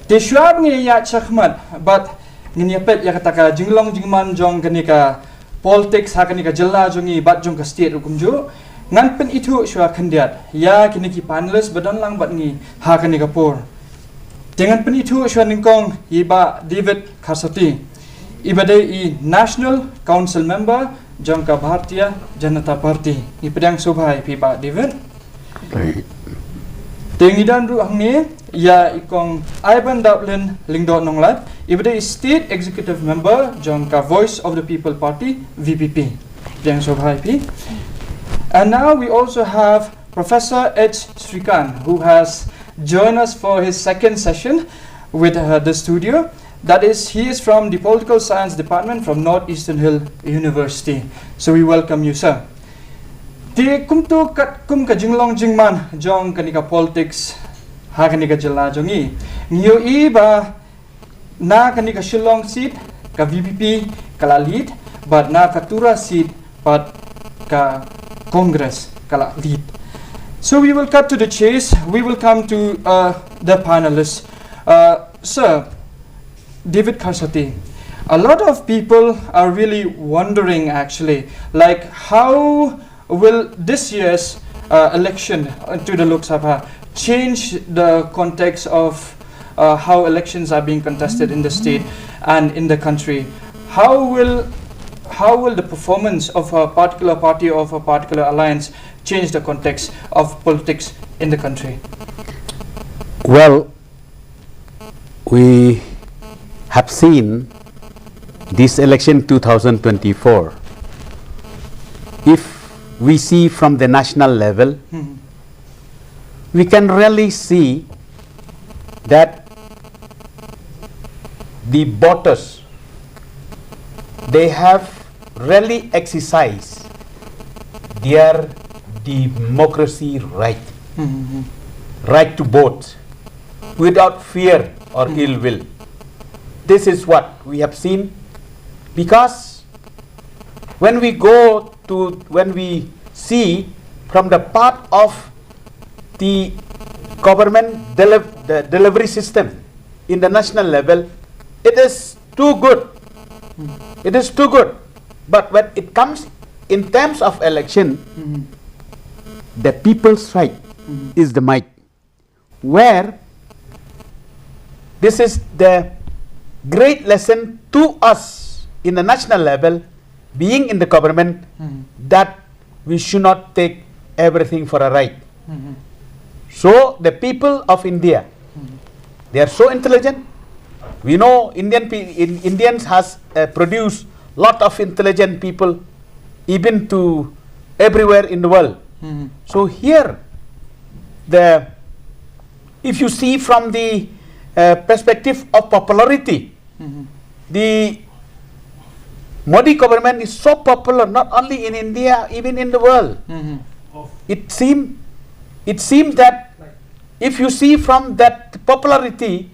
Te shuwa ba ngi ïa shakmat bad ngin ïa peit ïa kata ka jinglong jingman jong kane ka politics ha kane ka jylla jong ngi bad jong ka state ruh kumjuh. Ngan pynithuh shuwa khyndiat ïa kine ki panelist ba don lang bad ngi ha kane ka por. Te ngan pynithuh shuwa nyngkong ïa i Bah David Kharsati, i ba dei i National Council Member jong ka Bharatiya Janata Party. Ngi pdiang sngewbha ïa phi Bah David. Te ngi don ruh hangne ïa i Kong Aiban Daplin Lyngdoh Nonglait, i ba dei i State Executive Member jong ka Voice of the People Party, V P P. Pdiang sngewbha ïa phi. And now we also have Professor H Srikanth, who has joined us for his second session with uh, the studio. That is, he is from the Political Science Department from Northeastern Hill University. So we welcome you, sir. Te kumta katkum ka jinglong jingman jong kane ka politics ha kane ka jylla jong ngi, ngi ïohi ba na kane ka Shillong seat ka V P P ka la lead, bad na ka Tura seat pat ka Congress ka la lead. So we will cut to the chase. We will come to uh, the panelists. Uh, sir, David Kharsati, a lot of people are really wondering actually, like, how will this year's uh, election to the Lok Sabha change the context of uh, how elections are being contested in the state and in the country? How will how will the performance of a particular party or of a particular alliance change the context of politics in the country? Well, we have seen this election two thousand twenty-four. If we see from the national level, Mhm. we can really see that the voters, they have really exercised their democracy right, Mhm. right to vote without fear or ill will. This is what we have seen, because when we go to, when we see from the part of the government deliv- the delivery system in the national level, it is too good. It is too good. But when it comes in terms of election, Mhm. the people's right Mhm. is the might. Where this is the great lesson to us in the national level, being in the government, Mhm. that we should not take everything for a ride. Mhm. So the people of India, Mhm. they are so intelligent. We know Indian pe- in, Indians has uh, produced lot of intelligent people, even to everywhere in the world. Mhm. So here, the if you see from the uh, perspective of popularity, Mhm. the Modi government is so popular not only in India, even in the world. Mhm. It seem it seems that if you see from that popularity,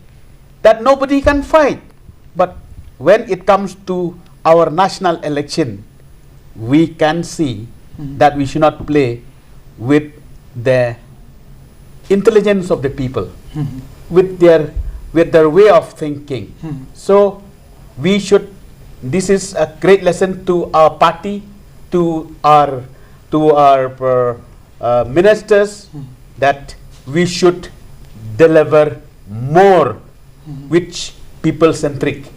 that nobody can fight. But when it comes to our national election, we can see Mhm. that we should not play with the intelligence of the people, Mhm. with their with their way of thinking. Mhm. So we should. This is a great lesson to our party, to our to our uh, uh, ministers, Mhm. that we should deliver more Mhm. which people centric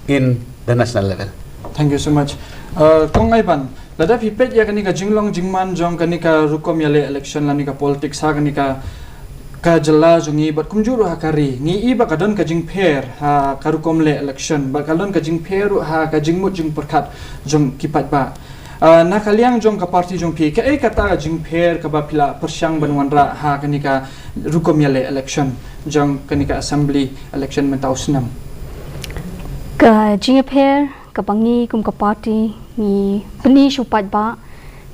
in the national level. Thank you so much. Uh, Kong Aiban, lada phi peit ïa kane ka jinglong jingman jong kane ka rukom ïaleh election lane ka politics ha kane ka ka jylla jong ngi bad kumjuh ruh ha ka ri, ngi i ba ka don ka jingpher ha ka rukom leh election bad ka don ka jingpher ruh ha ka jingmut jingpyrkhat jong ki paidbah. Uh, na ka liang jong ka party jong phi, kaei kata ka jingpher kaba phi la pyrshang ban wanrah ha kane ka rukom ïaleh election jong kane ka assembly election mynta u snem? Ka jingïapher kaba ngi kum ka party ngi pyni sha u paidbah,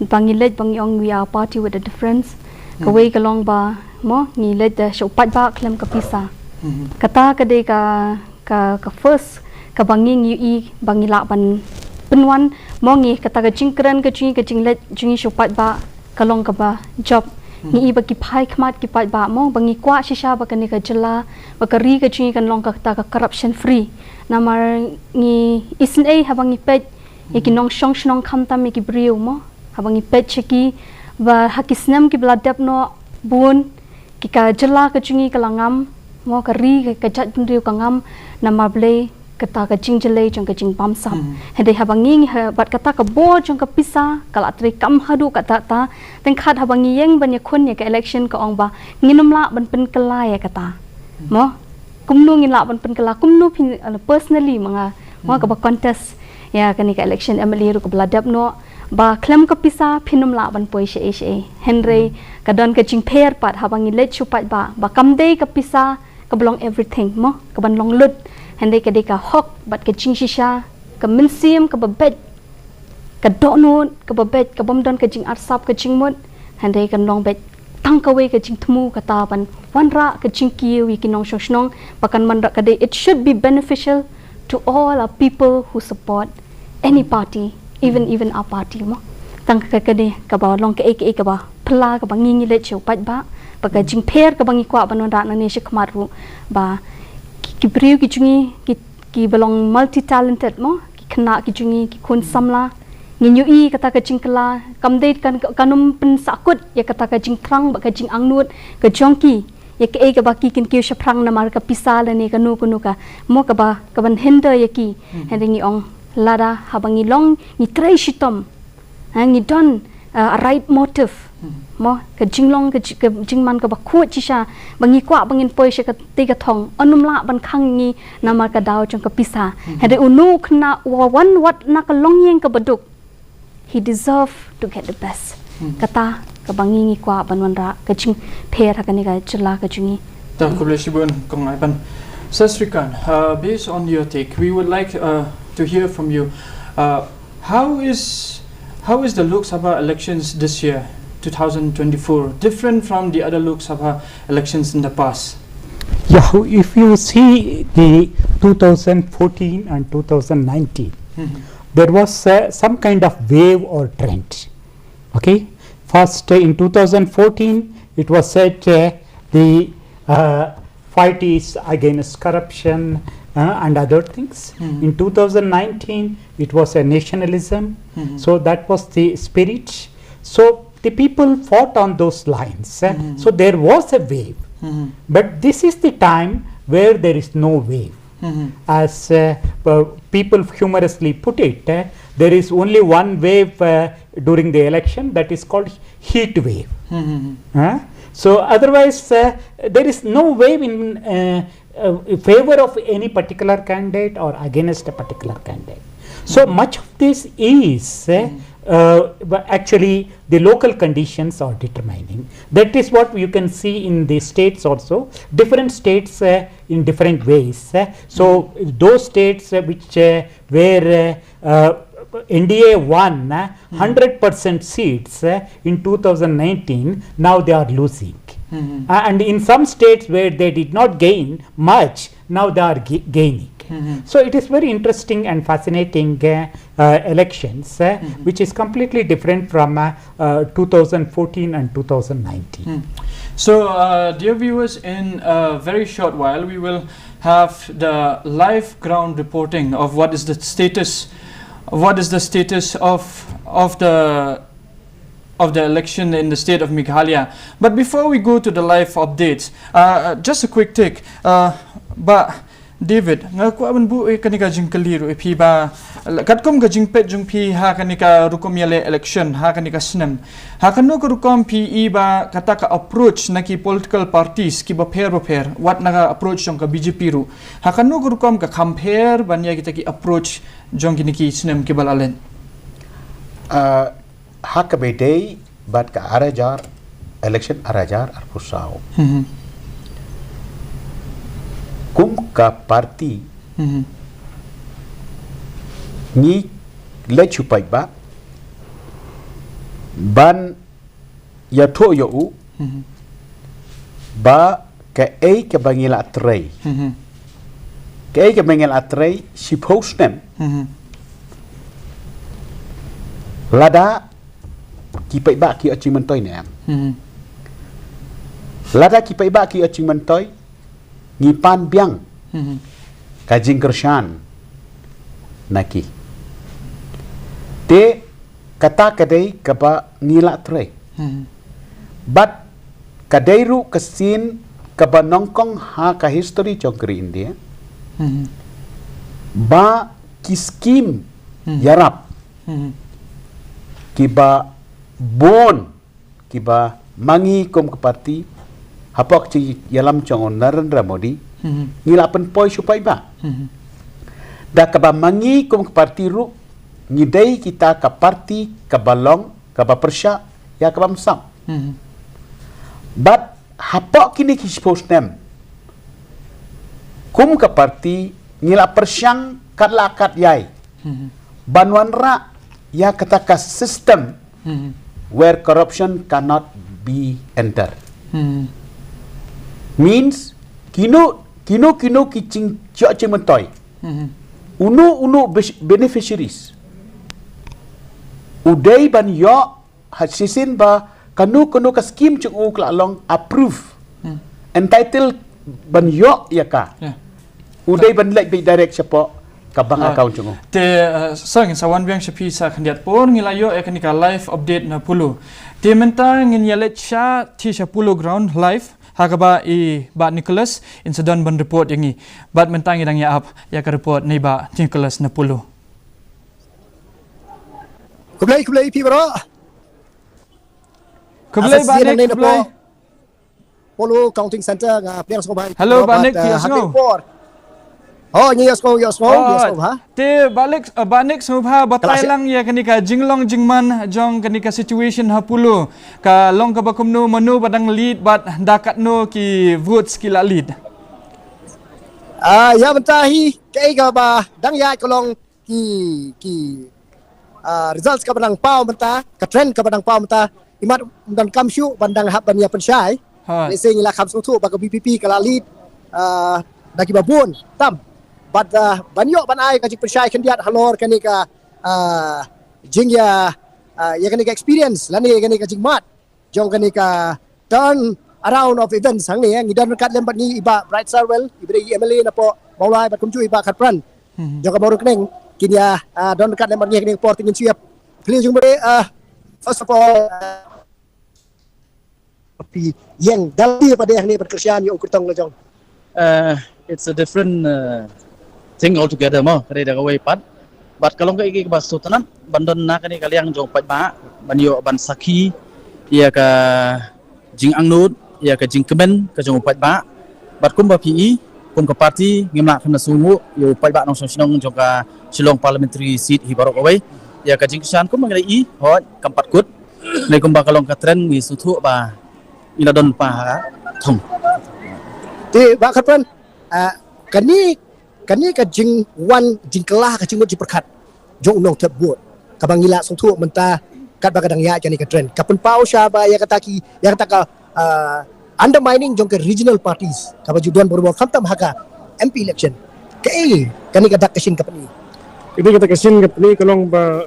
ba ngi leit ba ngi ong we are a party with a difference. Kawei ka long ba mo ngi leit da sha u paidbah khlem ka pisa. Mhm. Kata ka dei ka ka ka first kaba ngi ngi i ba ngi lah ban pynwan mo ngi kata ka jingkren ka jong ngi ka jingleit jong ngi sha u paidbah ka long kaba jop. Ngi i ba ki phai khmat ki paidbah mo, ba ngi kwah shisha ba kane ka jylla, ba ka ri ka jong ngi kan long kata ka corruption free. Namar ngi isynei haba ngi peit ïa ki nongshong shnong khamtam ïa ki briew mo, haba ngi peit sha ki ba ha ki snem kiba la dep noh bun, ki ka jylla ka jong ngi ka la ngam mo, ka ri ka, ka jaitbynriew ka ngam, namar balei kata ka jingjyllei jong ka jingbamsap. Hynrei haba ngi, ngi ha, bad kata ka bor jong ka pisa ka la treikam haduh katta katta. Tang kat haba ngi ïeng ban ïakhun ïa ka election ka ong ba ngin ym lah ban pynkylla ïa kata. Mo, kumno ngin lah ban pynkylla, kumno phin, ala, personally ma nga, ma nga kaba contest ïa kane ka election M L A ruh kaba la dep noh, ba khlem ka pisa phin ym lah ban poi shaei shaei. Hynrei ka don ka jingpher pat haba ngi leit shu paidbah ba kam dei ka pisa kaba long everything mo, kaban long lut. Hynrei ka dei ka hok bad ka jingshisha, ka mynsiem kaba beit, ka dohnud kaba beit, kabym don ka jingarsap ka jingmut. Hynrei kan long beit tang kawei ka jingthmu, kata ban wanrah ka jingkiew ïa ki nongshong shnong, ba kan wanrah ka dei, it should be beneficial to all our people who support any party, even, even our party mo. Tang ka, ka dei kaba long kaei kaei kaba phylla, kaba ngi, ngi leit sha u paidbah, ba ka jingpher kaba ngi kwah ban wanrah nangne shakhmat ruh, ba ki, ki briew ki jong ngi, ki, kiba long multi talented mo, ki khynnah ki jong ngi, ki khun samla, ngin ïohi kata ka jingkylla, kam dei kan, kan ym pynsahkut ïa kata ka jingthrang bad ka jingangnud ka jong ki ïa kaei kaba ki kin kiew shaphrang namar ka pisa lane kano kano ka mo, kaba, kaban hinder ïa ki. Hynrei ngi ong lada haba ngi long, ngi trei shitom, ha, ngi don, uh, a right motive mo, ka jinglong, ka ji-, ka jingman kaba khuid shisha, ba ngi kwah ba ngin poi sha katei ka thong, yn ym lah ban khang ngi namar ka daw jong ka pisa. Hynrei uno u khynnah uba wan wat na ka longïing kaba duk, he deserve to get the best. Kata kaba ngi, ngi kwah ban wanrah ka jingpher ha kane ka jylla ka jong ngi. Tang, khublei shibun Kong Ivan. Sir Srikanth, uh, based on your take, we would like, uh, to hear from you. Uh, how is, how is the Lok Sabha elections this year, two thousand twenty-four, different from the other Lok Sabha elections in the past? Yeah, if you see the two thousand fourteen and two thousand nineteen, there was, uh, some kind of wave or trend. Okay, first, uh, in two thousand fourteen, it was said, uh, the, uh, fight is against corruption, uh, and other things. In two thousand nineteen, it was a nationalism. So that was the spirit. So the people fought on those lines. Uh, so there was a wave. But this is the time where there is no wave. As, uh, uh, people humorously put it, uh, there is only one wave, uh, during the election, that is called heat wave. Uh, so otherwise, uh, there is no wave in, uh, uh, favor of any particular candidate or against a particular candidate. So much of this is, uh, uh, but actually the local conditions are determining. That is what you can see in the states also. Different states, uh, in different ways. Uh, so those states, uh, which, uh, where, uh, uh, N D A won, uh, hundred percent seats, uh, in two thousand nineteen, now they are losing. Uh, and in some states where they did not gain much, now they are ga-, gaining. So it is very interesting and fascinating, uh, uh, elections, uh, which is completely different from, uh, uh, two thousand fourteen and two thousand nineteen. So, uh, dear viewers, in a very short while, we will have the live ground reporting of what is the status, what is the status of, of the, of the election in the state of Meghalaya. But before we go to the live updates, uh, just a quick take, uh, Bah David, nga kwah ban buh ïa kane ka jingkylli ruh ïa phi ba, katkum ka jingpeit jong phi ha kane ka rukom ïaleh election ha kane ka snem, ha kano ka rukom phi i ba kata ka approach na ki political parties kiba pher bapher, wat na ka approach jong ka B J P ruh, ha kano ka rukom ka kham pher ban ïa kita ki approach jong kine ki snem kiba la leit? Ah, ha kaba ïadei bad ka ar hajar, election ar hajar arphew saw, kum ka party, ngi leit shu paidbah ban ïathuh ïa u ba kaei kaba ngi la trei, kaei kaba ngi la trei shiphew snem, lada ki paidbah ki ot jingmyntoi ne em. Lada ki paidbah ki ïoh jingmyntoi, ngi pan biang ka jingkyrshan na ki. Te kata ka dei kaba ngi la trei. Bad ka dei ruh ka sien kaba nyngkong ha ka history jong ka ri India ba ki skim ïarap kiba bun kiba ma ngi kum ka parti hapoh ka jingïalam jong u Narendra Modi ngi la pynpoi sha u paidbah. Da kaba ma ngi kum ka parti ruh ngi dei kita ka parti kaba long kaba pyrshah ïa kaba ym sap. Bad hapoh kine ki shiphew snem kum ka parti ngi la pyrshang kat la kat ïai ban wanrah ïa kata ka system where corruption cannot be enter. Means kino kino kino ki jing jingmyntoi, uno uno beneficiaries u dei ban ïoh ha shisien ba kano kano ka skim jong u ka la long approve, entitled ban ïoh ïa ka. U dei ban leit beit direct shapoh ka bank account jong u. Te sa ngin sa wan biang sha phi sa khyndiat por, ngi la ïoh ïa kane ka live update na Polo. Te mynta ngin ïa leit sha te sha Polo Ground live ha kaba i Bah Nicholas in sa don ban report ïa ngi. Bad mynta ngi dang ïa ap ïa ka report na i Bah Nicholas na Polo. Khublei khublei phi baroh. Khublei Bah Nick, khublei. Polo Counting Center nga pdiang sngewbha. Hello Bah Nick, phi ïa sngew? Oh, ngi ïa sngew, ïa sngew, ïa sngew ha. Te Bah Nick, Bah Nick sngewbha batai lang ïa kane ka jinglong jingman jong kane ka situation ha Polo. Ka long kaba kumno, mano ba dang lead bad da katno ki votes ki la lead? Ah, ïa mynta hi kaei kaba dang ïaid ka long ki ki results kaba dang paw mynta, ka trend kaba dang paw mynta. Imat ym donkam shuh ban dang hap ban ïa pynshai. Lehse ngi la kham sngewthuh ba ka VPP ka la lead da kiba bun tam. Bad ban ïoh ban ai ka jingpynshai khyndiat halor kane ka jingïa ïa kane ka experience lane ïa kane ka jingmad jong kane ka turn around of events hangne, ngi don ryngkat lem bad ngi i Bah Bright Sarwell, i ba dei i MLA napoh Mawlai, bad kumjuh i Bah Kharpran jong ka Mawryngkneng, kin ïa don ryngkat lem bad ngi ha kane ka por. Te ngin shu ïa plie jingmut. First of all, phi ïeng da lade pat hangne ban kyrshan ïa u kyrtong la jong. It's a different thing altogether mo, ka dei da kawei pat. Bad ka long kaei kaei kaba sngewtynnat ban don na kane ka liang jong u paidbah ban ïoh ban sakhi ïa ka jingangnud, ïa ka jingkmen ka jong u paidbah. Bad kumba phi i, kum ka party ngim lah khlem da sngewnguh ïa u paidbah nongshong shnong jong ka Shillong Parliamentary Seat hi baroh kawei. Ïa ka jingkyrshan kumba ngi la i, hooid kam pat kut. Ngi kumba ka long ka trend ngi sngewthuh ba ngi la don pa ha thong. Te Bah Kharpran, kane kane ka jingwan jingkylla ka jingmut jingpyrkhat jong u nongthep vote kaba ngi la sngewthuh mynta katba ka dang ïaid kane ka trend ka pynpaw sha ba ïa kata ki ïa kata ka undermining jong ka regional parties kaba ju don barabor khamtam ha ka MP election. Kaei kane ka dak ka shin ka pyni? Kane ka dak ka shin ka pyni ka long ba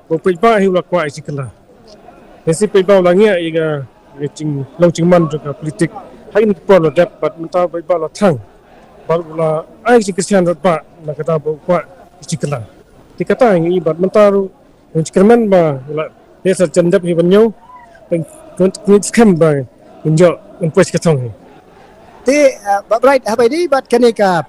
ba u paidbah hi u la kwah ïa ka jingkylla. Lehse paidbah u la ngiah ïa ka jinglong jingman jong ka politik ha kine ki por la dep, bad mynta paidbah la thang bad u la ai ka jingkyrshan rangbah na ka daw ba u kwah ïa ka jingkylla. Te kata ngi i bad mynta ruh ngi kyrmen ba la dei sa jan dep hi ban ñiew. Ngi skhem ba ngin ïoh ban poi sha ka thong hi. Te Bah Bright, haba ïadei bad kane ka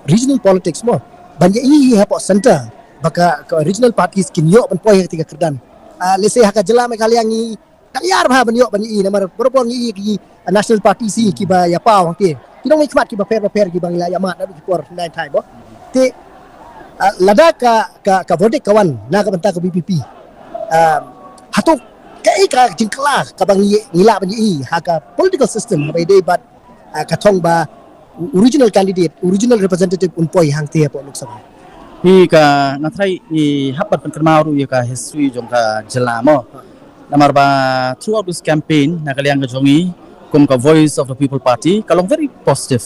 regional politics mo, ban ïa i hapoh centre ba ka regional parties kin ïoh ban poi ha kata ka kyrdan. Lehse ha ka jylla Meghalaya ngi dang ïar bha ban ïoh ban ïa i namar barabor ngi i ki national parties hi kiba ïa paw hangte ki nongmihkhmat kiba pher ba pher kiba ngi la ïa mad na ki por nine time mo. Te lada ka ka ka verdict ka wan na ka bynta ka VPP, hato kaei ka jingkylla kaba ngi ngi lah ban ïa i ha ka political system haba ïadei bad ka thong ba u regional candidate, u regional representative un poi hangte hapoh Lok Sabha? Hi ka nga trai i hap ban pynkynmaw ruh ïa ka history jong ka jylla mo. Namar ba throughout this campaign na ka liang ka jong i kum ka Voice of the People Party ka long very positive.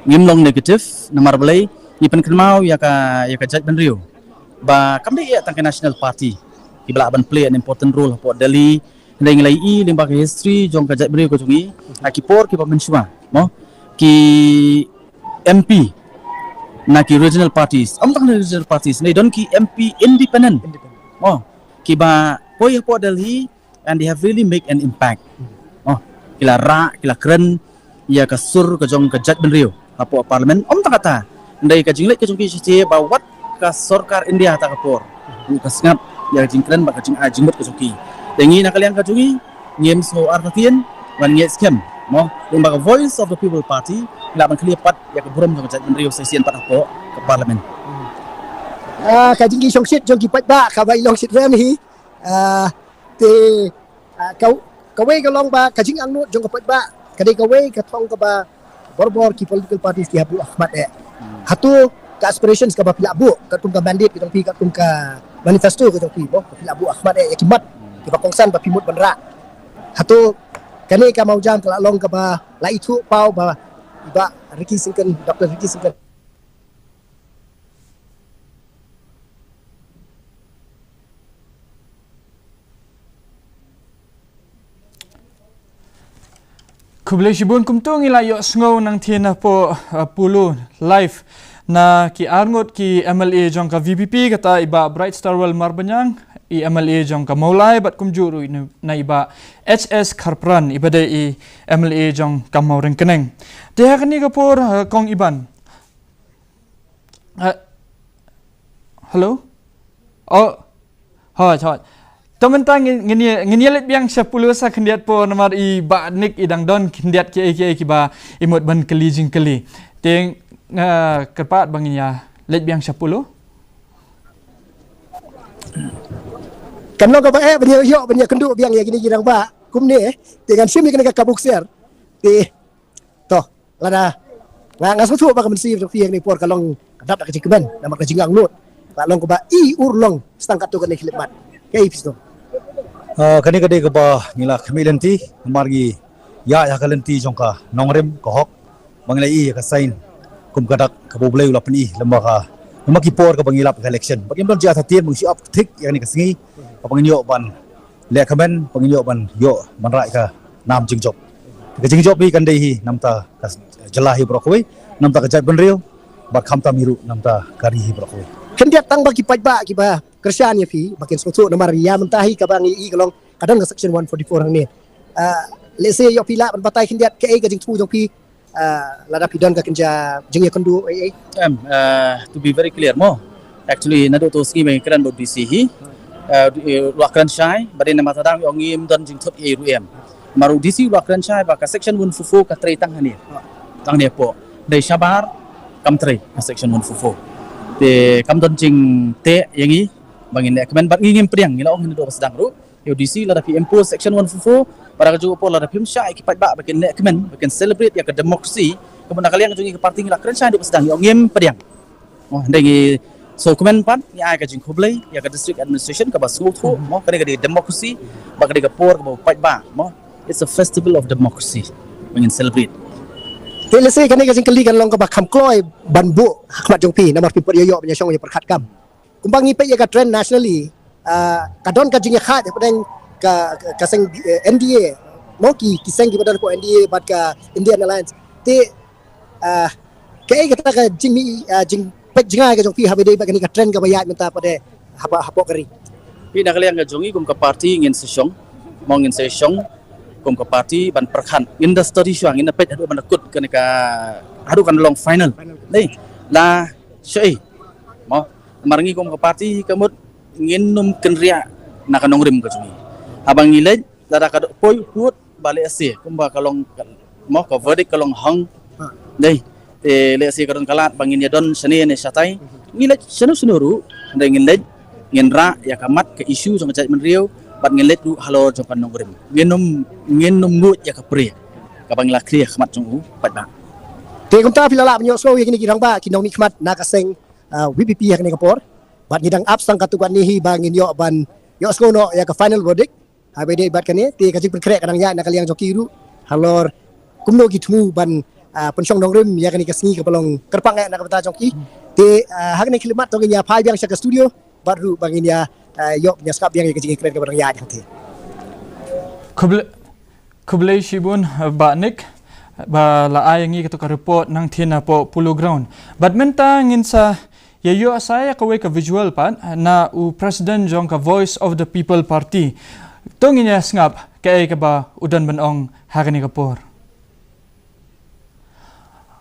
Ngim long negative namar balei ngi pynkynmaw ïa ka ïa ka jaitbynriew ba kam dei ïa tang ka national party kiba lah ban play an important role hapoh Delhi. Hynrei ngi la ïohi lyngba ka history jong ka jaitbynriew ka jong ngi, ha ki por kiba mynshuwa, mo, ki M P na ki regional parties, ym tang na regional parties, hynrei don ki M P independent, mo, kiba poi hapoh Delhi and they have really make an impact. Oh, ki la rah, ki la kren ïa ka sur ka jong ka jaitbynriew hapoh Parliament. Ym tang kata, hynrei ka jingleit ka jong ki sha shatei, ba wat ka sorkar India ha kata ka por ruh ka sngap ïa ka jingkren bad ka jingai jingmut ka jong ki. Te ngi na ka liang ka jong ngi, ngim sngew artatien, wan ngeit skhem, mo, lyngba ka Voice of the People Party, ngi lah ban khlieh pat ïa ka burom jong ka jaitbynriew shisien pat hapoh ka Parliament. Ah, ka jingïashongshit jong ki paidbah kaba i long shitrhem hi. Ah, te, ah, ka, kawei ka long ba ka jingangnud jong ka paidbah ka dei kawei ka thong kaba borbor ki political parties ki hap buh ha khmat eh. Hato ka aspirations kaba phi lah buh, katkum ka mandate ka jong phi, katkum ka manifesto ka jong phi, mo, ka phi lah buh ha khmat eh ïa ki mat kiba kongsan ba phi mut ban rah. Hato kane ka mawjam ka lah long kaba la ithuh paw ba i Bah Ricky Syngkon, Doctor Ricky Syngkon. Khublei shibun. Kumto ngi la ïohsngew nangtei napoh, uh, Polo Live na ki arngut ki M L A jong ka V P P, kata i Bah Brightstarwell Marbaniang, i M L A jong ka Mawlai, bad kumjuh ruh na i Bah H S Kharpran, iba dei i M L A jong ka Mawryngkneng. Te ha kane ka por, uh, Kong Iban. Uh, hello? Oh, hoi, hoi. To mynta ngin, ngin ïa, ngin ïa leit biang sha Polo sa khyndiat por, namar i Bah Nick i dang don khyndiat kiei kiei kiba i mut ban kylli jingkylli. Te, uh, kyrpad ba ngin ïa leit biang sha Polo. Kan long kaba eh ban ïa ïoh, ban ïa kynduh biang ïa kine ki rangbah kumne, te ngan shim ïa kane ka kabu ksiar. Te To, lada nga, nga sngewthuh ba ka mynsiem jong phi ha kane ka por ka long ka dap da ka jingkmen, namar ka jingangnud ka long kaba i urlong sa tang katto katne khyllipmat. Kaei phi sngewthuh? Ah, kane ka dei kaba ngi la khmih lynti, namar ngi ïaid ha ka lynti jong ka nongrim ka hok, ba ngi la ïohi ïa ka sign kum ka dak kaba U Blei u la pyni lem bad ka, lem bad ki por kaba ngi lap ïa ka election. Bad ngim don jingïathuh ba ngi shu ap thik ïa kane ka sngi kaba ngin ïoh ban leh kmen, ba ngin ïoh ban ïoh ban rah ïa ka nam jingjop. Ka jingjop hi kan dei hi namar ka jylla hi baroh kawei, namar ka jaitbynriew, bad khamtam hi ruh namar ka ri hi baroh kawei. Khyndiat tang ba ki paidbah kiba kyrshan ïa phi ba kin sngewthuh, namar ïa mynta hi kaba ngi ïohi ka long ka don ka section one forty-four hangne. Ah, lehse ïoh phi lah ban batai khyndiat kaei ka jingthmu jong phi, ah, lada phi don ka kynja jingïakynduh ei ei? Em, ah, to be very clear mo. Actually, naduh tu sngi ba ngi kren bad D C hi, ah, u la kren shai, ba dei namar ta dang ïoh ngim don jingthut ei ruh em. Namar u D C u la kren shai ba ka section one forty-four ka trei tang hangne. Tang hangne hapoh. Dei shabar kam trei ka section one forty-four. Te kam don jingteh ïa ngi ba ngin leh kmen, bad ngi ngim pdiang, ngi la ong naduh ba sdang ruh. Ïa u D C lada phi impose section one forty-four, bad ka juh ka por lada phim shah ïa ki paidbah ba kin leh kmen, ba kin celebrate ïa ka democracy, ka mut na ka liang jong ngi ka party ngi la kren shai naduh ba sdang, ïa ngim pdiang. Mo, hynrei ngi sngewkmen pat, ngi ai ka jingkhublei ïa ka district administration kaba sngewthuh, mo, kane ka dei democracy, bad ka dei ka por kaba u paidbah, mo. It's a festival of democracy. Ba ngin celebrate. Te lehse kane ka jingkylli kan long kaba kham kloi ban buh ha khmat jong phi, namar phim pat ïoh ïoh ban ïashong ïa pyrkhat kam. Kumba ngi peit ïa ka trend nationally, ah, ka don ka jingïakhaid hapdeng ka, ka, ka seng, eh, N D A, mo, ki, ki seng kiba don hapoh N D A bad ka Indian Alliance. Te, ah, kaei kata ka jingmih, ah, jingpeit jngai ka jong phi haba ïadei bad kane ka trend kaba ïaid mynta pat hapoh, hapoh ka ri? Phi, na ka liang ka jong ngi kum ka party ngin sa shong, mo, ngin sa shong kum ka party ban pyrkhat, ngin da study shuwa, ngin da peit haduh ban da kut kane ka, haduh kan long final. Dei, la shaei, mo. Namar ngi kum ka party ka mut ngin ym kynriah na ka nongrim ka jong ngi. Haba ngi leit, lada ka dei poi put ba lehse kumba ka long, mo, ka verdict ka long hung. Dei, te lehse ka don ka lad ba ngin ïa don shane ne shatai. Ngi leit shano shano ruh, dei, ngin leit, ngin rah ïa ka mat ka issue jong ka jaitbynriew, bad ngin leit ruh halor jong ka nongrim. Ngin ym, ngin ym nguid ïa ka pre kaba ngi la khlieh ha khmat jong u paidbah. Te kumta phi la lah ban ïohsngew ïa kine ki rangbah, ki nongmihkhmat na ka seng, ah, V P P ha kane ka por. Bad ngi dang ap sa tang katto katne hi ba ngin ïoh ban ïohsngew noh ïa ka final verdict. Haba ïadei bad kane, te ka jingpynkhreh ka dang ïaid na ka liang jong ki ruh halor kumno ki thmu ban, ah, pynshong nongrim ïa kane ka sngi kaba long kyrpang eh na ka bynta jong ki. Te, ah, ha kane ka khyllipmat to ngin ïa phai biang sha ka studio bad ruh ba ngin ïa, ah, ïoh ban ïa sngap biang ïa ka jingkren kaba dang ïaid hangtei. Khublei, khublei shibun, Bah Nick, ba la ai ngi kato ka report nangthin napoh Polo Ground. Bad mynta ngin sa ïa ïoh sa ïa kawei ka visual pat na u president jong ka Voice of the People Party. To ngin ïa sngap kaei kaba u don ban ong ha kane ka por.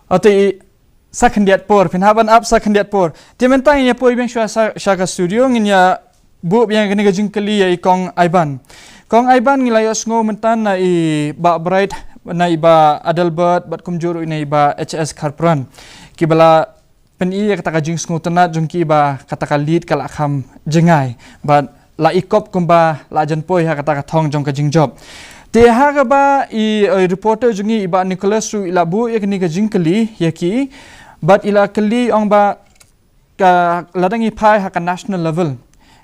Ati, sa khyndiat por, phin hap ban ap sa khyndiat por. Te mynta ngin ïa poi biang shuwa sha, sha ka studio, ngin ïa buh biang kane ka jingkylli ïa i Kong Aiban. Kong Aiban, ngi la ïohsngew mynta na i Bah Bright, na i Bah Adelbert, bad kumjuh ruh na i Bah H S Kharpran, kiba la pyni ïa kata ka jingsngewtynnad jong ki ba kata ka lead ka la kham jngai, bad la ikop kumba la jan poi ha kata ka thong jong ka jingjop. Te ha kaba i, i reporter jong ngi i Bah Nicholas ruh i la buh ïa kane ka jingkylli ïa ki, bad i la kylli ong ba ka, lada ngi phai ha ka national level,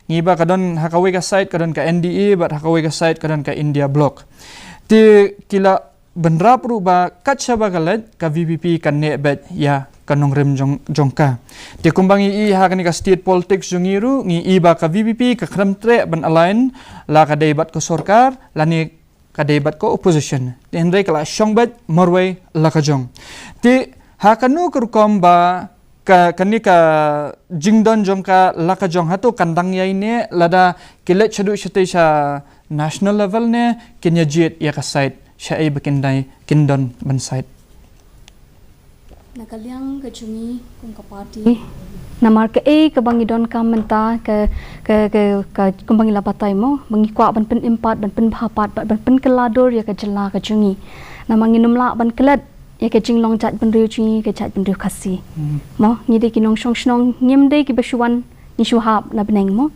ngi ba ka don ha kawei ka side ka don ka N D A, bad ha kawei ka side ka don ka India Bloc. Te ki la bynrap ruh ba kat shaba ka leit ka V P P kan neh beit ïa ka nongrim jong, jong ka. Te kumba ngi i ha kane ka state politics jong ngi ruh, ngi i ba ka V P P ka khlem treh ban align la ka dei bad ka sorkar lane ka dei bad ka opposition. Te hynrei ka la shong beit marwei la ka jong. Te ha kano ka rukom ba ka, kane ka jingdon jong ka la ka jong, hato kan dang ïai neh lada ki leit shaduh shatei sha national level ne kin ïa jied ïa ka side, shaei ba kin dei kin don ban side? Na ka liang ka jong ngi kum ka party, namar kaei kaba ngi donkam mynta ka, ka, ka, ka, kumba ngi la batai mo, ba ngi kwah ban pynim pat, ban pynbha pat, ban, ban pynkylla dur ïa ka jylla ka jong ngi. Namar ngin ym lah ban klet ïa ka jinglong jaitbynriew jong ngi, ka jaitbynriew Khasi. Hmm. Mo, ngi dei ki nongshong shnong, ngim dei kiba shu wan, ngi shu hap na bneng mo.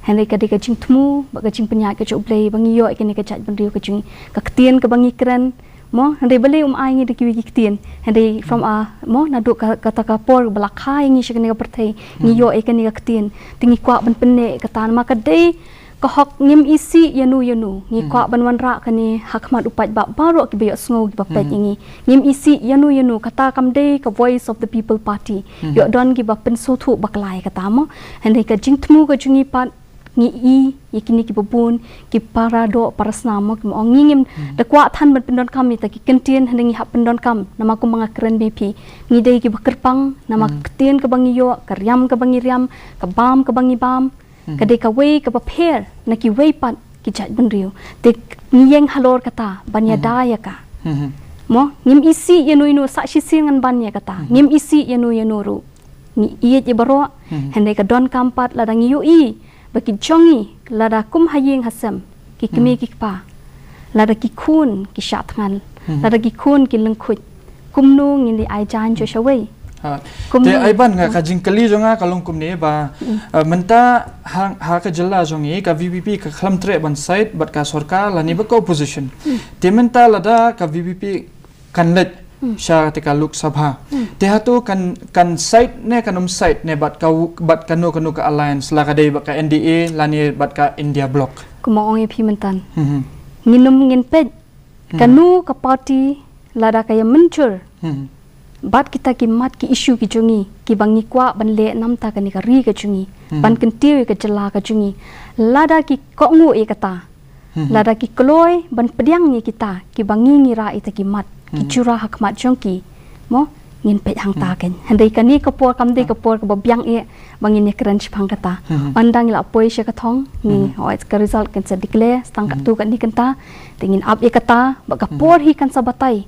Hynrei ka dei ka jingthmu bad ka jingpynïaid ka jong U Blei ba ngi ïoh ïa kane ka jaitbynriew ka jong ngi. Ka ktien kaba ngi kren mo, hynrei balei um ai ngi da kiwei ki ktien? Hynrei from a mo, naduh ka, kata ka por ba la kha ïa ngi sha kane ka pyrthei, ngi ïoh ïa kane ka ktien. Te ngi kwah ban pynneh ïa kata, namar ka dei ka hok, ngim isih ïano ïano. Ngi kwah ban wanrah kane ha khmat u paidbah baroh kiba ïohsngew, kiba peit ïa ngi. Ngim isih ïano ïano, kata kam dei ka Voice of the People Party. Ïoh don kiba pynsngewthuh bakla ïa kata mo. Hynrei ka jingthmu ka jong ngi pat, ngi i ïa kine kiba bun, ki para doh para snam mo, ki ong ngi ngim da kwah than ban pyndonkam ïa kita ki ktien, hynrei ngi hap pyndonkam namar kumba nga kren biang, ngi dei kiba kyrpang namar ka ktien kaba ngi ïoh, ka riam kaba ngi riam, ka bam kaba ngi bam, ka dei kawei kaba pher na kiwei pat ki jaitbynriew. Te ngi ïeng halor kata ban ïada ïa ka. Mo, ngim isih ïano ïano, sa shisien ngan ban ïa kata. Ngim isih ïano ïano ruh. Ngi ïeit ïa baroh, hynrei ka donkam pat lada ngi ïohi ba ki jong ngi, lada kum ha ïing ha sem, ki kmie ki kpa, lada ki khun ki shah thngan, lada ki khun ki lyngkhuid, kumno ngin ïa ai jaiñ jong shawei? Ha. Kumno? Te Aiban, nga ka jingkylli jong nga ka long kumne ba, eh, mynta ha, ha ka jylla jong ngi ka V P P ka khlem treh ban side bad ka sorkar lane bad ka opposition. Te mynta lada ka V P P kan leit sha te ka Lok Sabha. Te hato kan, kan side ne kan ym side ne bad ka, bad kano kano ka alliance, la ka dei bad ka N D A lane bad ka India Bloc? Kumba ong ïa phi mynta, ngin ym, ngin peit kano ka party lada ka ïa mynjur bad kita ki mat ki issue ki jong ngi, kiba ngi kwah ban leh namar kane ka ri ka jong ngi, ban kyntiew ïa ka jylla ka jong ngi. Lada ki kohnguh ïa kata, lada ki kloi ban pdiang ïa kita kiba ngi, ngi rah ïa kita ki mat, ki jura ha khmat jong ki, mo, ngin peit hangta kein. Hynrei kane ka por kam dei ka por kaba biang eh ba ngin ïa kren shaphang kata. Ynda ngi la poi sha ka thong, ngi, oh, ka result kan sa declare, tang katto katne kynta, te ngin ap ïa kata, ba ka por hi kan sa batai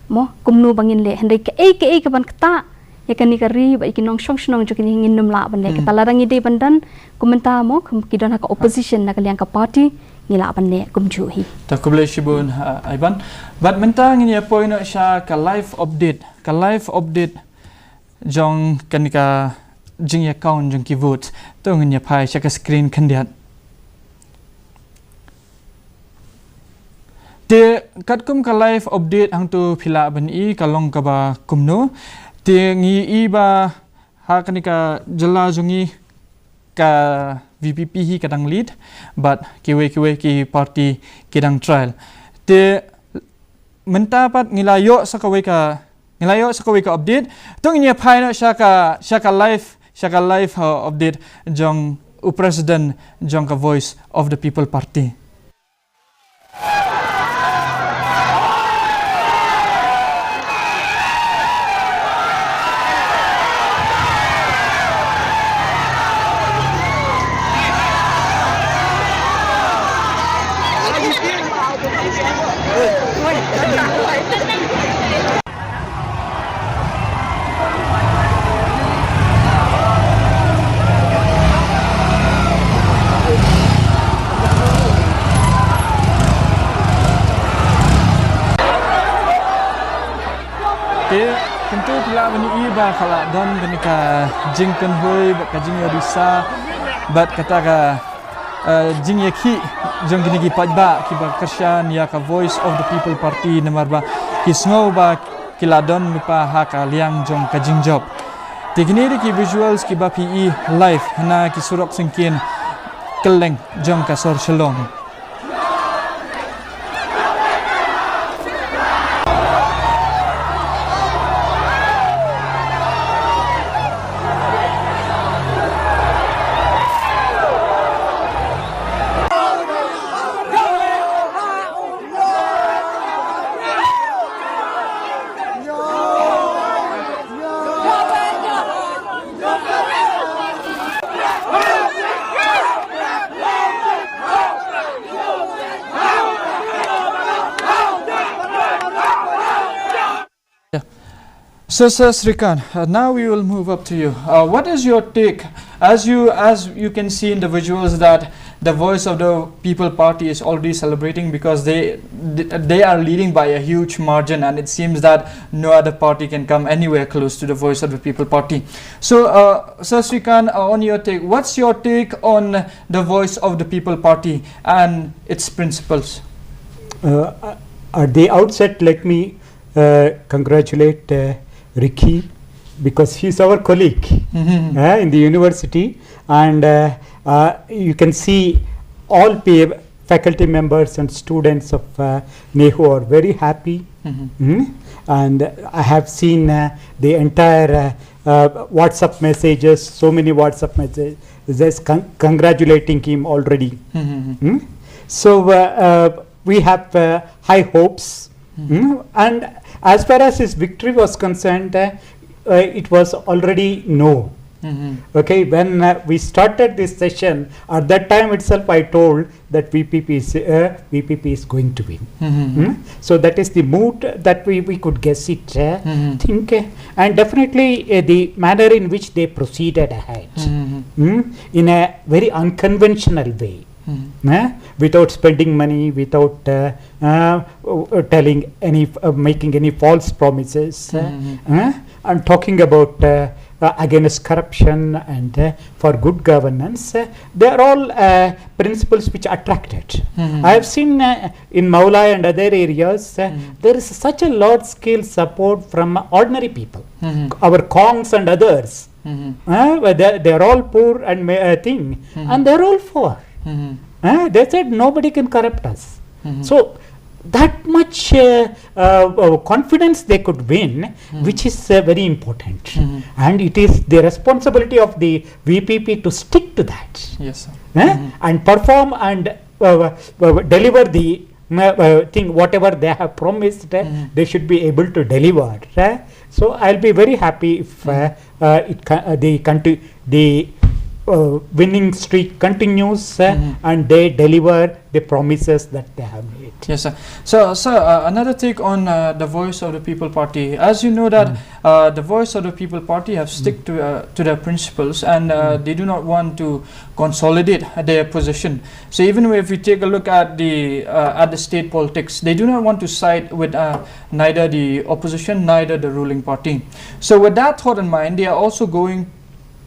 mo, kumno ba ngin leh. Hynrei kaei kaei kaban ktah ïa kane ka ri bad ïa ki nongshong shnong jong kane, ngin ym lah ban leh kata. Lada ngi dei ban don kum mynta mo, kum ki don ha ka opposition na ka liang ka party, ngi lah ban leh kumjuh hi. Ta khublei shibun, ha, Aiban. Bad mynta ngin ïa poi noh sha ka live update, ka live update jong kane ka jingïakount jong ki vote. To ngin ïa phai sha ka screen khyndiat. Te katkum ka live update hangto phi lah ban i ka long kaba kumno. Te ngi i ba ha kane ka jylla jong ngi ka V P P hi ka dang lead, bad kiwei kiwei ki party ki dang trail. Te mynta pat ngi la ïoh sa kawei ka, ngi la ïoh sa kawei ka update. To ngin ïa phai noh sha ka, sha ka live, sha ka live, uh, update jong u president jong ka Voice of the People Party. Ban ïohi ba ka la don kane ka jingkynhoi bad ka jingïarisa bad kata ka, eh, jingïakhih jong kine ki paidbah kiba kyrshan ïa ka Voice of the People Party namar ba ki sngew ba ki la don lypa ha ka liang jong ka jingjop. Te kine dei ki visuals kiba phi ïohi live na ki surok syngkien kylleng jong ka sor Shillong. Yeah. So, Sir Srikant, uh, now we will move up to you. Uh, what is your take, as you, as you can see in the visuals, that the Voice of the People Party is already celebrating because they, they are leading by a huge margin, and it seems that no other party can come anywhere close to the Voice of the People Party. So, uh, Sir Srikant, uh, on your take, what's your take on the Voice of the People Party and its principles? Uh, at the outset, let me uh, congratulate uh, Ricky because he's our colleague uh, in the university, and uh, uh, you can see all pa- faculty members and students of uh, NEHU are very happy. Mm. And I have seen uh, the entire uh, uh, WhatsApp messages, so many WhatsApp messages con- congratulating him already. Mm. So uh, uh, we have uh, high hopes. Mm. And as far as his victory was concerned, uh, uh, it was already no. Okay, when uh, we started this session, at that time itself I told that VPP is, uh, VPP is going to win. Mm. So that is the mood that we, we could guess it, uh, think, uh, and definitely uh, the manner in which they proceeded ahead, mm, in a very unconventional way, uh, without spending money, without uh, uh, uh, telling any, uh, making any false promises, uh, uh, and talking about uh, uh, against corruption and uh, for good governance. Uh, they are all uh, principles which attracted. I have seen uh, in Mawlai and other areas, uh, there is such a large scale support from ordinary people, our Khongs and others. Uh, but they, they are all poor and ma- uh, thing, and they are all for. Uh, they said nobody can corrupt us. So that much uh, uh, uh, confidence they could win, which is uh, very important. And it is the responsibility of the VPP to stick to that. Yes, sir. Eh? And perform and uh, uh, deliver the uh, uh, thing, whatever they have promised, uh, they should be able to deliver. Uh, so I'll be very happy if uh, uh, it con- uh, the country, the uh, winning streak continues uh, and they deliver the promises that they have made. Yes, sir. So, sir, uh, another take on uh, the Voice of the People Party. As you know that uh, the Voice of the People Party have stick to uh, to their principles, and uh, they do not want to consolidate their position. So even if we take a look at the uh, at the state politics, they do not want to side with uh, neither the opposition, neither the ruling party. So with that thought in mind, they are also going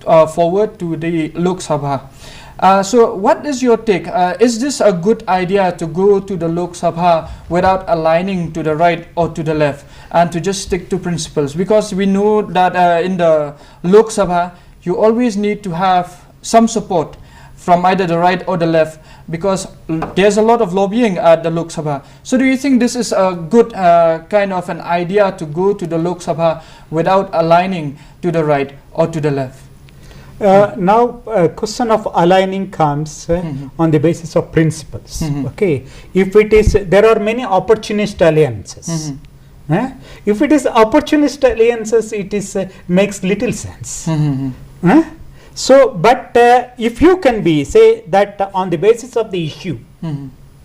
uh, forward to the Lok Sabha. Uh, so, what is your take? Uh, is this a good idea to go to the Lok Sabha without aligning to the right or to the left and to just stick to principles? Because we know that uh, in the Lok Sabha, you always need to have some support from either the right or the left because there's a lot of lobbying at the Lok Sabha. So, do you think this is a good uh, kind of an idea to go to the Lok Sabha without aligning to the right or to the left? Uh, now, uh, question of aligning comes uh, on the basis of principles. Okay, if it is, there are many opportunist alliances. Eh? If it is opportunist alliances, it is uh, makes little sense. Eh? So, but uh, if you can be say that on the basis of the issue,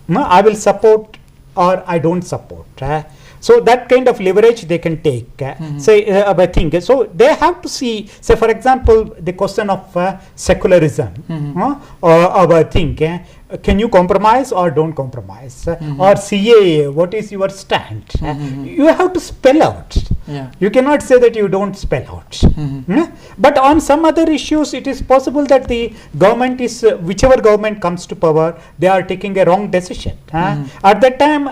no, I will support or I don't support. Uh, so that kind of leverage they can take. Uh, Say, uh, I think. So they have to see, say, for example, the question of uh, secularism uh, or our thing. Uh, can you compromise or don't compromise? Uh, Or C A A, what is your stand? Uh, You have to spell out. Yeah. You cannot say that you don't spell out. Mhm. Hmm? But on some other issues, it is possible that the government is, uh, whichever government comes to power, they are taking a wrong decision. Huh? Mhm. At that time,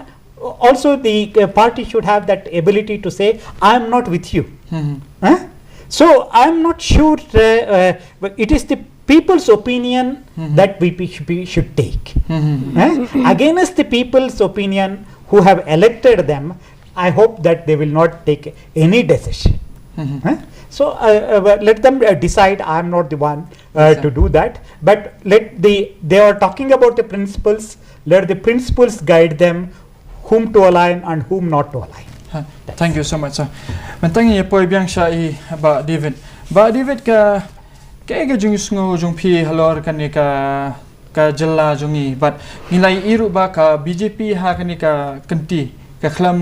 also the uh, party should have that ability to say, "I am not with you." Mhm. Huh? So I am not sure. Uh, uh, but it is the people's opinion Mhm. that we pe- should, be, should take. Mhm. Huh? Against the people's opinion who have elected them, I hope that they will not take any decision. Mhm. Huh? So uh, uh, well, let them uh, decide. I am not the one uh, Yes, sir. to do that. But let the they are talking about the principles. Let the principles guide them whom to align and whom not to align. Ha, thank you so much, sir. Mynta ngi poi biang sha i Bah David. Bah David, ka kaei ka jingsngew jong phi halor kane ka ka jylla jong ngi, bad ngi la ïohi ruh ba ka B J P ha kane ka kynti ka khlem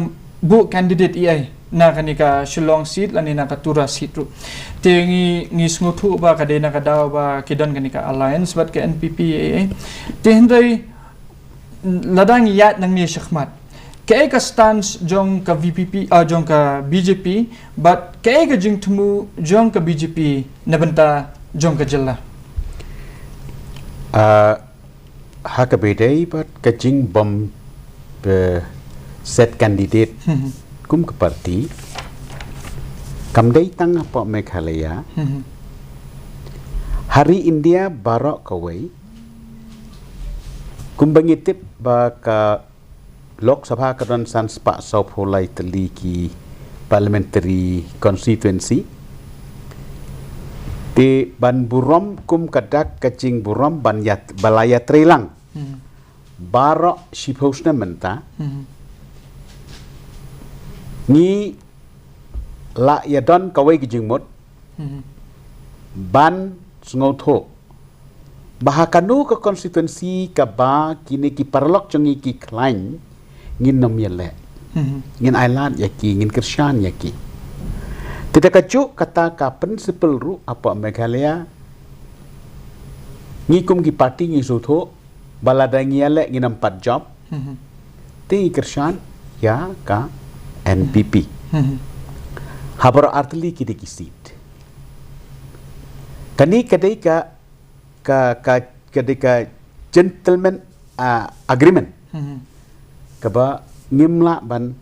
buh candidate ei ei na kane ka Shillong seat lane na ka Tura seat ruh. Te ngi ngi sngewthuh ba ka dei na ka daw ba ki don kane ka alliance bad ka N P P ei ei. Te hynrei lada ngi ïaid nangne shakhmat, kaei ka stance jong ka V P P, ah, jong ka B J P, bad kaei ka jingthmu jong ka B J P na bynta jong ka jylla? Ah, ha kaba ïadei bad ka jingbym, eh, set candidate Mhm. kum ka party, kam dei tang hapoh Meghalaya, Mhm. ha ri India baroh kawei, kumba ngi tip ba ka Lok Sabha ka don san spah sawphew lai tylli ki parliamentary constituency. Te ban burom kum ka dak ka jingburom ban ïa, ba la ïatrei lang. Mhm. Baroh shiphew snem mynta. Mhm. Ngi la ïa don kawei ka jingmut. Mhm. Ban sngewthuh ba ha kano ka constituency kaba kine ki paralok jong ngi ki khlaiñ ngin nym ïaleh. Mhm. Ngin ailad ïa ki, ngin kyrshan ïa ki. Te da kajuh kata ka principle ruh hapoh Meghalaya, ngi kum ki party ngi sngewthuh ba lada ngi ïaleh ngin ym pat jop. Mhm. Te ngi kyrshan ïa ka N P P. Mhm. Ha baroh artylli ki dei ki seat. Kane ka dei ka ka ka ka dei ka gentleman, ah, agreement. Mhm. Kaba ngim lah ban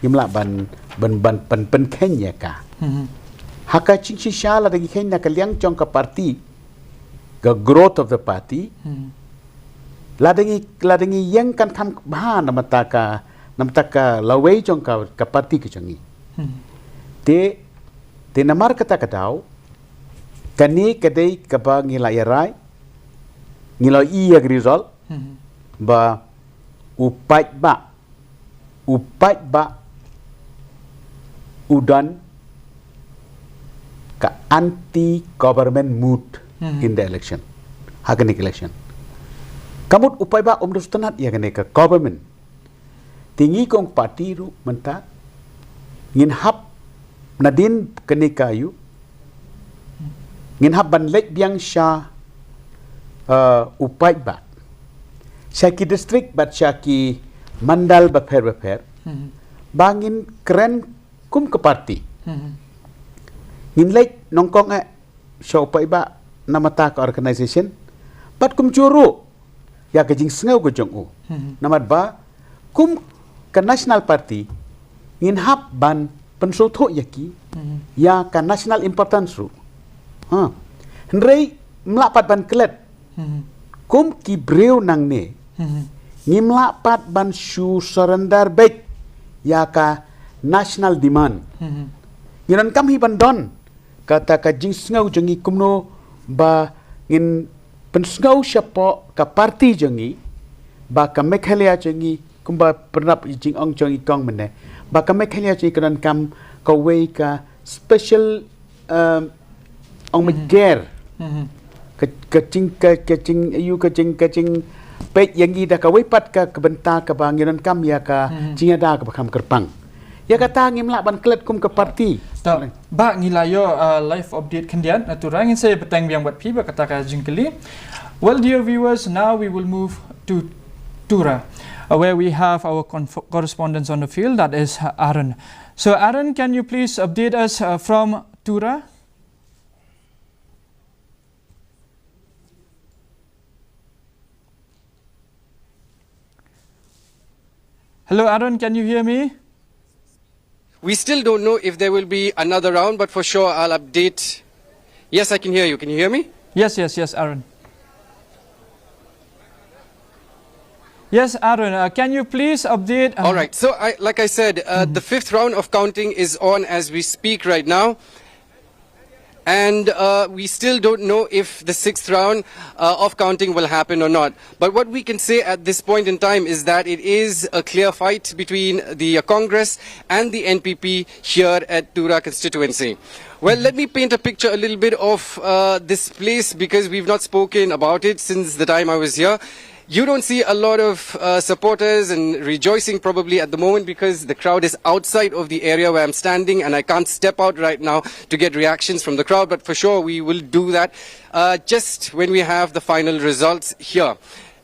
ngim lah ban ban ban ban ban kheiñ ïa ka. Mhm. Ha ka jingshisha lada ngi kheiñ na ka liang jong ka party, ka growth of the party, Mhm. lada ngi lada ngi ïeng kan kham bha na bynta ka na bynta ka lawei jong ka ka party ka jong ngi. Mhm. Te te namar kata ka daw, kane ka dei kaba ngi la ïa rai, ngi la ïohi ïa ka result, Mhm. ba u paidbah u paidbah u don ka anti government mood Mhm. in the election. Ha kane ka election, ka mut u paidbah um dei sngewtynnat ïa kane ka government. Te ngi kum party ruh mynta ngin hap nadien kane ka ïa u ngin hap ban leit biang sha, eh, u paidbah, sha ki district bad sha ki mandal bapher bapher, Mhm. ba ngin kren kum ka party. Mhm. Ngin leit nyngkong eh sha u paidbah na bynta ka organisation bad kumjuh ruh ïa ka jingsngew ka jong u. Mhm. Namar ba kum ka National Party ngin hap ban pynsngewthuh ïa ki, Mhm. ïa ka national importance ruh. Ha. Hynrei ym lah pat ban klet. Mhm. Kum ki briew nangne, Mhm. ngim lah pat ban shu surrender beit ïa ka national demand. Mhm. Ngi donkam hi ban don kata ka jingsngew jong ngi kumno ba ngin pynsngew shapoh ka party jong ngi ba ka Meghalaya jong ngi, kumba pynrap jingong jong i kong mynne, ba ka Meghalaya jong ngi ka donkam kawei ka special, um, ong Mhm. mejger. Mhm. Ka ka jing ka ka jing ïa u ka jing ka jingpeit ïa ngi da kawei pat ka ka bynta kaba ngi donkam ïa ka Mhm. jingïada kaba kham kyrpang. Ïa kata ngim lah ban klet kum ka party. To, Bah, ngi la ïoh, uh, live update khyndiat na Tura, ngin sa bteng biang bad phi bad kata ka jingkylli. Well, dear viewers, now we will move to Tura, uh, where we have our conf- correspondent on the field, that is, uh, Aaron. So, Aaron, can you please update us uh, from Tura? Hello, Aaron, can you hear me? We still don't know if there will be another round, but for sure I'll update. Yes, I can hear you. Can you hear me? Yes, yes, yes, Aaron. Yes, Aaron, uh, can you please update? Uh, All right. So, I, like I said, uh, the fifth round of counting is on as we speak right now. And uh, we still don't know if the sixth round uh, of counting will happen or not. But what we can say at this point in time is that it is a clear fight between the uh, Congress and the N P P here at Tura constituency. Well, let me paint a picture a little bit of uh, this place, because we've not spoken about it since the time I was here. You don't see a lot of uh, supporters and rejoicing probably at the moment, because the crowd is outside of the area where I'm standing and I can't step out right now to get reactions from the crowd. But for sure, we will do that uh, just when we have the final results here.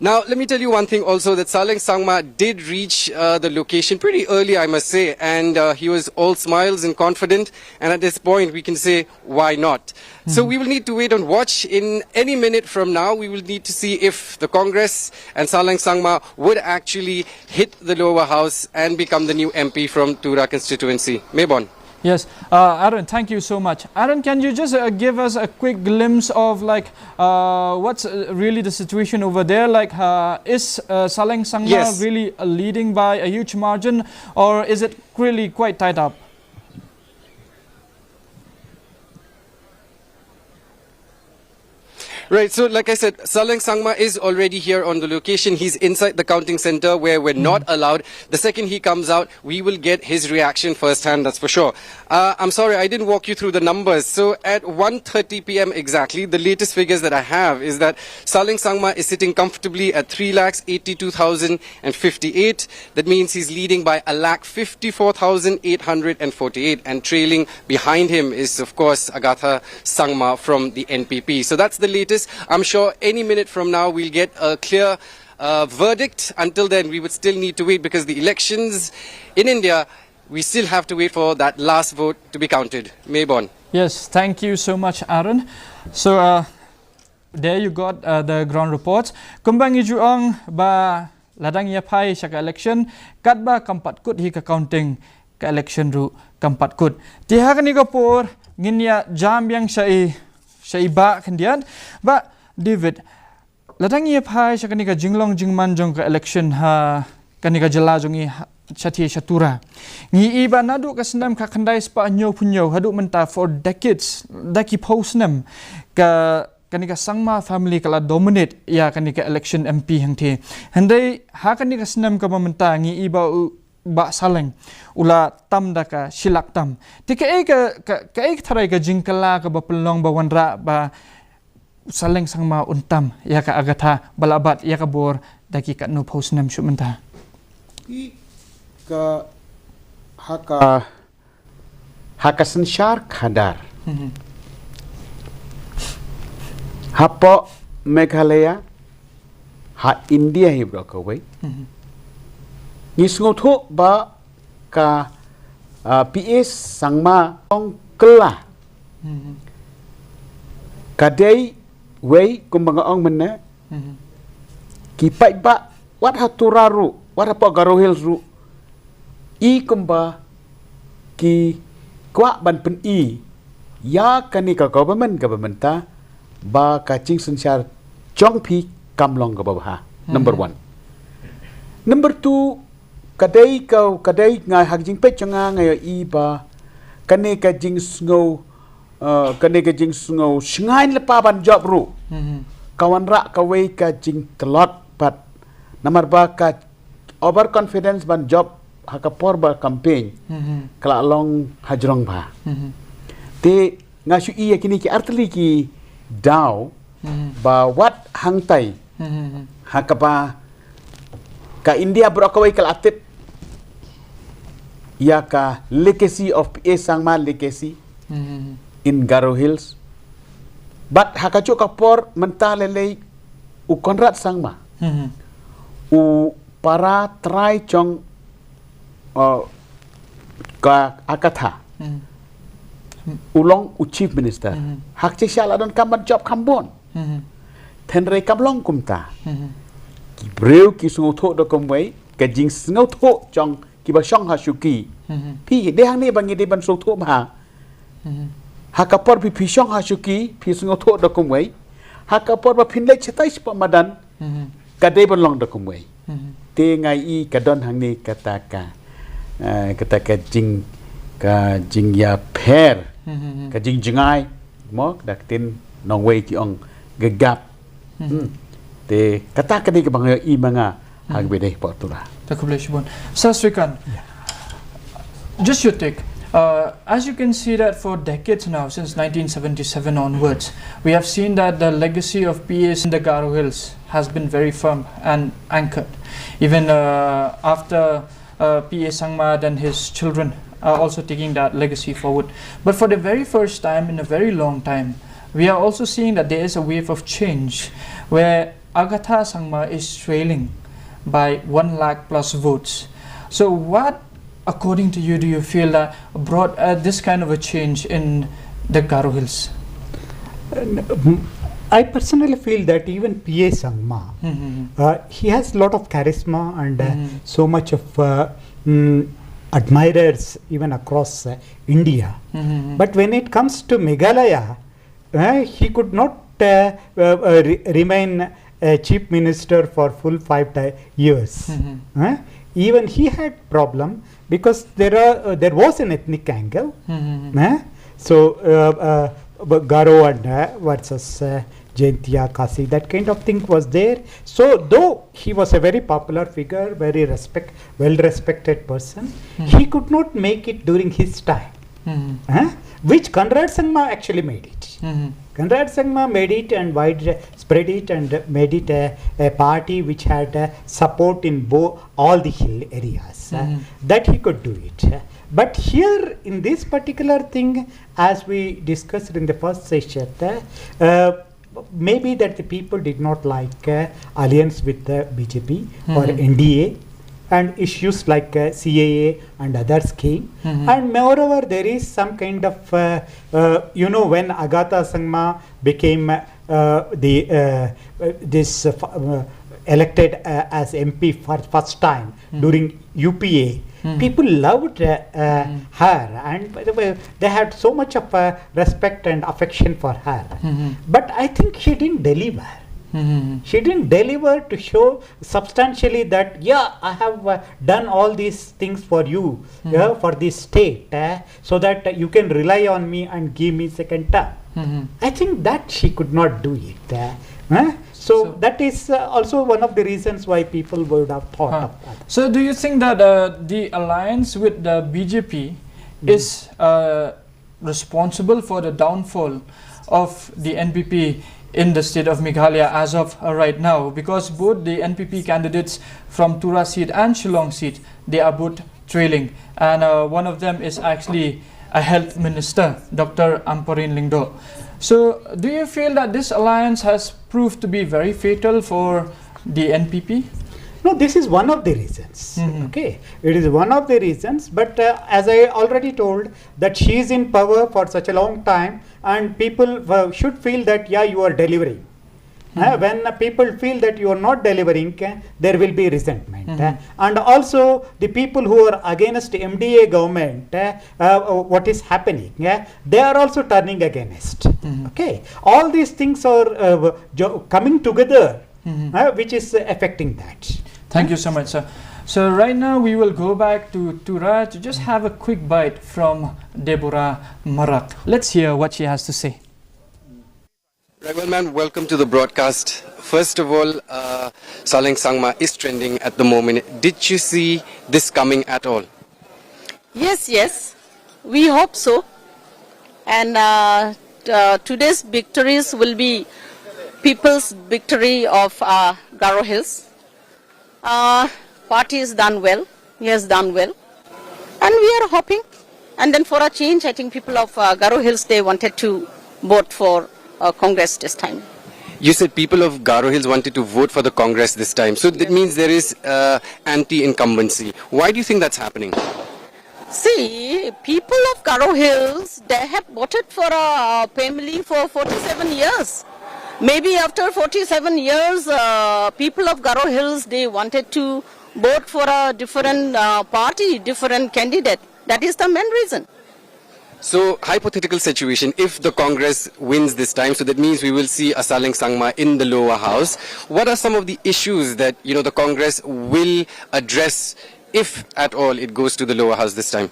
Now, let me tell you one thing also, that Saleng Sangma did reach uh, the location pretty early, I must say, and uh, he was all smiles and confident. And at this point, we can say, why not? So we will need to wait and watch. In any minute from now, we will need to see if the Congress and Saleng Sangma would actually hit the lower house and become the new M P from Tura constituency. Mebon. Yes, uh, Aaron, thank you so much. Aaron, can you just uh, give us a quick glimpse of like uh, what's uh, really the situation over there? Like, uh, is uh, Saleng Sangma Yes. really uh, leading by a huge margin, or is it really quite tied up? Right, so like I said, Saleng Sangma is already here on the location. He's inside the counting center where we're not allowed. The second he comes out, we will get his reaction firsthand, that's for sure. Uh, I'm sorry, I didn't walk you through the numbers. So at one thirty p m exactly, the latest figures that I have is that Saleng Sangma is sitting comfortably at three lakhs eighty-two thousand and fifty-eight. That means he's leading by a lakh fifty-four thousand eight hundred and forty-eight, and trailing behind him is, of course, Agatha Sangma from the N P P. So that's the latest. I'm sure any minute from now we'll get a clear uh, verdict. Until then, we would still need to wait, because the elections in India, we still have to wait for that last vote to be counted. Mebon. Yes, thank you so much, Aaron. So, uh, there you got uh, the ground reports. Kumba ngi ju ong ba lada ngi ïa phai sha ka election, katba kam pat kut hi ka counting, ka election ruh kam pat kut. Te ha kane ka por ngin ïa jam biang sha i, sha i Bah khyndiat. Bah David, lada ngi ïa phai sha kane ka jinglong jingman jong ka election ha kane ka jylla jong ngi ha, shatei sha Tura, ngi i ba naduh ka snem khatkhyndai spah hynñiewphew hynñiew haduh mynta, for decades, da ki phew snem, ka kane ka Sangma family ka la dominate ïa kane ka election M P hangtei. Hynrei ha kane ka snem kaba mynta ngi i ba u Bah Saleng u la tam da ka shi lak tam. Te kaei ka, ka, kaei ka tharai ka jingkylla kaba pynlong ba wanrah ba Saleng Sangma un tam ïa ka Agatha ba la bat ïa ka bor da ki katno phew snem shuh mynta? Ki ka ha ka ha ka synshar khadar. Hapoh Meghalaya, ha India hi baroh kawei, ngi sngewthuh ba ka, ah, P A Sangma ong kylla. Ka dei wei kumba nga ong mynne, ki paidbah wat ha Tura ruh, wat hapoh Garo Hills ruh, i kumba ki kwah ban pyni ïa kane ka government kaba mynta ba ka jingsynshar jong phi kam long kaba bha. Number one. Number two, ka dei ka, ka dei nga ha ka jingpeit jong nga, nga ïohi ba kane ka jingsngew, eh, kane ka jingsngew shngaiñ lypa ban jop ruh ka wanrah kawei ka jingtlot pat. Namar ba ka overconfidence ban jop ha ka por ba campaign ka la long hajrong bha. Te nga shu ïa kine ki artylli ki daw ba wat hangtai ha kaba ka India baroh kawei ka la tip ïa ka legacy of P A Sangma legacy in Garo Hills. Bad ha kajuh ka por mynta lei lei u Conrad Sangma, u para trai jong, uh, ka Agatha. Hmm. U long u Chief Minister. Hmm. Hak chi sha la don kam ban jop kham bun. Hmm. Tynrai kam long kumta. Hmm. Ki briew ki sngewthuh da kumwei, ka jingsngewthuh jong kiba shong ha shuki. Hmm. Phi dei hangne ba ngi dei ban sngewthuh bha. Hmm. Ha ka por phi, phi shong ha shuki, phi sngewthuh da kumwei. Ha ka por ba phin leit shatai shapoh madan, hmm, ka dei ban long da kumwei. Hmm. Te nga i ka don hangne kata ka, eh, kata ka jing, ka jingïapher, hmm, ka jingjngai, mo, da ka ktien nongwei ki ong gagap. Hmm. Hmm. Te kata ka dei kaba nga i ma nga ha kaba dei hapoh Tura. Te khublei shibun. Sir Srikant, just your take. Uh, as you can see that for decades now, since nineteen seventy-seven onwards, we have seen that the legacy of P A in the Garo Hills has been very firm and anchored. Even, uh, after, uh, P A Sangma and his children are also taking that legacy forward. But for the very first time in a very long time, we are also seeing that there is a wave of change where Agatha Sangma is trailing by one lakh plus votes. So what, according to you, do you feel that brought, uh, this kind of a change in the Garo Hills? Uh, n- m- I personally feel that even P A Sangma, hmm, uh, he has a lot of charisma and, uh, hmm, so much of, uh, mm, admirers even across, uh, India. Hmm. But when it comes to Meghalaya, uh, he could not, uh, uh, uh, re- remain a chief minister for full five ti- years. Hmm. Uh, even he had problem because there are, uh, there was an ethnic angle. Hmm. Uh, so, uh, uh, Garo and, uh, versus, uh, Jaintia, Khasi, that kind of thing was there. So though he was a very popular figure, very respect, well respected person, hmm, he could not make it during his time. Hmm. Huh? Which Conrad Sangma actually made it. Hmm. Conrad Sangma made it and wide spread it and made it a, a party which had, uh, support in bo- all the hill areas. Uh, hmm, that he could do it. But here in this particular thing, as we discussed in the first session, uh, uh, maybe that the people did not like, uh, alliance with the B J P or, hmm, N D A, and issues like, uh, C A A and others came. Hmm. And moreover, there is some kind of, uh, uh, you know, when Agatha Sangma became, uh, the, uh, uh, this, uh, f- uh, elected, uh, as M P for first time, hmm, during U P A, hmm, people loved, uh, uh, hmm, her, and by the way, they had so much of, uh, respect and affection for her. Hmm. But I think she didn't deliver. Hmm. She didn't deliver to show substantially that, yeah, I have, uh, done all these things for you, hmm, yeah, for this state, uh, so that, uh, you can rely on me and give me second term. Hmm. I think that she could not do it. Uh, huh? So, so that is, uh, also one of the reasons why people would have thought, huh, of that. So do you think that, uh, the alliance with the B J P, hmm, is, uh, responsible for the downfall of the N P P in the state of Meghalaya as of, uh, right now? Because both the N P P candidates from Tura seat and Shillong seat, they are both trailing, and, uh, one of them is actually a health minister, Doctor Ampareen Lyngdoh. So do you feel that this alliance has proved to be very fatal for the N P P? No, this is one of the reasons. Mhm. Okay, it is one of the reasons. But, uh, as I already told, that she is in power for such a long time, and people, uh, should feel that, yeah, you are delivering. Uh, when, uh, people feel that you are not delivering, uh, there will be resentment. Mhm. Uh, and also, the people who are against M D A government, uh, uh, what is happening, uh, they are also turning against. Mhm. Okay, all these things are, uh, jo- coming together, mhm, Uh, which is, uh, affecting that. Thank you so much, sir. So right now we will go back to Tura to just have a quick bite from Deborah Marak. Let's hear what she has to say. Right, well, ma'am, welcome to the broadcast. First of all, uh, Saleng Sangma is trending at the moment. Did you see this coming at all? Yes, yes. We hope so. And uh, uh, today's victories will be people's victory of uh, Garo Hills. Uh, party has done well. He has done well. And we are hoping. And then for a change, I think people of uh, Garo Hills, they wanted to vote for uh, Congress this time. You said people of Garo Hills wanted to vote for the Congress this time. So that means there is uh, anti incumbency. Why do you think that's happening? See, people of Garo Hills, they have voted for a family for forty-seven years. Maybe after forty-seven years, uh, people of Garo Hills, they wanted to vote for a different uh, party, different candidate. That is the main reason. So, hypothetical situation, if the Congress wins this time, so that means we will see Asaling Sangma in the lower house. What are some of the issues that, you know, the Congress will address if at all it goes to the lower house this time?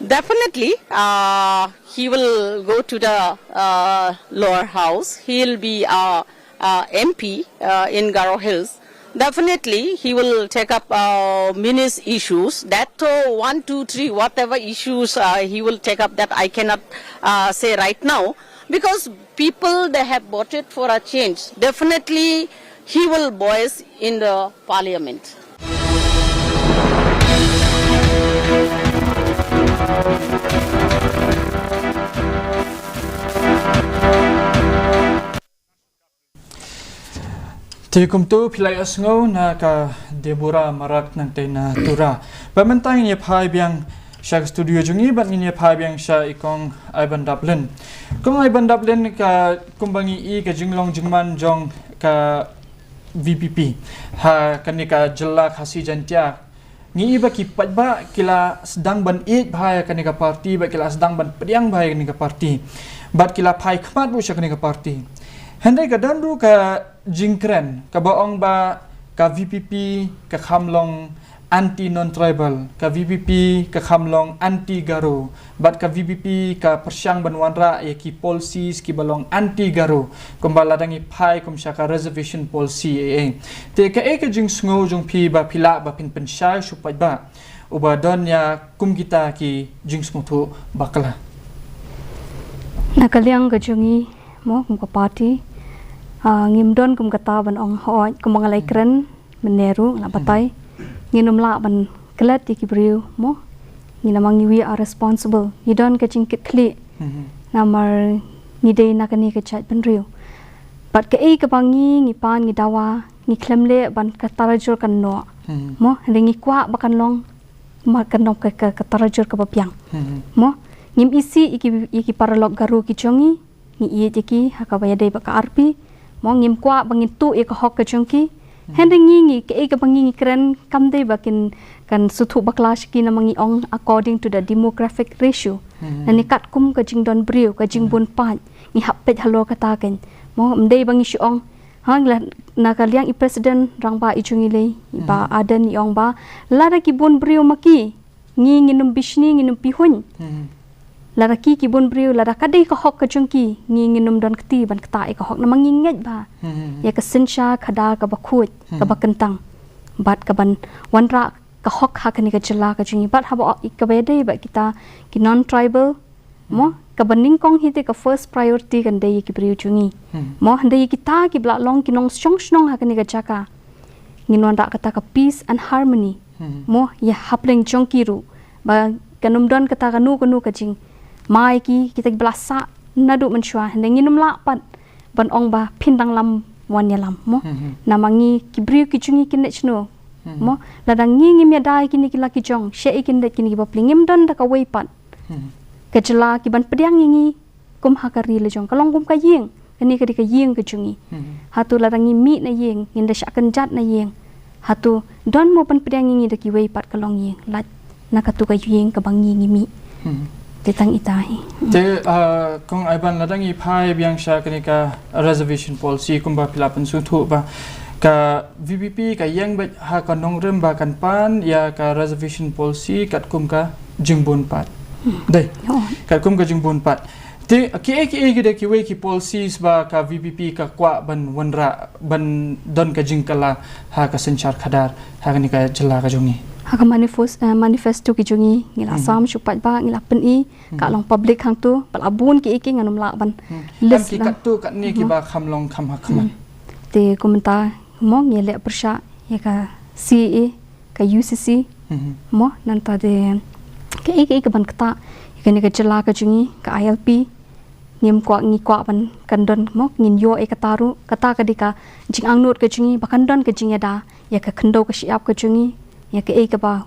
Definitely, uh, he will go to the uh, lower house. He'll be a, uh M P uh, in Garo Hills. Definitely, he will take up uh, many issues. That uh, one, two, three, whatever issues uh, he will take up, that I cannot uh, say right now, because people, they have voted for a change. Definitely, he will voice in the parliament. Te kumtu phi la ïohsngew na ka Deborah Marak nangta na Tura. Bad mynta ngin ïa phai biang sha ka studio jong ngi bad ngin ïa phai biang sha i Kong Ivan Daplin. Kong Ivan Daplin, ka kumba ngi i ka jinglong jingman jong ka VPP ha kane ka jylla Khasi Jaintia, ngi i ba ki paidbah ki la sdang ban ïeit bha ïa kane ka parti bad ki la sdang ban pdiang bha ïa kane ka parti bad ki la phai khmat ruh sha kane ka parti. Hynrei ka don ruh ka jingkren kaba ong ba ka VPP ka kham long anti non tribal, ka VPP ka kham long anti Garo, bad ka VPP ka pyrshang ban wanrah ïa ki policies kiba long anti Garo, kumba la dang i phai kum sha ka reservation policy A A. Te kaei ka jingsngew jong phi ba phi lah ba phin pynshai sha u paidbah uba don ïa kum kita ki jingsngewthuh bakla? Na ka liang ka jong ngi mo kum ka party, ah, ngim don kum kata ban ong hooid kum ba nga la ïakren mynne ruh nga la batai. Ngin ym lah ban klet ïa ki briew mo. Ngi namar ngi wi are responsible, ngi don ka jingkitkhlieh. Namar ngi dei na kane ka jaitbynriew. Bad kaei kaba ngi ngi pan ngi dawa ngi khlem leh ban ka tarajur kan noh. Mo hynrei ngi kwah ba kan long ma kan long ka ka tarajur kaba biang. Mo ngim isih ïa ki ïa ki paralok Garo ki jong ngi. Ngi ïeit ïa ki ha kaba ïadei bad ka R P. Mo ngim kwah ba ngin tuh ïa ka hok ka jong ki. Hynrei ngi ngi kaei kaba ngi ngi kren kam dei ba kin kan sngewthuh bakla sha ki namar ngi ong according to the demographic ratio. Lane katkum ka jingdon briew ka jingbun paid ngi hap peit halor kata kan. Mo ym dei ba ngi shu ong ha ngi la na ka liang i president rangbah i jong ngi lei i Bah Ardent i ong ba lada ki bun briew ma ki ngi ngin ym bishni ngin ym pihuiñ. Lada ki ki bun briew lada ka dei ka hok ka jong ki ngi ngin ym don kti ban ktah ïa ka hok namar ngi ngeit ba ïa ka synshar khadar kaba khuid kaba kyntang bad kaban wanrah ka hok ha kane ka jylla ka jong ngi bad haba kaba ïadei bad kita ki non tribal mo kaba nyngkong hi te ka first priority kan dei ïa ki briew jong ngi. Mo hynrei ïa kita kiba la long ki nongshong shnong ha kane ka jaka ngin wanrah kata ka peace and harmony. Mo ïa hapdeng jong ki ruh ba kan ym don kata kano kano ka jingma ïa ki kita kiba la sah naduh mynshuwa hynrei ngin ym lah pat ban ong ba phin dang lam wan ïalam mo. Namar ngi ki briew ki jong ngi kin leit shano mo lada ngi ngim ïada ïa kine ki la ki jong sha ïa kin leit kine ki bapli ngim don da kawei pat. Ka jylla ki ban pdiang ïa ngi kum ha ka ri la jong ka long kum ka ïing kane ka dei ka ïing ka jong ngi. Hato lada ngi mih na ïing ngin da shah kynjat na ïing hato don mo ban pdiang ïa ngi da kiwei pat ka longïing lait na katu ka ïing kaba ngi ngi mih. Te tang ita hi. Te kong Ivan lada ngi phai biang sha kane ka reservation policy kumba phi la pynsngewthuh ba ka VPP ka ïeng beit ha ka nongrim ba kan pan ïa ka reservation policy katkum ka jingbun pat. Dei. Katkum ka jingbun pat. Te kiei kiei ki dei kiwei ki policies ba ka VPP ka kwah ban wanrah ban don ka jingkylla ha ka synshar khadar ha kane ka jylla ka jong ngi? Ha ka manifest, eh, manifesto ki jong ngi ngi la sam shu pat ba ngi la pyni ka long public hangto ba la bun kiei kiei ngan ym lah ban list. Ki katto katne kiba kham long kham ha khmat. Te kumta mo ngi leh pyrshah ïa ka CAA ka UCC mo nangta de kaei kaei kaban ktah ïa kane ka jylla ka jong ngi ka ILP. Ngim kwah ngi kwah ban kan don mo ngin ïoh ïa kata ruh kata ka dei ka jingangnud ka jong ngi ba kan don ka jingïada ïa ka khyndew ka shyiap ka jong ngi ïa kaei kaba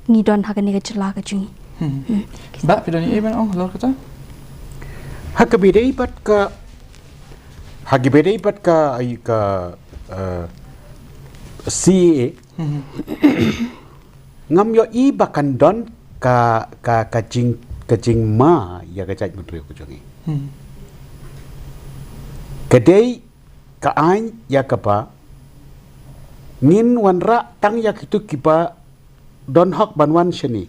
ngi don ha kane ka jylla ka jong ngi. Hmm. Bah, phi don ei ban ong halor kata? Ha kaba ïadei bad ka, ha kaba ïadei bad ka, ai, ka, eh, C A A. Hmm. Ngam ïohi ba kan don ka, ka, ka jing, ka jingma ïa ka jaitbynriew ka jong ngi. Hmm. Ka dei ka aiñ ïa kaba ngin wanrah tang ïa kito kiba don hok ban wan shane.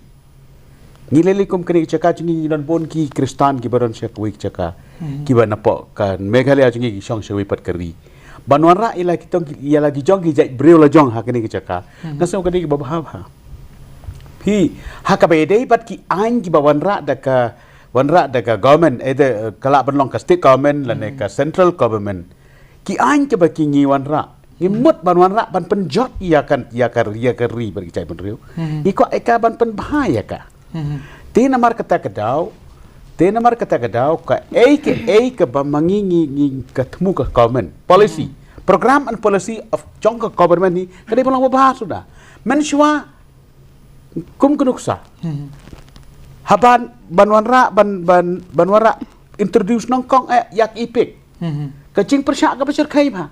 Ngi lei lei kum kane ka jaka jong ngi ngi don bun ki Khristan kiba don sha kawei ka jaka. Hmm. Kiba napoh ka Meghalaya jong ngi ki shong sha kawei pat ka ri. Ban wanrah ïa la ki tong, ïa la ki jong ki jaitbynriew la jong ha kane ka jaka. Hmm. Nga sngew ka dei kaba bha bha. Phi, ha kaba ïadei bad ki aiñ kiba wanrah da ka, wanrah da ka government, eh, da, eh, ka lah ban long ka state government lane, hmm, ka central government. Ki aiñ kiba ki ngi wanrah, ngi mut ban wanrah ban pynjot ïa ka, ïa ka, ïa ka ri bad ki jaitbynriew. Hmm. Ngi kwah ïa ka ban pynbha ïa ka. Hmm. Te namar kata ka daw, te namar kata ka daw, kaei kaei kaba ma ngi ngi, ngi ka thmu ka government policy. Hmm. Program and policy of jong ka government hi ka dei ban long ba bha suda. Mynshuwa kum ka nuksa. Hmm. Haba ban wanrah, ban, ban, ban wanrah introduce nyngkong, eh, ïa ka EPIC. Hmm. Ka jingpyrshah kaba shyrkhei bha.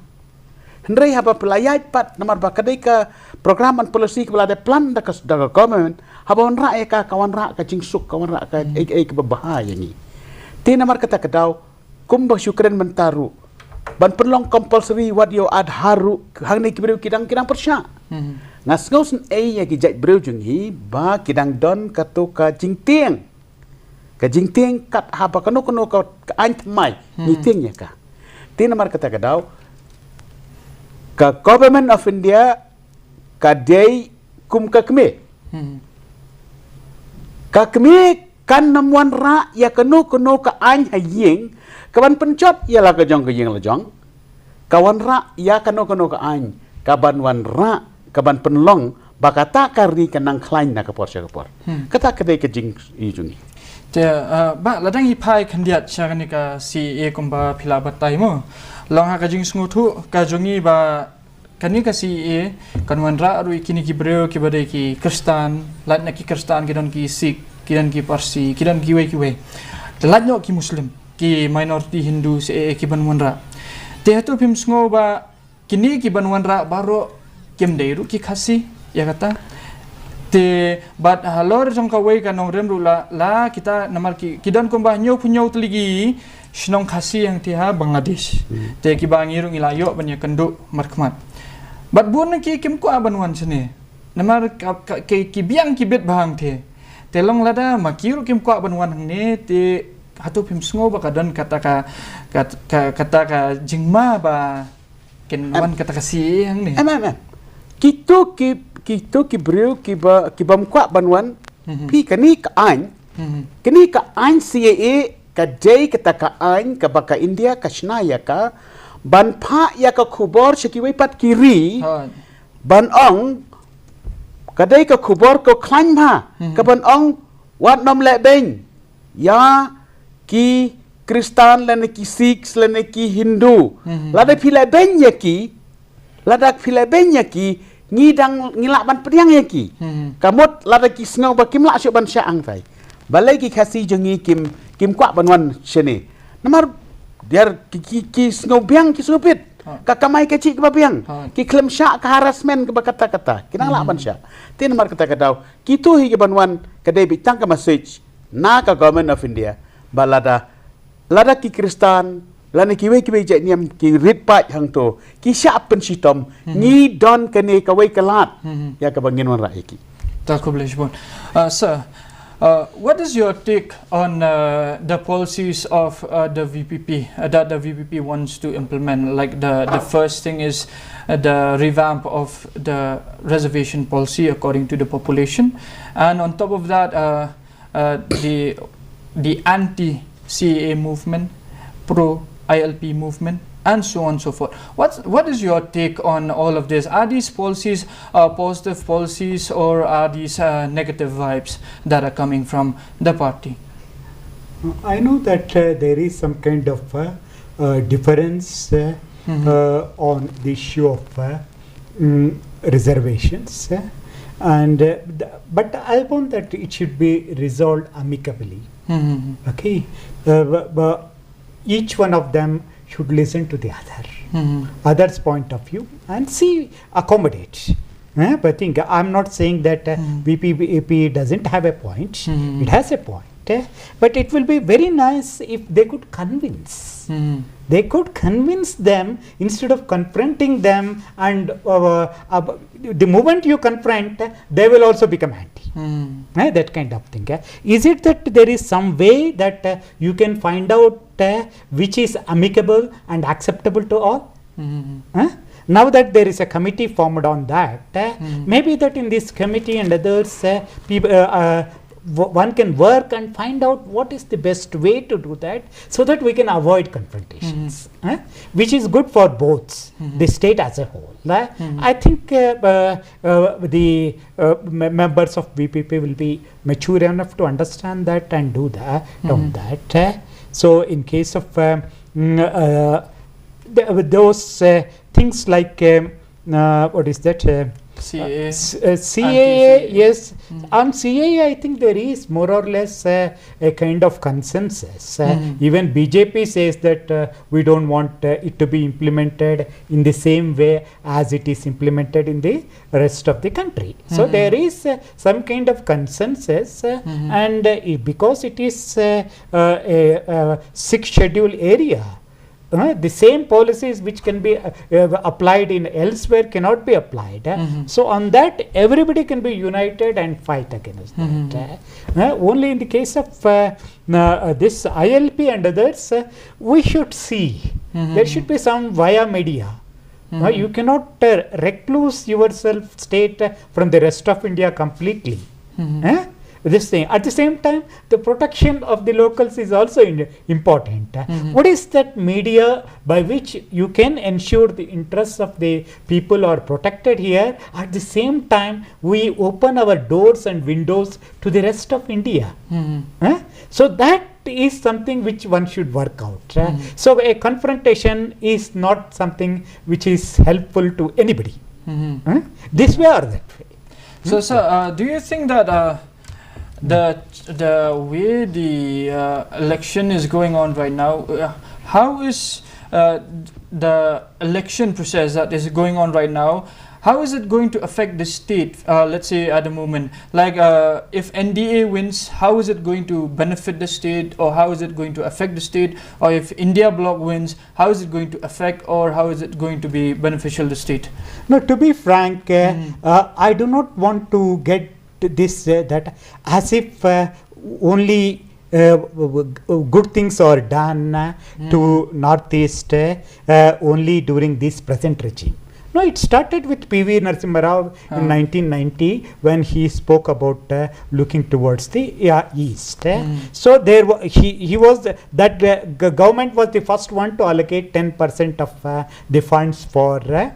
Hynrei haba phi la ïaid pat namar ba ka dei ka program and policy kaba la dei plan da ka, da ka government, haba wanrah ïa ka, ka wanrah ka jingsuk, ka wanrah ka, hmm, ei ei kaba bha ïa ngi. Te namar kata ka daw, kumba shu kren mynta ruh, ban pynlong compulsory wat ïa u Aadhaar ruh, hangne ki briew ki dang, ki dang pyrshah. Hmm. Nga sngew sngewsih ïa ki jaitbynriew jong ngi ba ki dang don kato ka jingtieng. Ka jingtieng kat haba kano kano ka, ka aiñ thymmai, hmm, ngi tieng ïa ka. Te namar kata ka daw, ka Government of India ka dei kum ka kmie. Hmm. Ka kmie kan ym wanrah ïa kano kano ka aiñ ha ïing, ka ban pynjot ïa la ka jong ka ïing la jong. Ka wanrah ïa kano kano ka aiñ, ka ban wanrah, ka ban pynlong ba kata ka ri ka nang khlaiñ na ka por sha ka por. Hmm. Kata ka dei ka jingïohi jong ngi. Te, eh, bah, lada ngi phai khyndiat sha kane ka C A A kumba phi la batai mo. Long ha ka jingsngewthuh ka jong ngi ba kane ka C A A kan wanrah ruh ïa kine ki briew kiba dei ki Khristan, lait na ki Khristan ki don ki Sikh, ki don ki Parsi, ki don kiwei kiwei. Te lait noh ki Muslim, ki minority Hindu, C A A ki ban wanrah. Te hato phim sngew ba kine ki ban wanrah baroh kim dei ruh ki Khasi ïa kata? Te bad halor jong kawei ka nongrim ruh la, la kita namar ki, ki don kumba hynñiew phew hynñiew tylli ki shnong Khasi hangtei ha Bangladesh. Hmm. Te kiba ngi ruh ngi la ïoh ban ïakynduh markhmat. Bad bun na ki kim kwah ban wan shane. Namar ka, ka, ki, ki biang ki bit bha hangtei. Te long lada ma ki ruh kim kwah ban wan hangne, te hato phim sngew ba ka don kata ka, ka, ka, kata ka jingma ba kin, em, wan kata ka C A A hangne? Em, em, em. Kito ki, kito ki briew kiba, kibym kwah ban wan, mhm, phi, kane ka aiñ, mhm, kane ka aiñ C A A ka dei kata ka aiñ kaba ka India ka shna ïa ka ban phah ïa ka khubor sha kiwei pat ki ri, hooid, ban ong ka dei ka khubor ka khlaiñ bha, mhm, ka ban ong wat nym leh beiñ ïa ki Khristan lane ki Sikhs lane ki Hindu. Mhm. Lada phi leh beiñ ïa ki, lada phi leh beiñ ïa ki, ngi dang, ngi lah ban pdiang ïa ki. Mhm. Ka mut lada ki sngew ba kim lah shuh ban shah hangtai. Balei ki Khasi jong ngi kim, kim kwah ban wan shane? Namar diar ki, ki, ki sngew biang, ki sngew bit. Ha. Ka kamai kajih kaba biang. Ha. Ki khlem shah ka harassment kaba kata kata. Ki nang lah, mhm, ban shah. Te namar kata ka daw, kito hi ki ban wan ka dei beit tang ka message na ka Government of India ba lada, lada ki Khristan lane kiwei kiwei jait niam ki rit paid hangto, ki shah pynshitom, mhm, ngi don kane kawei ka lad, mhm, ïa kaba ngin wanrah ïa ki. Ta khublei shibun. Uh, sir, uh, what is your take on, uh, the policies of, uh, the V P P, uh, that the V P P wants to implement? Like the, the first thing is, uh, the revamp of the reservation policy according to the population. And on top of that, uh, uh, the, the anti-C A A movement, pro-I L P movement, and so on and so forth. What, what is your take on all of this? Are these policies, uh, positive policies, or are these, uh, negative vibes that are coming from the party? I know that, uh, there is some kind of, uh, uh, difference, uh, mhm, uh, on the issue of, uh, mm, reservations, uh, And uh, th- but I want that it should be resolved amicably. Hmm. Okay, uh, but, but each one of them should listen to the other, Hmm. Other's point of view, and see, accommodate. Eh, but I think I'm not saying that uh, Hmm. V P P doesn't have a point. Hmm. It has a point, eh, but it will be very nice if they could convince. Hmm. They could convince them instead of confronting them, and uh, uh, the moment you confront, they will also become anti. Hmm. Eh, that kind of thing. Eh. Is it that there is some way that uh, you can find out uh, which is amicable and acceptable to all? Hmm. Eh? Now that there is a committee formed on that, uh, Hmm. maybe that in this committee and others, uh, people, uh, uh, w- one can work and find out what is the best way to do that, so that we can avoid confrontations, eh? Which is good for both Mhm. the state as a whole. Eh? Mhm. I think uh, uh, uh, the uh, me- members of V P P will be mature enough to understand that and do that. On Mhm. that, eh? So in case of um, mm, uh, th- those uh, things like um, uh, what is that? Uh, C A A. s- uh, C A A, Anti-C A A. Yes. Mm. On C A A, I think there is more or less uh, a kind of consensus. Uh, Mm. Even B J P says that uh, we don't want uh, it to be implemented in the same way as it is implemented in the rest of the country. So Mhm. there is uh, some kind of consensus, uh, Mhm. and uh, i- because it is uh, uh, a, a sixth schedule area, uh, the same policies which can be uh, uh, applied in elsewhere cannot be applied. Uh, Mhm. So on that, everybody can be united and fight against Mhm. that. Uh, uh, only in the case of uh, uh, uh, this I L P and others, uh, we should see Mhm. there should be some via media. Uh, Mhm. you cannot uh, recluse yourself state uh, from the rest of India completely. Mhm. Eh? This thing. At the same time, the protection of the locals is also in, important. Uh, Mhm. What is that media by which you can ensure the interests of the people are protected here? At the same time, we open our doors and windows to the rest of India. Mhm. Eh? So that is something which one should work out. Eh? Mhm. So a confrontation is not something which is helpful to anybody. Mhm. Eh? This way or that way. So, sir, uh, do you think that uh, the the way the uh, election is going on right now, uh, how is uh, the election process that is going on right now? How is it going to affect the state? Uh, let's say at the moment, like uh, if N D A wins, how is it going to benefit the state, or how is it going to affect the state? Or if India bloc wins, how is it going to affect, or how is it going to be beneficial to the state? No, to be frank, uh, Mm. uh, I do not want to get this uh, that as if uh, only uh, w- w- good things are done uh, Mm. to Northeast uh, uh, only during this present regime. No, it started with P V Narasimha Rao Ah. in nineteen ninety when he spoke about uh, looking towards the uh, east. Uh, Mm. So there wa- he he was that uh, g- government was the first one to allocate ten percent of uh, the funds for uh,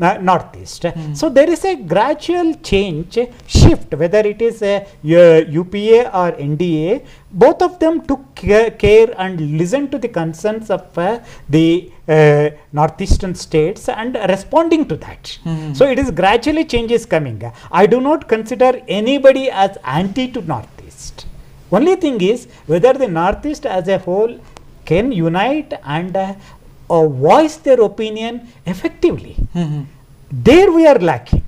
uh, Northeast. Mm. So there is a gradual change, shift, whether it is uh, uh, U P A or N D A. Both of them took care, care and listened to the concerns of uh, the uh, northeastern states and responding to that. Mhm. So it is gradually changes coming. I do not consider anybody as anti to Northeast. Only thing is whether the Northeast as a whole can unite and uh, uh, voice their opinion effectively. Mhm. There we are lacking.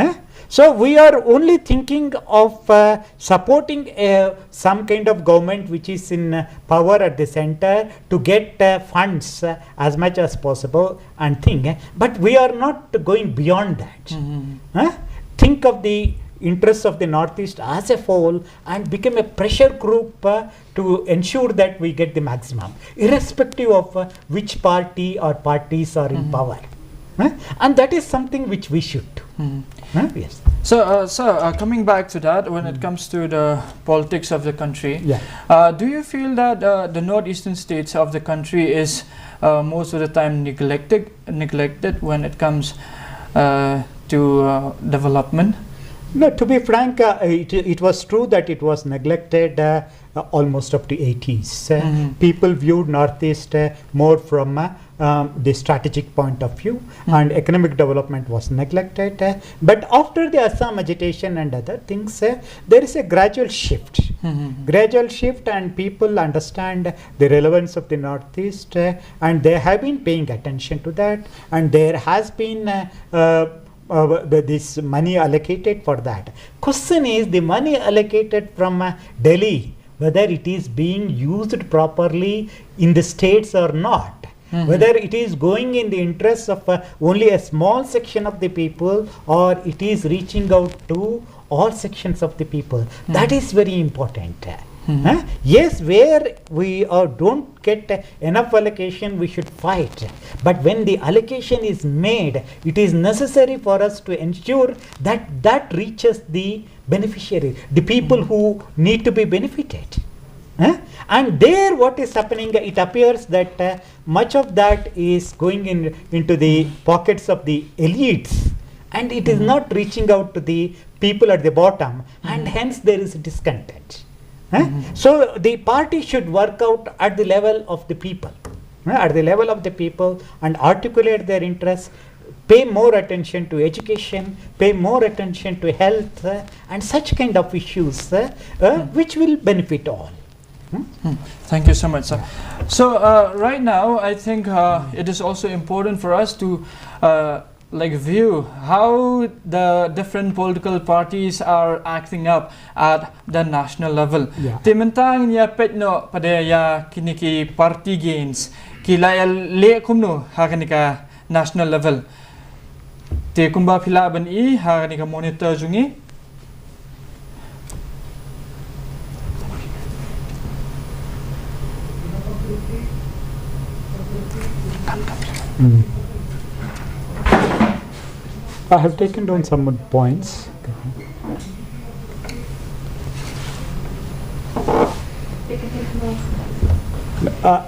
Eh? So we are only thinking of uh, supporting uh, some kind of government which is in uh, power at the center to get uh, funds uh, as much as possible and thing. Eh? But we are not going beyond that. Mhm. Eh? Think of the interests of the Northeast as a whole and become a pressure group uh, to ensure that we get the maximum, irrespective of uh, which party or parties are in Mhm. power. Eh? And that is something which we should do. Mhm. Eh? Yes. So, uh, sir, uh, coming back to that, when it Mm. comes to the politics of the country, Yeah. uh, do you feel that uh, the northeastern states of the country is uh, most of the time neglected, neglected when it comes uh, to uh, development? No, to be frank, uh, it, it was true that it was neglected uh, uh, almost up to eighties. Uh, Mhm. People viewed Northeast uh, more from uh, um, the strategic point of view, and economic development was neglected. Uh, but after the Assam agitation and other things, uh, there is a gradual shift. Gradual shift, and people understand the relevance of the Northeast, uh, and they have been paying attention to that, and there has been uh, uh, uh, the, this money allocated for that. Question is, the money allocated from uh, Delhi, whether it is being used properly in the states or not, whether it is going in the interests of uh, only a small section of the people, or it is reaching out to all sections of the people. That is very important. Huh? Yes, where we uh, don't get enough allocation, we should fight. But when the allocation is made, it is necessary for us to ensure that that reaches the beneficiary, the people who need to be benefited. Huh? And there, what is happening? It appears that uh, much of that is going in into the pockets of the elites, and it is not reaching out to the people at the bottom, and hence there is discontent. Huh? So the party should work out at the level of the people, huh, at the level of the people, and articulate their interests, pay more attention to education, pay more attention to health, uh, and such kind of issues, uh, uh, which will benefit all. Hmm? Thank you so much, sir. So uh, right now, I think uh, it is also important for us to uh, like view how the different political parties are acting up at the national level. Yeah. Te mynta ngin ïa peit noh pat ïa kine ki party gains, ki la ïa leh kumno ha kane ka national level. Te kumba phi lah ban i ha kane ka monitor jong ngi. Mm. I have taken down some points. Uh,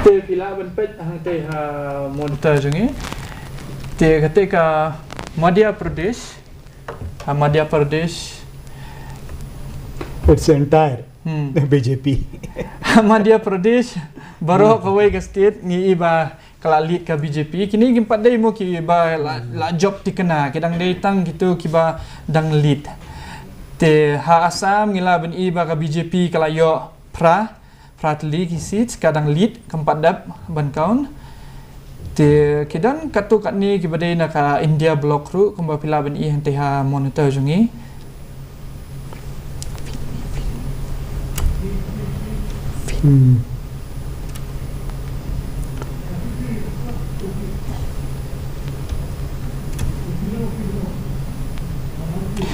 Te phi lah ban peit hangtei ha monitor jong ngi. Te kata ka Madhya Pradesh. Ha Madhya Pradesh. It's entire Hmm. B J P. Ha Madhya Pradesh, baroh kawei ka state ngi i ba ka la lead ka B J P. Kine kim pat dei mo kiba la, la jop thikna, ki dang dei tang kito kiba dang lead. Te ha Assam ngi lah ban i ba ka B J P ka la ïoh phra, phra tylli ki seats, ka dang lead, kam pat dep ban count. Te ki don katto katne kiba dei na ka India bloc ruh, kumba phi lah ban i hangtei ha monitor jong ngi. Hmm.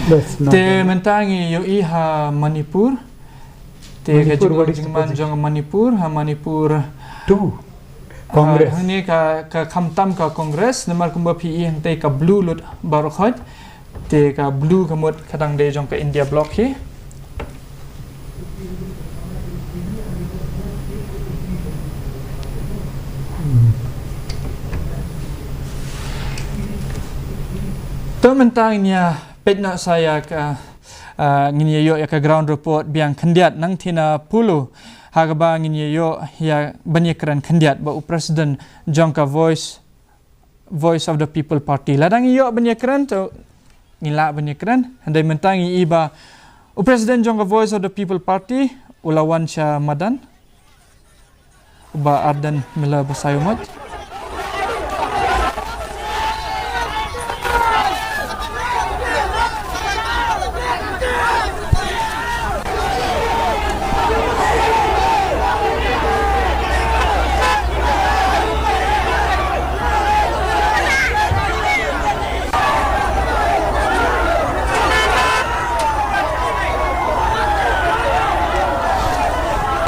That's not Te bad. Mynta ngi ïohi ha Manipur. Te ka Manipur, what is the jingman position? Jong Manipur, ha Manipur. Two. Congress. Ha, hangne ka, ka khamtam ka Congress, namar kumba phi i hangtei ka blue lut baroh khoit. Te ka blue ka mut ka dang dei jong ka India bloc hi. To mynta ngin ïa peit noh sa ïa ka, ah, ngin ïa ïoh ïa ka ground report biang khyndiat nangthie na Polo. Ha kaba ngin ïa ïoh ïa ban ïa kren khyndiat bad u president jong ka Voice, Voice of the People Party. Lada ngi ïoh ban ïa kren to ngi lah ban ïa kren. Hynrei mynta ngi i ba u president jong ka Voice of the People Party u la wan sha madan. Bah Ardent Miller Basaiawmoit.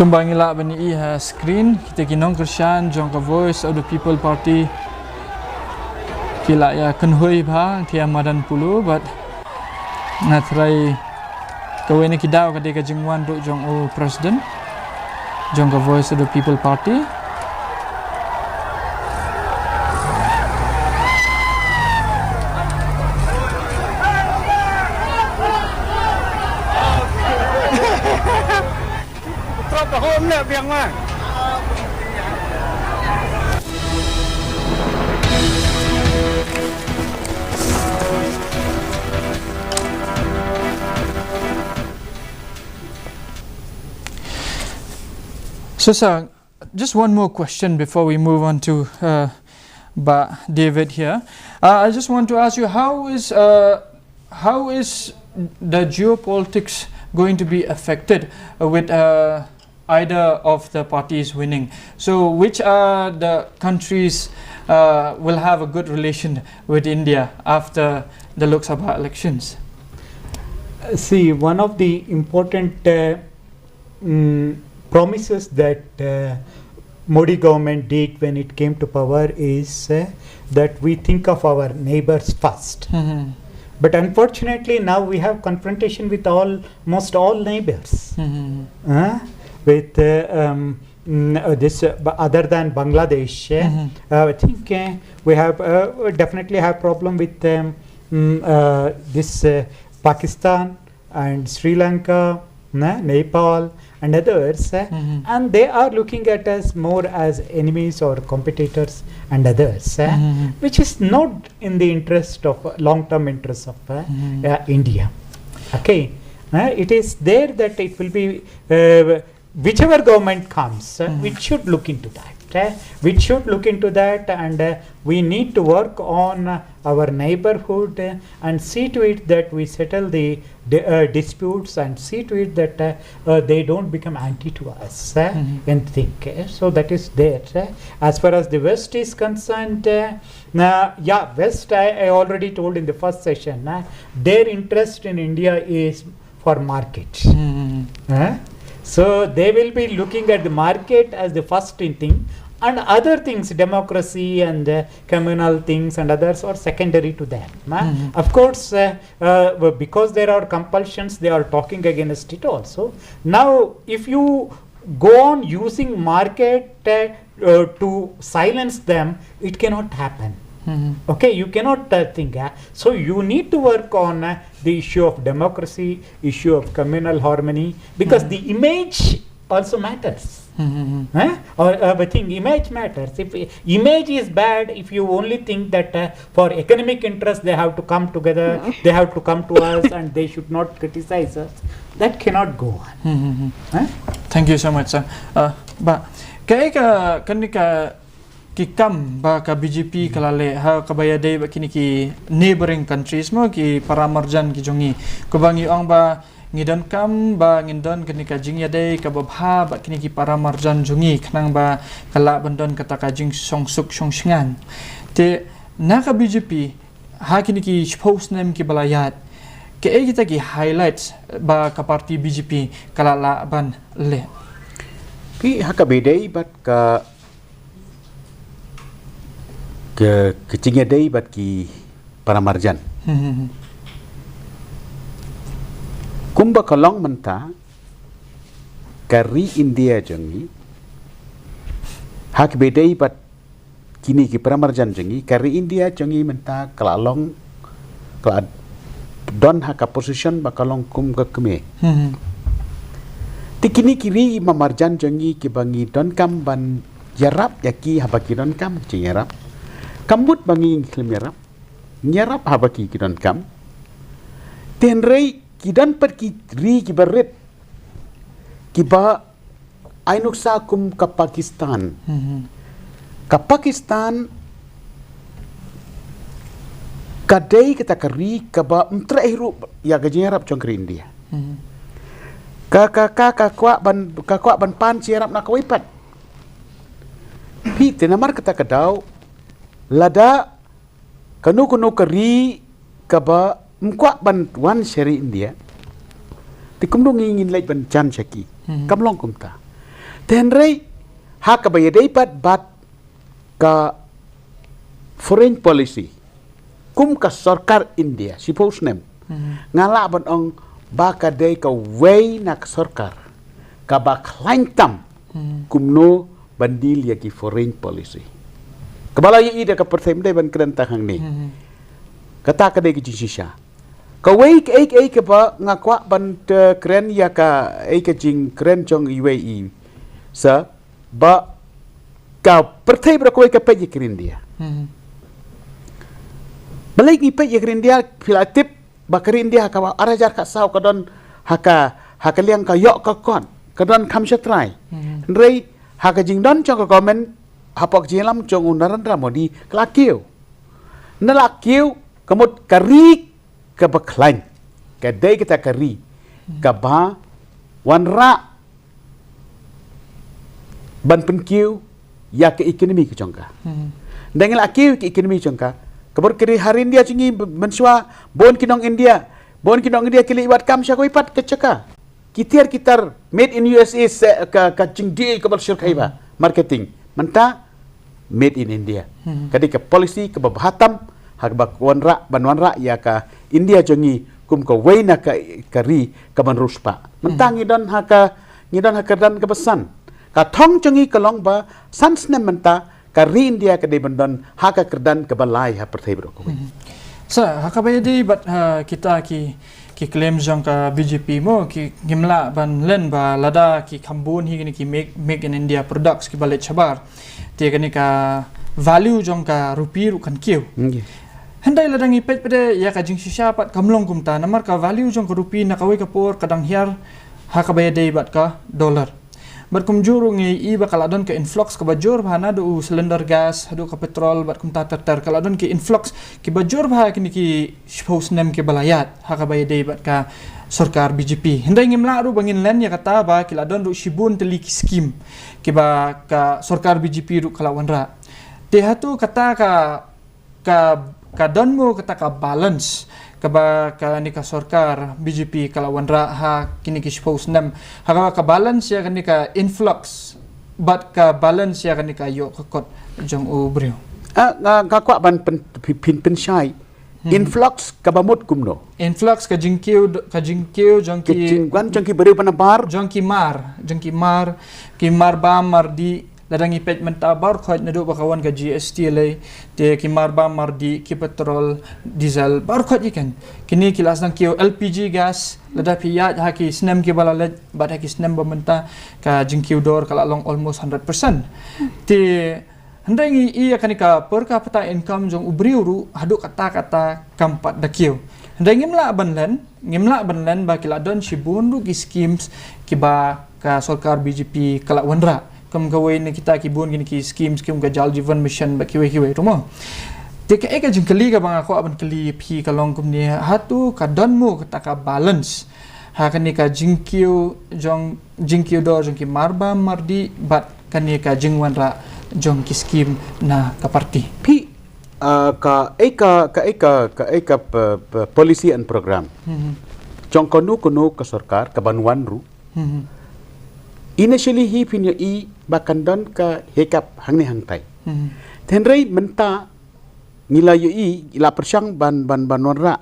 Kumba ngi lah ban i ha screen, kita ki nongkyrshan jong ka Voice of the People Party ki la ïa kynhoi bha hangtei ha madan Polo bad nga tharai kawei na ki daw ka dei ka jingwan ruh jong u president jong ka Voice of the People Party. So, sir, just one more question before we move on to uh, Bah David here. Uh, I just want to ask you, how is uh, how is the geopolitics going to be affected with uh, either of the parties winning? So, which are the countries uh, will have a good relation with India after the Lok Sabha elections? See, one of the important uh, mm, promises that uh, Modi government did when it came to power is uh, that we think of our neighbors first. Mhm. But unfortunately, now we have confrontation with almost all neighbors. Mhm. Uh, with uh, um, mm, uh, this uh, b- other than Bangladesh, uh, Mhm. uh, I think uh, we have uh, we definitely have problem with um, mm, uh, this uh, Pakistan and Sri Lanka, na- Nepal and others, uh, Mhm. and they are looking at us more as enemies or competitors and others, uh, Mhm. which is not in the interest of uh, long-term interests of uh, Mhm. uh, India. Okay, uh, it is there that it will be uh, whichever government comes, uh, Mhm. it should look into that. Uh, we should look into that, and uh, we need to work on uh, our neighborhood uh, and see to it that we settle the di- uh, disputes and see to it that uh, uh, they don't become anti to us uh, Mhm. and think. Uh, so that is there. Uh, as far as the West is concerned, uh, uh, yeah, West, I, I already told in the first session, uh, their interest in India is for market. Mhm. Uh, so they will be looking at the market as the first in thing, and other things, democracy and uh, communal things and others are secondary to them. Uh, Mhm. Of course, uh, uh, w- because there are compulsions, they are talking against it also. Now, if you go on using market uh, uh, to silence them, it cannot happen. Mhm. Okay, you cannot uh, think. Uh, so you need to work on uh, the issue of democracy, issue of communal harmony, because Mhm. the image also matters. Mhm. Huh? Or uh, I think image matters. If image is bad, if you only think that uh, for economic interest they have to come together, they have to come to us, and they should not criticize us, that cannot go on. Mhm. Huh? Thank you so much, sir. Uh, Bah, kaei ka kane ka ki kam ba ka B J P ka la leh ha kaba ïadei bad kine ki neighboring countries mo, ki para marjan ki jong ngi, kaba ngi ong ba ngi donkam ba ngin don kane ka jingïadei kaba bha bad kine ki para marjan jong ngi khnang ba ka lah ban don kata ka jingshongsuk shongshngaiñ. Te na ka B J P ha kine ki shiphew snem kiba la ïaid, kaei kita ki highlights ba ka party B J P ka la lah ban leh? Phi, ha kaba ïadei bad ka ka ka jingïadei bad ki para marjan. Mhm. Kumba ka long mynta ka ri India jong ngi, ha kaba ïadei bad kine ki para marjan jong ngi, ka ri India jong ngi mynta ka la long, ka la don ha ka position ba ka long kum ka kmie. Mhm. Te kine ki ri marjan jong ngi kiba ngi donkam ban ïarap ïa ki haba ki donkam jingïarap, ka mut ba ngi khlem ïarap, ngi ïarap haba ki ki donkam. Te hynrei ki don pat ki ri kiba rit, kiba ai nuksa kum ka Pakistan. Mhm. Ka Pakistan ka dei kata ka ri kaba ym treh hi ruh ïa ka jingïarap jong ka ri India. Mhm. Ka ka ka ka kwah ban, ka kwah ban pan jingïarap na kawei pat. Phi, te namar kata ka daw, lada kano kano ka ri kaba ym kwah ban wan sha ri India, te kumno ngi ngin leit ban jan sha ki? Mhm. Kam long kumta. Te hynrei ha kaba ïadei pat bad ka foreign policy kum ka sorkar India shiphew snem, Mhm. nga lah ban ong ba ka dei kawei na ka sorkar kaba khlaiñ tam Mhm. kumno ban deal ïa ki foreign policy. Kaba la ïohi da ka pyrthei, ym dei ban kren tang hangne. Mhm. Kata ka dei ka jingshisha. Kawei kaei kaei kaba nga kwah ban te kren ïa kaei ka jingkren jong iwei i Sa ba ka pyrthei baroh kawei ka peit ïa ka ri India. Balei ngi peit ïa ka ri India? Phi la tip ba ka ri India ha ka ar hajar khatsaw ka don ha ka, ha ka liang ka ïoh ka kot, ka don kham shatrai. Hynrei ha ka jingdon jong ka government hapoh ka jingïalam jong u Narendra Modi ka la kiew. Na la kiew ka mut ka ri kaba khlaiñ, ka dei kata ka ri kaba wanrah ban pynkiew ïa ka economy ka jong ka. Dang la kiew ka economy jong ka, ka bor ka ri ha India jong ngi mynshuwa, bun ki nong India, bun ki nong India ki leit wad kam sha kawei pat ka jaka. Ki tiar ki tar made in U S A, se ka, ka jingdie kaba shyrkhei ba marketing. Mynta made in India. Ka dei ka policy kaba bha tam ha kaba wanrah, ban wanrah ïa ka India jong ngi kum kawei na ka, ka ri kaban riewspah. Mynta ngi don ha ka, ngi don ha ka kyrdan kaba san. Ka thong jong ngi ka long ba san snem mynta ka ri India ka dei ban don ha ka kyrdan kaba lai ha pyrthei baroh kawei. Sa ha kaba ïadei bad ha kita ki, ki claim jong ka B J P mo, ki, ngim lah ban len ba lada ki kham bun hi kine ki make, make in India products kiba leit shabar, te kane ka value jong ka rupee ruh kan kiew. Hynrei lada ngi peit pat ïa ka jingshisha pat kam long kumta, namar ka value jong ka rupee na kawei ka por ka dang hiar ha kaba ïadei bad ka dollar. Bad kumjuh ruh ngi i ba ka la don ka influx kaba jur bha, naduh u cylinder gas haduh ka petrol bad kumta ter ter, ka la don ki influx kiba jur bha kine ki shiphew snem kiba la ïaid ha kaba ïadei bad ka sorkar B J P. Hynrei ngim lah ruh ba ngin len ïa kata ba ki la don ruh shibun tylli ki scheme kiba ka sorkar B J P ruh ka la wanrah. Te hato kata ka ka, ka don mo kata ka balance kaba kane ka sorkar B J P ka la wanrah ha kine ki shiphew snem, ha kaba ka balance ïa kane ka influx bad ka balance ïa kane ka ïoh ka kot jong u briew? Ah, nga, nga kwah ban pyn, pyn, pyn, pynshai. Influx kaba mut kumno? Influx ka jingkiew, ka jingkiew jong ki, ka jingwan jong ki briew ba nabar, jong ki mar, jong ki mar, ki mar bam mar dih. Lada ngi peit mynta baroh khoit naduh ba ka wan ka G S T lei, te ki mar bam mar dih, ki petrol, diesel, baroh khoit ki khein. Kine ki la sdang kiew. L P G gas, lada phi ïaid ha ki snem kiba la leit bad ha ki snem ba mynta, ka jingkiew dor ka la long almost hundred percent. Te hynrei ngi i ïa kane ka per capita income jong u briew ruh haduh katta katta kam pat da kiew. Hynrei ngim lah ban len, ngim lah ban len ba ki la don shibun ruh ki schemes kiba ka sorkar B J P ka la wanrah. Kum kawei na kita ki bun kine ki schemes kum ka Jal Jeevan Mission bad kiwei kiwei ruh mo. Te kaei ka jingkylli kaba nga kwah ban kylli ïa phi ka long kumne, hato ka don mo kata ka balance ha kane ka jingkiew jong, jingkiew dor jong ki mar bam mar dih bad kane ka jingwanrah jong ki scheme na ka party? Phi, ah, kaei ka, kaei ka, kaei ka p-, p-, policy and program jong kano kano ka sorkar kaban wan ruh, initially hi phin ïohi ba kan don ka hiccup hangne hangtai. Te hynrei mynta ngi la ïohi, la pyrshang ban, ban, ban wanrah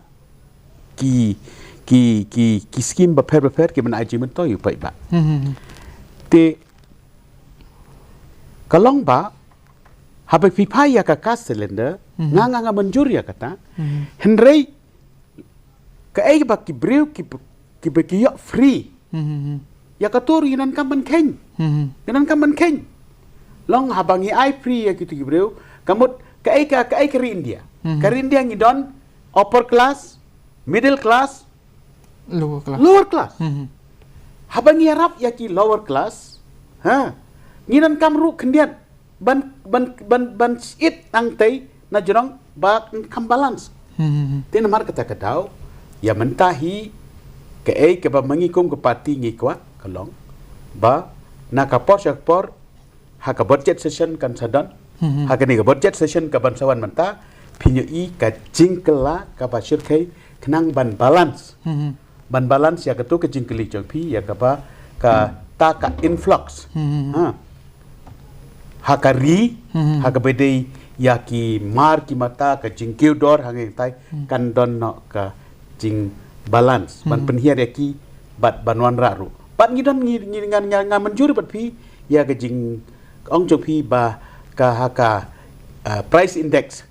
ki, ki, ki, ki scheme bapher bapher kiban ai jingmyntoi ïa u paidbah. Te ka long ba haba phi phai ïa ka gas cylinder, nga, nga, nga mynjur ïa kata. Hynrei kaei ba ki briew ki, kiba ki ïoh free, ïa kato ruh ngi donkam ban kheiñ. Ngi donkam ban kheiñ. Long haba ngi ai free ïa kito ki briew, ka mut kaei ka, kaei ka ri India? Ka ri India ngi don upper class, middle class, lower class, lower class. Haba ngi ïarap ïa ki lower class, ha, ngi donkam ruh khyndiat ban, ban, ban, ban shit nangtei na jrong ba kan kham balance. Te namar kata ka daw, ïa mynta hi kaei kaba ma ngi kum ka party ngi kwah ka long ba na ka por sha ka por, ha ka budget session kan sa don, ha kane ka budget session kaban sa wan mynta, phin ïohi ka jingkylla kaba shyrkhei khnang ban balance. Ban balance ïa kato ka jingkylli jong phi, ïa kaba kata ka influx, ha, ha ka ri, ha kaba dei ïa ki mar ki mata, ka jingkiew dor hangne hangtai, kan don noh ka jingbalance ban pynhiar ïa ki bad ban wanrah ruh. Bad ngi don, ngi, ngi, nga, nga, nga mynjur bad phi ïa ka jingong jong phi ba ka, ha ka, ah, price index.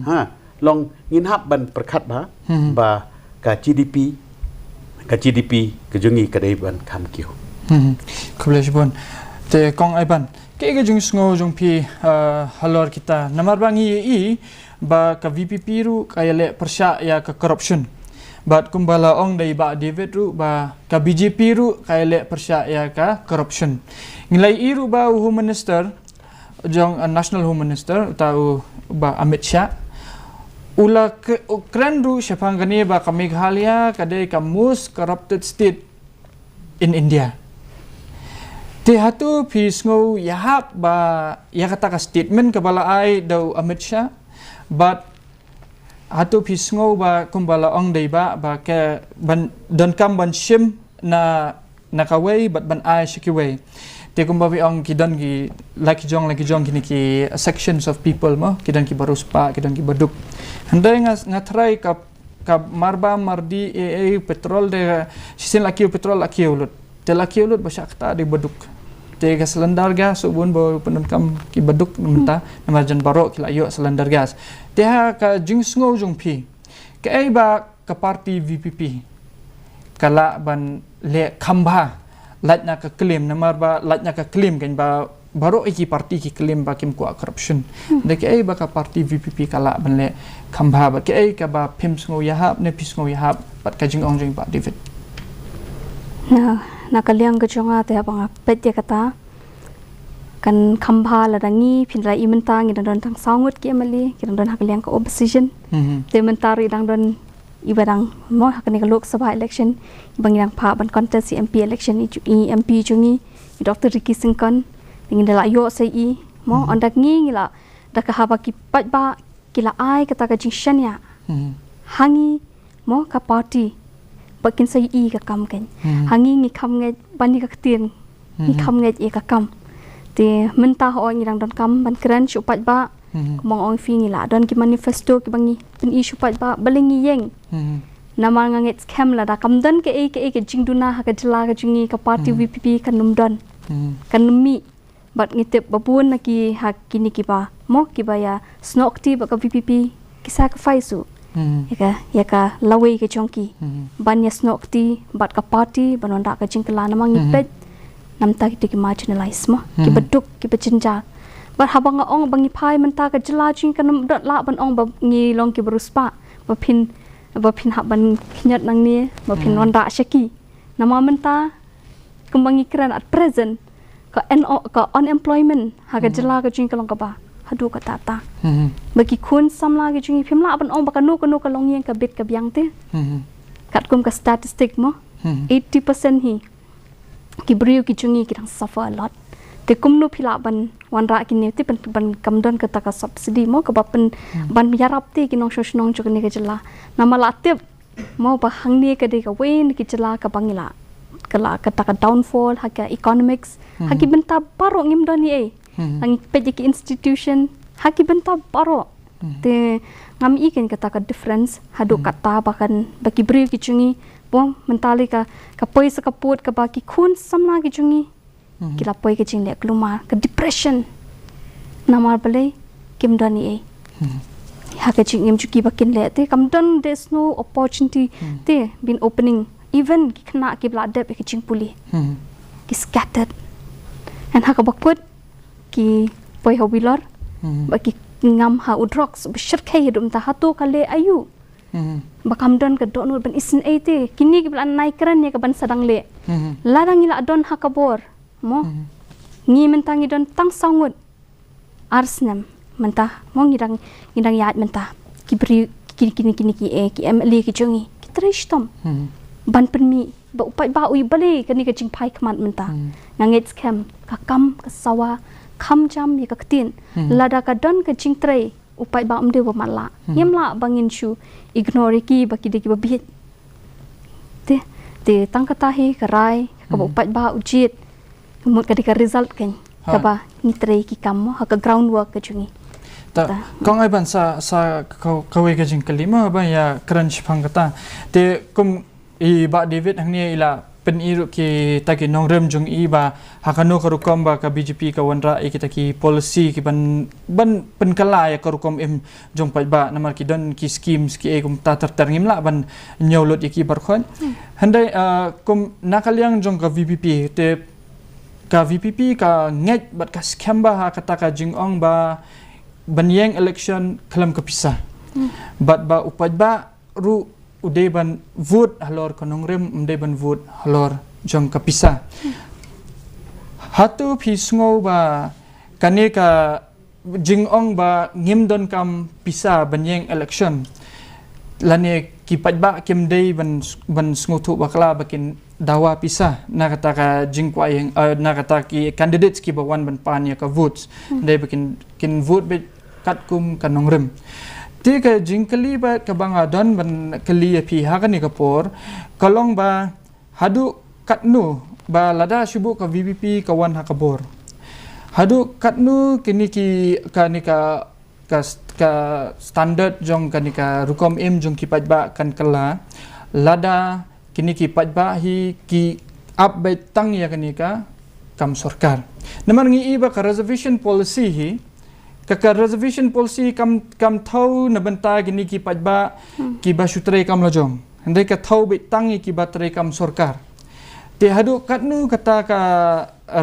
Ha, long ngin hap ban pyrkhat ba, ba ka G D P, ka G D P ka jong ngi ka dei ban kham kiew. Khublei shibun. Te Kong Iban, kaei ka jingsngew jong phi, uh, halor kita? Namar ba ngi ïohi ba ka V P P ruh ka ïaleh pyrshah ïa ka corruption. Bad kumba la ong da i Bah David ruh ba ka B J P ruh ka ïaleh pyrshah ïa ka corruption. Ngi la ïohi ruh ba u Home Minister jong, uh, National Home Minister, uta u Bah Amit Shah, u la k-, u kren ruh shaphang kane ba ka Meghalaya ka dei ka most corrupted state in India. Te hato phi sngew ïahap ba ïa kata ka statement kaba la ai da u Amit Shah? Bad hato phi sngew ba kumba la ong da i Bah ba ka ban donkam ban shim na, na kawei bad ban ai sha kiwei? Te kumba phi ong, ki don ki la ki jong, la ki jong kine ki sections of people mo, ki don kiba riewspah, ki don kiba duk. Hynrei nga, nga tharai ka, ka marbam mardi, eh, eh, petrol de, shisien la kiew petrol, la kiew lut. Te la kiew lut ba shah kata de ba duk. Te ka cylinder gas, u bun ba pyndonkam kiba duk mynta, namar jan baroh ki la ïoh cylinder gas. Te ha ka jingsngew jong phi, kaei ba ka party V P P ka lah ban leh kham bha, lait na ka claim, namar ba lait na ka claim kan ba baroh ki party ki claim ba kim kwah corruption. Da kaei ba ka party V P P ka lah ban leh kham bha, bad kaei kaba phim sngew ïahap ne phi sngew ïahap bad ka jingong jong i Bah David? Na, na ka liang ka jong nga te haba nga peit ïa kata, kan kham bha lada ngi, phin da ïohi mynta ngi dang don tang saw ngut ki M L A, ki dang don ha ka liang ka opposition. Mhm. Te mynta ruh i dang don, iba dang mo ha kane ka Lok Sabha election, iba ngi dang phah ban contest i M P election, i, i M P jong ngi, i Doctor Ricky Syngkon. Te ngi da la ïoh sa i mo, mhm, ynda ngi, ngi la, da ka haba ki paidbah ki la ai kata ka jingshaniah, mhm, ha ngi mo ka party ba kin sa ïohi ka kam kan. Mhm. Ha ngi ngi kham ngeit ban ïa ka ktien, ngi, mhm, kham ngeit ïa ka kam. Te mynta hooid ngi dang donkam ban kren sha u paidbah. Mhm. Kumba nga ong ïa phi, ngi la don ki manifesto kiba ngi pyni sha u paidbah, balei ngi ïeng. Mhm. Namar nga ngeit skhem lada kam don kaei kaei ka jingduna ha ka jylla ka jong ngi, ka party, mhm, V P P kan ym don. Mhm. Kan ym mih. Bad ngi tip ba bun na ki ha kine kiba mo kiba ïa snoh kti bad ka V P P ki sacrifice u, hmm, ïa ka, ïa ka lawei ka jong ki, hmm, ban ïa snoh kti bad ka party ban wanrah ka jingkylla, namar ngi, hmm, peit namar kita ki marginalize mo, hmm, kiba duk, kiba jynjar. Bad haba nga ong ba ngi phai mynta ka jylla jong ngi, kan ym dei lah ban ong ba ngi long kiba riewspah, ba phin, ba phin hap ban khñiot nangne, ba phin, hmm, wanrah sha ki. Namar mynta kumba ngi kren at present, ka un-, ka unemployment ha ka, hmm, jylla ka jong ngi ka long kaba haduh katta katta. Hmm. Ba ki khun samla ki jong ngi, phim lah ban ong ba kano kano ka longïing ka bit ka biang te. Hmm. Katkum ka statistic mo, hmm, eighty percent hi ki briew ki jong ngi ki dang suffer a lot. Te kumno phi lah ban wanrah kine te ban, ban kam don kata ka subsidy mo kaba pyn, hmm, ban ïarap te ki nongshong shnong jong kane ka jylla. Namar la tip mo ba hangne ka dei kawei na ki jylla kaba ngi la, ka la kata ka downfall ha ka economics. Hmm. Ha ki bynta baroh ngim don ei ei. Hmm. Ngi peit ïa ki institution ha ki bynta baroh. Hmm. Te ngam i kein kata ka difference haduh, hmm, katta ba kan, ba ki briew ki jong ngi, mo, mynta lei ka, ka poi sa ka pud kaba ki khun samla ki jong ngi, hmm, ki la poi ka jingleh kulmar, ka depression. Namar balei, kim don ei ei. Hmm. Ha ka jingim jong ki ba kin leh te kam don, there's no opportunity, hmm, te been opening. Even ki khynnah kiba la dep ïa ka jingpule, hmm, ki scattered. And ha kaba kut ki poi ha u bilor, hmm, ba ki ngam ha u drugs, ba shyrkhei haduh mynta, hato ka leh aïu. Hmm. Ba kam don ka dohnud ban isynei te. Kine kiba la nai kren ïa ka ban sdang leh. Hmm. Lada ngi la don ha ka bor mo, hmm, ngi mynta ngi don tang saw ngut. Ar snem mynta mo ngi dang, ngi dang ïaid mynta. Ki briew, ki, kine, kine ki, eh, ki M L A ki jong ngi ki trei shitom. Hmm. Ban pynmih ba u paidbah u ïohi balei kane ka jingphai khmat mynta. Hmm. Nga ngeit skhem ka kam ka sawa kham jam ïa ka ktien. Hmm. Lada ka don ka jingtrei, u paidbah um dei ba matlah. Hmm. Ngim lah ba ngin shu ignore ïa ki ba ki dei kiba bieit. Te, te tang kata hi ka rai kaba, hmm, u paidbah u jied. Ka mut ka dei ka result kein, ha, kaba ngi trei ki kam mo ha ka groundwork ka jong ngi. Ta, ta. Kong Iban, sa, sa ka, kawei ka jingkylli mo ba ïa kren shaphang kata. Te kum i Bah David hangne i la pyni ruh kita ki nongrim jong i ba ha kano ka rukom ba ka B J P ka wanrah ïa kita ki policy ki ban, ban pynkylla ïa ka rukom im jong paidbah, namar ki don ki schemes ki ei kumta ter ter, ngim lah ban ñiew lut ïa ki baroh khoit. Hmm. Hynrei, ah, kum na ka liang jong ka V P P te ka V P P ka ngeit bad ka skhem bha ha kata ka jingong ba ban ïeng election khlem ka pisa. Bad ba u paidbah ruh u dei ban vote halor ka nongrim, ym dei ban vote halor jong ka pisa. Hato phi sngew ba kane ka jingong ba ngim donkam pisa ban ïeng election, lane ki paidbah kim dei ban, ban sngewthuh bakla ba kin dawa pisa na kata ka jingkwah ïeng, eh, na kata ki candidates kiba wan ban pan ïa ka votes, dei ba kin, kin vote beit katkum ka nongrim. Te ka jingkylli ba kaba nga don ban kylli ïa phi ha kane ka por ka long ba haduh katno ba lada shu buh ka V P P ka wan ha ka bor, haduh katno kine ki, kane ka, ka, ka standard jong kane ka rukom im jong ki paidbah kan kylla lada kine ki paidbah hi ki ap beit tang ïa kane ka kam sorkar. Namar ngi i ba ka reservation policy hi, ka, ka reservation policy kam, kam thew na bynta kine ki paidbah kiba shu trei kam lajong. Hynrei ka thew beit tang ïa kiba trei kam sorkar. Te haduh katno kata ka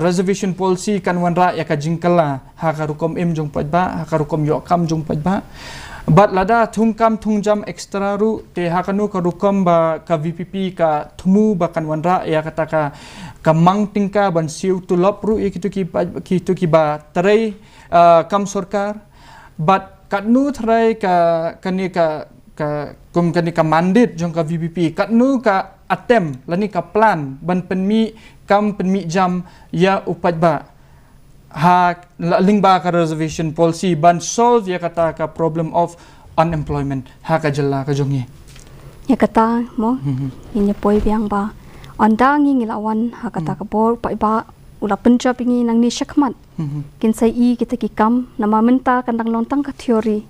reservation policy kan wanrah ïa ka jingkylla ha ka rukom im jong paidbah, ha ka rukom ïoh kam jong paidbah. Bad lada thung kam thung jam extra ruh, te ha kano ka rukom ba ka V P P ka thmu ba kan wanrah ïa kata ka, ka mang tyngka ban siew tulop ruh ïa kito ki paid-, kito kiba trei, ah, kam sorkar. Bad katno trai ka, kane ka, ka, kum kane ka mandate jong ka V P P, katno ka attempt lane ka plan ban pynmih kam pynmih jam ïa u paidbah ha la-, lyngba ka reservation policy ban solve ïa kata ka problem of unemployment ha ka jylla ka jong ngi. Ïa kata mo, ngin ïa poi biang ba ynda ngi, ngi la wan ha kata ka bor, u paidbah u la pynjop ïa ngi nangne shakhmat. Kin sa i kita ki kam, namar mynta kan dang long tang ka theory.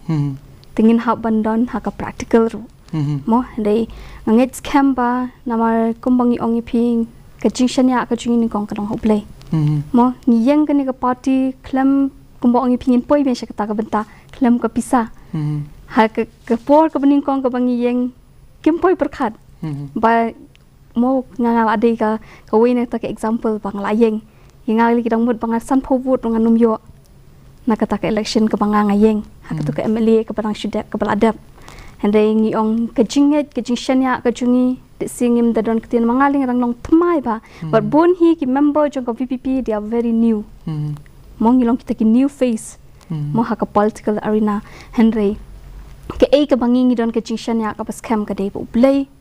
Te ngin hap ban don ha ka practical ruh. Mo, hynrei nga ngeit skhem ba namar kumba ngi ong ïa phi, ka jingshaniah ka jong ngi nyngkong ka long ha U Blei. Mo, ngi ïeng kane ka party khlem, kumba ong ïa phi, ngin poi biang sha kata ka bynta, khlem ka pisa. Ha ka, ka por kaba nyngkong kaba ngi ïeng, kim poi pyrkhat ba mo, nga, nga la dei ka, kawei na kita ka example ba nga la ïeng. Ïa nga lei ki dang mut ba nga sanphew vote ruh ngan ym ïoh na kata ka election kaba nga, nga ïeng ha kata ka M L A kaba dang shu dep, kaba la dep. Hynrei ngi ong ka jingngeit, ka jingshaniah ka jong ngi, te shi ngim da don ktien, ma nga lei nga dang long thymmai bha. Bad bun hi ki member jong ka V P P, they are very new. Mo, ngi long kita ki new face mo ha ka political arena. Hynrei kaei kaba ngi, ngi don ka jingshaniah kaba skhem ka dei ba U Blei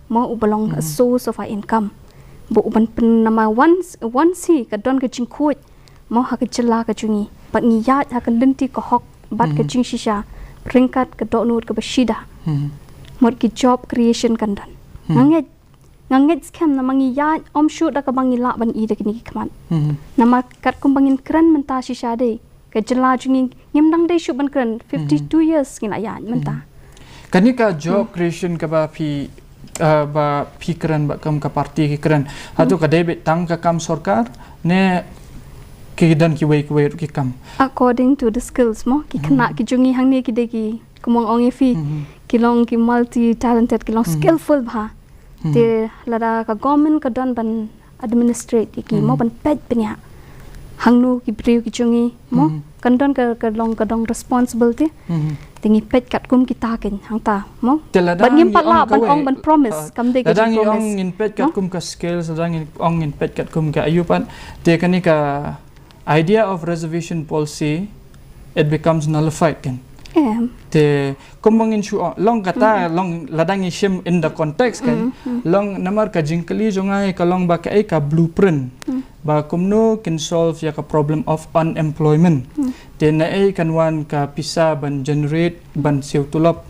mo uba long a source of our income, ba u ban pyn, namar once, once hi ka don ka jingkhuid mo ha ka jylla ka jong ngi, bad ngi ïaid ha ka lynti ka hok bad ka jingshisha ryngkat ka dohnud kaba shida, mut ki job creation kan don. Nga ngeit, nga ngeit skhem namar ngi ïaid, ym shuh da kaba ngi lah ban i da kine ki khmat. Namar katkum ba ngin kren mynta shisha dei ka jylla jong ngi, ngim dang dei shuh ban kren, fifty-two years ngi la ïaid mynta. Kane ka job creation kaba phi, ah, ba phi kren, ba kum ka party ki kren, hato ka dei beit tang ka kam sorkar ne ki don kiwei kiwei ruh ki kam? According to the skills mo, ki khynnah ki jong ngi hangne ki dei ki, kumba nga ong ïa phi, ki long ki multi talented, ki long skillful bha. Te lada ka government ka don ban administrate ïa ki mo, ban peit bniah hangno ki briew ki jong ngi mo, kan don ka, ka long, ka don responsibility. Te ngi peit katkum kita kein hangta mo. Te lada bad ngim pat lah ban ong, ban promise, kam dei ka jingpromise. Lada ngi ong ngin peit katkum ka skills, lada ngi ong ngin peit katkum ka aïu pat, te kane ka idea of reservation policy, it becomes nullified kein. Te kumba ngin shu ong, long kata, long lada ngi shim in the context kein, long namar ka jingkylli jong nga ka long ba kaei ka blueprint ba kumno kin solve ïa ka problem of unemployment. Te naei kan wan ka pisa ban generate, ban siew tulop,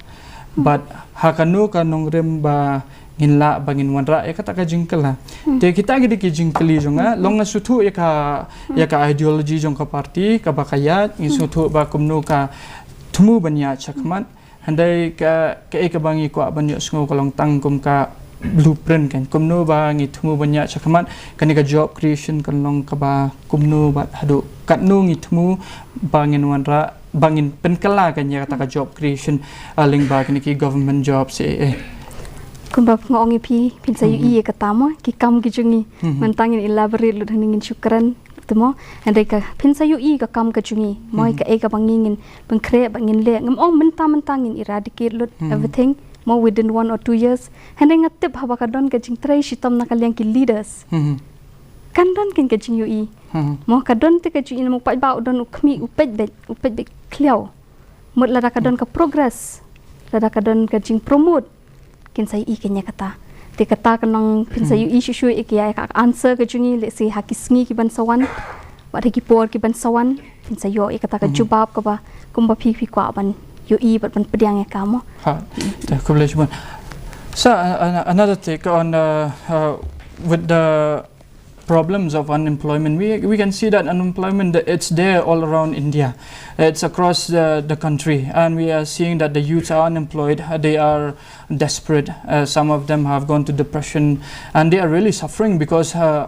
bad ha kano ka nongrim ba ngin lah ba ngin wanrah ïa kata ka jingkylla. Te kita ki dei ki jingkylli jong nga, long nga sngewthuh ïa ka, ïa ka ideology jong ka party kaba ka ïaid, ngi sngewthuh ba kumno ka thmu ban ïaid shakhmat. Hynrei ka, kaei kaba ngi kwah ban ïohsngew ka long tang kum ka blueprint kein, kumno ba ngi thmu ban ïaid shakhmat, kane ka job creation kan long kaba kumno bad haduh katno ngi thmu ba ngin wanrah, ba ngin pynkylla kein ïa kata ka job creation, ah, lyngba kine ki government jobs eh. Kumba nga ong ïa phi, phin sa ïohi ïa kata mo, ki kam ki jong ngi. Mynta ngin elaborate lut hangne, ngin shu kren Te mo, hynrei ka phin sa ïohi ka kam ka jong ngi. Mo, ka ei kaba ngi ngin pynkhreh, ba ngin leh. Ngam ong mynta mynta ngin eradicate lut everything. Mo, within one or two years. Hynrei nga tip haba ka don ka jingtrei shitom na ka liang ki leaders, kan don kin ka jingïohi. Mo, ka don te ka jingïohi, mo, paidbah u don u khmih, u peit beit, u peit beit khliaw. Mut lada ka don ka progress, lada ka don ka jingpromote, kin sa ïohi kane kata. Te kata ka nang phin sa ïohi shuh shuh ïa ka, ïa ka answer ka jong ngi, lehse ha ki sngi ki ban sa wan, bad ha ki por ki ban sa wan, phin sa ïoh ïa kata ka jubab kaba kumba phi phi kwah ban ïohi bad ban pdiang ïa ka, mo. Ha, te khublei shibun. So, uh, an- another take on, uh, uh, with the problems of unemployment. We, we can see that unemployment, that it's there all around India. It's across the, the country, and we are seeing that the youths are unemployed. Uh, they are desperate. Uh, some of them have gone to depression, and they are really suffering because, uh,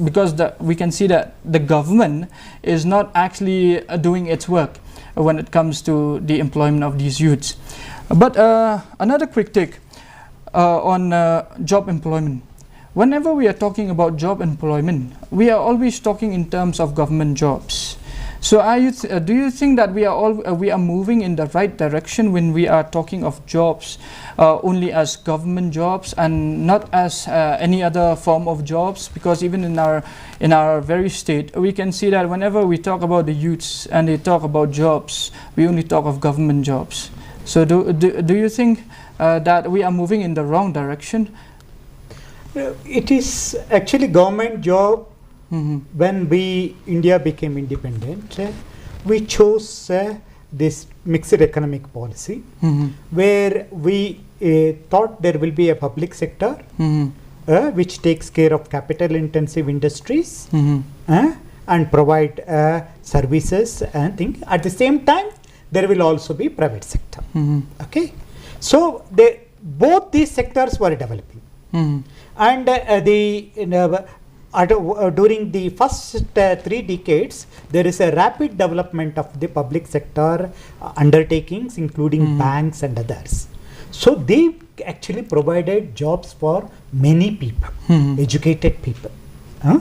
because the, we can see that the government is not actually, uh, doing its work when it comes to the employment of these youths. But, uh, another quick take, uh, on, uh, job employment. Whenever we are talking about job employment, we are always talking in terms of government jobs. So, are you th- uh, do you think that we are all uh, we are moving in the right direction when we are talking of jobs, uh, only as government jobs and not as, uh, any other form of jobs? Because even in our in our very state, we can see that whenever we talk about the youths and they talk about jobs, we only talk of government jobs. So, do do, do you think, uh, that we are moving in the wrong direction? Uh, it is actually government job. When we, India became independent, uh, we chose, uh, this mixed economic policy, where we, uh, thought there will be a public sector, uh, which takes care of capital intensive industries, uh, and provide, uh, services and thing. At the same time, there will also be private sector. Okay, so they, both these sectors were developing. And, uh, the, you know, at, uh, during the first, uh, three decades, there is a rapid development of the public sector, uh, undertakings, including banks and others. So they actually provided jobs for many people, educated people. Huh?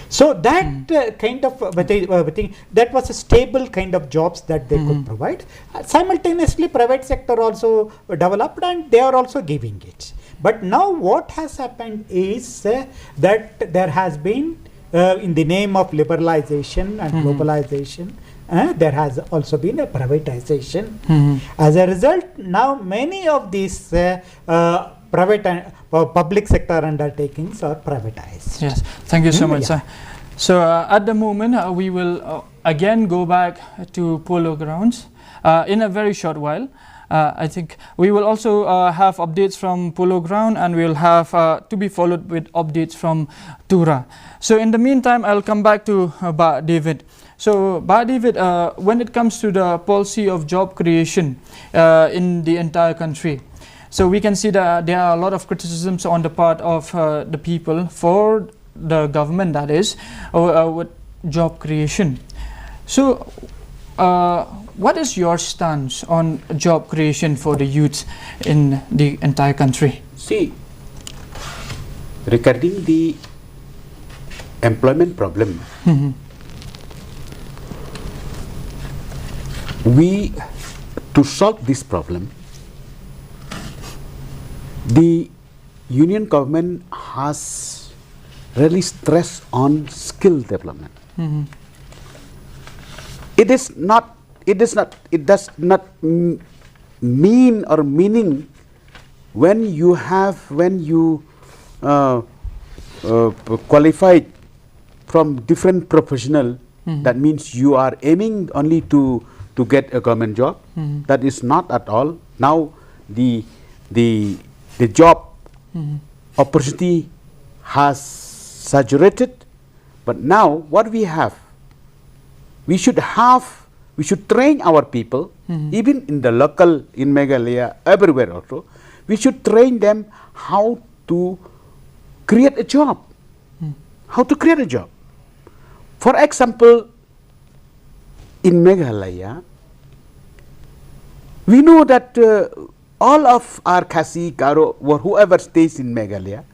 So that, uh, kind of, uh, but they, uh, but they, that was a stable kind of jobs that they could provide. Uh, simultaneously, private sector also developed, and they are also giving it. But now what has happened is, uh, that there has been, uh, in the name of liberalization and globalization, uh, there has also been a privatization. As a result, now many of these, uh, uh, private and, uh, public sector undertakings are privatized. Yes, thank you so much, sir. So, uh, at the moment, uh, we will, uh, again go back to Polo Grounds, uh, in a very short while. Uh, I think we will also, uh, have updates from Polo Ground, and we'll have, uh, to be followed with updates from Tura. So in the meantime, I'll come back to, uh, Bah David. So, Bah David, uh, when it comes to the policy of job creation, uh, in the entire country, so we can see that there are a lot of criticisms on the part of, uh, the people for the government, that is, uh, uh, with job creation. So, uh, what is your stance on job creation for the youth in the entire country? See, regarding the employment problem, we, to solve this problem, the union government has really stressed on skill development. It is not, it is not, it does not m- mean or meaning when you have, when you, uh, uh, qualified from different professional, that means you are aiming only to, to get a government job. That is not at all. Now the, the, the job opportunity has saturated, but now what we have, we should have, we should train our people, even in the local, in Meghalaya, everywhere also, we should train them how to create a job. How to create a job. For example, in Meghalaya, we know that, uh, all of our Khasi, Garo, or whoever stays in Meghalaya,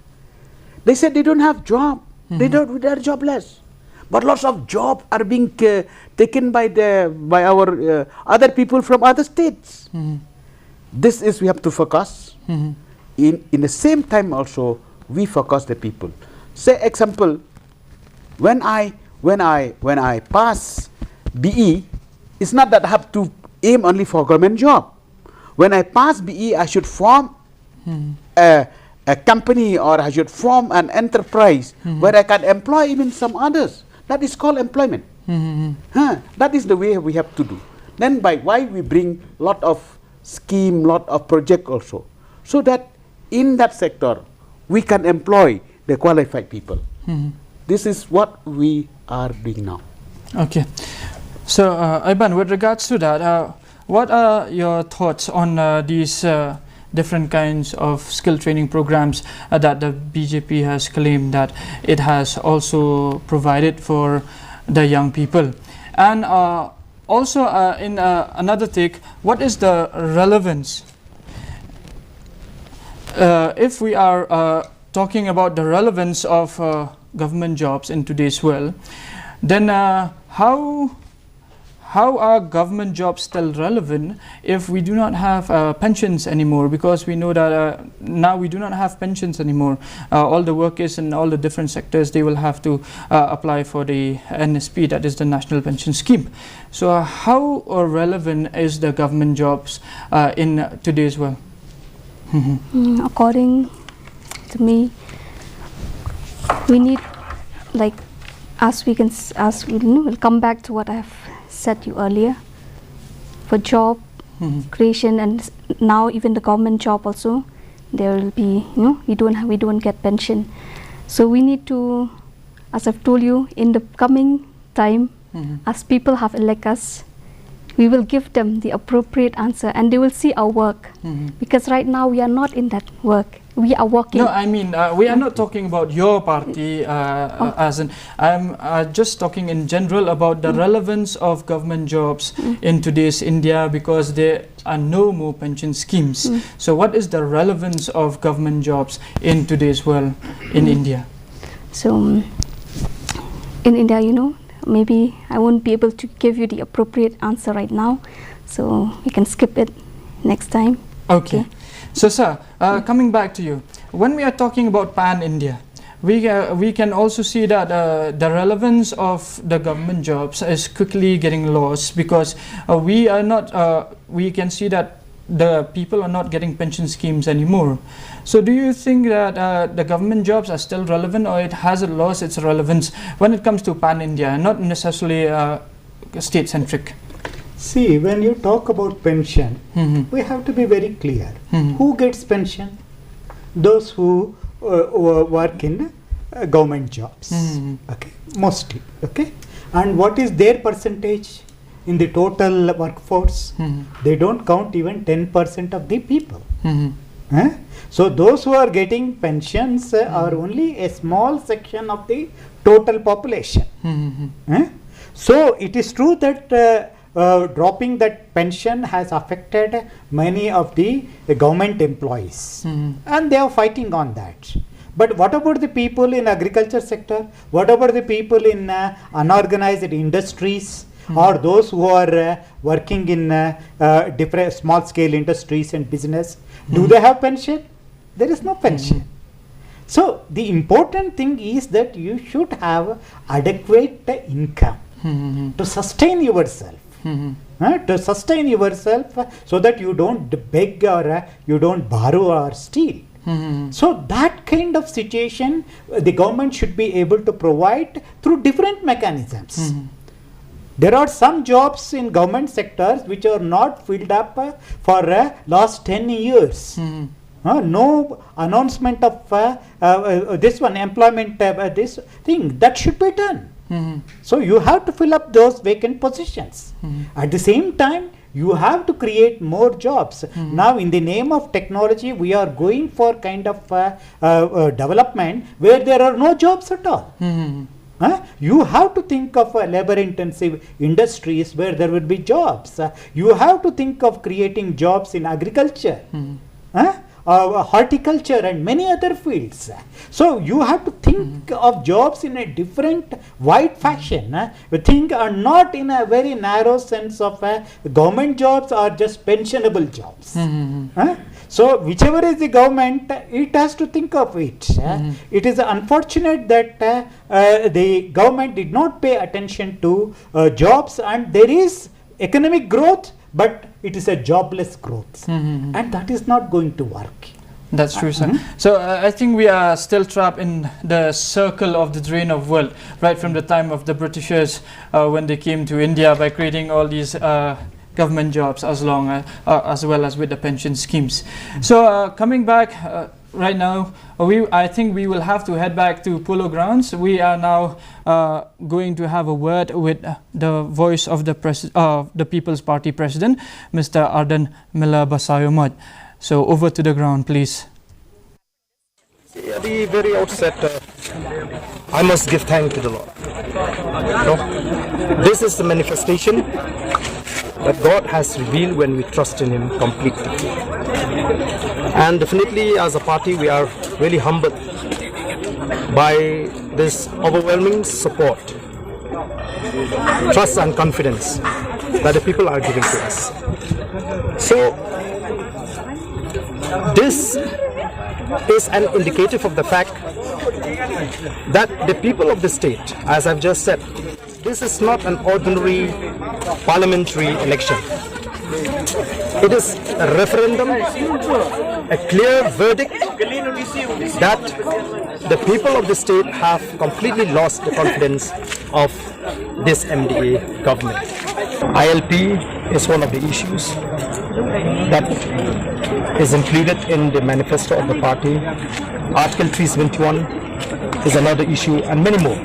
they said they don't have job. They don't, they are jobless. But lots of jobs are being uh, taken by the by our uh, other people from other states. This is we have to focus. In in the same time also we focus the people. Say example, when I when I when I pass B E, it's not that I have to aim only for government job. When I pass B E, I should form a, a company or I should form an enterprise where I can employ even some others. That is called employment. Huh? That is the way we have to do. Then by why we bring lot of scheme, lot of project also, so that in that sector we can employ the qualified people. This is what we are doing now. Okay. So, uh, Iban, with regards to that, uh, what are your thoughts on uh, these uh, different kinds of skill training programs uh, that the B J P has claimed that it has also provided for the young people? And uh, also, uh, in uh, another take, what is the relevance? Uh, if we are uh, talking about the relevance of uh, government jobs in today's world, then uh, how how are government jobs still relevant if we do not have uh, pensions anymore? Because we know that uh, now we do not have pensions anymore. Uh, all the workers in all the different sectors, they will have to uh, apply for the N S P, that is the National Pension Scheme. So, uh, how uh, relevant is the government jobs uh, in today's world? Mm, according to me, we need, like, as we can, s- as we, you know, we'll come back to what I have said you earlier. For job creation and s- now even the government job also, there will be, you know, we don't have, we don't get pension. So we need to, as I've told you, in the coming time, as people have elected us, we will give them the appropriate answer and they will see our work. Because right now we are not in that work. We are working. No, I mean, uh, we are not talking about your party, uh, uh, as in, I'm uh, just talking in general about the relevance of government jobs in today's India because there are no more pension schemes. So, what is the relevance of government jobs in today's world in India? So um, in India, you know, maybe I won't be able to give you the appropriate answer right now. So we can skip it next time. Okay. So, sir, uh, coming back to you, when we are talking about pan India, we, uh, we can also see that uh, the relevance of the government jobs is quickly getting lost because uh, we are not, uh, we can see that the people are not getting pension schemes anymore. So, do you think that uh, the government jobs are still relevant or it has lost its relevance when it comes to pan India, not necessarily uh, state centric? See, when you talk about pension, we have to be very clear. Who gets pension? Those who uh, wo- work in uh, government jobs. Okay, mostly. Okay, and what is their percentage in the total workforce? They don't count even ten percent of the people. Huh? So those who are getting pensions uh, are only a small section of the total population. Huh? So it is true that uh, uh, dropping that pension has affected many of the government employees, and they are fighting on that. But what about the people in agriculture sector? What about the people in uh, unorganized industries, or those who are uh, working in uh, uh, different small scale industries and business? Do they have pension? There is no pension. So the important thing is that you should have adequate income to sustain yourself. Uh, to sustain yourself, uh, so that you don't beg or uh, you don't borrow or steal. So that kind of situation, uh, the government should be able to provide through different mechanisms. There are some jobs in government sectors which are not filled up uh, for uh, last ten years. Uh, no announcement of uh, uh, uh, this one employment, uh, uh, this thing that should be done. So you have to fill up those vacant positions. At the same time, you have to create more jobs. Now, in the name of technology, we are going for kind of uh, uh, uh, development where there are no jobs at all. Huh? You have to think of uh, labor intensive industries where there will be jobs. Uh, you have to think of creating jobs in agriculture. Huh? uh, horticulture and many other fields. So you have to think of jobs in a different, wide fashion. Uh, you think, uh, not in a very narrow sense of, uh, government jobs or just pensionable jobs. Uh, so whichever is the government, uh, it has to think of it. Uh, it is unfortunate that, uh, uh, the government did not pay attention to, uh, jobs, and there is economic growth, but it is a jobless growth, and that is not going to work. That's true, sir. So uh, I think we are still trapped in the circle of the drain of wealth, right from the time of the Britishers, uh, when they came to India by creating all these uh, government jobs, as long uh, uh, as well as with the pension schemes. So uh, coming back uh, right now, uh, we I think we will have to head back to Polo Grounds. We are now uh, going to have a word with uh, the voice of the pres- uh, the People's Party president, Mr. Ardent Miller Basaiawmoit. So over to the ground, please. At the very outset, uh, I must give thanks to the Lord. No? This is the manifestation that God has revealed when we trust in Him completely. And definitely, as a party, we are really humbled by this overwhelming support, trust, and confidence that the people are giving to us. So, this is an indicative of the fact that the people of the state, as I've just said, this is not an ordinary parliamentary election. It is a referendum, a clear verdict that the people of the state have completely lost the confidence of this M D A government. I L P is one of the issues that is included in the manifesto of the party. Article three seventy-one is another issue, and many more.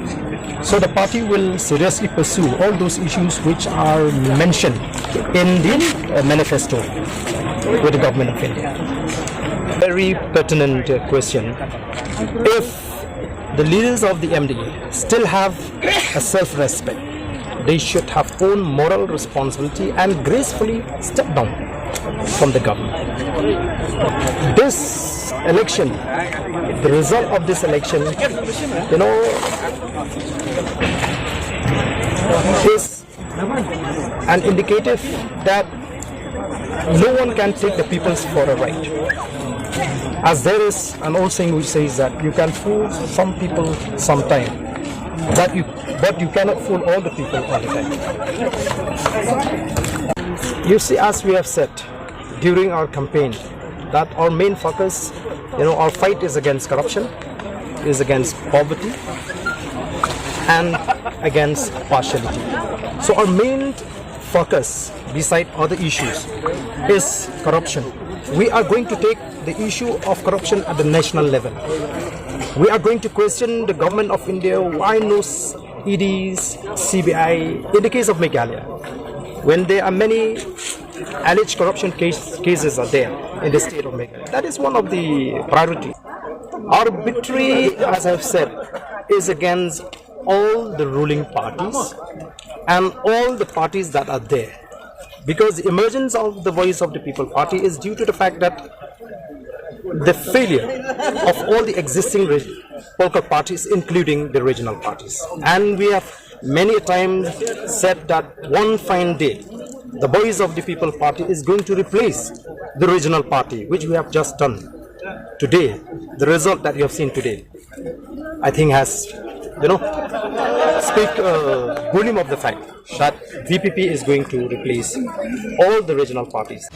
So the party will seriously pursue all those issues which are mentioned in the uh, manifesto with the government of India. Very pertinent uh, question. If the leaders of the M D A still have a self-respect, they should have own moral responsibility and gracefully step down from the government. This election, the result of this election, you know, is an indicative that no one can take the peoples for a ride. As there is an old saying which says that you can fool some people sometime, that you, but you cannot fool all the people all the time. You see, as we have said during our campaign, that our main focus, you know, our fight is against corruption, is against poverty, and against partiality. So our main focus, beside other issues, is corruption. We are going to take the issue of corruption at the national level. We are going to question the government of India why no E Ds, C B I, in the case of Meghalaya, when there are many alleged corruption case, cases are there in the state of Meghalaya. That is one of the priority. Our victory, as I've said, is against all the ruling parties and all the parties that are there. Because the emergence of the Voice of the People Party is due to the fact that the failure of all the existing reg- political parties, including the regional parties. And we have many times said that one fine day, the Voice of the People Party is going to replace the regional party, which we have just done today. The result that you have seen today, I think, has, you know, speak uh, volume of the fact that V P P is going to replace all the regional parties.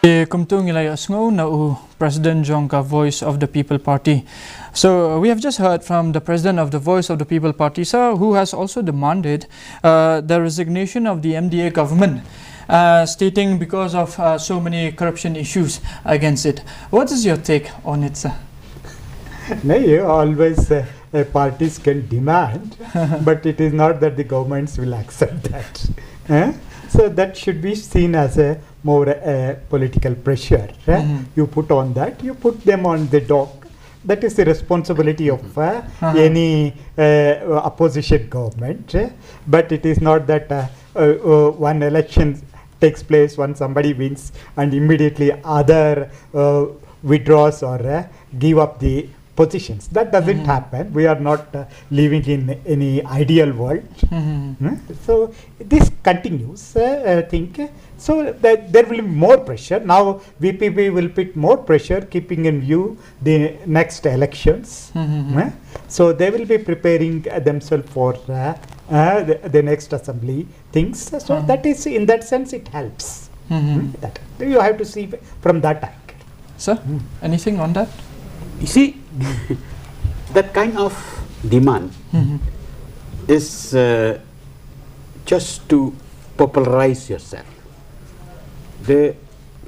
E, kumtu ngi la ïohsngew na u President jong ka Voice of the People Party. So uh, we have just heard from the President of the Voice of the People Party, sir, who has also demanded uh, the resignation of the M D A government, uh, stating because of uh, so many corruption issues against it. What is your take on it, sir? No, you always uh, uh, parties can demand, but it is not that the governments will accept that. Eh? So that should be seen as a more uh, political pressure. Eh? You put on that, you put them on the dock. That is the responsibility of uh, any uh, opposition government. Eh? But it is not that uh, uh, uh, one election takes place, one somebody wins, and immediately other uh, withdraws or uh, give up the positions. That doesn't happen. We are not uh, living in any ideal world. Hmm? So this continues, uh, I think. So that there will be more pressure. Now V P P will put more pressure, keeping in view the next elections. Hmm? So they will be preparing uh, themselves for uh, uh, the, the next assembly things. So that is, in that sense, it helps. Hmm? That you have to see from that angle. Sir, anything on that? You see, that kind of demand is uh, just to popularize yourself. The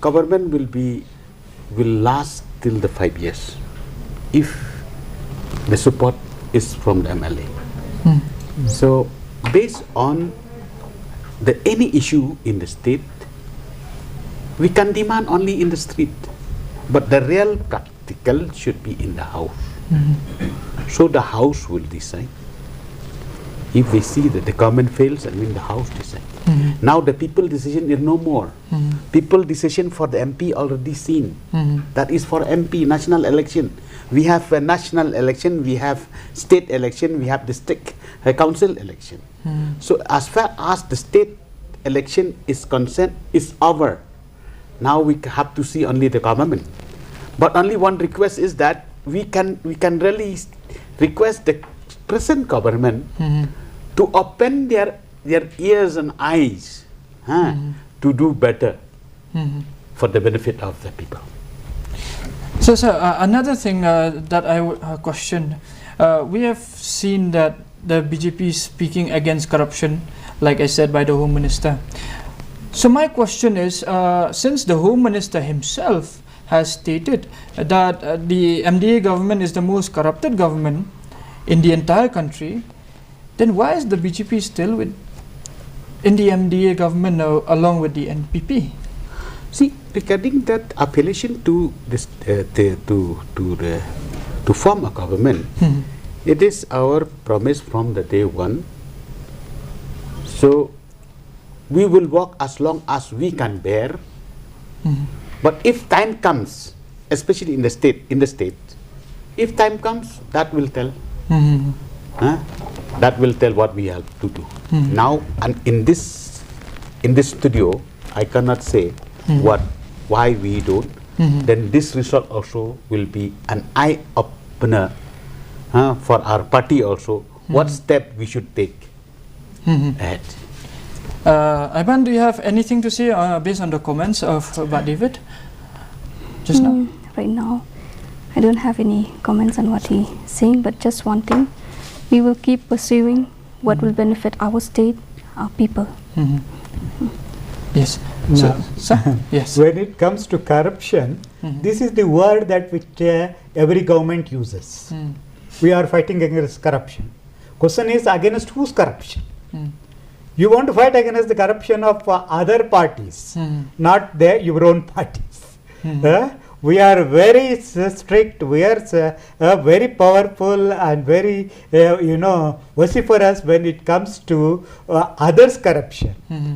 government will be will last till the five years if the support is from the M L A. So based on the any issue in the state, we can demand only in the street, but the real practical should be in the house. So the house will decide. If they see that the government fails, I mean the house decide. Now the people decision is no more. People decision for the M P already seen. That is for M P national election. We have a national election, we have state election, we have district uh, council election. So as far as the state election is concerned, is over. Now we have to see only the government. But only one request is that we can we can really request the present government to open their their ears and eyes, huh, to do better for the benefit of the people. So, sir, uh, another thing uh, that I would uh, question, uh, we have seen that the B J P is speaking against corruption, like I said, by the Home Minister. So my question is, uh, since the Home Minister himself has stated that uh, the M D A government is the most corrupted government in the entire country, then why is the B J P still with in the M D A government uh, along with the N P P? See, regarding that affiliation to this, uh, the, to to the to form a government, it is our promise from the day one. So we will work as long as we can bear. But if time comes, especially in the state, in the state, if time comes, that will tell. Huh? That will tell what we have to do. Now, and in this in this studio, I cannot say what why we don't. Then this result also will be an eye opener, huh, for our party also. What step we should take ahead. Uh, Ivan, do you have anything to say uh, based on the comments of uh, Bah David just now? Mm, right now, I don't have any comments on what he's saying, but just one thing. We will keep pursuing what will benefit our state, our people. Yes. So, Now, sir? Yes. When it comes to corruption, this is the word that which uh, every government uses. We are fighting against corruption. Question is, against whose corruption? You want to fight against the corruption of uh, other parties, not the, your own parties. Uh, we are very s- strict, we are s- uh, very powerful and very, uh, you know, vociferous when it comes to uh, others' corruption.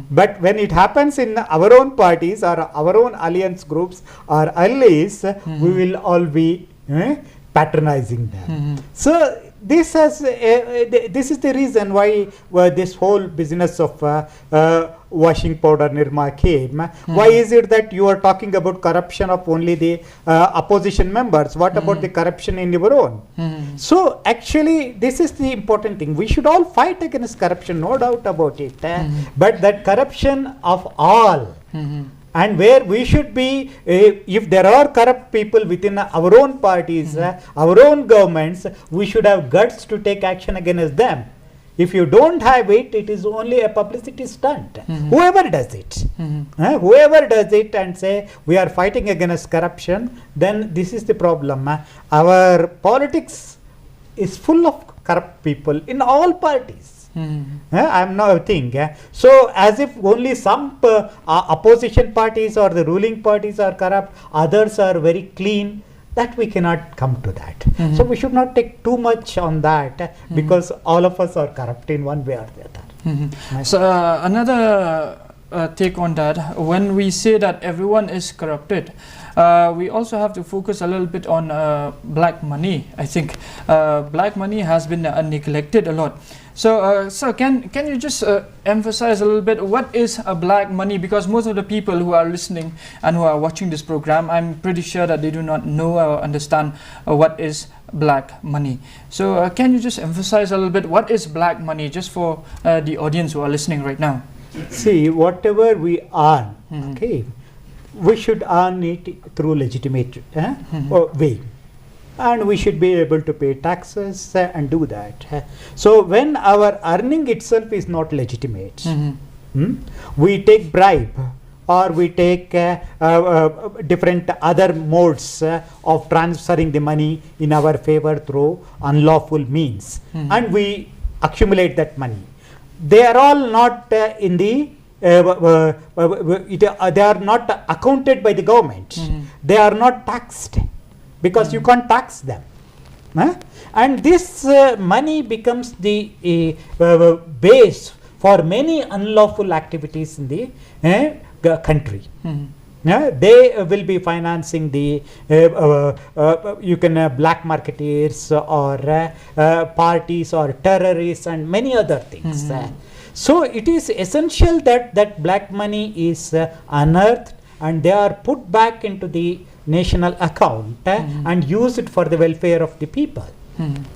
But when it happens in our own parties or our own alliance groups or allies, we will all be eh, patronizing them. So this has uh, uh, th- this is the reason why uh, this whole business of uh, uh, washing powder, Nirma Khem. Why is it that you are talking about corruption of only the uh, opposition members? What about the corruption in your own? So actually, this is the important thing. We should all fight against corruption, no doubt about it. Uh, But that corruption of all, and where we should be, uh, if there are corrupt people within our own parties, uh, our own governments, we should have guts to take action against them. If you don't have it, it is only a publicity stunt. Whoever does it, uh, whoever does it and say we are fighting against corruption, then this is the problem. Uh, our politics is full of corrupt people in all parties. Uh, I'm not a thing. Uh, so as if only some uh, uh, opposition parties or the ruling parties are corrupt, others are very clean. That we cannot come to that. So we should not take too much on that, uh, because all of us are corrupt in one way or the other. So uh, another uh, take on that, when we say that everyone is corrupted, uh, we also have to focus a little bit on uh, black money. I think uh, black money has been uh, neglected a lot. So, uh, sir, can can you just uh, emphasize a little bit what is a black money? Because most of the people who are listening and who are watching this program, I'm pretty sure that they do not know or understand uh, what is black money. So, uh, can you just emphasize a little bit what is black money, just for uh, the audience who are listening right now? See, whatever we earn, okay, we should earn it through legitimate, eh, uh, way. And we should be able to pay taxes, uh, and do that. Uh, So when our earning itself is not legitimate, hmm, we take bribe or we take, uh, uh, uh, different other modes, uh, of transferring the money in our favor through unlawful means, and we accumulate that money. They are all not, uh, in the uh, w- w- w- w- it, uh, they are not accounted by the government. They are not taxed because you can't tax them. Huh? And this uh, money becomes the uh, uh, base for many unlawful activities in the uh, g- country. Yeah, they uh, will be financing the, uh, uh, uh, you can, uh, black marketeers or, uh, uh, parties or terrorists and many other things. Uh, so it is essential that that black money is uh, unearthed and they are put back into the national account, uh, and used for the welfare of the people.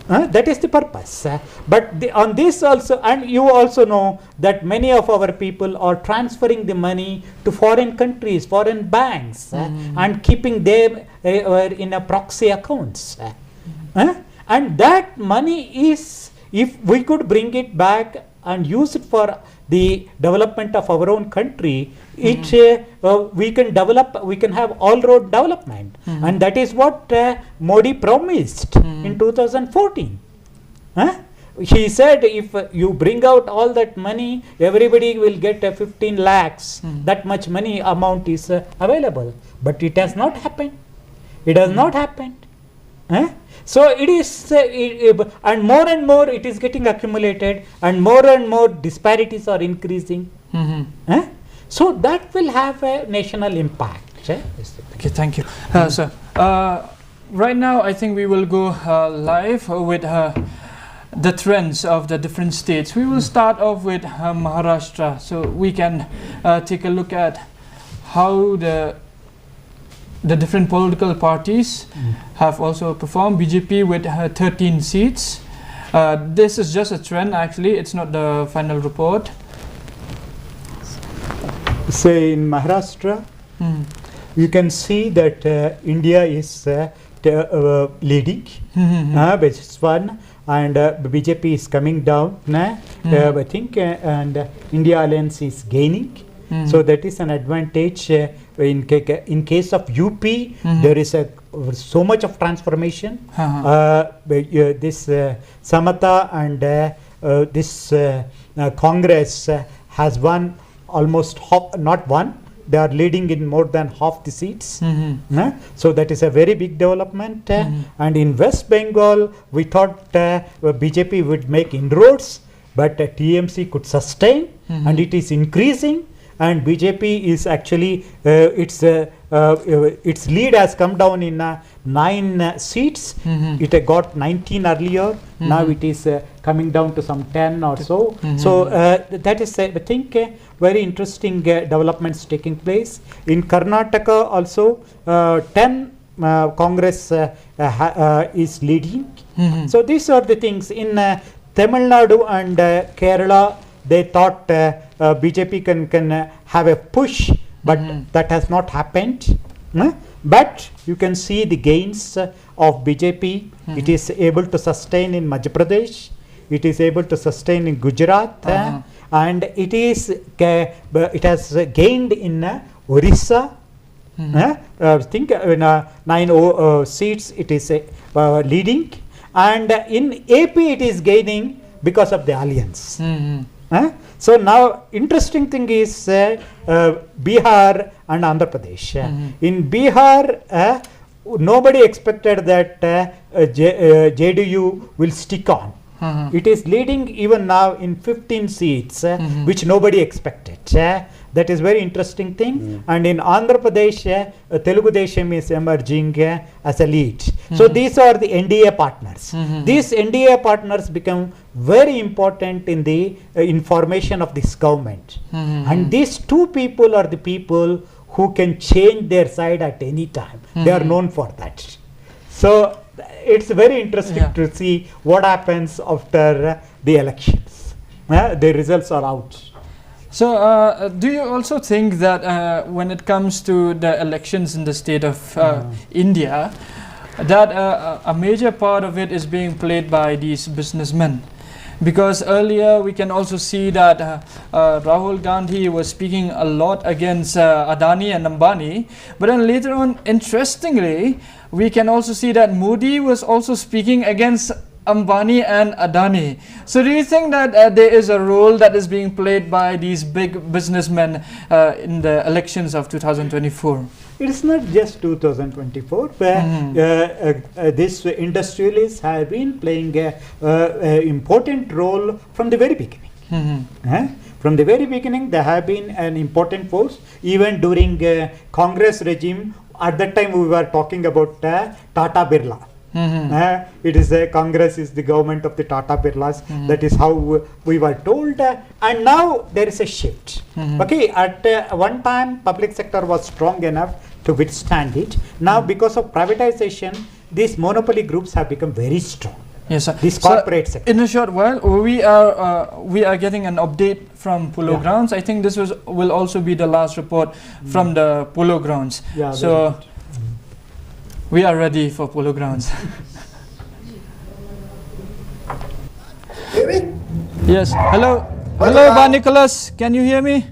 Uh, that is the purpose. Uh, but the, on this also, and you also know that many of our people are transferring the money to foreign countries, foreign banks, uh, and keeping them uh, in a proxy accounts. Uh, uh, and that money is, if we could bring it back and use it for the development of our own country, it uh, uh, we can develop, we can have all road development, and that is what uh, Modi promised in two thousand fourteen. Huh? He said if uh, you bring out all that money, everybody will get a fifteen lakhs. That much money amount is uh, available, but it has not happened. It has not happened. Eh? So it is, uh, it, it- and more and more it is getting accumulated, and more and more disparities are increasing. Eh? So that will have a national impact. Eh? Okay, thank you, uh, sir. Uh, right now, I think we will go uh, live with uh, the trends of the different states. We will start off with uh, Maharashtra, so we can uh, take a look at how the the different political parties have also performed. B J P with uh, thirteen seats. Uh, this is just a trend, actually. It's not the final report. Say in Maharashtra, you can see that uh, India is uh, t- uh, leading uh, by just one, and uh, B J P is coming down. Nah? Uh, I think, uh, and uh, India Alliance is gaining. So that is an advantage. Uh, in ca- in case of U P, there is a so much of transformation. Uh, but, uh, this uh, Samata and uh, uh, this uh, uh, Congress uh, has won almost half, not one. They are leading in more than half the seats. Nah? So that is a very big development. Uh, And in West Bengal, we thought uh, B J P would make inroads, but uh, T M C could sustain, and it is increasing. And B J P is actually uh, its uh, uh, uh, its lead has come down in uh, nine uh, seats. It uh, got nineteen earlier. Now it is uh, coming down to some ten or so. So uh, th- that is, uh, I think, uh, very interesting uh, developments taking place. In Karnataka also, uh, ten uh, Congress uh, uh, ha- uh, is leading. So these are the things. In uh, Tamil Nadu and uh, Kerala, they thought uh, uh, B J P can can uh, have a push, but that has not happened. Huh? But you can see the gains uh, of B J P. It is able to sustain in Madhya Pradesh. It is able to sustain in Gujarat, uh, and it is uh, it has uh, gained in uh, Orissa. Uh, uh, think uh, in uh, nine o- uh, seats it is uh, uh, leading, and uh, in A P it is gaining because of the alliance. Uh, so now interesting thing is uh, uh, Bihar and Andhra Pradesh. Uh, In Bihar, uh, Nobody expected that uh, uh, J, uh, J D U will stick on. It is leading even now in fifteen seats, uh, which nobody expected. Uh, that is very interesting thing. And in Andhra Pradesh, uh, uh, Telugu Desam is emerging uh, as a lead. So these are the N D A partners. These N D A partners become very important in the uh, information of this government. And these two people are the people who can change their side at any time. They are known for that. So it's very interesting Yeah. to see what happens after uh, the elections. Uh, the results are out. So, uh, do you also think that uh, when it comes to the elections in the state of uh, India, that uh, a major part of it is being played by these businessmen? Because earlier we can also see that uh, uh, Rahul Gandhi was speaking a lot against uh, Adani and Ambani, but then later on, interestingly, we can also see that Modi was also speaking against Ambani and Adani. So, do you think that uh, there is a role that is being played by these big businessmen uh, in the elections of two thousand twenty-four? It's not just two thousand twenty-four, where uh, uh, uh, these industrialists have been playing a, uh, a important role from the very beginning. Uh, from the very beginning, they have been an important force. Even during uh, Congress regime, at that time we were talking about uh, Tata Birla. Uh, it is a Congress is the government of the Tata Birlas. That is how we, we were told. Uh, and now there is a shift. Okay, at uh, one time public sector was strong enough to withstand it. Now because of privatization, these monopoly groups have become very strong. Yes, sir. This So, corporate sector. In a short while, we are uh, we are getting an update from Polo Yeah. Grounds. I think this was will also be the last report from the Polo Grounds. Yeah, So, we are ready for Polo Grounds. Hear me? Yes. Hello. Hello, Hello, Ba. Bah Nicholas. Can you hear me?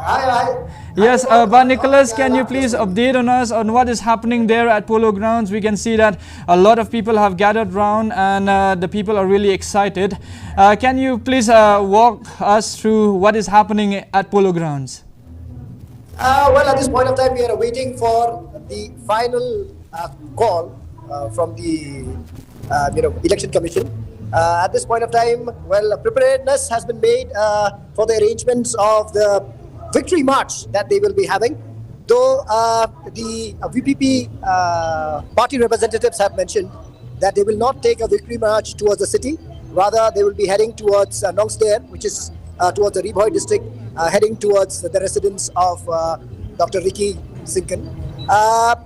Hi, hi. Yes, uh, Bah Nicholas, can you please update on us on what is happening there at Polo Grounds? We can see that a lot of people have gathered round and uh, the people are really excited. Uh, can you please uh, walk us through what is happening at Polo Grounds? Uh, well, at this point of time, we are waiting for the final uh, call uh, from the uh, you know Election Commission. Uh, at this point of time, well, preparedness has been made uh, for the arrangements of the victory march that they will be having. Though uh, the uh, V P P uh, party representatives have mentioned that they will not take a victory march towards the city, rather they will be heading towards uh, Nongstoin, which is uh, towards the Ri Bhoi district, uh, heading towards the residence of uh, Doctor Ricky Syngkon. Uh,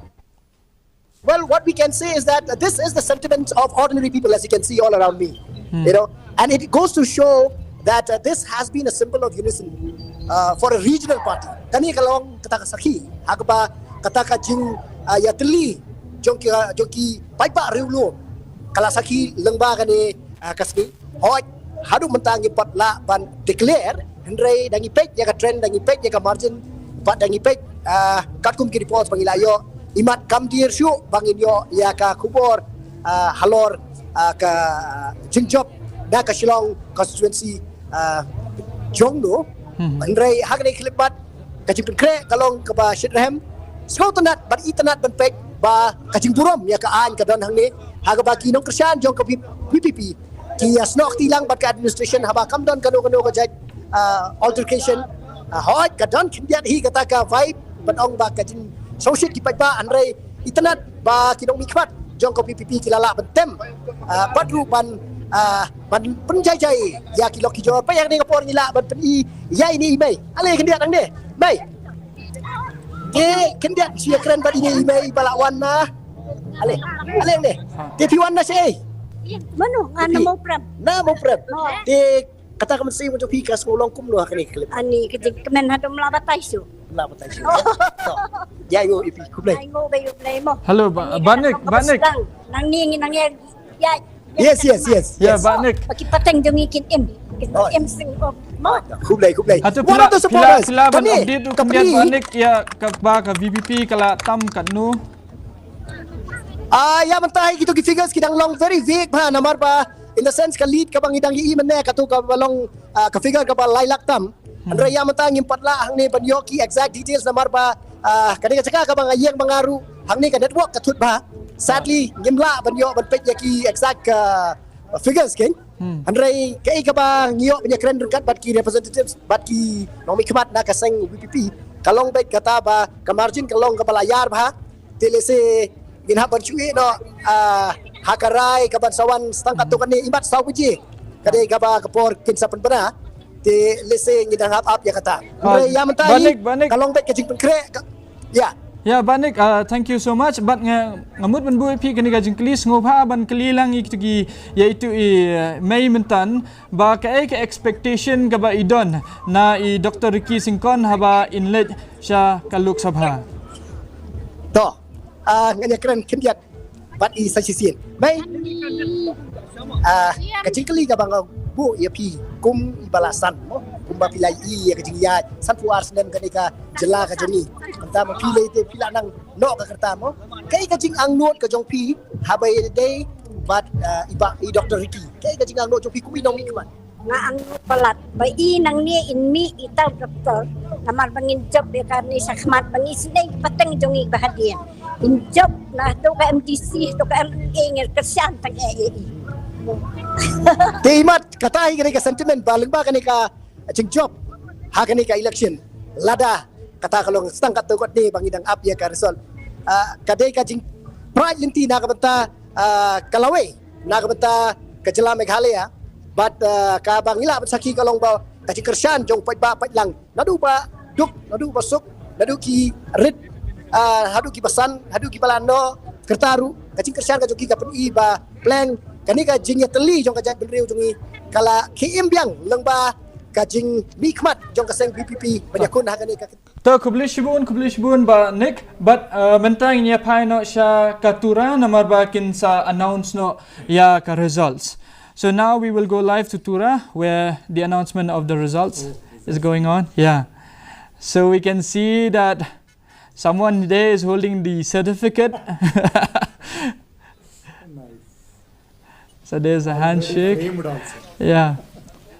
well, what we can say is that uh, this is the sentiment of ordinary people, as you can see all around me. You know, and it goes to show that uh, this has been a symbol of unison uh, for a regional party. Kane ka long kata ka sakhi ha kaba kata ka jing uh, ïatylli jong ki jong ki paidbah riewlum ka la sakhi lyngba kane uh, ka sngi. Hooid, haduh mynta ngi pat lah ban declare, hynrei da ngi peit ïa ka trend, da ngi peit ïa ka margin, bad da ngi peit uh, katkum ki reports ba ngi la ïoh, imat kam dier shuh ba ngin ïoh ïa ka khubor uh, halor uh, ka jingjop na ka Shillong constituency uh, jong no. Hynrei ha kane ka khyllipmat ka jingpynkhreh ka long kaba shit rhem. Sngewtynnat bad itynnat ban peit ba ka jingburom ïa ka aiñ ka don hangne ha kaba ki nongkyrshan jong ka V P P ki ïa snoh kti lang bad ka administration haba kam don kano kano ka jait uh, altercation. Uh, hooid ka don khyndiat hi kata ka vibe ban ong ba ka jingshongshit ki paidbah, hynrei itynnat ba ki nongmihkhmat jong ka V P P ki la lah ban tem uh, bad ruh ban uh, ban pynjai jai ïa ki lok ki jor. Peit ïa kane ka por ngi lah ban pyni ïa ine i mei. Ale khyndiat hangne mei. Te khyndiat shu ïakren bad ine i mei ba la wan na. Ale, ale hangne. Te phi wan na shaei? Mano nga na Mawprem. Na Mawprem. Oh. Te kata ka mynsiem jong phi ka sngew long kumno ha kane ka khyllipmat? Ani ka jingkmen haduh la batai shuh. La batai shuh. To. Ïa, ïa, ïa, phi khublei. Ai ngo ba ïoh blei mo. Hello, Bah Nick, Bah Nick. Nang ni ngi nang ya. Yes, yes, yes. Ya, Yes. Bah Nick. Baki pateng jong ngi kin im. Kin Oh. im sing op. Mo. Khublei, khublei. Hato One pila of the pila supporters. pila ban Kane, update tu ka kemudian pli. Bah Nick ya ka ba ka V P P ka la tam katno. Ah, ïa mynta hi kito ki figures ki dang long very vague bha, namar ba in the sense ka lead kaba ngi dang ïohi mynne kato kaba long ah, ka figure kaba lai lak tam. Hynrei ïa mynta ngim pat lah hangne ban ïoh ki exact details namar ba ah, kane ka jaka kaba nga ïeng ba nga ruh Hangne ka network ka thut bha. Sadly ngim lah ban ïoh ban peit ïa ki exact, uh, figures kein. Hmm. Hynrei kaei kaba ngi ïoh ban ïakren ryngkat bad ki representatives bad ki nongmihkhmat na ka seng VPP, ka long beit kata ba ka margin ka long kaba la ïar bha. Te lehse ngin hap ban shu ïeh noh, ah, ha ka rai kaban sa wan stang katto katne, imat saw baje ka dei kaba ka por kin sa pynbna. Te lehse ngin dang hap ap ïa kata. Ah, hynrei ïa mynta hi, Banik, Banik. Ka long beit ka jingpynkhreh ka, ïa. Ya, Banik, ah, thank you so much. Bad nga, nga mut ban buh ïa phi kane ka jingkylli, sngewbha ban kylli lang ïa kitu ki, ïa itu i, eh, Mei Myntan, ba kaei ka expectation kaba i don na i Doctor Ricky Syngkon haba in leit sha ka Lok Sabha. To, ah, ngan ïakren khyndiat bad i sa shisien. Mei, ah, ka jingkylli kaba nga buh ïa phi kum i ba la san, mo, kumba phi la ïohi ïa ka jingïaid sanphew ar snem kane ka jylla ka jong ngi. Mynta ma phi lei te phi la nang noh ka rta, mo. Kaei ka jingangnud ka jong phi haba ïadei bad, ah, i ba, i Doctor Ricky? Kaei ka jingangnud jong phi kum i nongmihkhmat? Nga angnud palat ba i nangne in mih i tau doktor, namar ba ngin jop ïa kane shakhmat ba ngi sneng pateng jong ngi ba hadien. In jop na to ka MDC, to ka MLA, ngin kyrshan tang eh ïa i. Te imat kata hi kane ka sentiment ba lyngba kane ka jingjop ha kane ka election. Lada kata ka long stang katto katne ba ngi dang ap ïa ka result. Ah, ka dei ka jingpyrshah lynti na ka bynta, ah, ka lawei na ka bynta ka jylla Meghalaya. Bad, ah, kaba ngi lah ban sakhi ka long ba ka jingkyrshan jong paidbah paidlang, naduh ba duk, naduh ba suk, naduh ki rit, ah, haduh ki basan, haduh ki ba la noh ka rta ruh, ka jingkyrshan ka jong ki ka pyni ba pleng kane ka jingïatylli jong ka jaitbynriew jong ngi ka la khie im biang lyngba ka jingmihkhmat jong ka seng VPP ban ïakhun ha kane ka. To, khublei shibun, khublei shibun Banik, bad, uh, mynta ngin ïa phai noh sha ka Tura namar ba kin sa announce noh ïa ka results. So now we will go live to Tura where the announcement of the results is going on. Yeah. So we can see that someone there is holding the certificate. So there's a handshake. Yeah.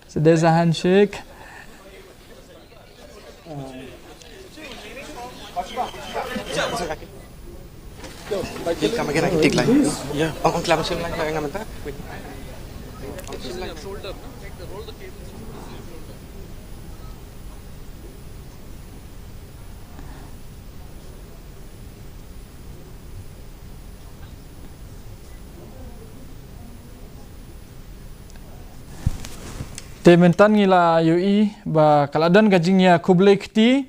So there's a handshake. Te mynta ngi la ïohi ba ka la don ka jingïakhublei kti.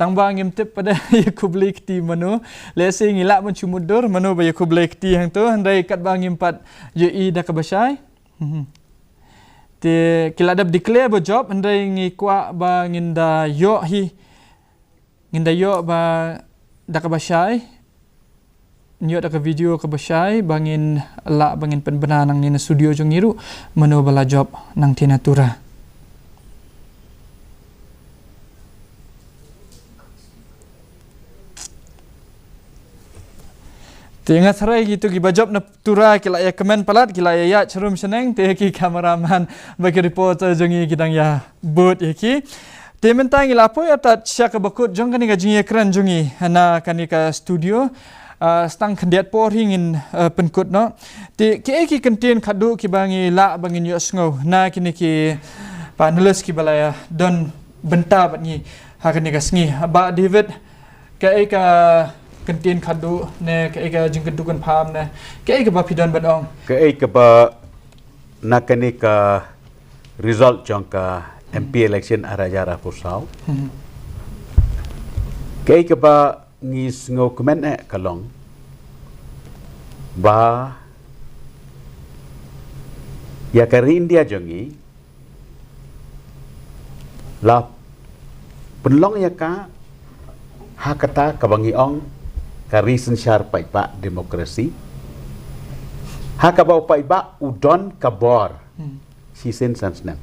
Tang ba ngim tip pat ïakhublei kti mano. Lehse ngi lah ban shu mutdur mano ba ïakhublei kti hangto, hynrei katba ngim pat ïohi da kaba shai. Mhm. Te ki la dep declare ba jop, hynrei ngi kwah ba ngin da ïoh hi. Ngin da ïoh ba da kaba shai. Ngin ïoh da ka video kaba shai ba ngin lah ba ngin pynbna nangne na studio jong ngi ruh mano ba la jop nangta na Tura. Te nga tharai kito kiba jop na Tura ki la ïa comment palat, ki la ïa ïaid sharum shaneng, te ki cameraman bad ki reporter jong ngi ki dang ïa bud ïa ki. Te mynta ngi la poi artat sha kaba kut jong kane ka jingïakren jong ngi na kane ka studio. Ah, sa tang khyndiat por hi ngin, ah, pynkut noh. Te kiei ki kyntien khadduh kiba ngi lah ba ngin ïohsngew na kine ki panelist kiba la ïa don bynta bad ngi ha kane ka sngi. Bah David, kaei ka kyntien khadduh ne kaei ka jingkyntu kynpham ne kaei kaba phi don ban ong? Kaei kaba na kane ka result jong ka MP election ar hajar arphew saw. Hmm. Kaei kaba ngi sngewkmen eh ka long ba ïa ka ri India jong ngi la pynlong ïa ka ha kata kaba ngi ong ka ri synshar paidbah, democracy. Ha kaba u paidbah u don ka bor. Hmm. Shisien san snem.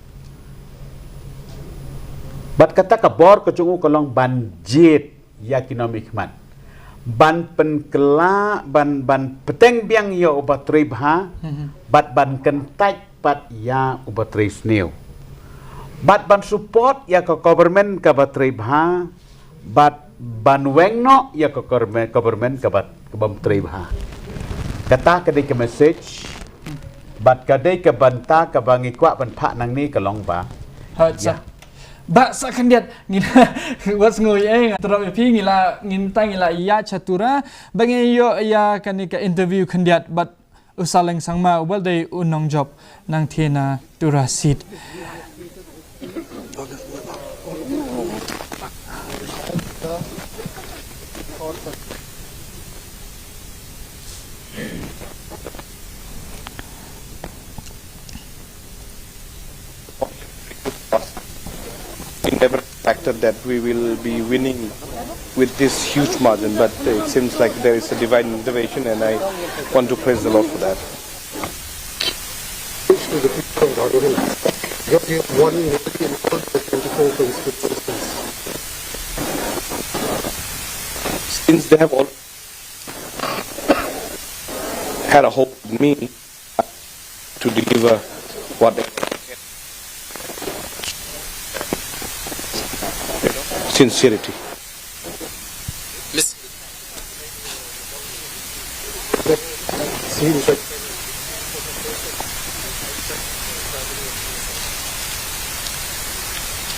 Bad kata ka bor ka jong u ka long ban jied ïa ki nongmihkhmat, ban pynkylla, ban, ban bteng biang ïa uba trei bha, mhm, bad ban kyntait pat ïa uba trei sniew, bad ban support ïa ka government kaba trei bha, bad ban weng noh ïa ka government, government kaba, Ka bym trei bha. Kata ka dei ka message. Bad ka dei ka bynta kaba ngi kwah ban phah nangne ka long ba. Ha, sa. Ba sa khyndiat ngi la wat sngew eh nga tyrop ïa phi ngi la ngin ta ngi la ïa cha Tura ba ngi ïoh ïa kane ka interview khyndiat bad u Saleng Sangma uba dei u nongjop nangtei na Tura seat. We never expected that we will be winning with this huge margin, but it seems like there is a divine intervention, and I want to praise the Lord for that. To the people of Garo Hills, yet you have won nearly in all the twenty-four constituencies. Since they have all had a hope in me to deliver what they sincerity. Miss Seems like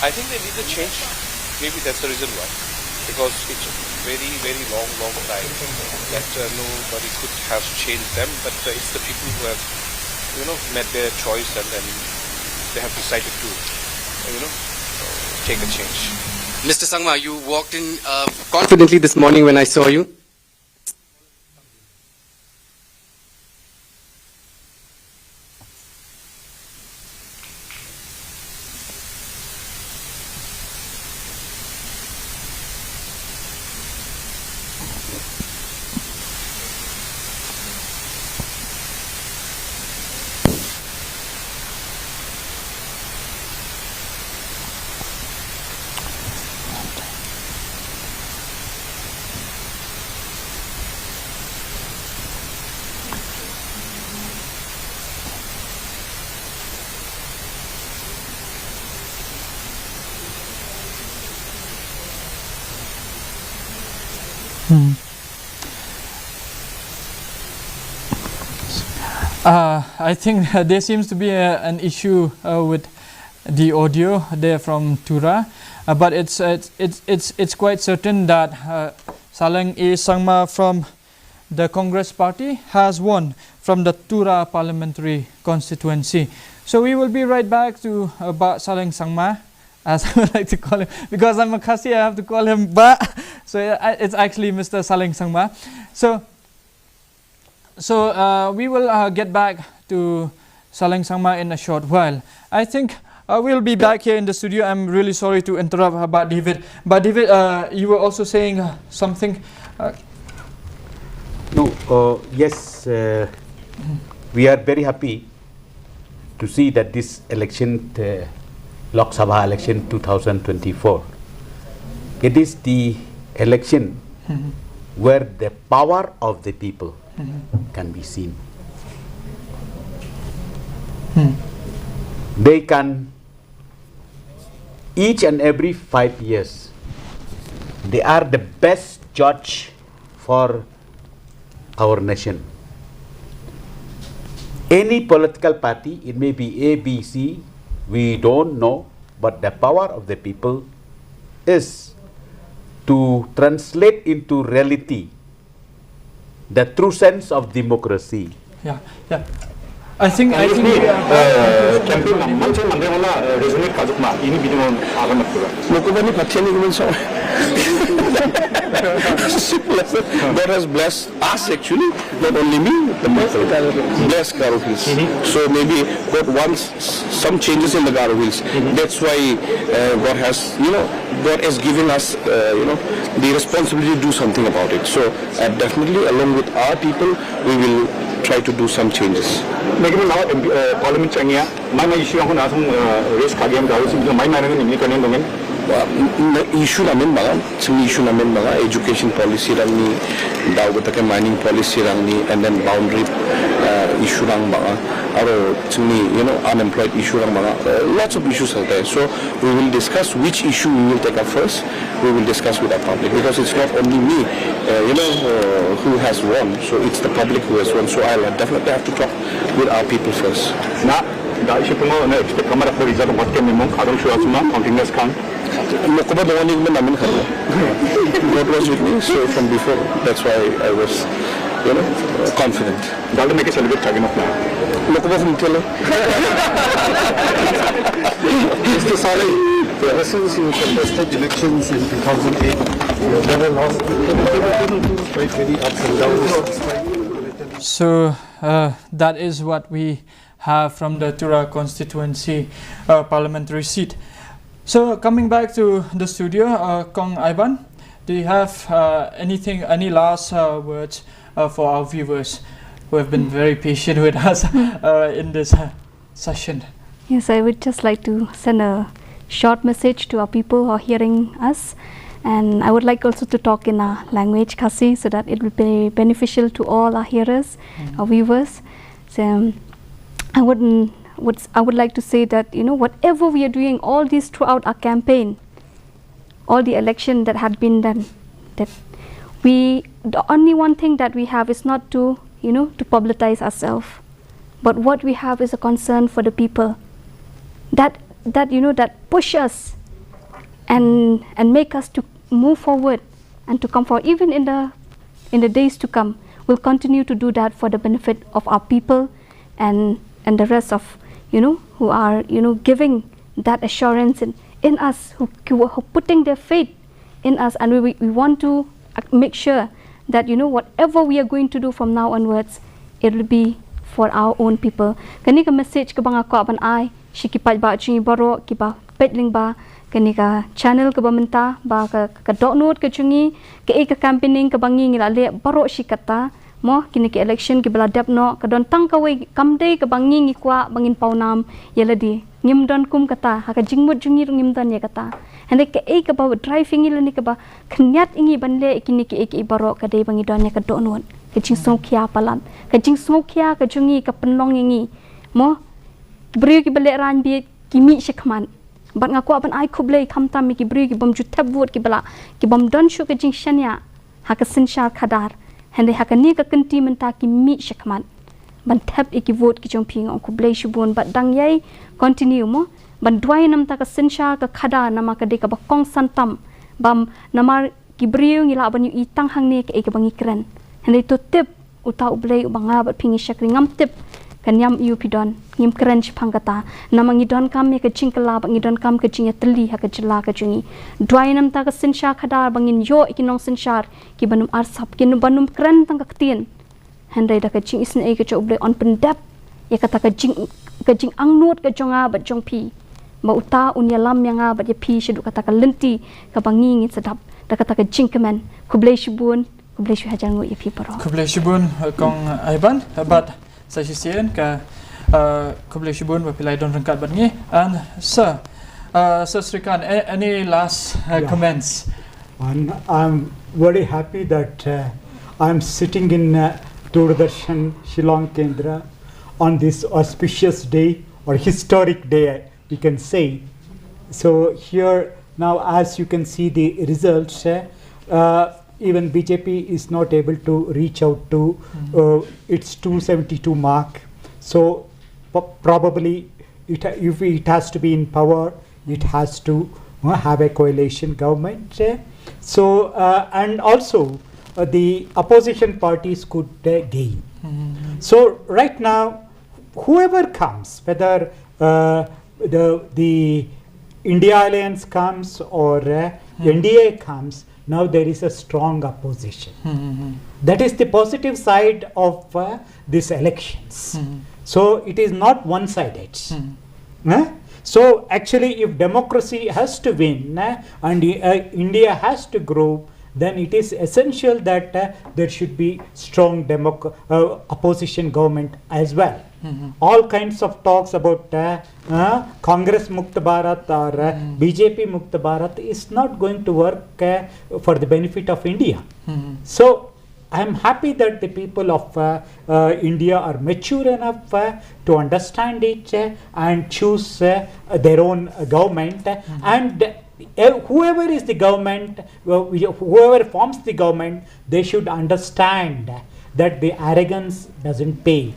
I think they need a change. Maybe that's the reason why. Because it's a very, very long, long time that uh, nobody could have changed them, but uh, it's the people who have, you know, made their choice and then they have decided to, you know, take a change. Mister Sangma, you walked in uh, confidently this morning when I saw you. Hmm. Uh, I think there seems to be a, an issue uh, with the audio there from Tura, uh, but it's, uh, it's it's it's it's quite certain that uh, Saleng A Sangma from the Congress Party has won from the Tura parliamentary constituency. So we will be right back to uh, Bah Saleng Sangma, as I would like to call him, because I'm a Khasi, I have to call him Bah. So uh, it's actually Mister Saleng Sangma. So, so uh, we will uh, get back to Saleng Sangma in a short while. I think uh, we'll be back here in the studio. I'm really sorry to interrupt, uh, Bah David. Bah David, uh, you were also saying uh, something. Uh, No, uh, yes, uh, we are very happy to see that this election, uh, Lok Sabha election two thousand twenty-four, it is the election where the power of the people can be seen. They can, each and every five years, they are the best judge for our nation. Any political party, it may be A, B, C, we don't know, but the power of the people is to translate into reality the true sense of democracy. Yeah, yeah. I think, I think we are uh, campaign man chen man wala uh, resonate ka jukma ini bidin on alam tu. Mukubani pateni kumen so. God has blessed us actually, not only me, the people. Bless Garo Hills. So maybe God wants some changes in the Garo Hills. That's why uh, God has, you know, God has given us, uh, you know, the responsibility to do something about it. So uh, definitely, along with our people, we will try to do some changes. Maybe now uh, Parliament changya, my my issue aku nasung uh, raise kagiyam Garo Hills, my my nang ni kanen dongen. Issue namen bang, chini issue namen bang, education policy rangni, daw kata ka mining policy rangni, and then boundary uh, issue rang bang, aro chini, you know, unemployed issue rang bang, uh, lots of issues are there. So we will discuss which issue we will take up first. We will discuss with our public because it's not only me, uh, you know, uh, who has won. So it's the public who has won. So I'll definitely have to talk with our people first. Na, da shi kuma na expect kamar da result what can mung adong shuwa suma continuous kan. Mokuba the one in namin kabo. God was with me, so from before, that's why I was, you know, confident. Dal make celebrate chagi nok na. Mokuba from Tele. Mister Saleh, ever since you contested elections in two thousand eight, you never lost. Quite many ups and downs. So uh, that is what we have from the Tura constituency uh, parliamentary seat. So coming back to the studio, uh, Kong Ivan, do you have uh, anything, any last uh, words uh, for our viewers who have been very patient with us uh, in this uh, session? Yes, I would just like to send a short message to our people who are hearing us. And I would like also to talk in our language, Khasi, so that it will be beneficial to all our hearers, our viewers. So um, I wouldn't, would, I would like to say that, you know, whatever we are doing, all this throughout our campaign, all the election that had been done, that we, the only one thing that we have is not to, you know, to publicize ourselves, but what we have is a concern for the people. That, that, you know, that push us and, and make us to move forward and to come forward, even in the, in the days to come. We'll continue to do that for the benefit of our people and, and the rest of, you know, who are, you know, giving that assurance in, in us, who, who are putting their faith in us, and we, we, we want to uh, make sure that, you know, whatever we are going to do from now onwards, it will be for our own people. Kane ka message kaba nga kwah ban ai sha ki paidbah jong ngi baroh kiba peit lyngba kane ka channel kaba mynta, ba ka, ka dohnud ka jong ngi, kaei ka campaigning kaba ngi ngi la leh baroh shi katta. Mo, kine ki election kiba la dep noh, ka don tang kawei, kam dei kaba ngi ngi kwah ba ngin paw nam ïa lade. Ngim don kum kata, ha ka jingmut jong ngi ruh ngim don ïa kata. Hynrei kaei kaba drive ïa ngi lane kaba khyndiat ïa ngi ban leh ïa kine kiei kiei baroh ka dei ba ngi don ïa ka dohnud, ka jingsngewkhia palat, ka jingsngewkhia ka jong ngi ka pynlong ïa ngi. Mo, ki briew kiba lehraiñ beit ki mih shakhmat. Bad nga kwah ban ai khublei khamtam ïa ki briew ki bym ju thep vote, kiba la, ki bym don shuh ka jingshaniah ha ka synshar khadar. Hynrei ha kane ka kynti mynta ki mih shakhmat ban thep ïa ki vote ki jong phi. Nga ong khublei shibun, bad dang ïai continue mo ban duwai na bynta ka synshar ka khadar, namar ka dei kaba kongsan tam. Bam, namar ki briew ngi lah ban ïohi tang hangne kaei kaba ngi kren. Hynrei to tip, uta U Blei uba nga bad phi ngi shakri, ngam tip ka niam aiu phi don. Ngim kren shaphang kata, namar ngi donkam ïa ka jingkylla bad ngi donkam ka jingïatylli ha ka jylla ka jong ngi. Duwai na bynta ka synshar khadar ba ngin ïoh ïa ki nongsynshar kiban ym arsap, kiban ym kren tang ka ktien, hynrei da ka jingisynei ka jong U Blei un pyndep ïa kata ka jing, ka jingangnud ka jong nga bad jong phi, ba uta un ïalam ïa nga bad ïa phi shaduh kata ka lynti kaba ngi ngin sa dap da kata ka jingkmen. Khublei shibun. Khublei shibun hajar nguh ïa phi baroh. Khublei shibun, uh, Kong Ivan, uh, bad sa shisien ka, uh, khublei shibun ba phi la don ryngkat bad ngi. And Sir, uh, Sir Srikanth, a-, any last uh, Yeah. comments? And I'm very happy that uh, I'm sitting in uh, Doordarshan Shillong Kendra on this auspicious day or historic day, we can say. So here now, as you can see the results, uh, uh, even B J P is not able to reach out to uh, its two seventy-two mark. So p- probably it, if it has to be in power, it has to uh, have a coalition government. Uh, so uh, and also uh, the opposition parties could uh, gain. So right now, whoever comes, whether uh, the the India Alliance comes or uh, N D A comes, now there is a strong opposition. That is the positive side of uh, these elections. So it is not one-sided. Huh? So actually, if democracy has to win uh, and uh, India has to grow, then it is essential that uh, there should be strong democ- uh, opposition government as well. All kinds of talks about uh, uh, Congress Mukt Bharat or uh, B J P Mukt Bharat is not going to work uh, for the benefit of India. So I'm happy that the people of uh, uh, India are mature enough uh, to understand it uh, and choose uh, their own uh, government. And uh, whoever is the government, uh, whoever forms the government, they should understand that the arrogance doesn't pay.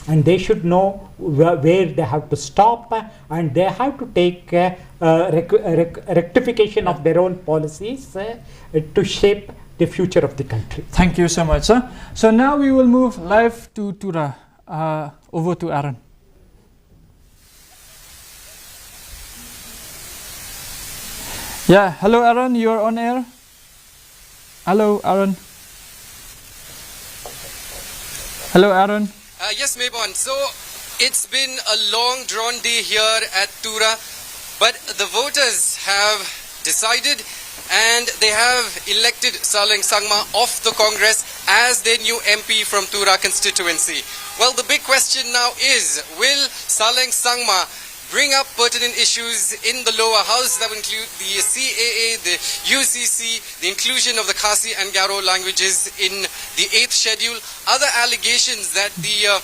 And they should know wh- where they have to stop uh, and they have to take uh, uh, rec- uh, rec- rectification of their own policies uh, to shape the future of the country. Thank you so much, sir. So now we will move live to Tura. Uh, over to Aaron. Yeah, hello, Aaron. You are on air. Hello, Aaron. Hello, Aaron. Uh, yes, Mebon. So it's been a long, drawn day here at Tura, but the voters have decided and they have elected Saleng Sangma of the Congress as their new M P from Tura constituency. Well, the big question now is, will Saleng Sangma bring up pertinent issues in the lower house that would include the C A A, the U C C, the inclusion of the Khasi and Garo languages in the eighth schedule, other allegations that the uh,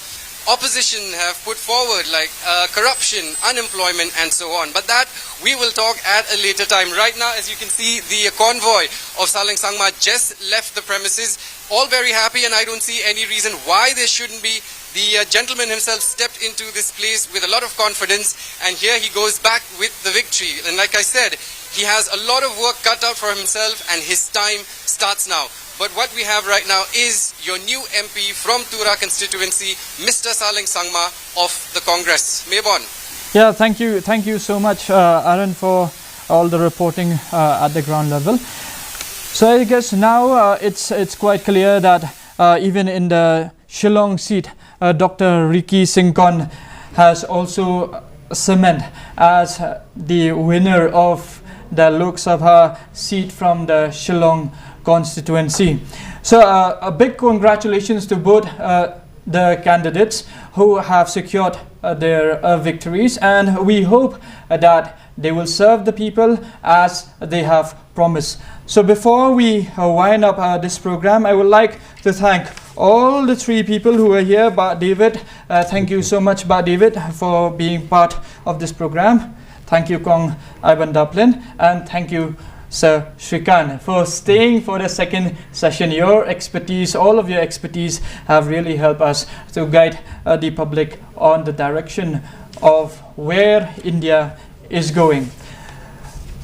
opposition have put forward, like uh, corruption, unemployment, and so on. But that we will talk at a later time. Right now, as you can see, the convoy of Saleng Sangma just left the premises. All very happy, and I don't see any reason why they shouldn't be. The uh, gentleman himself stepped into this place with a lot of confidence, and here he goes back with the victory. And like I said, he has a lot of work cut out for himself, and his time starts now. But what we have right now is your new M P from Tura constituency, Mister Saleng Sangma of the Congress. Mebon. Yeah, thank you, thank you so much, uh, Aaron, for all the reporting uh, at the ground level. So I guess now uh, it's it's quite clear that uh, even in the Shillong seat, uh, Doctor Ricky Syngkon has also cement as uh, the winner of the Lok Sabha seat from the Shillong constituency. So uh, a big congratulations to both uh, the candidates who have secured uh, their uh, victories, and we hope uh, that they will serve the people as they have promise. So before we uh, wind up uh, this program, I would like to thank all the three people who are here. Bah David, uh, thank you so much, Bah David, for being part of this program. Thank you, Kong Ivan Daplin, and thank you, Sir Shrikant, for staying for the second session. Your expertise, all of your expertise, have really helped us to guide uh, the public on the direction of where India is going.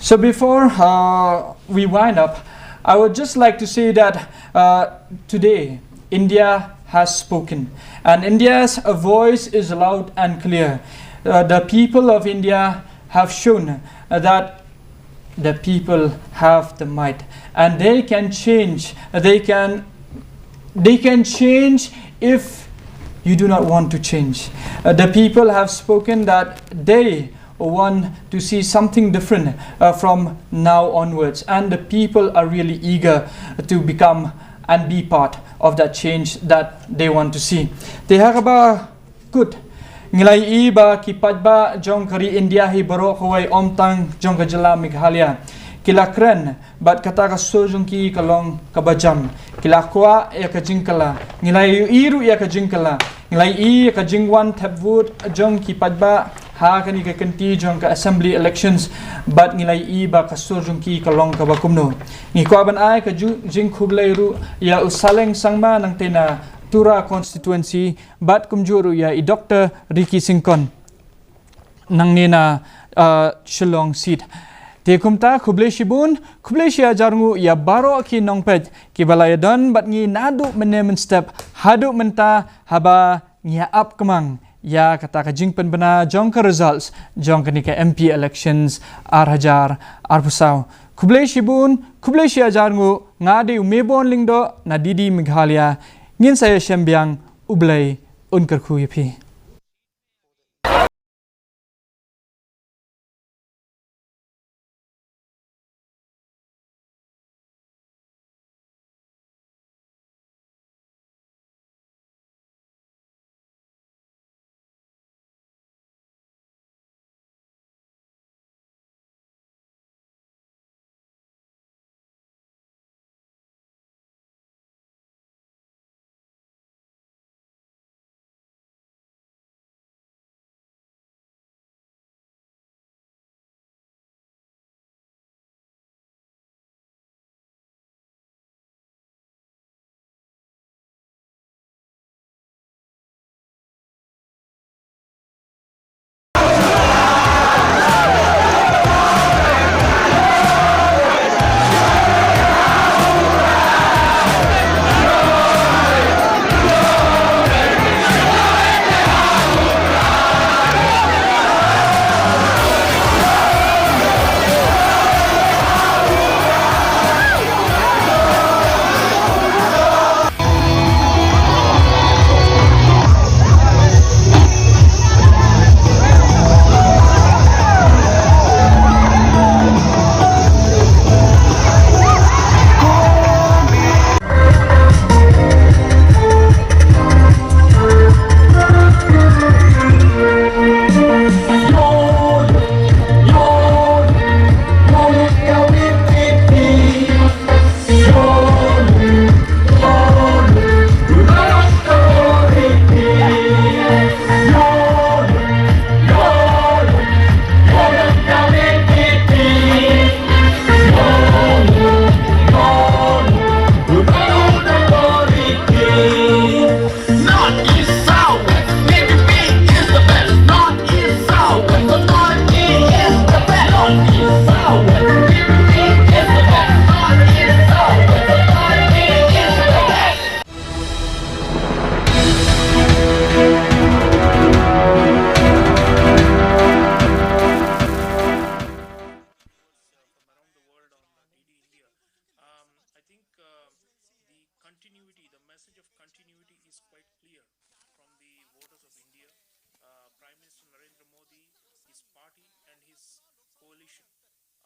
So before uh, we wind up, I would just like to say that uh, today India has spoken, and India's voice is loud and clear. Uh, the people of India have shown that the people have the might, and they can change. They can they can change if you do not want to change. Uh, the people have spoken that they want to see something different uh, from now onwards, and the people are really eager to become and be part of that change that they want to see. Te ha kaba kut, ngi la ïohi ba ki paidbah jong ka ri India hi baroh kawei, ym tang jong ka jylla Meghalaya, ki la kren bad kata ka sur jong ki ka long kaba jam. Ki la kwah ïa ka jingkylla. Ngi la ïohi ruh ïa ka jingkylla. Ngi la ïohi ïa ka jingwan thep vote jong ki paidbah ha kane ka kynti jong ka assembly elections, bad ngi la ïohi ba ka sur jong ki ka long kaba kumno. Ngi kwah ban ai ka ju- jingkhublei ruh ïa u Saleng Sangma nangta na Tura constituency, bad kumjuh ruh ïa i Doctor Ricky Syngkon nangne na uh, Shillong seat. Te kumta khublei shibun, khublei shi hajar nguh ïa baroh ki nongpeit kiba la ïadon bad ngi naduh mynne mynstep haduh mynta, haba ngi ïa ap kmang ïa kata ka jingpynbna jong ka results jong kane ka M P elections ar hajar arphew saw. Khublei shibun, khublei shi hajar nguh. Nga dei u Mebon Lyngdoh na D D Meghalaya. Ngin sa ïashem biang, U Blei un kyrkhu ïa phi. message of continuity is quite clear from the voters of India. Uh, Prime Minister Narendra Modi, his party, and his coalition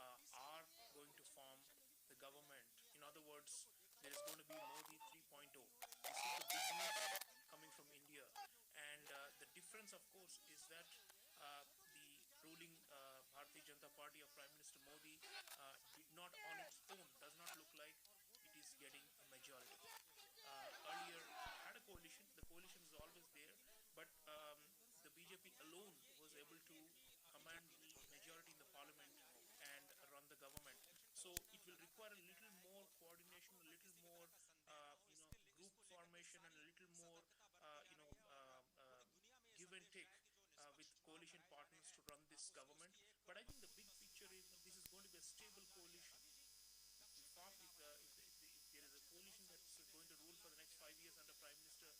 uh, are going to form the government. In other words, there is going to be Modi three point oh. This is the big news coming from India. And uh, the difference, of course, is that uh, the ruling uh, Bharatiya Janata Party of Prime Minister Modi uh, did not, on its own, does not look like it is getting a majority. Uh, earlier, had a coalition. The coalition was always there, but um, the B J P alone was able to command the majority in the parliament and run the government. So it will require a little more coordination, a little more, uh, you know, group formation, and a little more, uh, you know, uh, uh, give and take uh, with coalition partners to run this government. But I think the big picture is that this is going to be a stable coalition. If, if, uh, if, if, if there is a coalition that's going to rule for the next five years under Prime Minister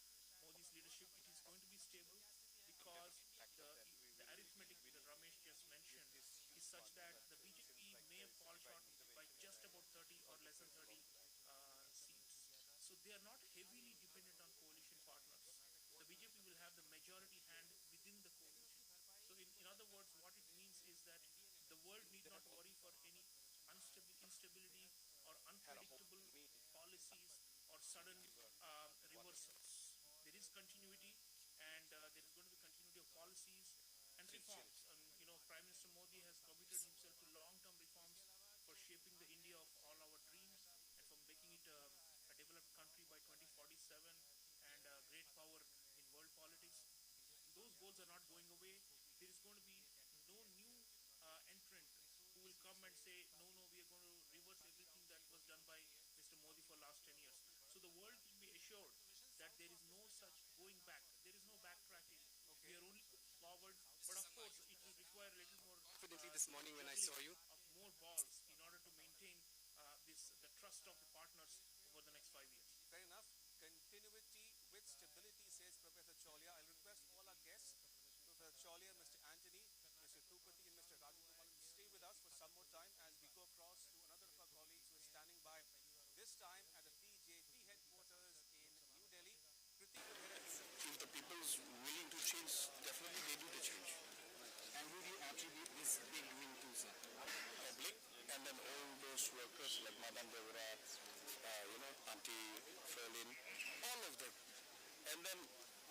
Modi's leadership, it is going to be stable because the, the arithmetic that Ramesh just mentioned is such that the B J P may fall short by just about thirty or less than thirty uh, seats. So they are not heavily dependent on coalition partners. The B J P will have the majority hand within the coalition. So in, in other words, what it means is that the world need not worry for any unstable, instability or unpredictable policies or sudden um, reversals. There is continuity, and uh, there is going to be continuity of policies and reforms. And you know, Prime Minister Modi has committed himself to long-term reforms for shaping the India of all our dreams and for making it a, a developed country by twenty forty-seven and a great power in world politics. Those goals are not going away. There is going to be no new uh, entrant who will come and say, "No, no, we are going to reverse everything that was done by Mister Modi for last ten years." So the world can be assured that there is no such going back. There is no backtracking. We are only forward, but of course, it will require a little more Confidently this morning when I saw you. of more balls in order to maintain uh, this the trust of the partners over the next five years. Fair enough. Continuity with stability, says Professor Chawliya. I'll request all our guests, Professor Chawliya, Mister Anthony, Mister Thupati, and Mister Rajagopal, to stay with us for some more time as we go across to another of our colleagues who is standing by, this time at the P J P headquarters in New Delhi. If the people is willing to change, definitely they do the change. And who do you attribute this big win to, sir? Public, and then all those workers like Madan Deora, uh, you know, Auntie Ferlin, all of them. And then,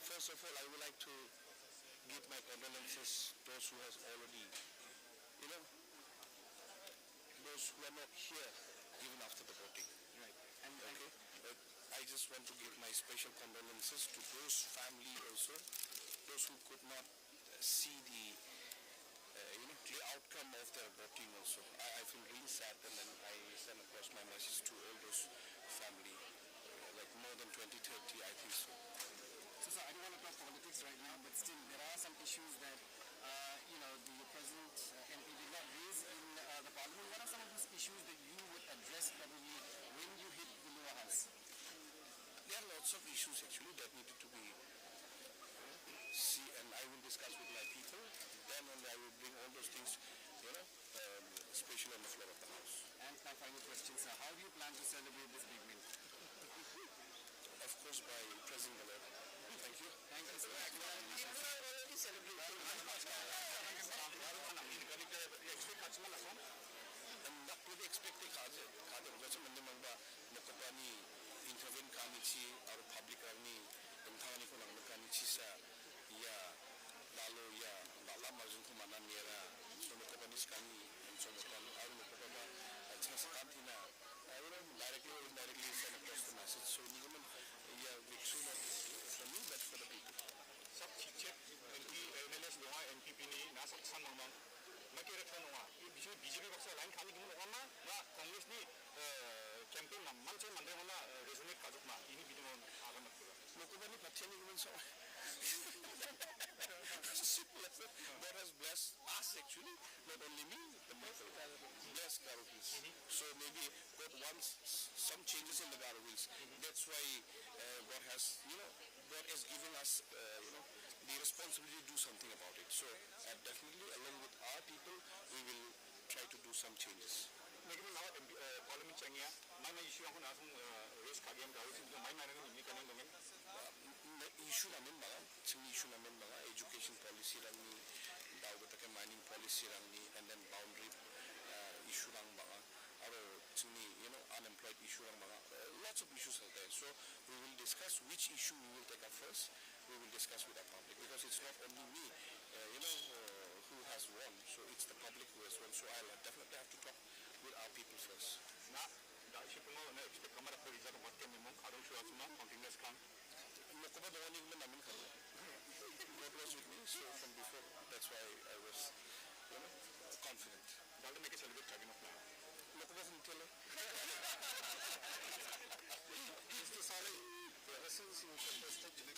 first of all, I would like to give my condolences those who has already, you know, those who are not here even after the voting. Right. And, and Okay? But I just want to give my special condolences to those family also, those who could not see the, uh, you know, the outcome of their voting also. I, I feel really sad, and then I send across my message to all those family, uh, like more than twenty, thirty, I think so. So, sir, I don't want to talk politics right now, but still, there are some issues that, uh, you know, the present uh, M P did not raise in uh, the parliament. What are some of those issues that you would address probably when you hit the lower house? There are lots of issues actually that needed to be see, and I will discuss with my people. Then only I will bring all those things, you know, um, especially on the floor of the house. And my final question, sir, how do you plan to celebrate this big win? Of course, by praising the Lord. Thank you. Thank you, sir. People are already celebrating. Expect much more from. And not to the expect the kaje, kaje, kaje, mende mangba, mokopani intervene kani chi, or public army, and thani ko nang kani chi sa, ya, dalo ya, bala marjun ko mana mera, so mokopani skani, and so mokopani, or mokopani, uh, chance kantina, uh, you know, directly or indirectly send across the message. So, ni ko man, ya, big issue not for me, but for the people. Sab chiche, M P, M L As lo, M P P ni, na sab san mang mang. Ma ki election ong a, i B J P, B J P baksa line khani gimno ong ma, ma Congress ni, eh, campaign ma, man chai mandre ong ma, eh, resonate kajok ma, ini bidin ong agan mat kula. Mokopani pathian ni gimno so. Simple as that. God has blessed us actually, not only me, the people. Bless Garo Hills. So maybe God wants s-, some changes in the Garo Hills. That's why, uh, God has, you know, God is giving us, uh, you know, the responsibility to do something about it. So, uh, definitely, along with our people, we will try to do some changes. Lekin now, uh, parliament changia, mana issue ko na sung, uh, Yes, kagem kawis itu main main ini kan dongin. Na issue namen ba nga, chini issue namen ba nga, education policy rangni, daw kata ke mining policy rangni, and then boundary uh, issue rang ba nga, aro chini, you know, unemployed issue rang ba nga, uh, lots of issues are there. So we will discuss which issue we will take up first. We will discuss with our public because it's not only me, uh, you know, uh, who has won. So it's the public who has won. So I'll definitely have to talk with our people first. Na, da shi kuma na expect kamar apa result buat kan memang kadang shuwa semua continuous kan. Mo ko ba dawani ko namin kan. God was with me, so from before, that's why I was, you know, confident. Dal da me ke celebrate kagin apna. Mo ko ba sentilo. Mister Saleh, the essence you contested. There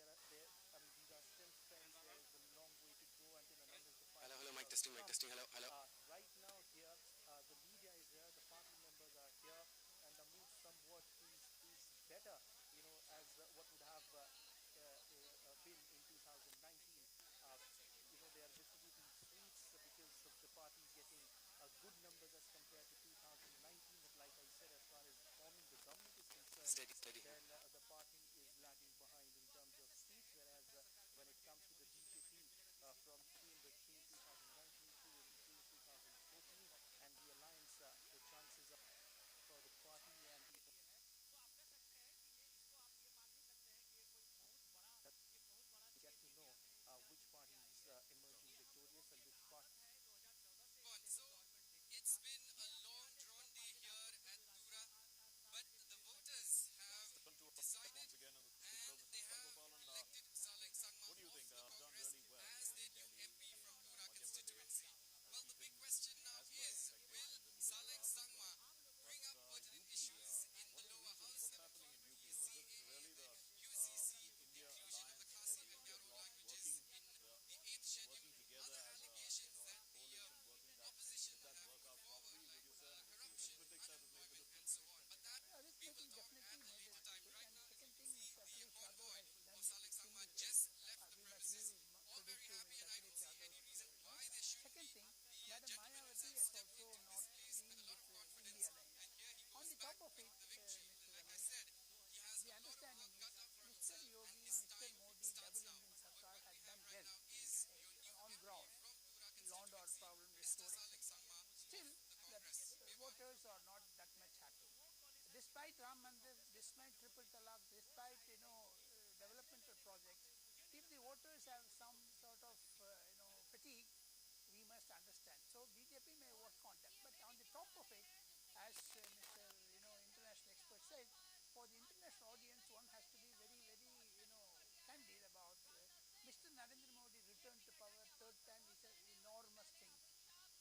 are, there, I mean, these are still friends. There is a long way to go until and unless the party Hello, hello, mic testing, mic testing. Hello, hello. Uh, right now here, uh, the media is here, the party members are here, and the mood somewhat is, is better, you know, as uh, what would have uh, uh, uh, been in two thousand nineteen. Uh, you know, they are distributing sweets because of the party getting uh, good numbers as compared to two thousand nineteen. But like I said, as far as forming the government is concerned, Steady, steady. then uh, the party is lagging behind in terms of seats, whereas uh, when it comes to the B J P, uh, from came the change two thousand nineteen to, to two thousand fourteen, and the alliance, uh, the chances are for the party and the get to know uh, which party is uh, emerging victorious and which party. So, it's been a long, drawn day here at Tura, but the voters have decided and they have elected Saleng Sangma of the Congress as their new M P from Tura constituency. Well, the big question now is, will Saleng Sangma bring up pertinent issues in the lower house? Seven point three C A A and U C C, inclusion of the Khasi and Garo languages in the eighth schedule, other allegations that the uh, opposition have put forward, like corruption, unemployment, and so on. But that we will talk at a later time. Right now, you can see the convoy of Saleng Sangma just left the premises. All very happy and I don't see any reason why they should be. The uh, gentleman himself stepped into this place with a lot of confidence. And here he goes back with the victory. And like I said, he has a lot of work cut out for himself and his time starts now. What we have right now is your new M P from Tura constituency, Mister Saleng Sangma of the Congress. Voters are not that much happy. Despite Ram Mandir, despite triple talaq, despite, you know, uh, developmental projects, if the voters have some sort of, uh, you know, fatigue, we must understand. So B J P may work on that. But on the top of it, as uh, Mister, you know, international expert said, for the international audience, one has to be very, very, you know, candid about uh, Mister Narendra Modi return to power third time is an enormous thing.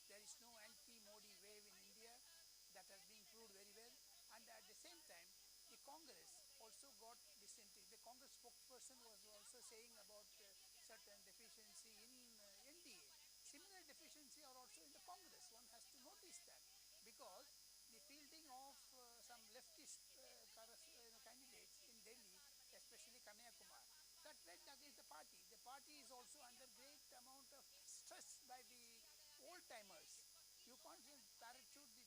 There is no anti-Modi wave in India that has been proved very well. And at the same time, the Congress also got disintegrated. The Congress spokesperson was also saying about uh, certain deficiency in uh, N D A. Similar deficiency are also in the Congress. One has to notice that because the fielding of uh, some leftist uh, corres- uh, candidates in Delhi, especially Kanhaiya Kumar, that went against the party. The party is also under great amount of stress by the old timers. You can't just parachute the